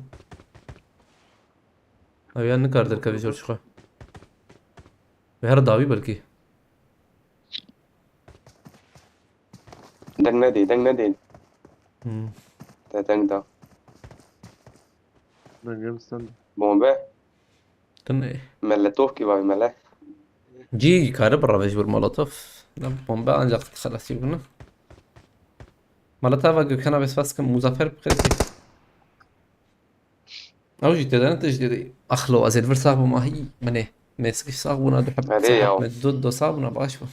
Ew ya nikar derkevê jor çixwe. Ve her dawî belkî. Deng nedê, deng nedê. Hmm. Te deng da. Dengem sen. Bombe. Din e. Mele tofkî vay mele. Cî kare bireve ji wir molotof. Ne bombe ancak xelasî bûne. Molotova Gökhan'a bes baskim Muzaffer bixirî. Ew jî têdene tişt dê. Axlo ez ê li vir sax bûma hî. Minê. Mêskiş sax bûna du heb. Erê sax ya. Me du do sax bûna baş bû.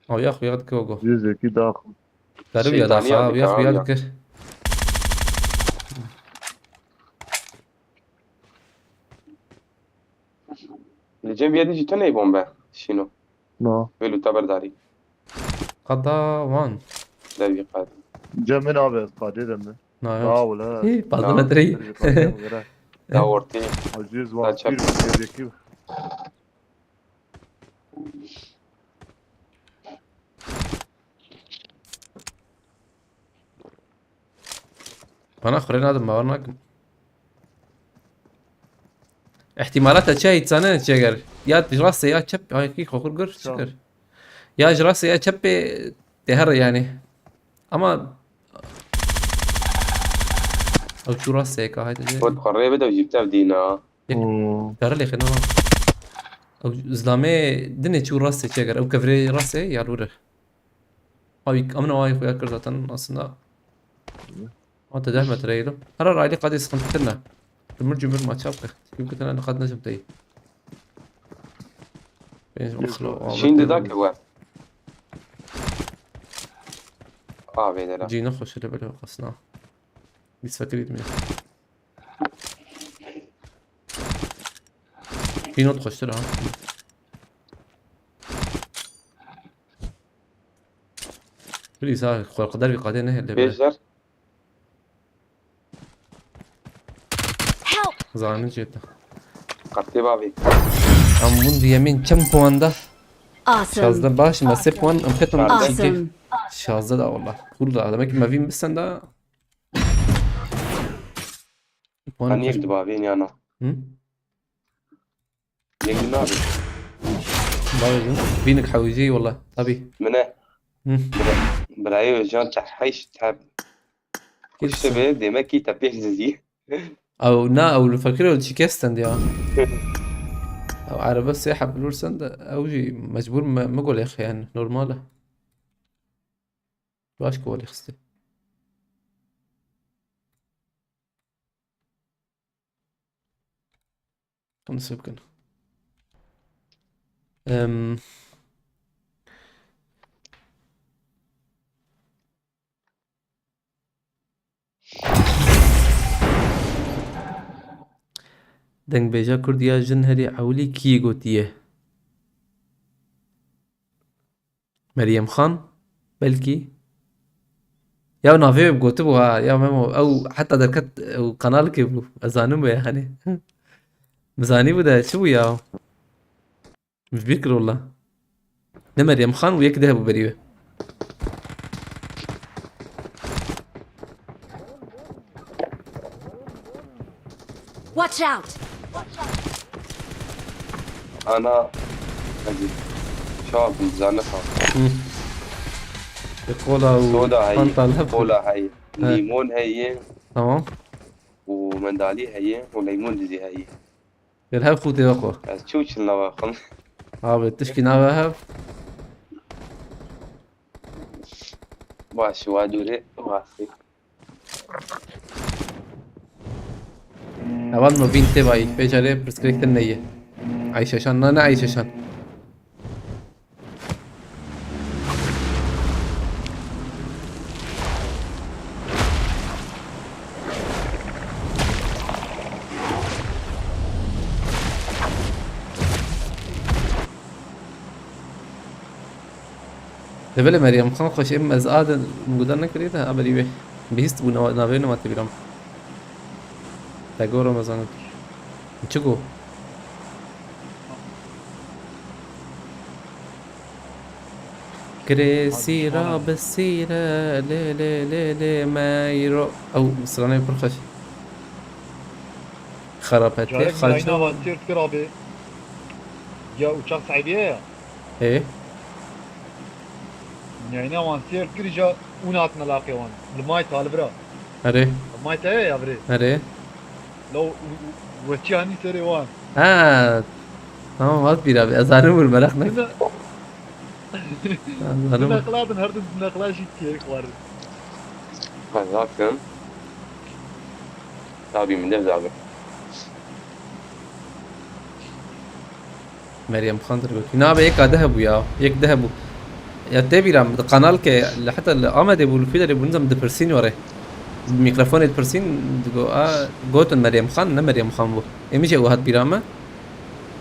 Ew ya xuya dike go. Cizekî dax. Garu ya dax. Ew ya xuya dike. Li cem yedî jî tune bombe. Şîno. No. Vê lûta berdarî. Qada wan. Devî qad. Cem min abi ez qadê de mi? Na yok. Sağ ol ha. Hî, fazla metre. Da ortê. Aciz wan. Çap. Bir bir yedekî. Bana xure nadim, bawer nakim. Îhtîmalata çi heyt zane çêger. Ya ji rastê ya çep, ay ki xoxur gur, çikir. Ya ji rastê ya çepê tê her yani. Ama ew çû rastê ka hayt. Kot xwe rê bide û jî tev dîna. Yek. Hmm. Kare lê xêna. Ew zlamê dinê çû rastê çêger. Ew kevirê rastê ya lûre. Ay, amına ay xuya kir zaten aslında. Hı. Hatta deh metre eğilim. Her ara aile kadar sıkıntı ne? Cumhur cumhur maç yaptı. Kim kötü ne kadar ne yaptı? Benim aklı. Şimdi de ki var. Abi de. Cino hoş öyle böyle bakasına. Biz fakir gitmiyor. Cino hoştur ha. Please ha, korkudar bir kadeh ne hele böyle. Bêjer. Help! Zanin jêta. Qatê bavê. Em bûn di yemîn çend puan da? Awesome. Şazdeh baş, me sê puan, em ketin Awesome. Şazdeh da wala. Cool da, demek ki me vîn bisen da. Puan Hani yek di bavê yana. Hı? Yek nabe. Bavê jin. Vînik hewîjî wala. Tabii. Mine. Hı. Bira-, birayê Özcan te heşt heb. Kuşte be, demek ki te pênc dizî. Ew na, ew li fakir ew çi kes stend ya. Ew erebe sê heb lûr send, ew jî mecbur me, me golê xeyan, normal e. Baş ku welê xiste. Onu sebkin. Em, Dengbêja Kurd ya jin herî ewilî kî gotiye? Meryem Xan, belkî. Ya navê wê gotibû ha, ya Memo, ew heta derket, ew kanalekê bû. Ez zanim wê, hani. Min zanîbû de, çi bû ya? Min ji bîr kir wela. Ne Meryem Xan û yek dih bû berî wê. Watch out! Ana, hadi. Çawa bin, zane xan. Hı. E, kola û Soda heye, Fanta lef. Kola heye, He. Limon heye. Tamam. Û mendalî heye, û leymun dizî heye. Gel hev xûtê ve xwe. Ez çû çil nava xwe. Abi, tişkî nave hev. Baş, wa dûrê, wa xî. Evan no vîn tê bayî, pê carê pirsgirêk din neyê. Ayşeşan, na ne Ayşeşan. Lê belê Meryem Xan xweş êm ez a de min guhdar nekirî de a berî wê. Bihîst bû nava-, navê nema tê bîra min. Te gor Ramazan. Çi go? Girê sîra bi sîre lê lê lê lê meyro. Ew stranê pir xweş. Xerapetê Carek xaç. Yayına avansiyet kir abi. Ya uçak sahibi ya. Ê? Yayına avansiyet kir ja un hatine laqê wan. Li may talibra. Erê. Li may te ya virê. Erê. Law, wekî hanî serê wan. Ha. Tamam, hat bîra be. Ez zalim bûr, meraq nek. Dina, dina qila bin, her du dina qila jî têr xwarin. Ha, zaten. Tabii, min de zaten. Meryem Xan dir gotî. Na be, yeka deh bû ya. Yek deh bû. Ya tê bîra min, di kanal ke li heta li Amedê bû, li Fîderê bû, nizam dipirsîn were. Mîkrofonê dipirsîn, digo, a, gotin Meryem Xan, ne Meryem Xan bû. Ê min jî ew hat bîra me.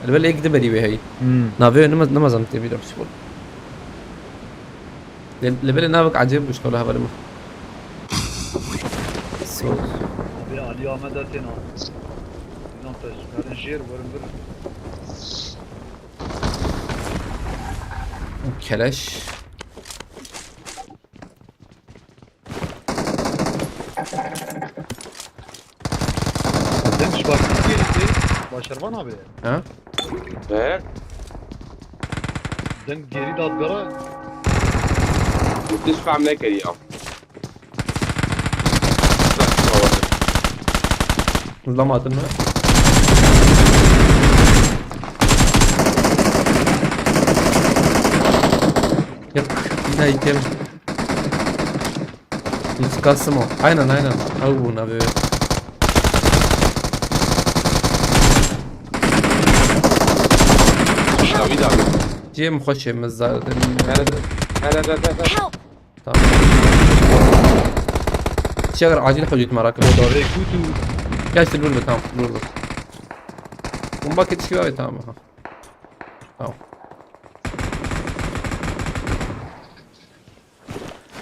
Li belê yek di berî wê heyî. Hmm. Navê wê nima-, nimazam tê bîra min çi bû. Li, li belê navek ecêb bû ji xewla hevalê min. Soz. Abi Ali Ahmet de têna. Nizam te ji karin jêr werin bir. Keleş. Deng ji başkî gêrî tê, başervan abi. Ha? He? Deng gêrî dadgara. Hiç fam nekiriyor. Zam atın mı? Yap. Bir daha yıkayalım. Muska Simo. Aynen, aynen. Ew bûn abi. David abi. Cem xweşê min zaten. Hele, hele, hele, hele. Help! Tamam. Çeker acil hocit merak etme. Doğru kutu. Gel işte, dur be, tamam, dur, dur. Bomba ketiş gibi abi, tamam. Aha. Tamam.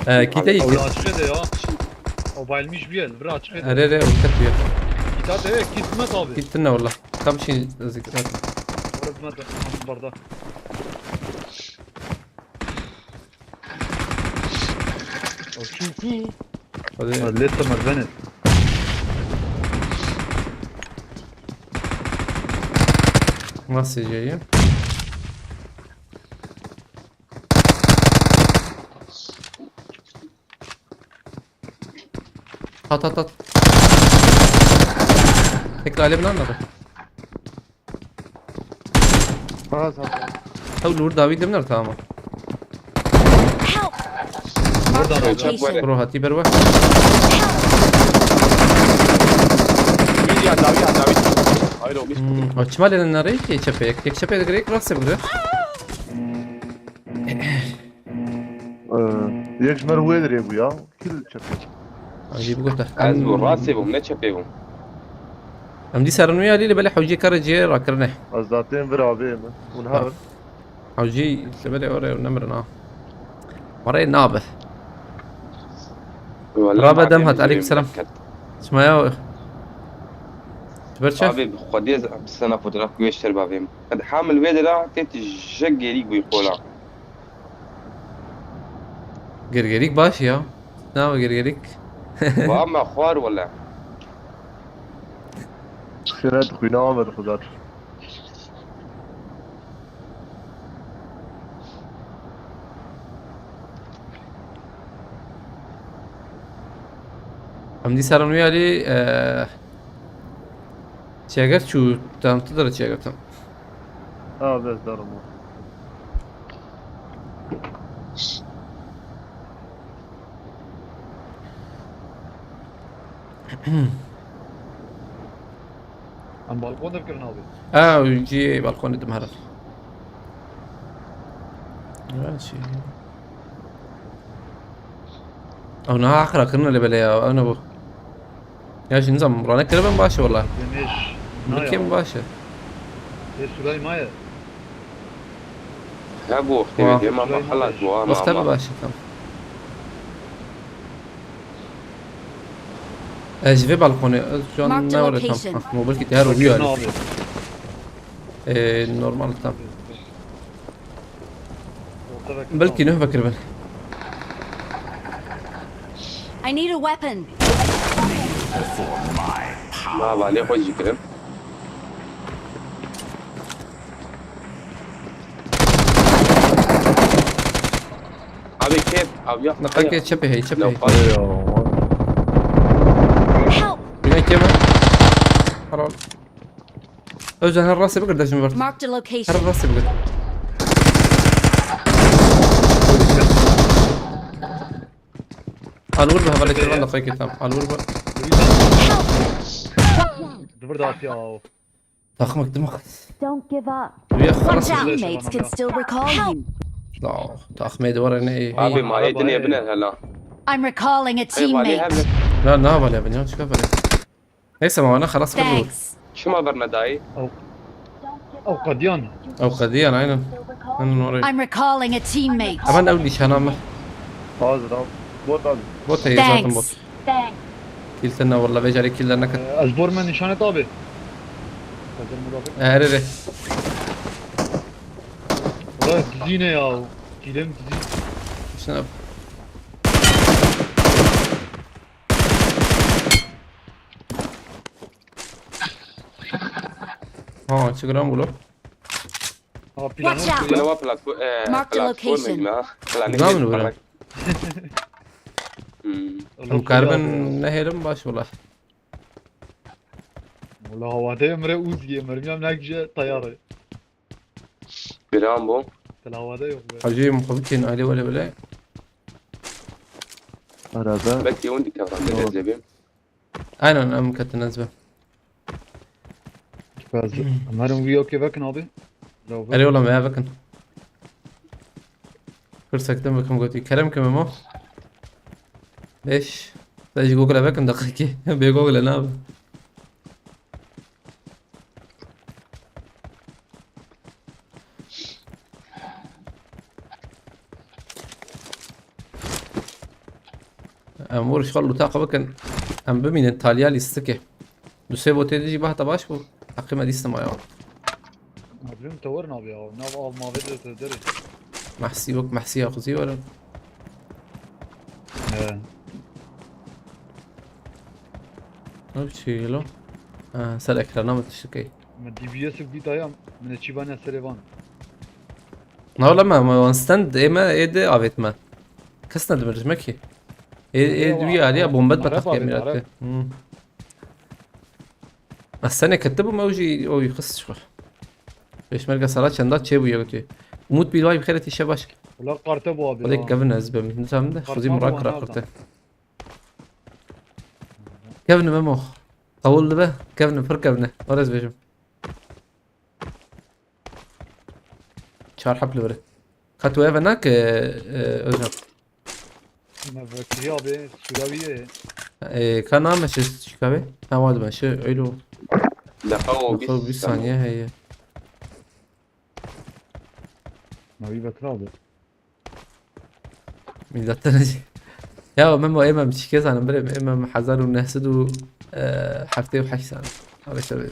Ee, kite. Abi, iki. Açık ede ya. O bayılmış bir yer. Bırak açık ede. Ere, ere, o kit ya. Kit at, evet, kit Hikmet abi. Gittin ne valla. Tam şey zikret. Orada Hikmet abi barda. O çünkü. Hadi. Leta mervenet. Nasıl şeyi? At, at, at. Tekrar alemden de. Aha, sağ ol. Ew li wir dawî dimner, tamam. Help! Marked a location. Bro, hatî ber we. Dawî ya, dawî ya, dawî. Hayır olmuş. Hmm, o çima lê nerê ki çepeyek? Yek çepeyek direkt rastê bigire. Ee, yek ji me re wê dirê bû ya. Kil çepê. Acî bigota. Ez bû rastê bûm, ne çepê bûm. Em dîsa rin wî alî, lê belê hewcî kare cihê rakirine. Ez zaten vir avê min. Hûn Ha. herin. Hewcî li belê orê nemirin ha. Marê nabe. Wala Rabe dem hat, aleykum selam. Çima ya? Ti ber çi? Abi, bi xwediyê sena fotoğraf gêştir bavêm. Qed hamil vê dira tê tu ji gerîk bûyî qola. Gergerîk baş ya. Ne o gergerîk? Wa me xwar wele. Şeref xwîna Amed Xudar. Em dîsa rin wî alî, eh, çêger çû, tam tu dere çêger tam. Ha, bes darim o. Em balkon de bikirin abi. Ha, cî balkonê dim herin. Ya, şey. Ew niha aqra kirine lê belê ya, ew ne bû. Ya, jî nizam, rane kiribin baş e wala. Demêş. Bikim baş e. Ê Sulay maye. Hebû, Wa. Tevê dema Sulay maye. Xelas bû, ama, Wexta ama. Baş e, tamam. Ez ji vê balkonê, ez şu an Marked a ne were tam. Location. Ha, mobil kiti her Bakın uyu ne yani. Abi. Ee, normal tam. Orta ve Belkî kırk nuh vekiribin. I need a weapon. Ma valê xwe jî kirin. Abi kêf, abi ya. Niqekê çepê hey, çepê hey. Help! Bine kême. Özcan, her rastê bikir, dejim ver. Marked a location. Her rastê bikir. Alwur bi hevalê, kervan da xwekê tam. Alwur bi. Dibir datiya o. Takmak değil mi? Don't give up. Duya xalas. Teammates can still recall you. La, takmê de var ne? Abi, ma ê dinê bine hela. I'm recalling a teammate. La, ne var ya, ben yanlış kafa. Neyse, ma ana xalas kırdı. Thanks. Çima berne dayı? Ew qediyan. Ew qediyan, aynen. Aynen orayı. I'm recalling a teammate. Aman ew nişana mı? Hazır abi. Bot abi. Bot heye zaten bot. Thanks. Kiltene valla, becerek killer ne kadar. Ee, ez bor me nişanet abi. Hazır mı abi? Ere re. Valla dizine ya. Kilem dizi. Şuna. Ha, çi gram bû lo? Ha, planı. Watch out! Bile wa platfo-, e, Marked a platform location. Planı. Gram mı bura? Hmm. Em karbin neherim baş ola. Ola havadê emre Uzi'ye, mermiyam nekje tayarı. Biram bu. Tel havada yok be. Hacı muhabbet kin aile böyle böyle. Arada. Belki on dikkat var. Tamam. Aynen, em ketin ez be. Kaz. Umarım bu yok ya, bakın abi. Bravo. Erê ola me ya, bakın. Kırsak da bakın götü. Kerem kim o? Beş. Sadece Google'a bakın dakika. Bir Google'a ne abi? Em wir şixal lûta xwe bikin. Em bimînin taliya lîstikê. Du sê botê dijî bahta baş bû. Heqî me dîstim aya. Mezlûm te werin abi ya. Nav av mavê de te derê. Mehsî wek mehsî ya xuzî werin. He. Ne biçî lo? Ha, ser ekrana mi tiştikê? Me D B S û vîtaya, min ê çî bane serê van. Na wala me, me wan stand ê me ê de avêt me. Kes ne dimir ji me kî. Ê, ê, ê, wî aliya bombe de qetkê miratê. Hmm. Ez senê ketibûm, ew jî, ew jî xist ji xwe. Pêşmerge sala çenda çêbûye gotiye. Umut bir vay bi xêretî şe baş. Wala qarte bû abi. Wala kevin ez bim. Nizam de. Xuzî murak ra qurte. Kevin Memo. Qewil dibe. Kevin, pir kevin. Were ez bêjim. Çar heb li vir e. Ka tu eve nake, e, Özcan? Me vekirî abi, sûra wî ye. E, ka name şi şikabe? Ha, wad ben şi, öyle o. Deqa o. Deqa o bîst saniye heye. Me wî vekir abi. Milletten acı. Ya Memo, ê me çike zanim birê, ê me hezar û neh sed û heftê û heşt zanim. Abi tabii.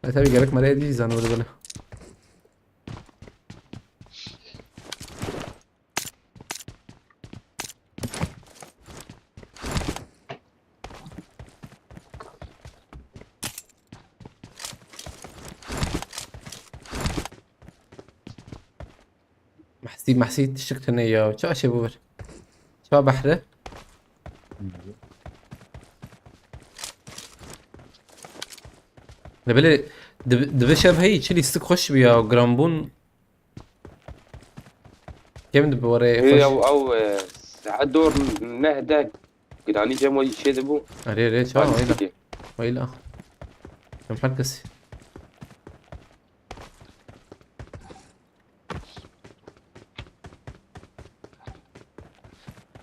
E, tabii gerek mereye değil zanim öyle böyle. Mehsî, mehsî tiştik tune ya. Ça şey bu ver. Ça behre. Ne böyle dibi, dibi şev hey, çi lîstik xweş bi ya, gram bûn. Kêm dibi were. Ê, xweş. Ew, ew, e, saet dor neh de giranî cem wî çê dibû. Erê, erê, ça, wayla. Lîstikê. Wayla. Em her kesî.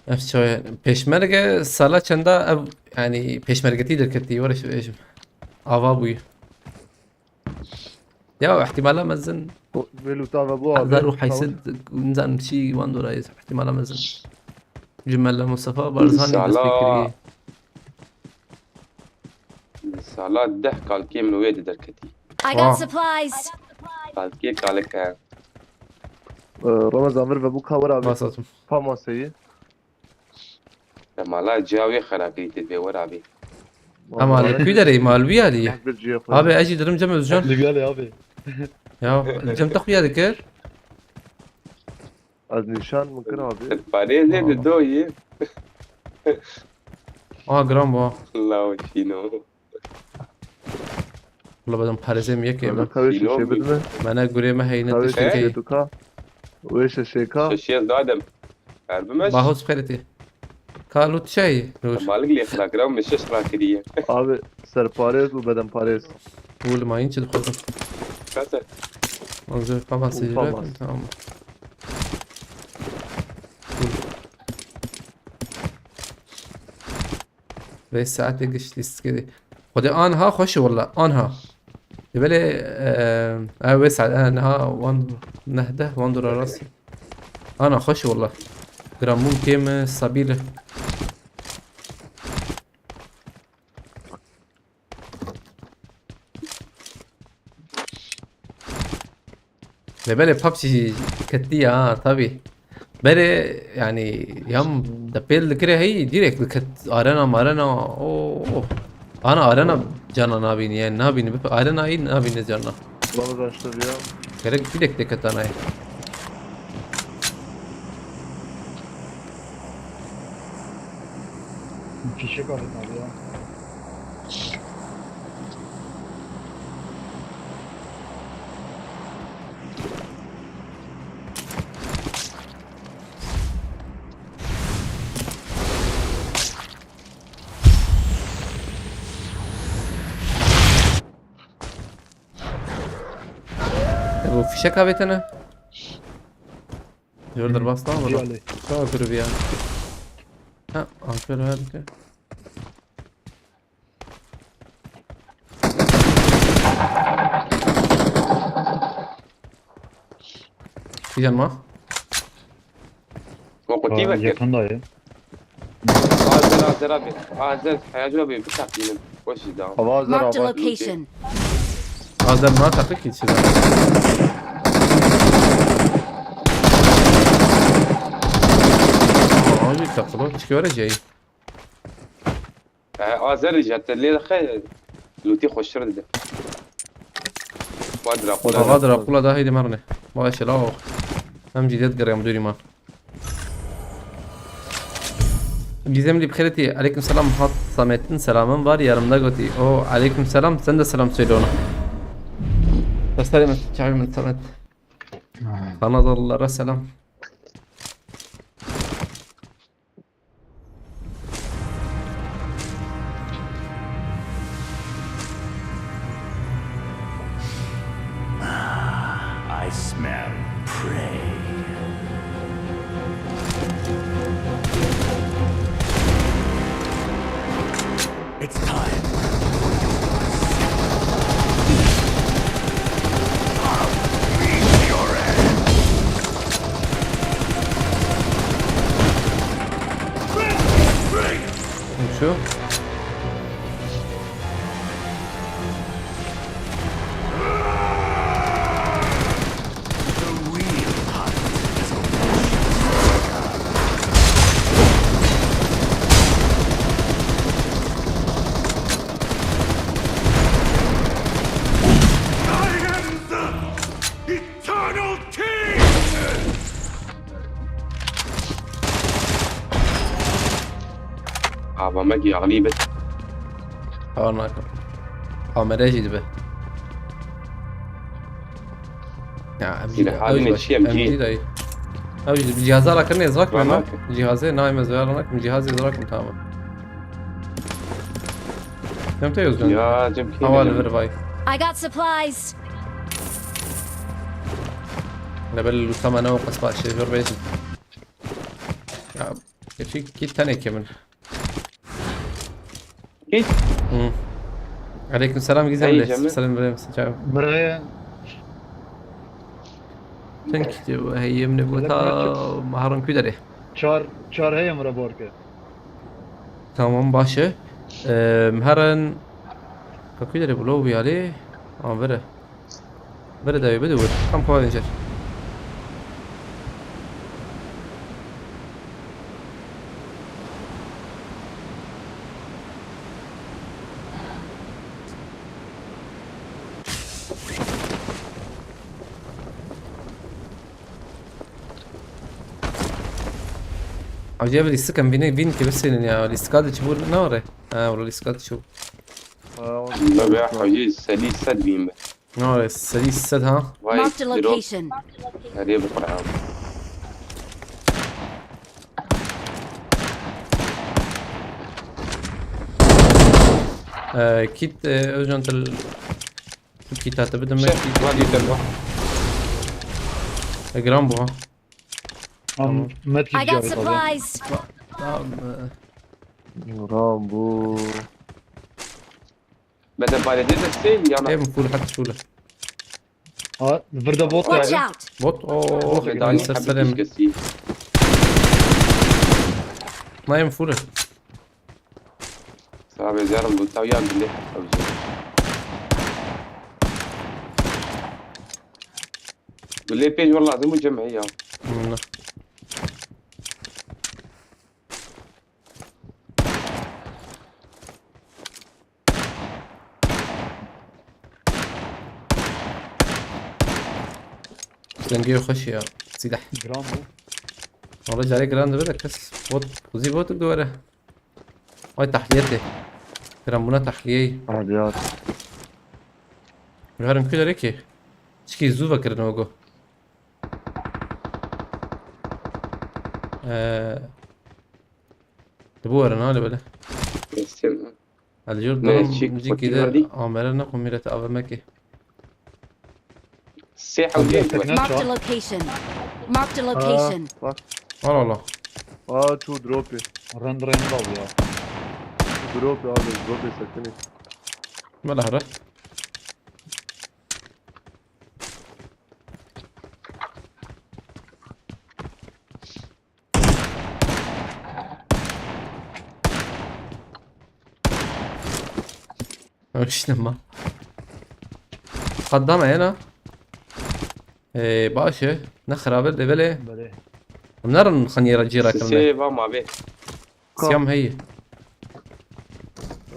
Ev çawa? Pêşmerge sala çenda ev, yani pêşmergetî derketî, were şi bêjim. Ava bûyî. Ya ihtimala mezin. Vê lûta ve bû abi. Hezar û heyt sed, nizam çi wan dora ye, ihtimala mezin. Ji Mela Mustafa Barzanî dest pê kiriye. Sala deh kalkê min wê de derketî. I got supplies. Kalkê kalik he. Ee, Ramazan vir ve bu cover abi. Bas atım. Pamasayı. Te mala ciya wê xera kirî tê vê wer abi. Ama li kuy derê mal wî alî ye. Abi ez jî dirim cem Özcan. Li gel abi. Ya cem te xuya dikir. Ez nîşan min kir abi. Parê lê de doyî. Aa, giran bu ha. Law çîno. Wala bedim parêzê min yekê Wala min. Kavê Kîlo şişê mi? Bidime. Me ne gurê me heyne Kavê tiştekê. Şişê tu ka. Wê şişê ka. Şişê ez dadem. Ver bimeş. Baho spêretî. Ka lût şey, lût. Malik lê xira kira, min şiş rakiriye. Abi, serparêz û bedenparêz. Wul mayın çi dixwazim. Kase. Hazır, tamam, Û seyir tamam. Tamam. Wul. Vê saetê giş lîstikê dê. Xwedê anha xweş e walla, anha. Dê belê, e, e, wê saet, e, niha wan neh deh, wan dora rast. Ana xweş e walla. Gramûn kêm e, stabil e. Lê belê PUBG ketiya ha, tabî. Berê, yani, yam de pêl dikire hey, direkt diket arena marena, o, o. Ana arena cana nabînî, yani nabînî, bi arena yî nabînî cana. Baba başladı ya. Gerek direkt diket anayê. Fişek alın abi ya. E, bu fişek avêtene. Jor derbas da mı? Diyale. Tamam, dur bir ya. Ha, aferin, harika. Bir can var. O kutu Aa, ver. Yakında ya. Azer, Azer abi. Azer, Hayacı abi, bir taktiğim. O şey daha. Hava hazır Marked a abi. Location. Azer ne takı ki içeri? Abi takılı çıkıyor öyle şey. E, Azer jî heta lê dixe, lûtî xweştir dide. Wa Drakula. Axa Drakula da heydi merne. Baş la o. Em jî dê digeriyam dûrî man. Gizemli bixêretî. Aleyküm selam. Hat Samet'in selamın var. Yarımda goti. O aleyküm selam. Sen de selam söyle ona. Gösterim. Çağırın Samet. Ha. Kanadalılara selam. I smell prey. It's time for your I'll beat your ass. Şu. Eternal King! Ava me gî axlî bit. Kar nakim. Kamera jî dibe. Ya, M G Silahlar da, ne, ew jî çi baş. M G? M G dayı. Ew jî cihazı ala kirine zrak mı? Cihazı, nayme zrak mı? Cihazı zrak mı? Tamam. Cem te yozdan. Ya, Cem, kim Hava bilir? Ver vay. I got supplies. Ne belli lütfen ne o kısma şey, ver beysin. Ya, geçik iki tane kimin. Hiç. Hı. Aleyküm selam, güzel Hey, de. Cemil. Selam, selam, selam. Buraya Sen ki bu hey, yemne bu Aleyküm ta selam. Maharan küdere. Çar, çar heye mura borke. Tamam, baş e. Eee, Maharan ka küdere bu lo viyale. An vere. Bere dawî, bide wir. Tam xwe vêjir. Acaba lîstik em vînê, vîn ki bisênin ya. Lîstika de çi bû ne were? Ha, wala lîstika de çi bû? Ha, o Bebe, hewcî serî sed bîn be. Ne var? Serî sed ha. Vay, Marked a drop. Location. Nereye bu kadar? Ee, kit, e, Özcan tel. Kit hatı bir de Şey, kit. Var, yeter, var. E, gram bu ha. Tamam. Tamam. Met I got cigara tabii. Supplies. Tamam. Rambo. Bede balede de sê yana. Em full, hat full. Ha, burada bot Watch geldi. Out! Bot, o, o, o. Bede ani ser habi serim. Kişkesi. Ma em full. Sabe, zerre bu tav ya bile. Bile pêj wala lazim û cem ya. Hmm. Dengê xweş ya. Silah. Giran bû. Wala carê giran dibe de kes bot, kuzî bot diwere. Ay tahliye tê. Giran bûna tahliyeyê. Tahliyat. Giran ku derê ki. Çikî zû vekirin o go. Ee, Dibu were na li bele. Kesin. Hadi jor Ne, durum çi, cîkî de amere ne ku mîret A V M ki. Sê hewcê. Marked a location. Marked a location. Bak. Allah Allah. Aa, çû dropê. Rend rend al ya. Çû dropê abi, dropê sekini. Bela hara. Ew şine ma. Qadana yena. Ee, baş e. Ne xirabe de bele. Bele. Em nerin xaniyê re cî re kirine. Sê va ma be. Siyam heye.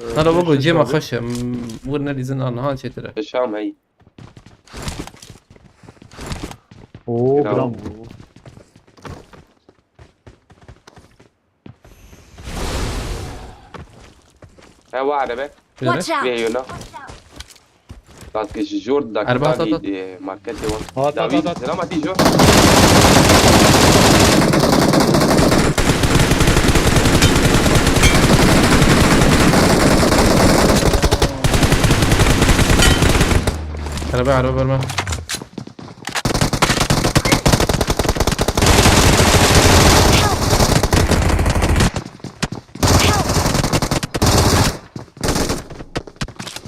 Ee, Nara wego cê ma xweş e. M-, wir nedîzin an ha çêtir e. Şam heye. Oo, gram. Ewa arebe. Watch out! Vê yona. Bak, ji jor da Erba, kitavî, at, at. E, marketê wan. At, at, Dawî, at, at. Selam atî jor. Erebe, erebe berme.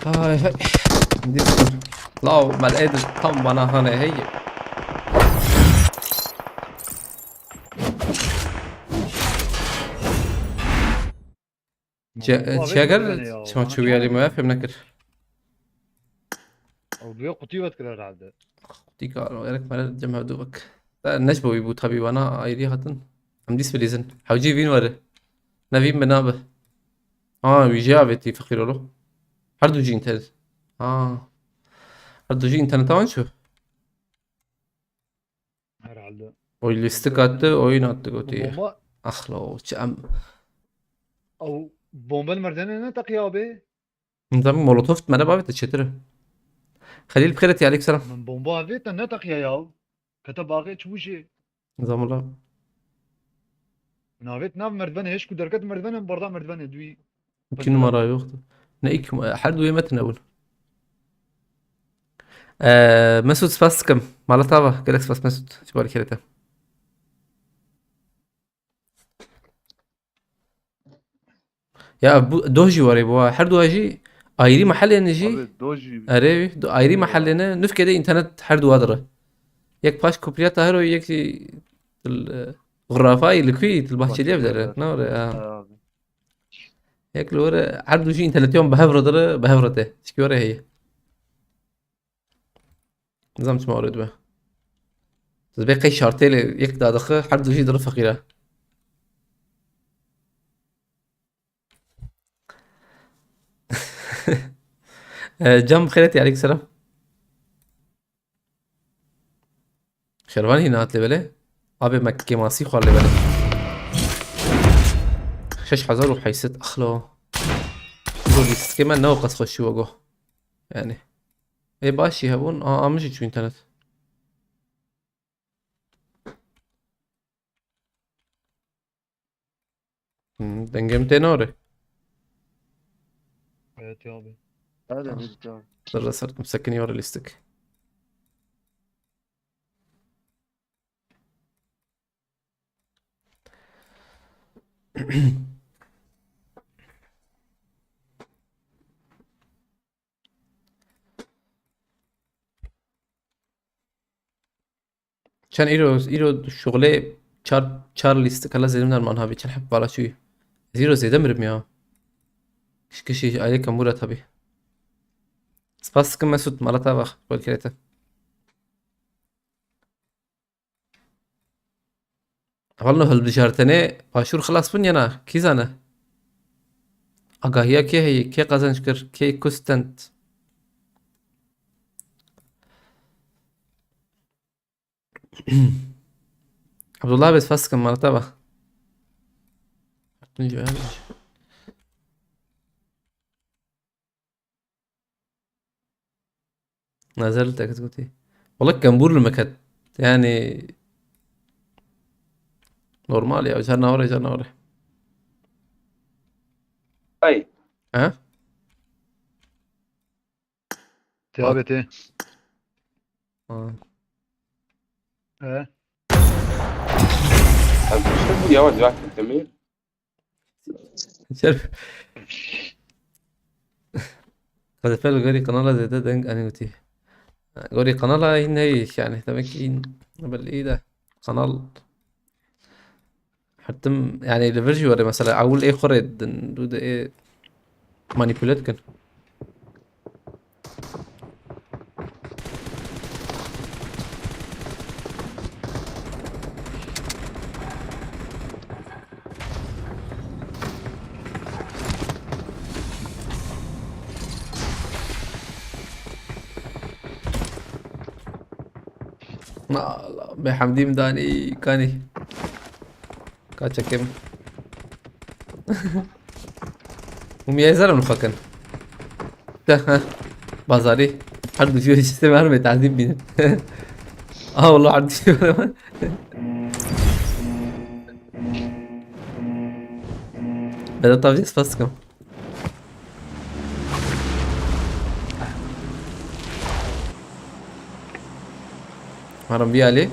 Hay hay. Law, mal êdî tam bana hane hey. Çe-, Bomba çeger, verin ya, çima bana çeviyelim çağır. Ya, fem nekir. Ew duya qutî vetkir herhalde. Qutî kar, gerek mare cem hevdu bak. Te neş bo wî bû tabî bana ayrî hatin. Em dîs bilîzin. Hewcî vîn were. Ne vîn bi nabe. Ha, wî jê avêtî feqîr olo. Her du jî înternet. Ha. Her du jî înterneta wan çû. Herhalde. Oy lîstik attı, oyun attı gotiye. Bomba. Axlo, çi em. Ew bomba li merdene ne teqiya be? Nizam molotof mene bavê te çêtir. Xelîl bi xêr etî, aleykum selam. Min bomba avê te ne teqiya ya. Kete baxê çi bû jê? Nizam wala. Navêt nav merdivene, hêş ku derket merdivene, barda merdivene, duyî. İki numara yoktu. Ne iki numara? Her duye metin ne bun? Ee, Mesut, spas dikim. Mala tava. Gelek spas Mesut. Ji bar kerê te. Ya bu doh jî warê bu. Her dua jî ayrı mahallê ne jî. Abi, doh jî. Erê, do-, ayrı mahallê ne. Nifke de internet her dua dire. Yek paş Kupriya Tahiro, yek jî til, e, Xurafayî li kuî, til Bahçeliye bidere. Ne ore ya. Abi. Yek li were her du jî internetiyon bi hev re dire, bi hev re te. Çikî were heye. Nizam çima were dibe. Dibe qey şartê lê yek dadixe, her du jî dire feqîre. E, Can bi xêr etî, aleykum selam. Şervan hîna hat lê belê. Abê me kêmasî xwar lê belê. Şeş hezar û heyşt sed, axlo. Bu lîstikê me ne o qas xweşî wego. Yani. Ê baş jî hebûn. A, a min jî çû înternet. Hmm, dengê min tê nare. Evet ya abi. Hadi Tamam. Biz de. Zerre serdim, sekinî were lîstik. Çend îro, îro şuxulê çar, çar lîstik hela zêdim derman habî. Çend heb vala çûyî. Ez îro zêde mirim ya. Kişkişî ailê kemûra tabî. Spas dikim Mesut, mala te bax, xwelkirê te. Hevalno hilbijartinê başûr xilas bûn ya na? Kî zane? Agahiya kê heye? Kê qezenc kir? Kê kustend? Abdullah bes fas kim marta ba. Hattın cevabı. Nazar li tekit gotî. Wala kembûr li me ket. Yani normal ya. Car navre, car navre. Ay. Ha? Tê abi tê. Ha. He. Abi, işte bu yavaş yavaş demir. Şerif. Qedefe li gorî kanala zêde deng anî witî. Gorî kanala hîn heyî yani. Demek ki hîn belli iyi de. Kanal her tim yani li vir jî were mesela ewil ê xwe rê didin. Du de ê manipule dikin. Allah, be Hamdî min danî kanî. Ka çekim. Hûn yê zer in xwe kin. De, heh. Bazarî. Her du jî sistemê her me tazîm bînin. Aa, wallah her du jî. Beda tavcî spas dikim. Maram vî alî.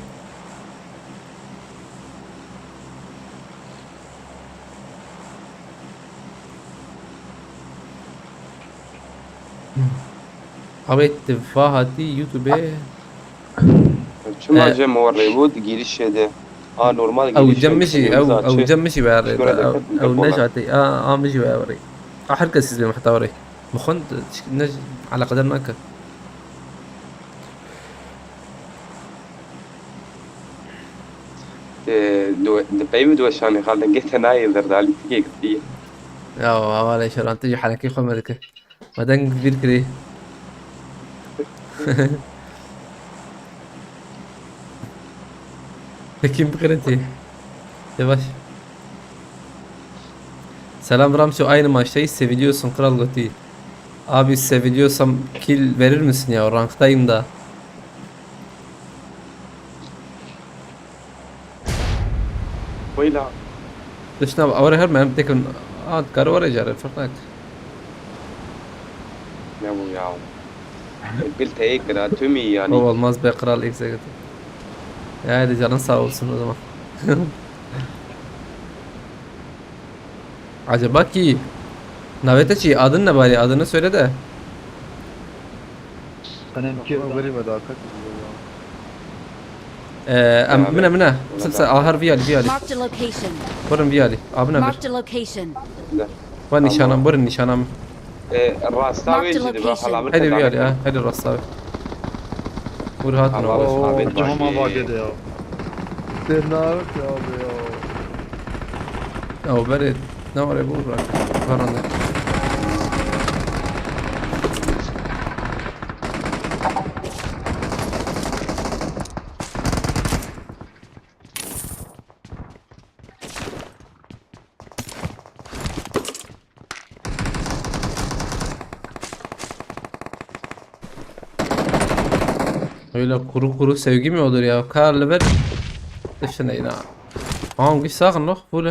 Abi, tu va hatî YouTube. Çima Ee, cem o rêbû di girişê de? A, normal ew girişê cem min jî, ew, ew cem min jî were, ew, ew neşatî, a, a min jî were. A, her kes izlê heta were. Min xwend, ne, eleqedar nake. Di, di, di peyvê di weşanê xal dengê te nayê li derdalî tikê girtî. Ya, hevalê şeran, tu jî henekî xwe me dike. Me deng vîr kirî. Hekîm bikirin tî. Yavaş. Selam Ramço, aynı maçtayız. Seviliyorsun kral gotî. Abi seviliyorsam kill verir misin ya? Ranktayım da. Weyla. Dişna awre her mermi tekin. Aa, kar were care, fırnak. Ne bu ya? Bil teyê kira tümî yani. O olmaz be kral, eksik. Ya hadi canın sağ olsun o zaman. Acaba ki navê te çi? Adın ne bari? Adını söyle de. Senin ki verî me daket. Ee, em, mine, mine. Sipse ahar viyali, viyali. Marked a location. Burin viyali. Abine bir. Marked a location. Var nişanam, burin nişanam. Ee, rasta Marked a wê jî dibe location. Xala min. Hadi viyali ha, hadi rasta wê. Vur hat. Tamam, no. Tamam, tamam, tamam. Cama bagede ya. Sen ne yaptı abi ya? Ya o bere ne var ya bu bırak. Var onda. Öyle kuru kuru sevgi mi olur ya? Kar li ber. Dışına ina. Tamam, git sakın, noh, full.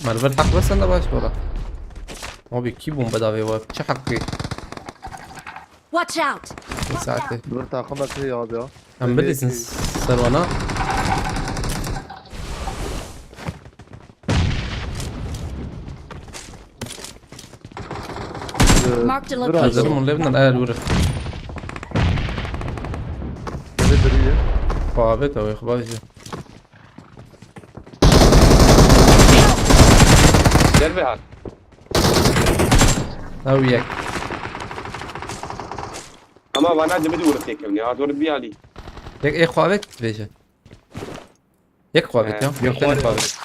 Merve hak versen de baş bora. Abi, iki bomba da var. Çi hakkı? Watch out! Bir saati. Bir takım atıyor abi ya. Hem bilirsin, servana. Marked a location. Hazırım, onu levinden ayar vurur. Nedir iyi? Babet abi, babet. Gel be hal. Ew yek. Ama bana cimri vurup tekim ya, dur bir ali. Yek, e, xwe avêt dibêje. Yek xwe avêt ya. Yek xwe avêt.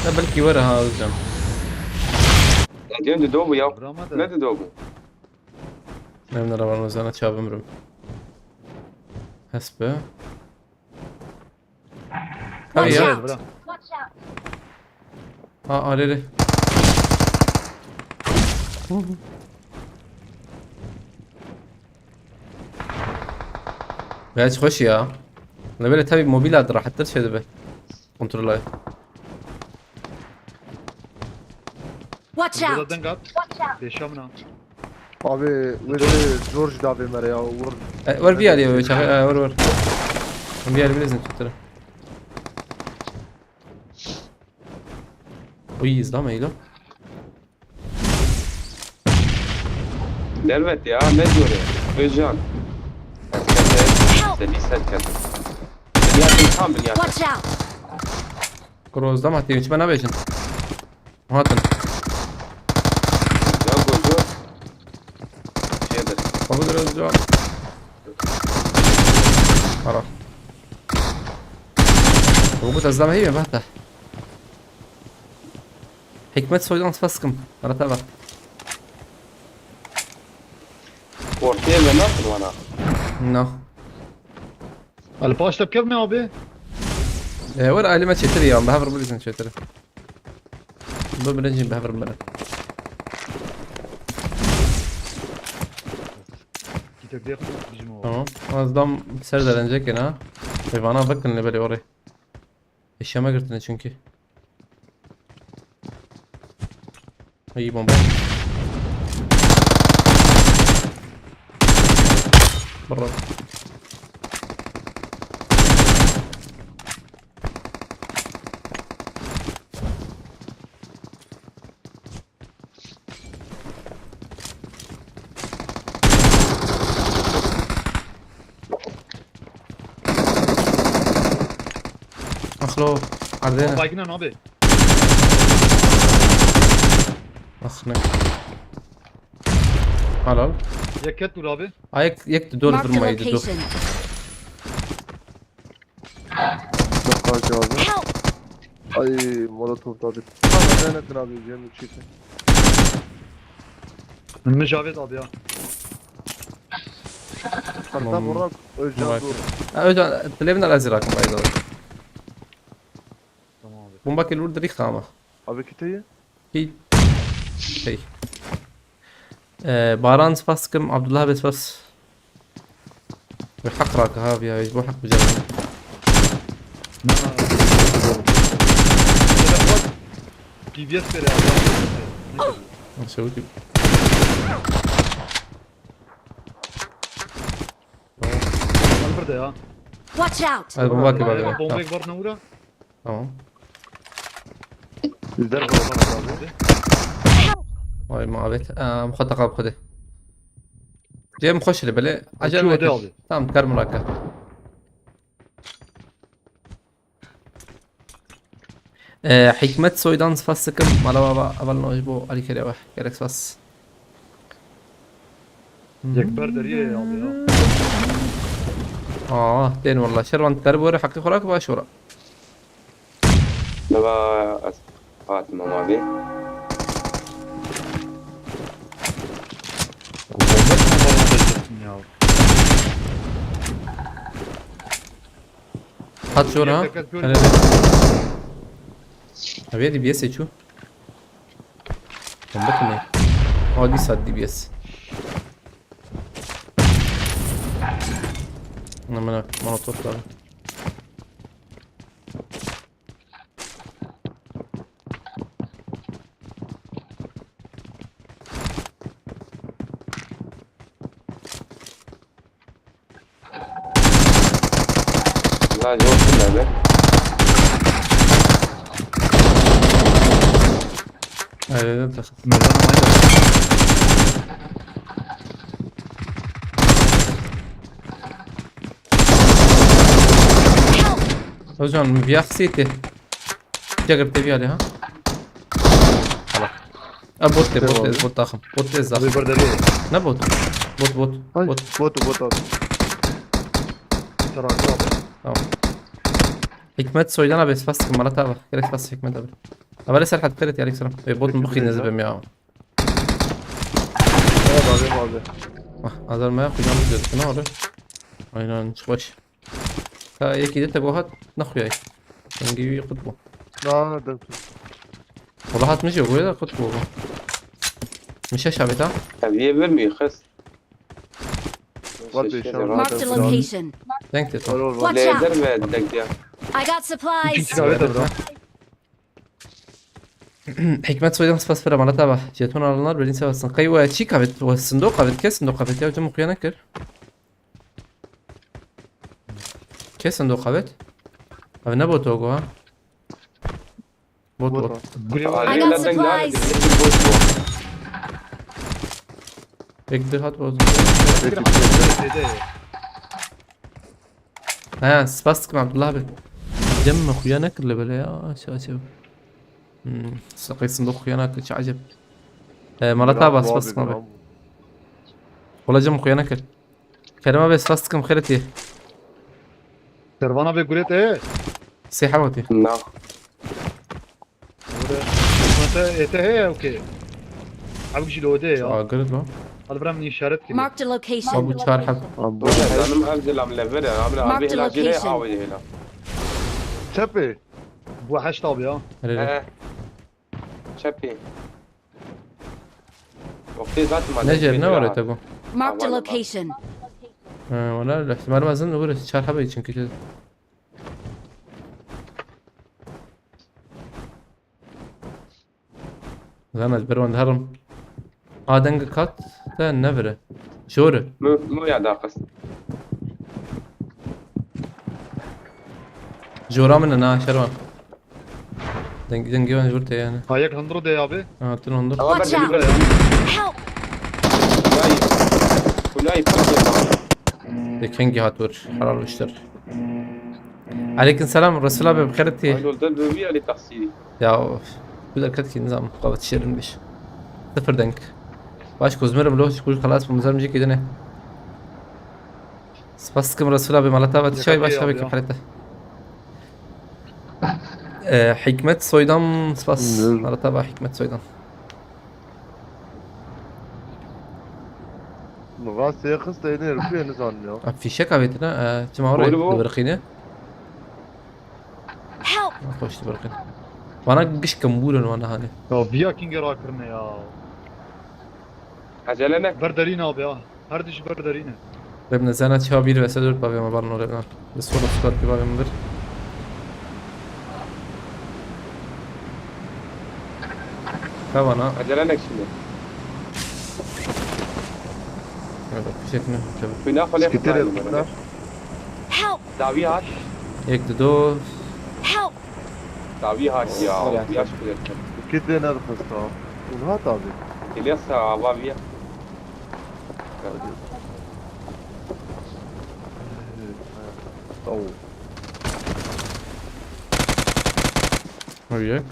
Ya belkî were ha, Özcan. Ya diyorum de doğru ya. Ne de doğru? Em neravan Özcan'a çabim rum. Hesbe. Tabii ya. Watch out! Ha, arere. Biraz hoş ya. Ne böyle tabii mobil adı rahattır şeyde be. Kontrol ay. Watch out! Burada deng at. Watch out! Yaşamına. Abi, wê George davê mere ya, vur. E, ver bir aliyê, çaxê, e, ver, ver. Bir aliyê bilezin tutturun. Uy, izlama iyilo. Dervet ya, ne diyor ya? Özcan. Help! Seni sen kendin. Ya, tam bir ya. Watch out! Kuro, izlama, tevçime ne beşin? Hatin. Ya Gojo. Şeydir. Kabul ediyoruz ya. Ara. Bu da zam heyim hatta. Hikmet Soydan spas kim? Ara tabi. Ortaya ve nasıl bana? No. Ali paşta kevne abi? E, were alime çetir ya. Daha vurma bizim çetiri. Bu birinciyim, ben vurma. Kitek diye bizim o. Tamam. Az dam ser derenecek yine ha. Ve bana bakın ne böyle oraya. Eşyama girdiğine çünkü. İyi bomba. Bravo. Axlo, erdê ne? Baygın abi. Ax ne. Halal. Yek ket vur abi. Ay, yek, yek de dört vurmaydı, dur. Çok acı abi. Ay, molotof da bir. Tamam, denetin abi, yerini çekin. Önüme Javed abi ya. Hatta Burak, Özcan dur. Ha, Özcan, Tilevin Alazir hakkında ayrı. Tamam abi. Bomba kelur direkt ama. Abi kiteyi? Hey. Hey. Ee, Baran spas kim, Abdullah be spas. Ve hak rak ha ya, bu hak güzel. D B S vere abi. Nasıl bu tip? Al burada ya. Watch out! Hadi bomba ki bak. Bomba var ne vura? Tamam. Bizler kovalamaz abi. Vay muhabbet. Aa, muhatta kap hadi. Cem hoş ile böyle. Acele abi. Tamam, kar muraka. Ee, Hikmet Soydan spas sıkım. Mala baba, aval noj bu Ali Kerewa. Gerek spas. Yek ber deriyê ya abi ya. Aa, tên wallah. Şervan ter bore hakkı xorak baş ora. Neva ez hatim abi. Hat şora. Yek tek şora. Hele. Abi D B S çu. Bomba kime? Aa, dîsa D B S. Ne, min molotof da. La, yok, nerede? Nerede takım? Merdan ama Hocam, bir aksiydi. Cagır tebi hadi ha. Hala. A, bot de, bot de, bot takım. Bot de zah. Abi, burada değil. Ne bot? Bot, bot. Ay, bot. Bot, bot abi. Tamam. Hikmet soydan abi, spas kim? Malat abi. Gerek spas Hikmet abi. Abi, Serhat, dikkat et ya, aleyküm selam. E, bot mu bu? Teşekkür ederim. Zibem ya. Ah, azar maya kucağım tutuyordu. Ne oldu? Aynen, çıkmış. Ka yekî dî te bo hat, nexuyayî. Dengî wî qut bû. Na, na, deng tu. Wala hat min jî goya da qut bû. Min şeş avêt ha. Ev yê vir mi xist? Var Şeş beş kez tane. Marked a location. Denk te to. Var, var, var. Watch out! Lêder ve denk ya. I got supplies. Çiçek avêt bro. Hikmet soydan spas fira malata ba. Jeton alanlar belin seversin. Qey we çî kavet, we sindoq kavet, kes sindoq kavet ya, hocam okuya nekir. Kes sindoq kavet. Abi ne botu o ha? Bot, bot. Gulê var. I got supplies. Ek de hat bozdu. Şeyde. Ha, spas dikim Abdullah abi. Cem mi xuya nekirle böyle ya, şey, şey. Hmm, saqî sindoq xuya nekir, çi acep. E, Malat abi, spas dikim abi. Wala Cem xuya nekir. Kerem abi, spas dikim, xêr etî. Kervan abi guret e? Sê hewatî. Na. Guret. Mete ete heye, okey. Abi kişi lode ya. Agir lo. Al bram ni işaret ki. Marked a location. Abi çar heb. Abi. Zanim ev zilam lever ya. Abi, abi helacı ne abi hela. Çepê. Bu heşt abi ya. He. Çepê. Wextê zaten ma Ne dest jer, pê ne dira. Var te ku? Marked a location. Ha, wala ihtimal mezin, öbür çar hebe için ki. Zana ez ber wan diherim. A deng kat te nevire. Jor e. Mu, mu ya daqis. Jora min e na, Şervan. Deng, dengê wan jor te yani. Ha, yek hundur de abi. Ha, tu hundur. Watch out! Help! Kulay, kulay, kulay. Yek hengî hat wir. Helal işler. Aleyküm selam, Resul abi, bi xêr tî. Ay, lol, del bi wî alî taksî. Ya, of. Bu derket ki nizam, kavat şerin biş. Sıfır denk. Baş kozmerim lo, kuş kalas bu mizar müzik edene. Spas dikim Resul abi, malata vat çay baş abi, abi ya. Ki halete. Ee, Hikmet Soydan, spas. Malata va Hikmet Soydan. Min rastê xist, ênê rûpiyê nizanin ya. Em fîşek avêtine, e, çima orê dibirxîne? Help! Xweş dibirxîne. Vana giş kembûr in vana hanê. Ya, viya kîngê rakirine ya. Acele ne? Ber derî nabe ya. Her diş ber derî ne. Rêbne zana çawa bir vs dört bavê me balno rêbne. Bi solo squad ki bavê me bir. Kavana. Acele nek şimdi. Evet, fişek ne? Tabii. Bina fale. Skitter yaptım ben. Help! Davi haş. Ek de do. Help! Davi haş ya. Yaş kudet. Skitter ne yaptın? Unhat abi. İlyas abi ya. Tamam. Hüyek.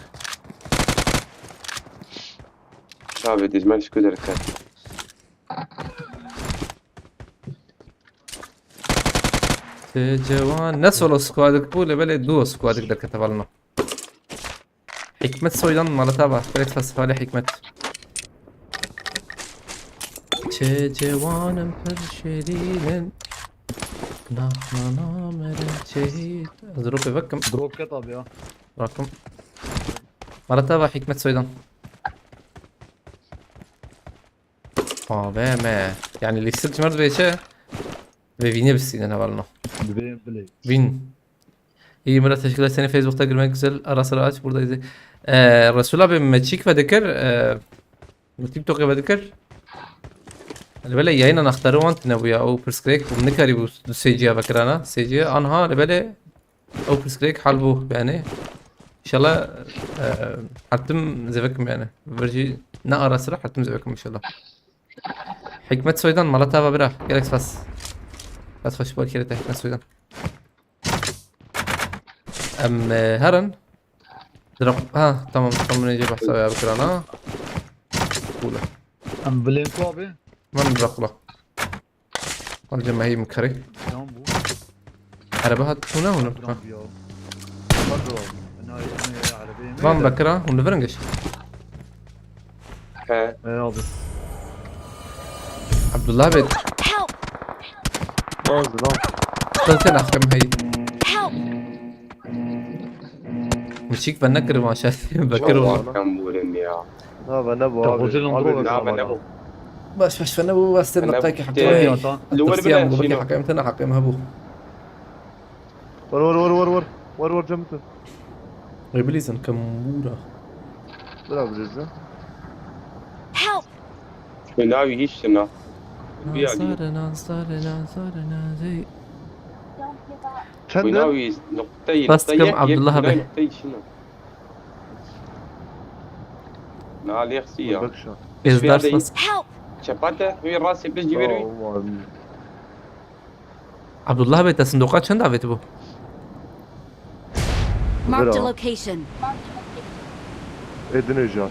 Abi dizmen şu kadar kat. Te cewan ne solo squadik bu, lebelê duo squadik derkete valno. Hikmet Soydan malata bak. Direkt festivalê Hikmet. Çê cewanim pir şêrînin. Naxnana mere çêhît. Ez ropê vekim. Drop ket abi ya. Bakım. Malata bak Hikmet Soydan. A V M. Yani lîstik ji me re dibêje. Vê vînê bistînin hevalno. Vin. İyi Murat, teşekkürler. Seni Facebook'ta görmek güzel. Ara sıra aç, burada izle. Ee, Resul abi, me çîk vedikir. Ee, TikTok'ê vedikir. Li belê yayın anahtarı wan tine bû ya. O pirsgirêk bû, nikarî bû sêciya vekirana. Sêciya anha li belê o pirsgirêk hal bû yani. İnşallah, ee, hertim zevekim yani. Virjî ne ara sıra hertim zevekim inşallah. Hikmet Soydan, mala te ava bira. Gelek spas. Spas xweş bol kêrê te Hikmet Soydan. Em, e, herin. Diraq-, ha, tamam, tamam, nêce behsa ya bikirana. Cool. Em bilên ku abi? Man diraq la. Al cem heyim kare. Can bu. Araba hat, hûn e, hûn e. Can bu ya. Hadi abi. Enayi, enayi, arabeyim. Van bekira, hûn li vir in giş. He. He abi. Abdullah Bey. Help! Ne oldu lan? Qil te naxkem hey. Help! Miçik ben nekir maşa. Bekir o. Can bu ya. Ha, ben ne bu abi? Abi, abi, ne bu? Baş, baş, ben ne bu? Bas, sen ben ne bu? Hakem. Dur, bir dakika, şunu. Hakem, sen hakem, ha bu. Vur, vur, vur, vur. Vur, vur, vur, vur. Vur, vur, cem tu. Ê bilîzin kembûra. Bira bilîzin. Help! Wê navî hîç tune. Biya dî. Nazare, nazare, nazare, nazare. Çend? Wê navî noktayı, bas noktayı kim yek, yek, Abdullah abi. Noktayı şunu. Na lêxsî ya. Bak şu. Ezdar spas. Help! Çepate, wê rastê biz cî verî. Tamam abi. Abdullah Bey, te sindoqa çend avêtibû? Marked a location. Ê dinê jan.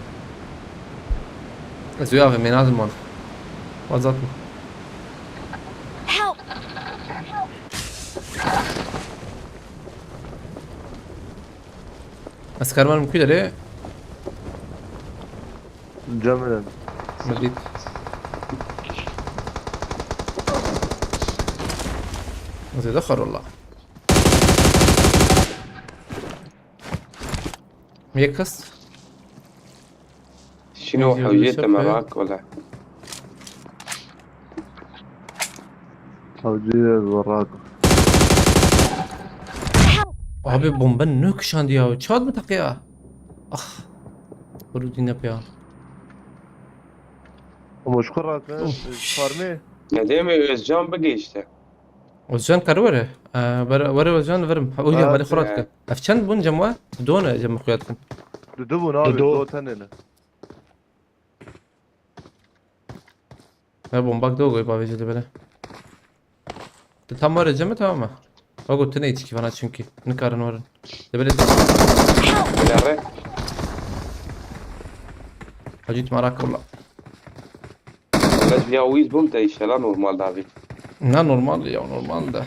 Ez wê avê mênazim wan. Azat mı? Help! Ez karman mümkün dere. Cemre. Medit. Zêde xerollah. Yek kes. Şino hewcê te merak wele. Hewcê merak. Abi bombe ne kişandi ya? Çad mı takıya? Ah. Kuru dinle ya. Ama şu kadar farmê. Ne deme Özcan bigê işte. Özcan karı were. Ee, were, were Özcan verim. Ha, öyle bari kurat ke. Ev çend bun cem wa? Done cem kuyat kin. Dudu bun abi, do tenene. Ne bombak da o galiba vecede böyle. Te tam var cem mi, tamam mı? Bak o tine içki bana çünkü. Ne karın var. De böyle. Bilare. Hacı itmara kolla. Wala ya wîz bûm te îşela normal davî. Na normal ya, normal da.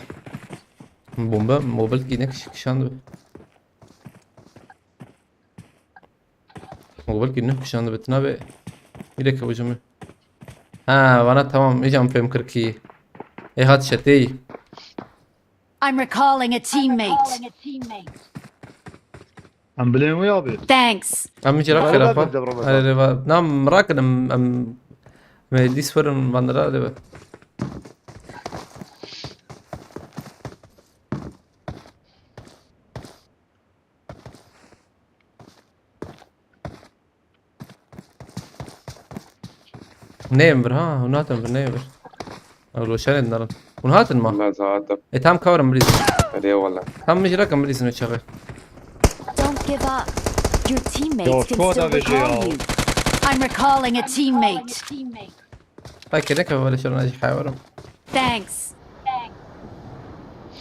Bombe mobil ki ne kişandı. Mobil ki ne kişandı betina be. Yine ki hocam. Ha, bana tamam, hocam fem kırk iki. E hat şetey. I'm recalling a teammate. Em bilên wê abi. Thanks. Em mi cira xerafa. Arê va. Nam rakin em, em me dis verin bandira de be. Neyim vir ha? Hûn hatin vir, neyim vir? Ew roşanê dinarin. Hûn hatin ma? Ben zaten. E, tam cover in, please. Hadi eyvallah. Tam mijra kan, please, ne çağı. Don't give up. Your teammates can still recall you. I'm recalling a teammate. Belki ne kadar böyle şuna hayalarım. Thanks.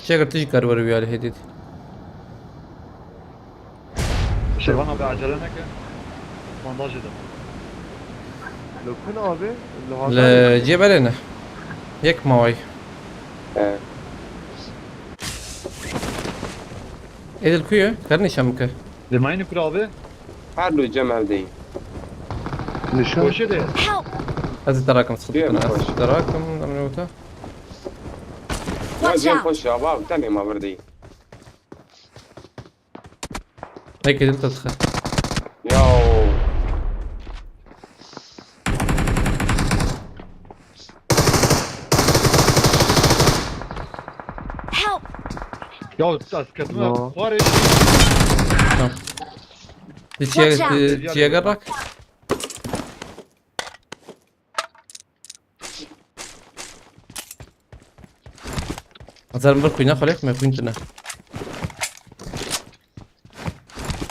Şeker tijî kar were wî alî hêdî. Şevvan abi acele neke. Bandajê de. Lokun abi. Li cêbelê ne? Yek maway. He. Êdil ku ye? Kar nîşan bike. Li mayînê kur abi? Her du cem ev deyî. Nişan. Koşe de. Help! Ez ê te rakim, sıkıntı ne? Ez ê te rakim, demine wita. Watch out! Koş ya, bak, tenê ma vir deyî. Eke dil te dixe. Yaw. Help! Ya ez ketime No. xwarê. Di çiye, di çiye gerak. Azar bir kuyna xalek me kuyntine.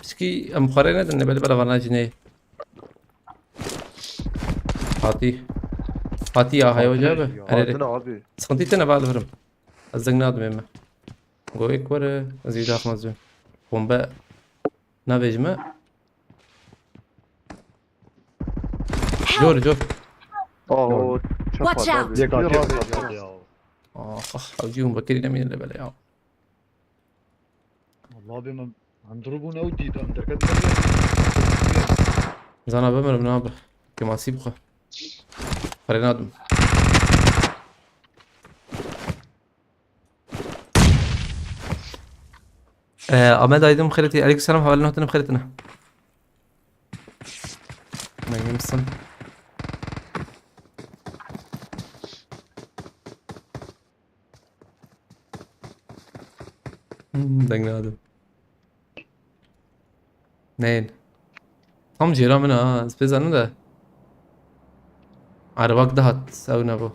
Piskî em xwarê nedin ne beli bela vana cinê. Hatî. Hatî ya hayo Hatine cabe. ya. Erere. Hatine abi. Sıkıntı tene bal vurum. Ez deng nadim eme. Goyek were. Ez yu daxmaz bin. Bombe. Navejme. Jor jor. Aho. Çapa Watch out. abi. Yek Bir acı rast yapacağım abi. Ya. Ah ah. Avcı hûn bekirî nemînin le bele ya. Vallahi bilmem. Em durûbûn ew dît em derket. Zana bimirim ne abi. Kemasî bixwe. Xwarê nadim. Ee, Ahmet Aydın xêretî. Aleyküm selam. Havalin hotin xêretine. Memnun musun? Hmm, deng nadim. Neyin? Tam cêra min ha, ez pê zanim de. Erebak dihat, ew nebû.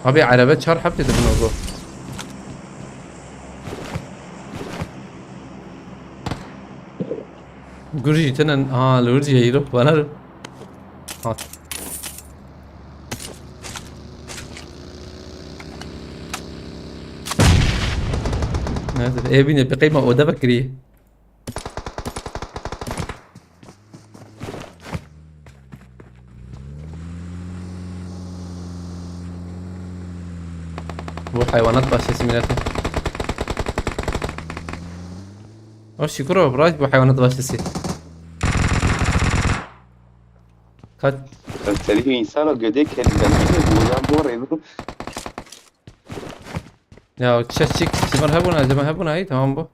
Abi erebe çar heb tê dibin ogo. Gurjî tenen, ha, li wir jî heyro, bana ro. Hat. Neyse, ê bîne, bi qeyma oda vekirî. Bu hayvanat bahçesi millet. O şükür o, bırak bu hayvanat bahçesi. Kaç? Serî însan o gedê kelî belkî bu ya bu rêdu. Ya çeçik, simer hebûna, simer hebûna, hey, tamam bu.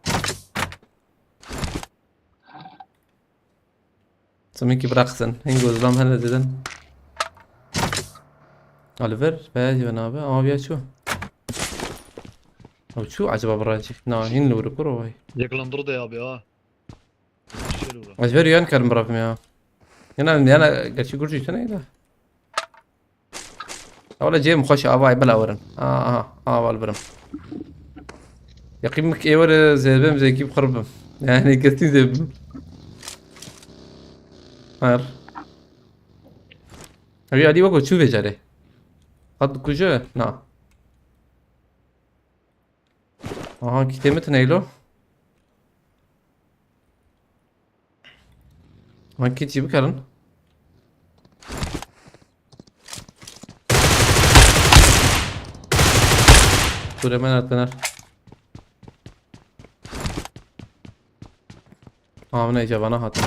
Semekî bıraksın. Hingozlam hele dedin. Oliver, veya ben abi. Ama bir açıyor. Abi şu acaba bırakacak. Na, hin luru kuro vay. Yek lan dur de abi ha. Şöyle ulan. Ez ver yan karım bırakım ya. Yana yana gerçi Gürcü işte neydi? Wala cem xweş avay bila werin. Aha, aval birim. Yaqîn mik ê were zêbim zêkî bixir bim. Yani kesin zêbim. Her. Ew alî weko çû vê carê. Qat dikuje? Na. Aha, kitê min tune îlo. Aha, kit jî bikarin. Sûre me netener. Aha, min ê cevana hatin.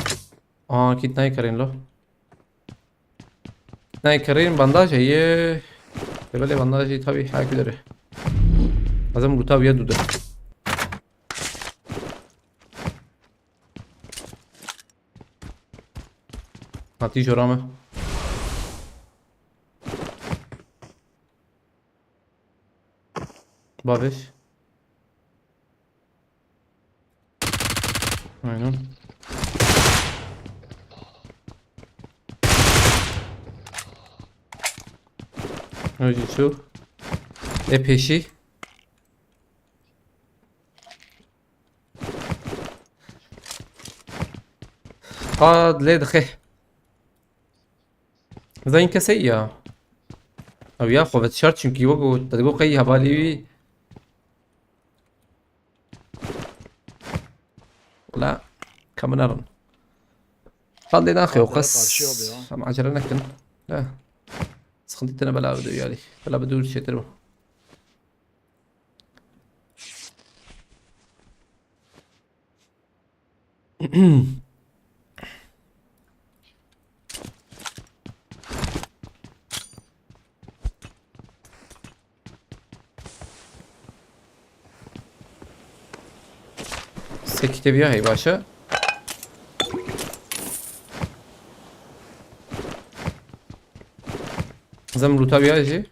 Aha, kit nayê kerên lo. Nayê kerên bandaj heye. Lê belê bandajê tabî hek dere. Ez em lûta wî ya dû de. Hatî jora me. Babiş. Aynen. Öyle çok. E peşi. Qad lê dixê. Zayın kesey ya. Ew ya xwe vedişart çünkü wek got, te digot qey hevalî wî. Wala, kamera rin. Qad lê naxê o Qad qas. karşı abi ya. Em acele nekin. La. Sıkıntı tene bela bi dû yalî. Bela bi dû çêtir bu. Te kitêbiya hey baş e. Zem lûta biya jî.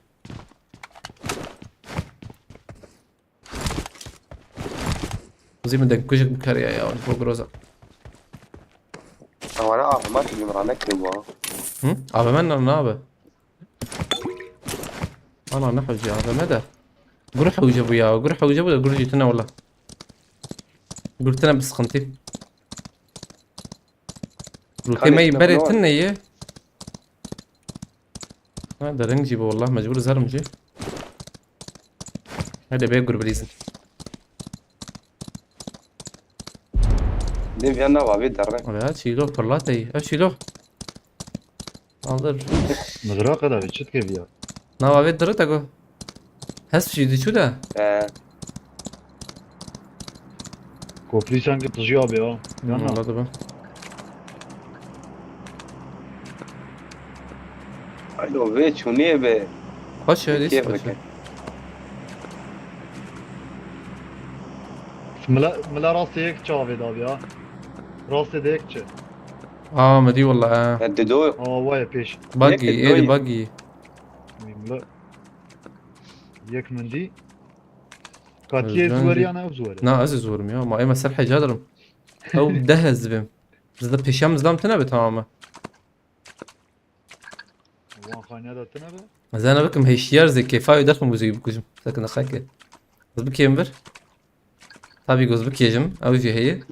Zî min dengkujik bikariya ya, wî groza. Ewara avê me tu cumranek kiribo. Hı? Avê me ne, ne avê? Ana ne hewce avê me de. Gur hewce bu ya, gur hewce bu da gur jî tune wala. Gur tune bi sıkıntı. Lûtê me yî berê tune ye. Ha, dereng jî bi wallah mecbur zerim jî. Hadi be gur bilîzin. Dev ya nava vê derre. Abi ya çîlo pırlat ey. Ev çîlo. Alır. Mızrak da bir çıt gibi ya. Nava vê derre tako. Hesp jî diçû de. He. Koprî sanki tijî abi ya. Hmm, anladım ben. Alo, vê çûniyê be. Xweş e, dîs xweş e. Mila, mila rastê yek çavê dabi ya. Rastê de yek çi. Aa, me dî wala, ha. Ya dido. Aa, waye pêş. Bagi, êdî bagi. Mila. Yek min dî. Katiyê zor e ya ne ew zor e? Na, ez ê zorim ya. Ma ê me ser heca dirim. Ew deh ez dibêm. Zida pêşiya min zidam tine be tamam e. Wan xaniya da tine be? Ez ena bikim hêşiyar zê kêfa wê derxim û zî bikujim. Sekin xeke. Ez bikêm vir. Tabii goz bikêjim. Ew jî heye.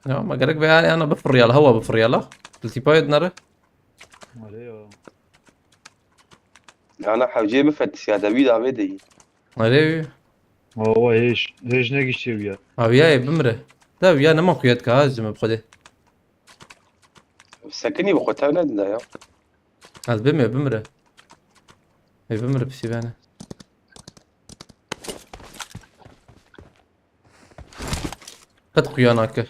Ya, ma gerek be yani ana bifirriya li hewa bifirriya la. Li tîpayê dinere. Erê ya. Ana hewcê bifetişiya de wî davê de yî. Erê wî. Awa hêj. Hêj negiştiye wî ya. Ha wî ya yê bimire. Da wî ya nema xuya dika ha ji me bi xwedê. Sekinî bi xwe tev nedida ya. Ez bêm ê bimire. Ê bimire piştî vene. Qet xuya nake.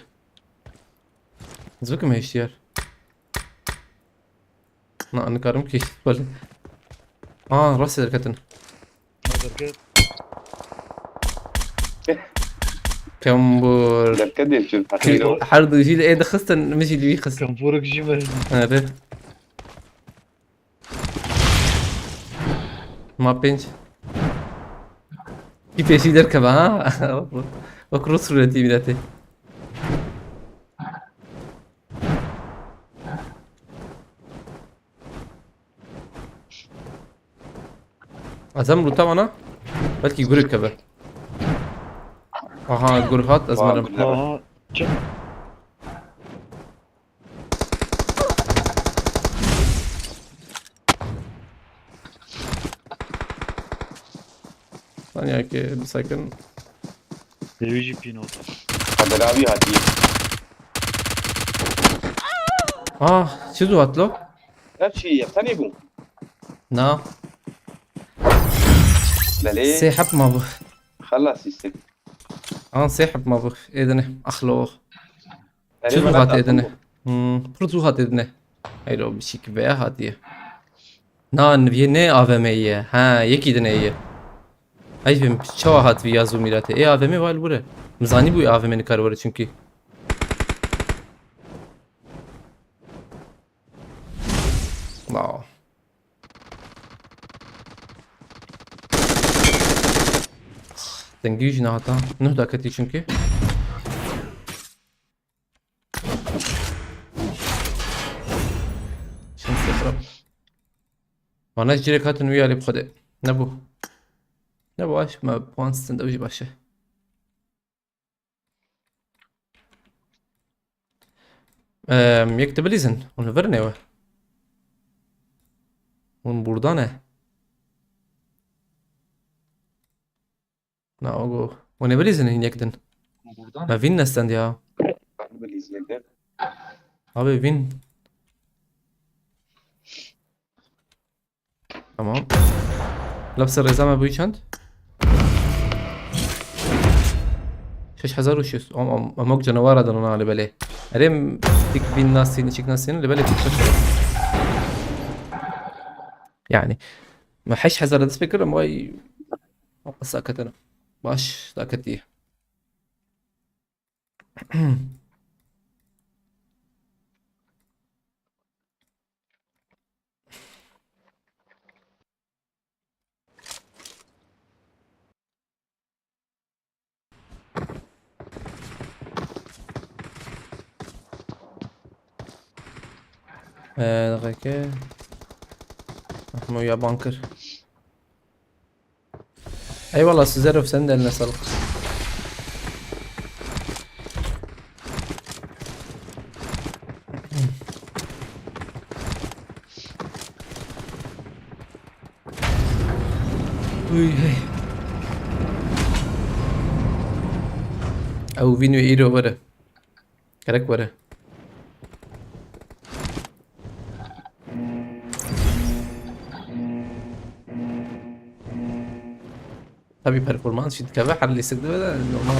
Ez bikim hêştiyar. Na, nikarim ki. Bale. Aa, rastê derketin. Derket. Kembur. Derket dê çün. Her du jî li ê dixistin, min jî li wî xist. Kempurek jî me. Evet. Ma pênc. Kî pêşî derkeve ha? Wek Rus rûnetî miletê. Ez hem lûta wana. Belkî gurê keve. Aha, gur hat, ez merim. Aha. Çi? Saniyekê bisekin. Êwî jî pînot. Xeberavî hatiye. Ah, çi zû hat lo? Ev çi ye? Tenê bû. Na. Belê. Sê heb ma bû. Xelas îstek. An sê heb ma bû. Êdine. Axlo. Çi zû hat êdine? Hmm, pir zû hat êdine. Eyro biçîk veya hatiye. Na, niviyê ne A V M ye. Ha, yekî dine ye. Ay vim, çawa hat vî ya zû mîratê? Ê A V M val bure. Min zanî bû A V M nikar were çünkü. Wow. Dengî jî nehata. Nuh daketî çünkü. Şanslı xirab. Mana cîrek hatin wî alî bi xwedê. Nebû. Nebû aş me puan stend ew jî baş e. Em, yek dibilîzin. Hûn li vir ne we? Hûn burada ne? Na, ogo. Hûn ê bilîzin hin yek din. Me vîn nestend ya. Abi vîn. Tamam. Laf ser rêza me bûyî çend? Şeş hezar û şeş. Am, am, amok canavara da nona li belê. Erê, tik bin nasîn, çik nasîn, li belê tik. Yani. Me heşt hezar dest pê kir, em vay qisa ketine. Baş, da ketiye. Ee, deqeke. Ahmo ya banker. Eyvallah size Röf, sen de eline sağlık. Uy, hey. Ew vîn wê îro were. Gerek were. Tabii performans jî dikeve, her lîstik dibe de normal.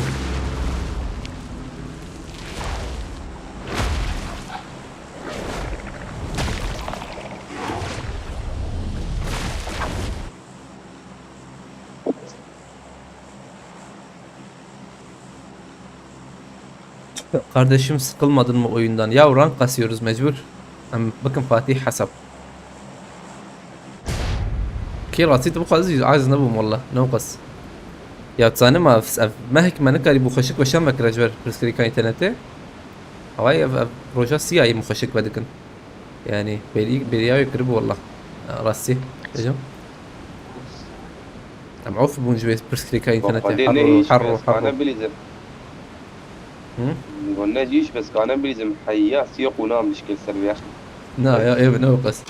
Kardeşim, sıkılmadın mı oyundan? Ya rank kasıyoruz mecbur. Em bikin Fatih hesap. Kê rastî tu bixwazî aciz nebûm walla. Ne qas. Ya tu zanî ma ev mehek me nikarî bû xweşik weşan vekira ji ber pirsgirêka înternetê. Awayî ev, ev roja siyayî min xweşik vedikin. Yani bêrî-, bêriya wê kiribû walla. Rastî. Bêjim. Em of bûn ji wê pirsgirêka înternetê. Xwedê her ne ro-, îş her ro-, bes, her ro. Kane bilîzim. Hı? Wan ne jî îş bes, kane bilîzim. Heyya siyo qûna min dişkil ser vê. Na, ya, ev ne o qas.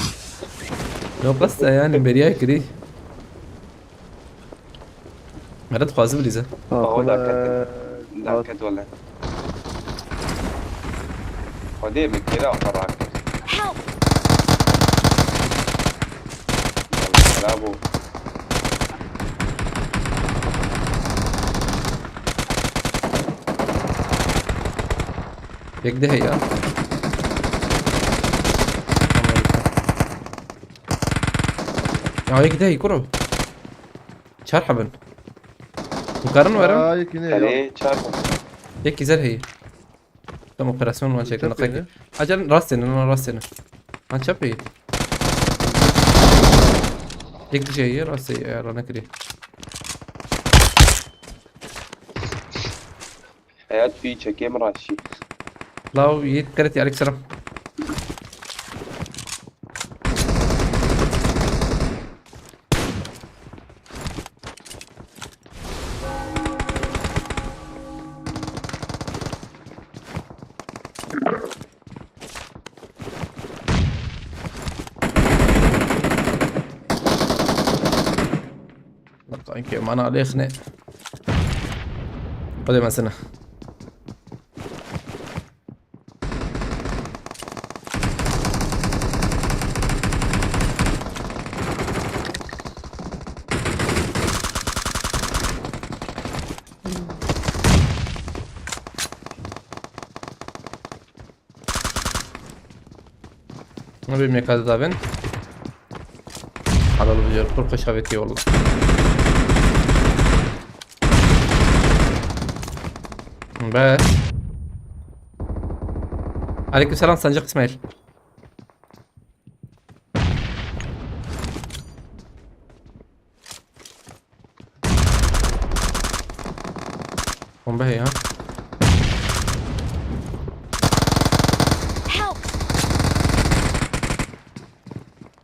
Ne o qas da yani bêriya kirî. Meret xwazi bilîze. Aho daket. Daket wele. Xwedê min kêra xwe rakir. Help! Bravo. Yek de heye. Ya yek de heye kuro. Çar hebin. Dikarin werin? Aa, yekî ne ya? Erê, çar hebin. Yekî zer heye. Tam operasyon wan çekin. Çek beni. Acel rastêne, lan rastêne. Lan çap heye. Yek dişe heye, rastê ya, rana kiriye. Hayat fi çekê min raşî. Law Yiğit Kret, aleyküm selam. Kanka, mana lêxne. Hadi mesela. Bunu bir mekada da ben. Halalı bir yer. Kur kışa betiyor valla. Bes. Aleykümselam Sancak İsmail. Bombe heye ha. Help!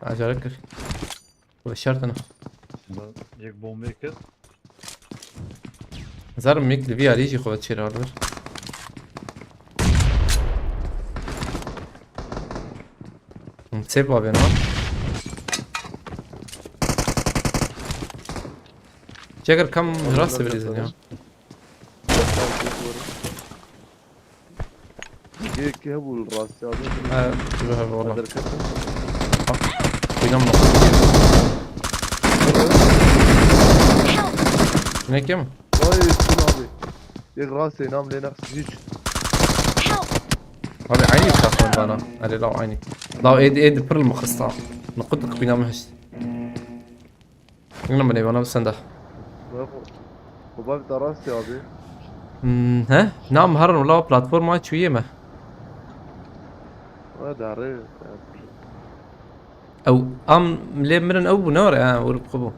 Acele kir. Bu şart ana. Yek bombe kir. Zarım mik li vî alî jî xwe çêre alır. Sêv bavên ha. Çeker kam rastê bilîzin ya. Yek hebû rastê abi. Ha, tu be hebe valla. Derket. Bak, oynamla. Ne kim? Vay, Tun abi. Yek rastê nam lê nefs hiç. Abi aynı takım bana. Hadi la aynı. La edi edi pırıl mı kısta? Nıkıt kıpıyla mı hiç? Yine mi neyvana bi senda? Xwe, xwe bavê te rastî abî. Hmm, he? Nam herin wala platforma çûyê me. We dare. Ew am lê mirin ew bû ne were ha, wir xwe bû.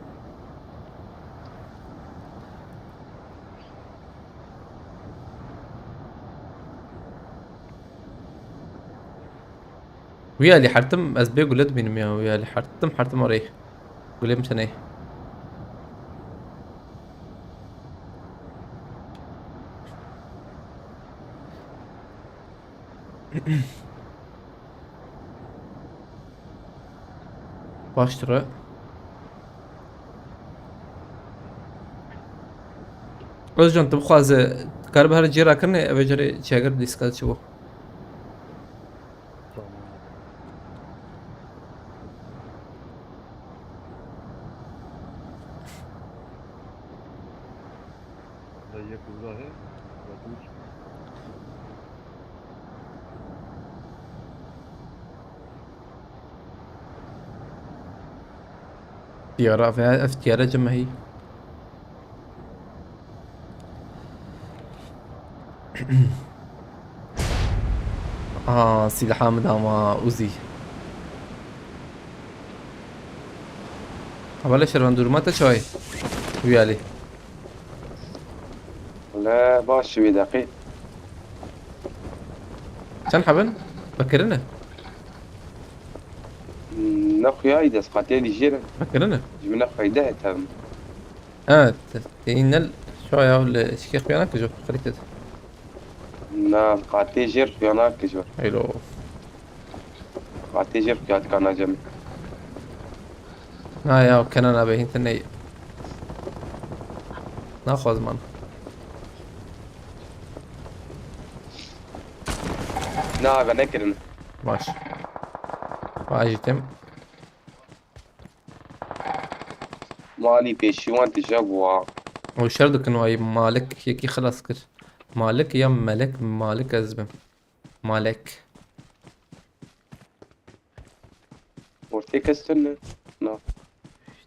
Wî alî hertim ez bê gule dibînim ya, wî alî hertim, hertim oreyê. Gulê min tenê. Baştir e. Özcan, tu bixwaze, karibe her cî rakirinê, ev carê çêgir dîska çi bû? Tamam. Yek û dahê, yek û üç. Tiyara ve ev tiyara cimehî. Aa, silaha min dama Uzi. Hevalê şervan duruma te çawa ye? Wî alî. Le baş wî deqî. Çend hebin? Vekirine? Ne xuyayî dest qatê dî jêre. Vekirine? Ji min ne xuyayî de hetem. Evet. Tê nel şaya li şikê xuya nake jo xerît et. Na, qatê jêr xuya nake jo. Heylo. Qatê jêr xuya dikana cem. Na ya, kena nabe hîn te ney. Naxwazim an. Na, ve nekirin. Baş. Vajîtim. Malî pêşî wan tije bûa. Ew şer dikin wayî Malik yekî xilas kir. Malik ya Melek, Malik ez bim. Malek. Ortê kes tune. Na.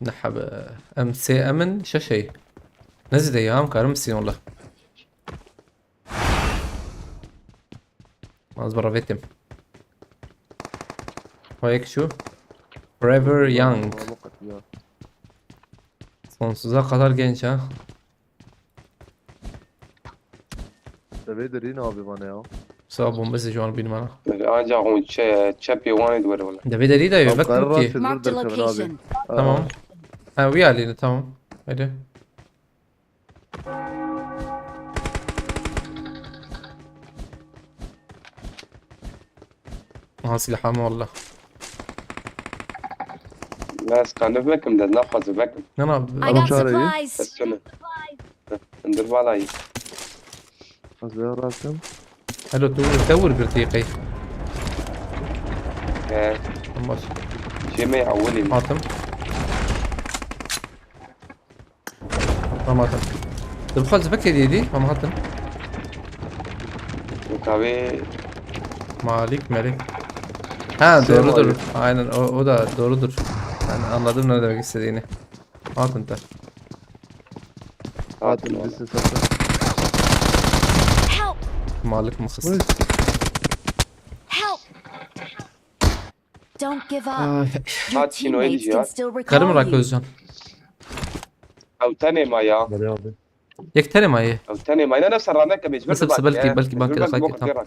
Ne hebe. Em sê emin şeş ey. Ne zîde ya, em karim sî wala. Az bara vetim. O yek şu. Forever Young. Sonsuza kadar genç ha. Devê derî ne abi bana ya. Sağ bomba size şu an bilmem. Ancak o çe-, çepê wan ê dwere wala. Devê derî de yok, bak ki. Marked a location. Tamam. Ha, wî alî, tamam. Hadi. Aha, silahım valla. Bes kanı bekim de, naxwazı bekim. Na, na, I got supplies. Sesini. Indir balayı. Ez vê rakim. Hello, tu, te vur bir tiqey. He. Tamam, baş. Jemê awilî. Hatim. Tamam, hatim. Dur, fazla bek hediye değil. Tamam, hatim. Tabii. Malik, Malik. Ha, doğrudur. Aynen, o, o da doğrudur. Ben anladım ne demek istediğini. Hatim de. Hatim, this is a Help! Malik mı kız? Help! Don't give up. Ay. Your teammates can still recall you. Karım rak Özcan. Ew tenê ma ya. Belê abi. Yek tenê ma ye. Ew tenê ma. Ne, ne, serra neke mecbur. Nasıl, belki, belki banka da kayıt, tamam.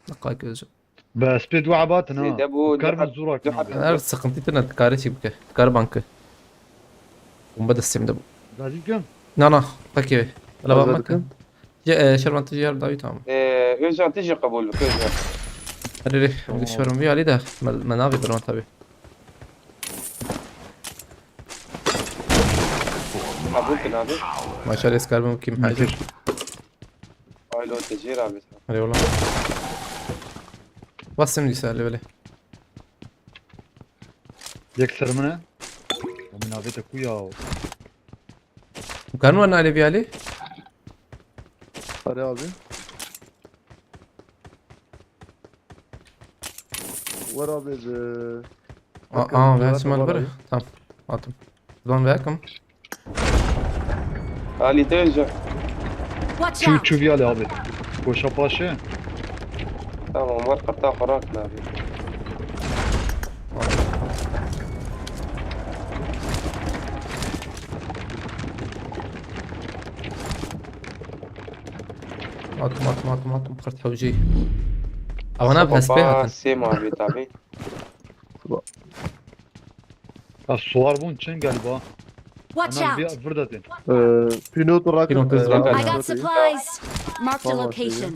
Dakika Özcan. Bes pê dua batin ha. Sêde bû, Kar min zûra kin abi. Her sıkıntı tine, karı çi bike. Karı bankı. Bomba destê min de bû. Gazî kim? Na, na, pekê. Ala bak, bak. Ce, e, şervan tijî yar dawî, tamam. E, Özcan tijî qebûl bike, Özcan. Hadi, hadi, tamam. Şervan bir hali de. Me, me navê birman tabi. Qebûl kin abi. Maşallah, eskarbim kim hacir. Aylo tijî abi. Hadi oğlum. Basayım dîsa levele. Yek ser min e. O min avête ku ya. Kan wan alê biyalê? Hadi abi. Wer abi bi. Aa, aa, ben şimdi var. Tamam. Attım. Lan vekim. Ali têje. Watch Çu out! çu viyale abi. Koşa paşe. Tamam, var qata xurrak nabi. Atim atim atim atim, xert hewcî. Ewana bi hespê hatin. Sê mavi tabi. Ya suar bûn çin galiba. Watch Hemen out! bir vur dedin. Ee, Pino tu rak. Pino tu rak. I got supplies! Marked a Tamam, location.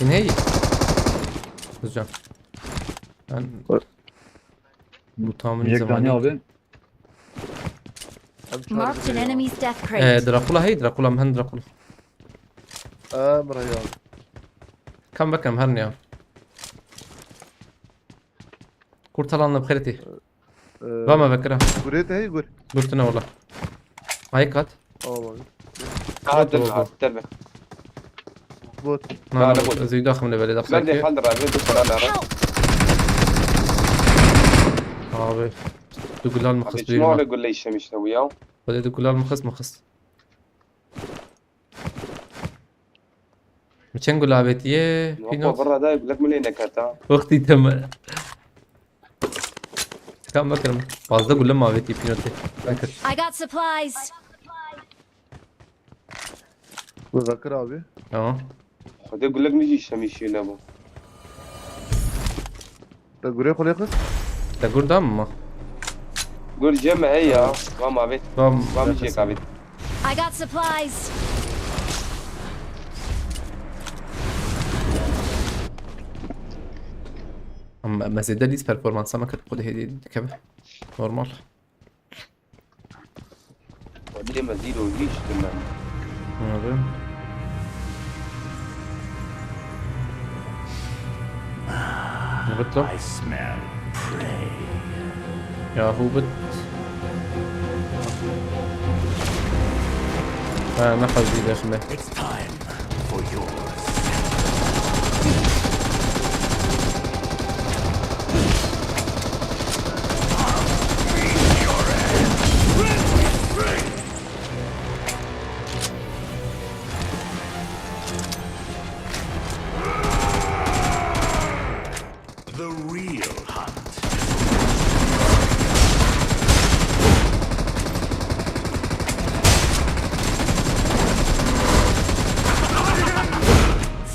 Hîn hey. Hocam. Ben bu tahmin Yek tane zamanı. Abi. Marked an enemy's death Ee, crate. Dracula hey, Dracula, men Dracula. Emre ya. Kam bekem her ne ya. Kurtalanla bixêrtî. Ee, Vama vekira. Gurê te hey gur. Gurtine wala. Ay kat. Aman. Adil Oldu. Abi, tabi. Bot. Na Vale, na bu- zeyda xemle vele Ben de daxsaki. haldir abi, bu kadar ara. Abi. Du gulal mı Abi xist şima bir. öyle gülle işlemiş ne bu ya? Xwedê du gulal mı xist mı xist. Mi çend gul avêtiye? Wapa Pînot. Birra da gulek mi lê neketa. Wextî te me. Kam vekirim. Pazdeh gule mi avêtiye Pînotê. Vekir. I got supplies! Bu Zakir abi. Tamam. Xwedê gulek mi jî işlemiş ne bu. Te gurê xwe lê xist? Te gur da mı? Gur cem he ya. Vam abi. Tamam. Vam cek abi. I got supplies! Ama me zêde lîz performansa me kir xwedê hêdî dikeve. Normal. Xwedê me zîro vî ştin ben. Abi. Hubit lo. I smell prey. Ya Hubit. Ha, ne kadar güzel şimdi. It's time for yours. The real hunt.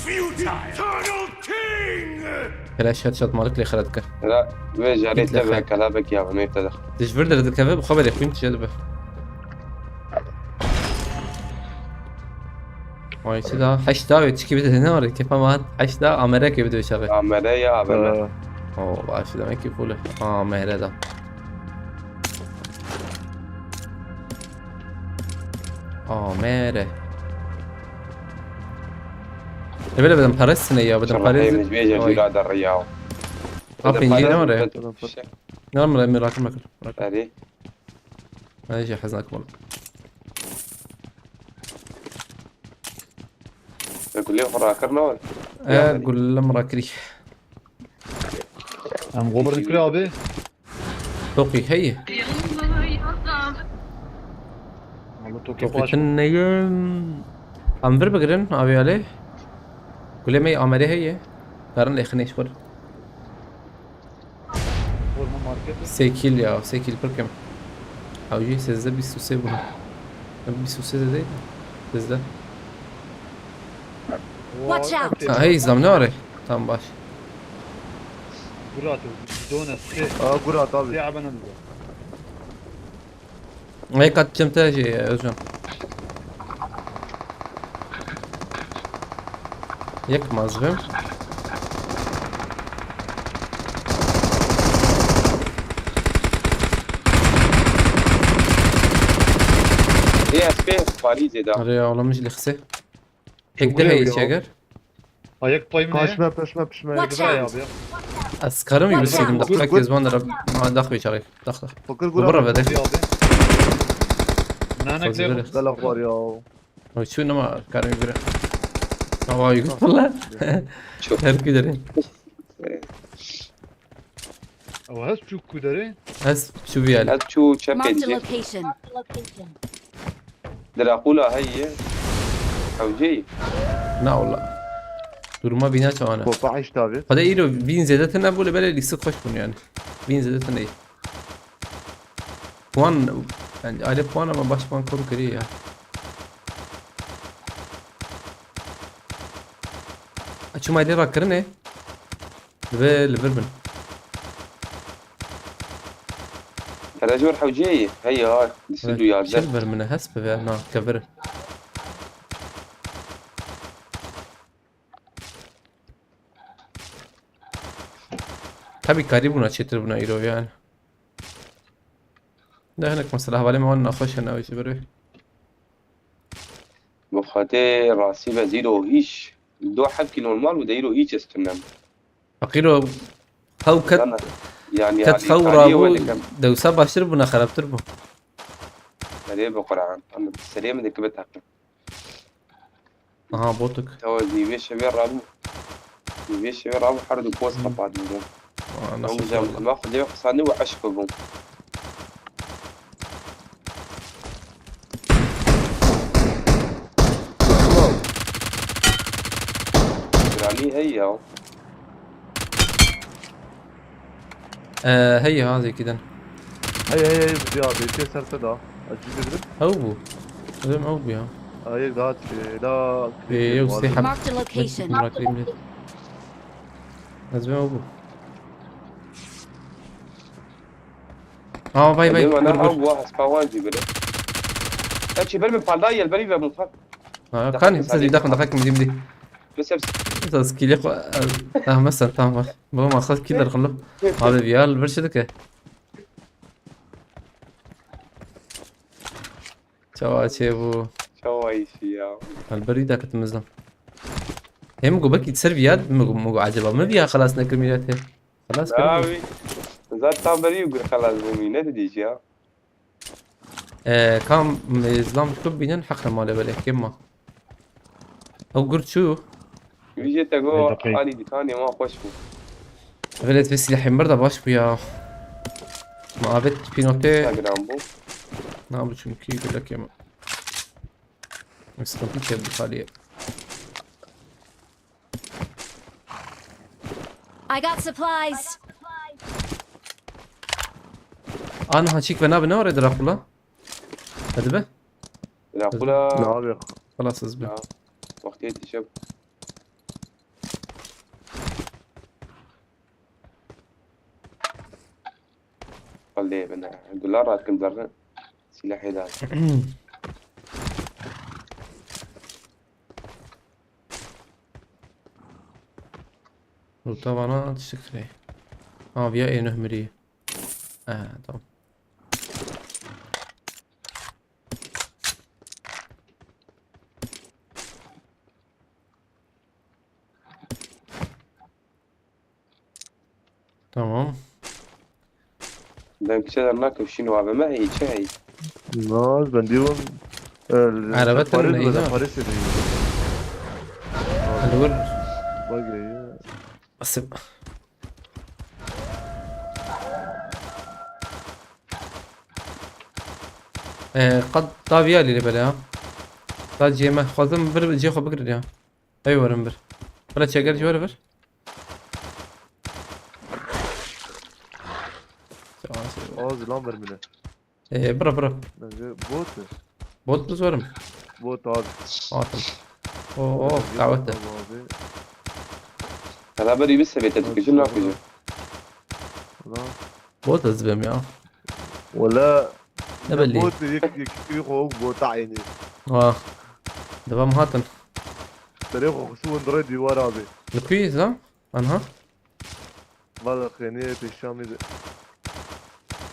Futile. Eternal King! Flash headshot malik lê xira dike. La ve jarê Git te lexe. ve kelebek ya ne te de. Dijvir de dikeve, bi xwe berê xwîn tije dibe. Ay, çi da? Heşta ve çiki bir de ne var? Kefa mat. Heşta amere ki bir de çabe. Amere ya abi. Oo, baş demek ki full. Amere da. Amere. E, böyle benim parası ne ya? Benim Çabuk parası. heymiş bir Oy. jira da riya. Apin ne var ya? Şey, Ne var mı? Merak etme. Eri. Ay, şey haznak mı? Ve kulê xwe rakir ne var. E, gulüm rakri. Em gobirin kire abi. Toki hey. Abi toki Toki paş. tın neyim. Em vir bigirin abi ali. Gulê me amere heye. Karin lêxinê ji xwe. Forma market. Sê kîl ya, sê kîl pir kim. Ew jî sêzdeh bîst û sê bûne. Bîst û sê de değil mi? Sêzdeh. Watch out! Ha, hey, zam ne are? Tamam, baş. Gurat, done sê. Aa, Gurat abi. Sê abana da. Ey, kat çim te jî, Özcan. Yek mazlum. Ê ez pê parîzê da. Araya alamış lixse. Tek de Buraya hey ya. Çeker. Ayak payım ne? Kaçma, peşme, peşme. Watch Buraya out! abi ya. Askarım Gur, yürüseydim gur, dakika gur. Kezban da dax bir çarek. Dax dax. Fakir Gur abi. Abi abi. Nanek Fazla de. verir. Delak var ya. Ay, şu nama karım göre. Hava yürü valla. Çok. Her giderim. Ew hest çû ku derê? Ez çû viyal. Ez çû çepê Marked a dicê. Location. Diraqula heye. Hewceyî. Na wala. Duruma bîna çawane. Kopa eşt abi. Xwedê îro vîn zêde tune bû, li belê lîstik xweş bûn yani. Vîn zêde tune. Wan, yani alê puan ama baş puan koru kiriye ya. Çima lê rakirinê? Dibe li vir bin. Kerejor hewceyî. Heye ha. Di sed û yazdeh. Çil vir min e, hesp bi ver, na, kevir. Tabii karî bûna çêtir bûna îro yani. Ne hinek mesela hevalê me wan naxweş hene wî ji ber wê. Bi xwedê rastî be zîro hîç. Do hevkî normal bû de îro hîç ez tunem. Feqîro xew ket, Zana, yani, ket yani, xew kariyê rabû, we dikim. Dewsa baştir bûna, xerabtir bû. Serê bi Quran. Anladım. Serê min dikibe teqin. Aha, botuk. Tawa nîvê şevê rabû. Nîvê şevê rabû her du post Hmm. qepat bû. Aa, Ew nasıl jam oldu? ma xwedê xisandî û eşq bû. Giranî heye ya. Ee, hey ha, zekiden. Hey hey hey, bir abi, bir ser seda. Acı dedim. Ew bû. Dedim ew bû ya. Hayır, daha şey, daha Ee, yok, var. sê heb. Marked a location. Murat Emre. Ez ben ew bû. Aa, bay bay. Dedim ana Dur, dur. Ew bu hespa wan jî bire. Ya çi ber min palda yel berî ve min fat. Ha, kan, siz bir dakika, dakika, gideyim, gideyim. Mesela Mesela skill'e ko-, tamam, sen tamam, bak. Baba, maqsad killer xulum. Abi, bir yer bir şey de ki. Çawa çê bû. Çawa işi ya. Helberi de katımızdan. Hem go belki ser viyad mi go, mi go acaba mi viya xelas nekir millet he? Xelas kir. Abi. Zaten berî gur xelas bû mî ne didî ya. Ee, kam, e, zlam şkub bînin, heq ne male belê, kêm ma. Ew gur çû. Vîjê te go Hey, bakayım. alî dikanê wan xweş bû. Velet ve silahim bir de baş bu ya. Ma abet pinote. Instagram bû. Ne bu çünkü gülek yeme. Sıkıntı çekti haliye. I got supplies. Ana çik ve nabi ne oraya Drakula? Hadi be. Drakula. Ne abi? Xelas ez be. Ya. Wextê dişe. Xwelê bine. Gular rat kim derre. Silahê da. Ruta bana tiştik frey. Ha, viya ê nuh mirî. Ha, tamam. Tamam. Dem kişe der nakim şîn û aveme heyî çi heyî. Naz, ben diyorum. Araba tırmanıyor, değil mi? Paris edeyim. Hadi vur. Bak ya. Asip. Ee, qad ta viya lîle bele ha. Ta cê me xwazim bir cê xwe bigrin ya. Ey werin bir. Bile çeker ji were bir. Tamam, şey. Aa, zilan vermine. Ee, bira bira. Bence bot. Bot biz werim. Bot abi. Atım. Oo, oo, Bence davet de. bot abi. Hela berî bir sebete dikişin nakujin. Lan. Bot ez bim ya. Wala. Ne belli. Bot yek yek yek o bot aynı. Ah. Devam hatin. Tere kokusu ondura divar abi. Li ku yî lan? Anha. Valla xeniye peşamî de.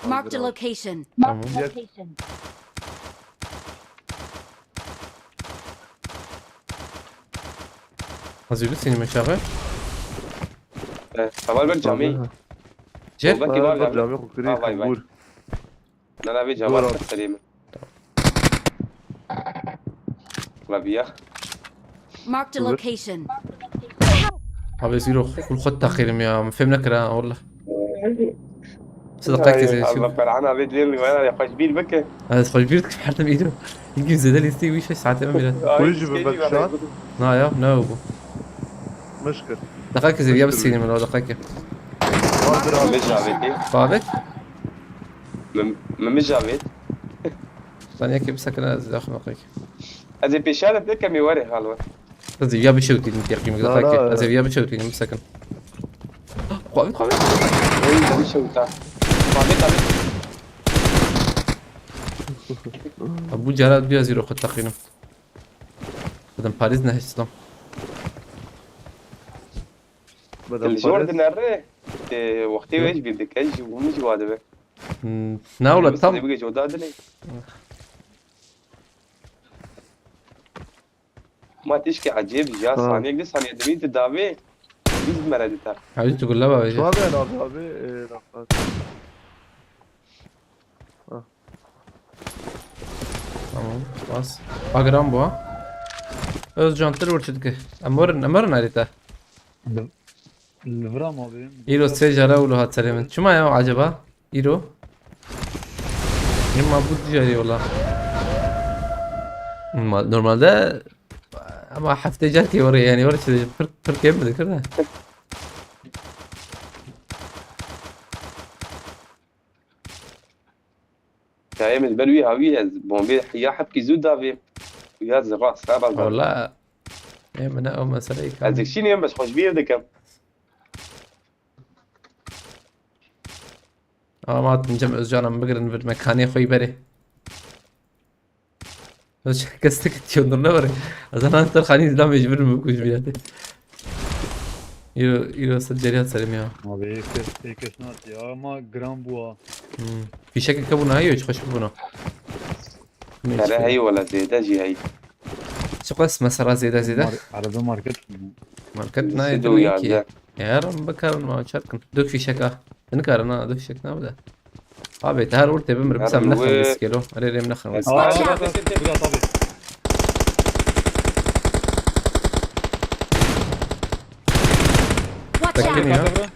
Marked a location. Tamam. Yek. Hazırlı seni meşabe. Heval ber camî. Cer. Belki var Valla camî. Camî kokuri Ha, vay, vay. Kambur. Nana vê Dur cevap abi. göstereyim. Rabia. Marked a location. Abi zîro xul xwe teqînim ya. Min fêm nekir ha, wallah. Sadaqek Ay, zî. Allah Qur'an abi dilin wena ya xweş bir bike. Ez xweş bir dikim her dem îro. Yekî zêde lîstî wî şeş saetê min mîret. Ay, Kuy jî iskeyî bibek var şat. ya. Na ya, ne bu? Mişkir. Daqiqek zî ya Mişkir. Bisînim lo daqiqek. Vardır abi. Mecaveti. Babet? Mem-, Memicavet. Sen yekî bisekine ez daxim daqiqek. Ez ê pêşiya de pêkemî were hal we. Ez ê ya bişewtînim teqîm Dara. Daqiqek. Ez ê ya bişewtînim bisekin. Xwavî xwavî. Ey, ne bişewta. Xwavî xwavî. Bu cara duya zîro xwe teqînim. Dedim Parîs ne hiştam. Bedem Li jor Parîs. Dinere. Te wextê Yok. wê ji bîr dike, ji hûn ji wa dibe. Hmm, ne wala tam. Bige coda dile. Ma tişkî ecêb ji ya Ha. saniyek di saniye dimî di davê. Biz mere dite. Hadi tu gulla baba. Suabe abi abi. E, rahat. Tamam, bas. Agram bu ha. Özcan tır vur çitki. Em verin, em verin harita. Li, li vira ma bê. Îro sê jara û li hat serê min. Çima ya acaba? Îro? Yema bu dijarî wala. Ma-, normalde ama heftê carkê were yani were çi pir, pir kêm mi dikir de. Dayê min ber wî hawî ez bombê ya hepkî zû davê. Ya zira saba zan. Wala. Ê min o meseleyê Ez kan. Dikşînê em bes xweş bîr dikim. Ama hatim Cem Özcan'a mı girin bir mekanê xwe berê. Özcan kes tek atıyor, dur ne var? Azanan ter xanî zila mecbur mu kuş bilete. Îro, îro ser derya serim ya. Abi, ê kes, ê kes nat ya, ama gram bu ha. Hmm. Fîşekê ke bûna heye, hiç xweş bûna. Kere heye wala zêde jî heye. Çi qas mesela zêde zêde? Mar-, arada market mi? Market nayê Sê du û dinê ki. Yazdeh. Eğer bikarin ma çarkin. Dök fîşek ah. Din karin ha, dök fîşek ne bide. Abi, te her ortê bimir, Her bisem nexin wê- vîst kilo. Erê rêm nexin vîst. Aa, Watch out! Burada tabii. Watch Bekleyin out! ya. Bura.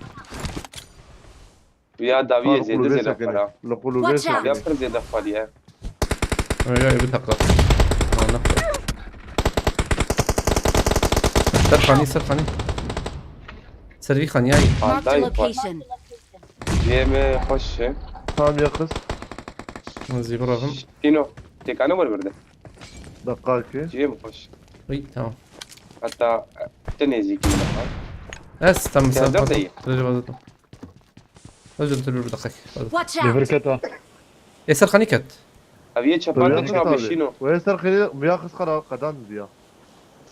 Ya dawiyê Ha, li zêde qulûbê zêde sekinî. Xwara. Li qulûbê Watch out! Ya sekinî. Pir zêde xwariye. Öyle bir takla. Anlık. Ser xanî, ser xanî. Ser vî xanî ay. Marked a Adayê xwe. Location. Cihê me xweş e. Tam yakız. Zî biravim. Şîno. Têkane wer berde. Dakika ki. Cihê me xweş. Ay, tamam. Hatta, e, te nêzîkî me xwe. Ez tam Ya, mesela derdeyê. Rêvazatım. Özür dilerim, bir dakika. Watch Li vir out! Keta. Ê ser xanî ket. Ev yê çepan Öyle de mi çawa tabii? Bişîno. Ve ser xanî, ya kız kara kadan diyor.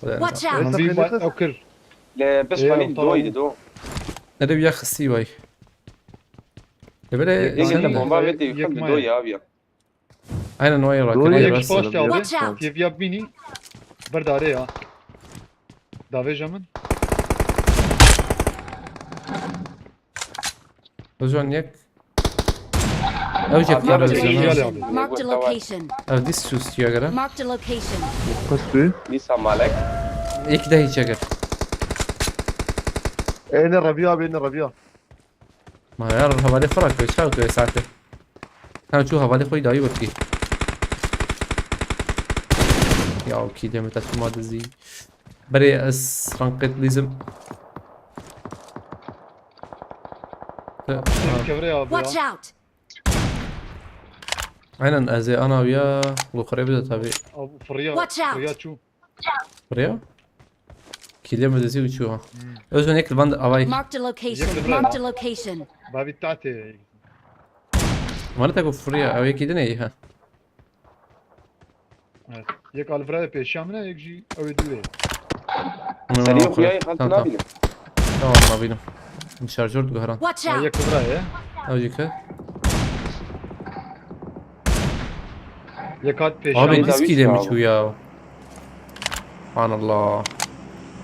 Watch out! Min vî ew kir. Li pişt Ê, xanî tamam. Doydi do. Nere ya xistî vay. Ê bere Yek sen de bomba vete yek yek me. Do ya abi ya. Aynen o ya. Doğru. Yek rast. Watch out! Yek ya bînî. Berdarê ya. Davêje min. Özcan yek. Ew jek Abi, var abi, Özcan. Gel abi. Marked a location. Ev dis sus ya gara. Marked a location. Kastı. Nisa malek. Ek de hiç eger. Ene Rabia abi, ene Rabia. Ma ya hevalê xwe ra koy, çaw koy saete. Tam çû hevalê xwe dayî wekî. Ya o kî demê te çima dizî. Berê ez ranqê dilîzim. Te- Kevrê abi ya. Watch out! Aynen ez ê ana ya. Lo xerê bide tabi. Abi fırya, Watch out! Fırya çû. Buraya. Kiliye mi dizî uçuyor ha. Hmm. Özcan ek van avay. Marked a location. Yakın Marked a location. Babi tate. Mana tako fırya. Avay kidin iyi ha. Evet. Yek alvraya pêşiya min e, yek jî ew ê dû ye. Tamam, Serî tamam, xuyayê tamam, xelk tamam. Nabîne. Tamam, nabînim. Şarjör diguheran. Watch Ha, out! Yek vira ye. Ew jî ke. Yek hat pêşiya Abi, min. Diskî de mi çû ya? Subhanallah.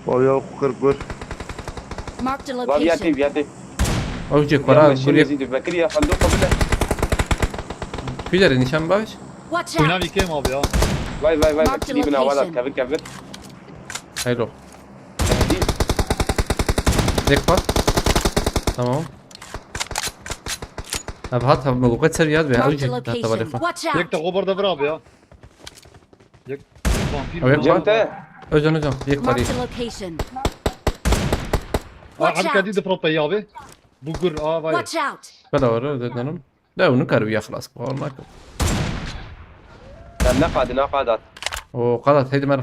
Bayağı kırk bir. Marked a location. Viyatê, viyatê. Ew jî Ya para meşin gurê. Zî bekir ya xeldo xwe bile. Kuy dere nîşan baş? Watch out! Oyna bir kêm abi ya. Vay, vay, vay, Marked a location. Kevir, kevir. Hayro. Kevir. Yek pat. Tamam. Ev hat, ev mewqe ser yad be. Ew Marked jî a hata balê location. xwe. Watch Yek te out! xo bir de vir abi ya. Yek vampir Ew yek var. Cem te. Özen, özen. Yek parî. Marked a location. Aa, Watch her kadî out! de prop ya abi. Bu gur aa vay. Watch out! Bela were, özen dedim. De onu kar ya xlas. Var nak. Sen ne kadın ha kadat. O kadar heydi mer.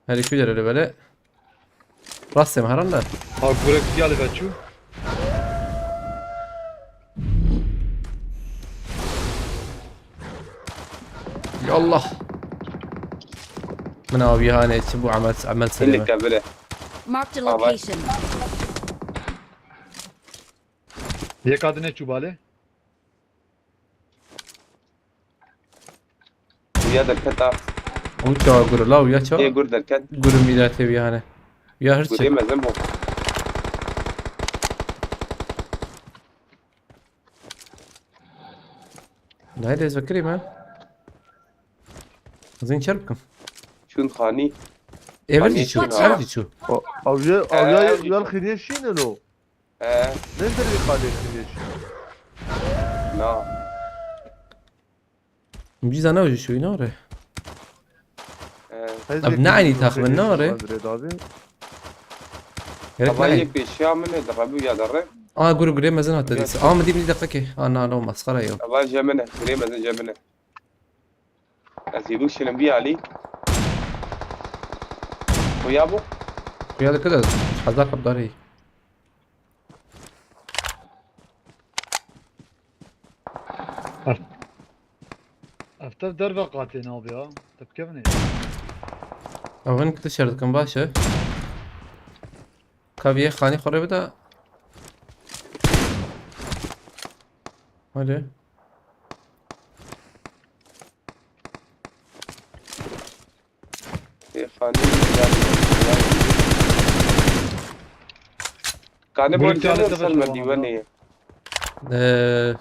Her iki ileri böyle. Rastım herhalde. Ha gurek geldi ve çu. Ya Allah. Min aviye hane çi bu amel amel Şimdi seleme. kabile. Marked a Baba. Location. Yek adine çu bale. Uya derket ha. O çawa guru la uya çawa. Ê gur derket. Guru mîra tevi yani. Ya her Gurê çek. Mezin bu. Nayê ez vekirî me. Zin çer bikim. Çun xanî. Ev jî çû, Watch out. ev jî çû. Avya Ee, avya ev- yal xiniye şîne lo. Ee, Ne derê xalê xiniye şîne. na. Cîza ne jî çû, ne ore. Ee, Hez Abi, yekî ne aynî yekî takım, ne xiniye ore? şîne, Andrê abi. Gerek Ama ne? Yek pêşiya min e, dixebi ya derre. Aa guru gure mezin hat dedîs. Aa min dî min dî deqekê. Aa na lo masxara yo. Ava je min e, gurê Mezin je min e. Ez ê bikşinim bî alî. Xuya bû. Xuya dike de hezar hep darê. Eftev derve qatê nabe ya. Tepkevne. Ew hin kite şer dikin baş e. Ka viyê xanî xwe rê bide. Hadi. Ê xanî. Kanê Gurê bol tale canê te ser baş me bana. Dîwenê. Ee,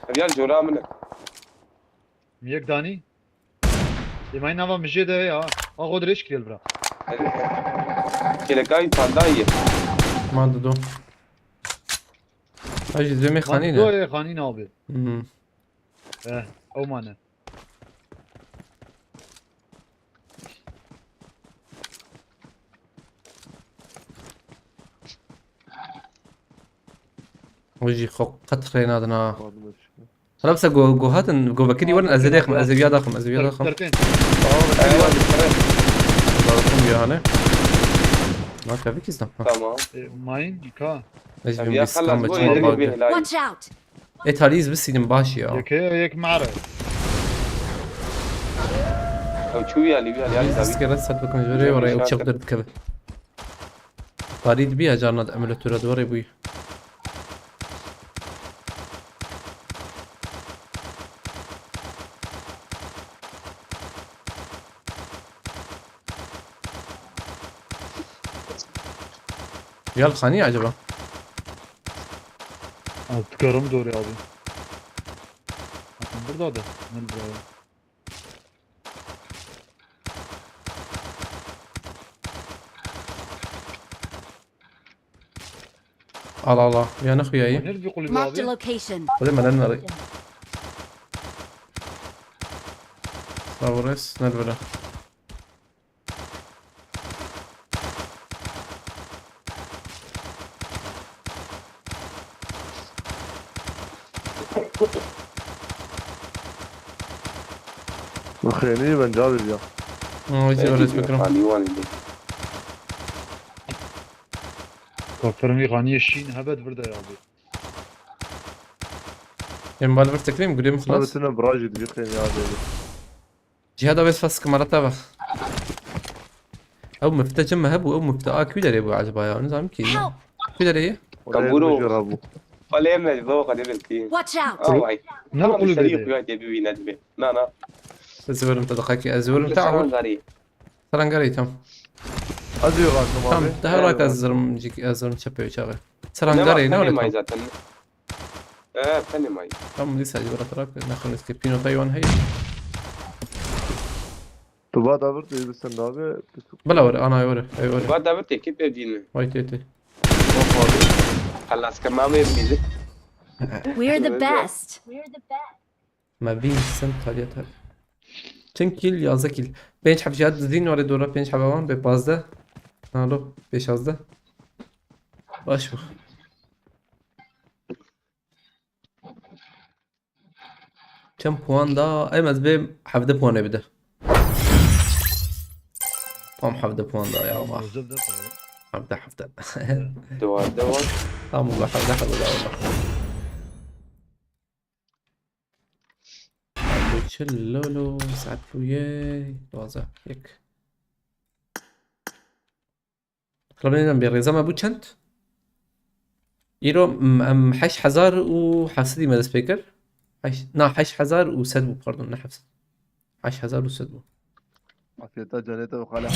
Ev ya jora min e. Yek danî. Ê may nava mijê de ya. A xo dirêj kirê li bira. Kêlekayî pandayê. Ma dido. Ay jî duyemê xanî Do ne. ê xanî nabe. Hmm. Eh, ew mane. O jî xwe qet rê nadin ha. Hala mesela go, go hatin, go vekirî werin, ez ê dexim, ez ê viya daxim, ez ê viya daxim. Serpên. Eywa dikire. Daxim ya hane. Na kavi kî zam. Tamam. E, mayın ka. Ez Ev bin ya biskam xelas be bu çima yeni bagi. bir hilal. Watch out! E talî iz bisînim baş ya. Yek yek mare. Ew çû ya lî ya lî ya Talî lî. iz kere sat bakın jore oraya uçak derdikeve. Talî dibi ya carna emulatora duvare bûyî. Yal xanî acaba? Altıkarım doğru abi. Bakın burada da. Ne burada? Ala ala. Ya ne xuyayî? Nerede bir kulübe Marked a abi? Location. Hadi melen nerede? Savres nerede? Xênî ben cavê ya. Hı, hiç öyle Ecî fikrim. Xanî wan êdî. Kafirmi xaniye şîn hebet burada ya abi. Em bal bir tekrem gülüm Abi xlas. tine birajî dibî xênî ya dêrê. Cihada wes fas kamerata bak. Ew mifte çi me hebû, ew mifte a kî derê bû acaba ya? Nizam kî. Help! Kî derê ye? Kaburo. Oraya bir şey bu. Xwelê me bo xwedê bilkî. Watch out! Away. Ne Tamam, kulübe serî de? xuya tê bibîne dibê. Na na. Ez verim te daxakî, ez verim te Saran awul. garî. Sarangarê tam. Hadi yok artık Tam, abi. daha rak ez zırım cik, ez zırım çepe çağı. Ne Sarangarê var? Ne Tenê öyle may tam? Zaten. Ee, tenê may. Tam dîsa ji bira rak ne xwiniske pînota yon hey. Tu ba da bir tu bir sen de abi. Bila were, ana were, ay were. Ba da bir tê kê pê dîne. Vay tê tê. Xelas ke mamê mîzik. We're the best. Me bîn sen taliya tar. Çend kîl? Yazdeh kîl. Pênc heb jihad dizîn ware dora pênc hebe wan be pazdeh. Nalo be şazdeh. Baş bû. Çend puan da? Em ez bê hevdeh puanê bide. Tam hevdeh puan da ya Allah. Hevdeh hevdeh. Dewa dewa. Tam Allah hevdeh hevdeh da Allah. Saet çil lolo, saet bûye duwazdeh, yek. Xelabê nêzan bê rêza me bû çend? Îro m- em heşt hezar û heft sedî me dest pê kir. Heşt, na heşt hezar û sed bû, pardon, ne heft sed. Heşt hezar û sed bû. Afiyeta caneta û xala.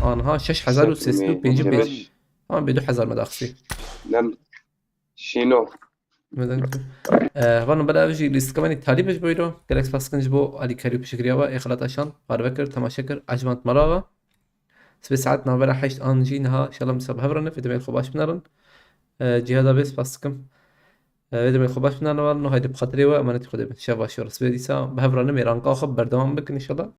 Anha şeş hezar û sê sed û pêncî û pênc. Tamam, bê du hezar me daxistî. Nem. Şîno. Meden ku. Hevalno bela ev jî lîstika me nî talî be ji bo îro. Gelek spas dikin ji bo alîkarî û piştgiriya we ê xelata şan. Parve kir, temaşe kir, ecmand mala we. Sibê saet navbera heşt an jî niha inşallah misa bi hev re ne, vê demê xwe baş binarin. Cihada bê spas dikim. Vê demê xwe baş binarin hevalno, haydi bi xatirê we emanetî Xwedê bin. Şev baş, sibê dîsa bi hev re ne, mêranka xwe berdewam bikin inşallah.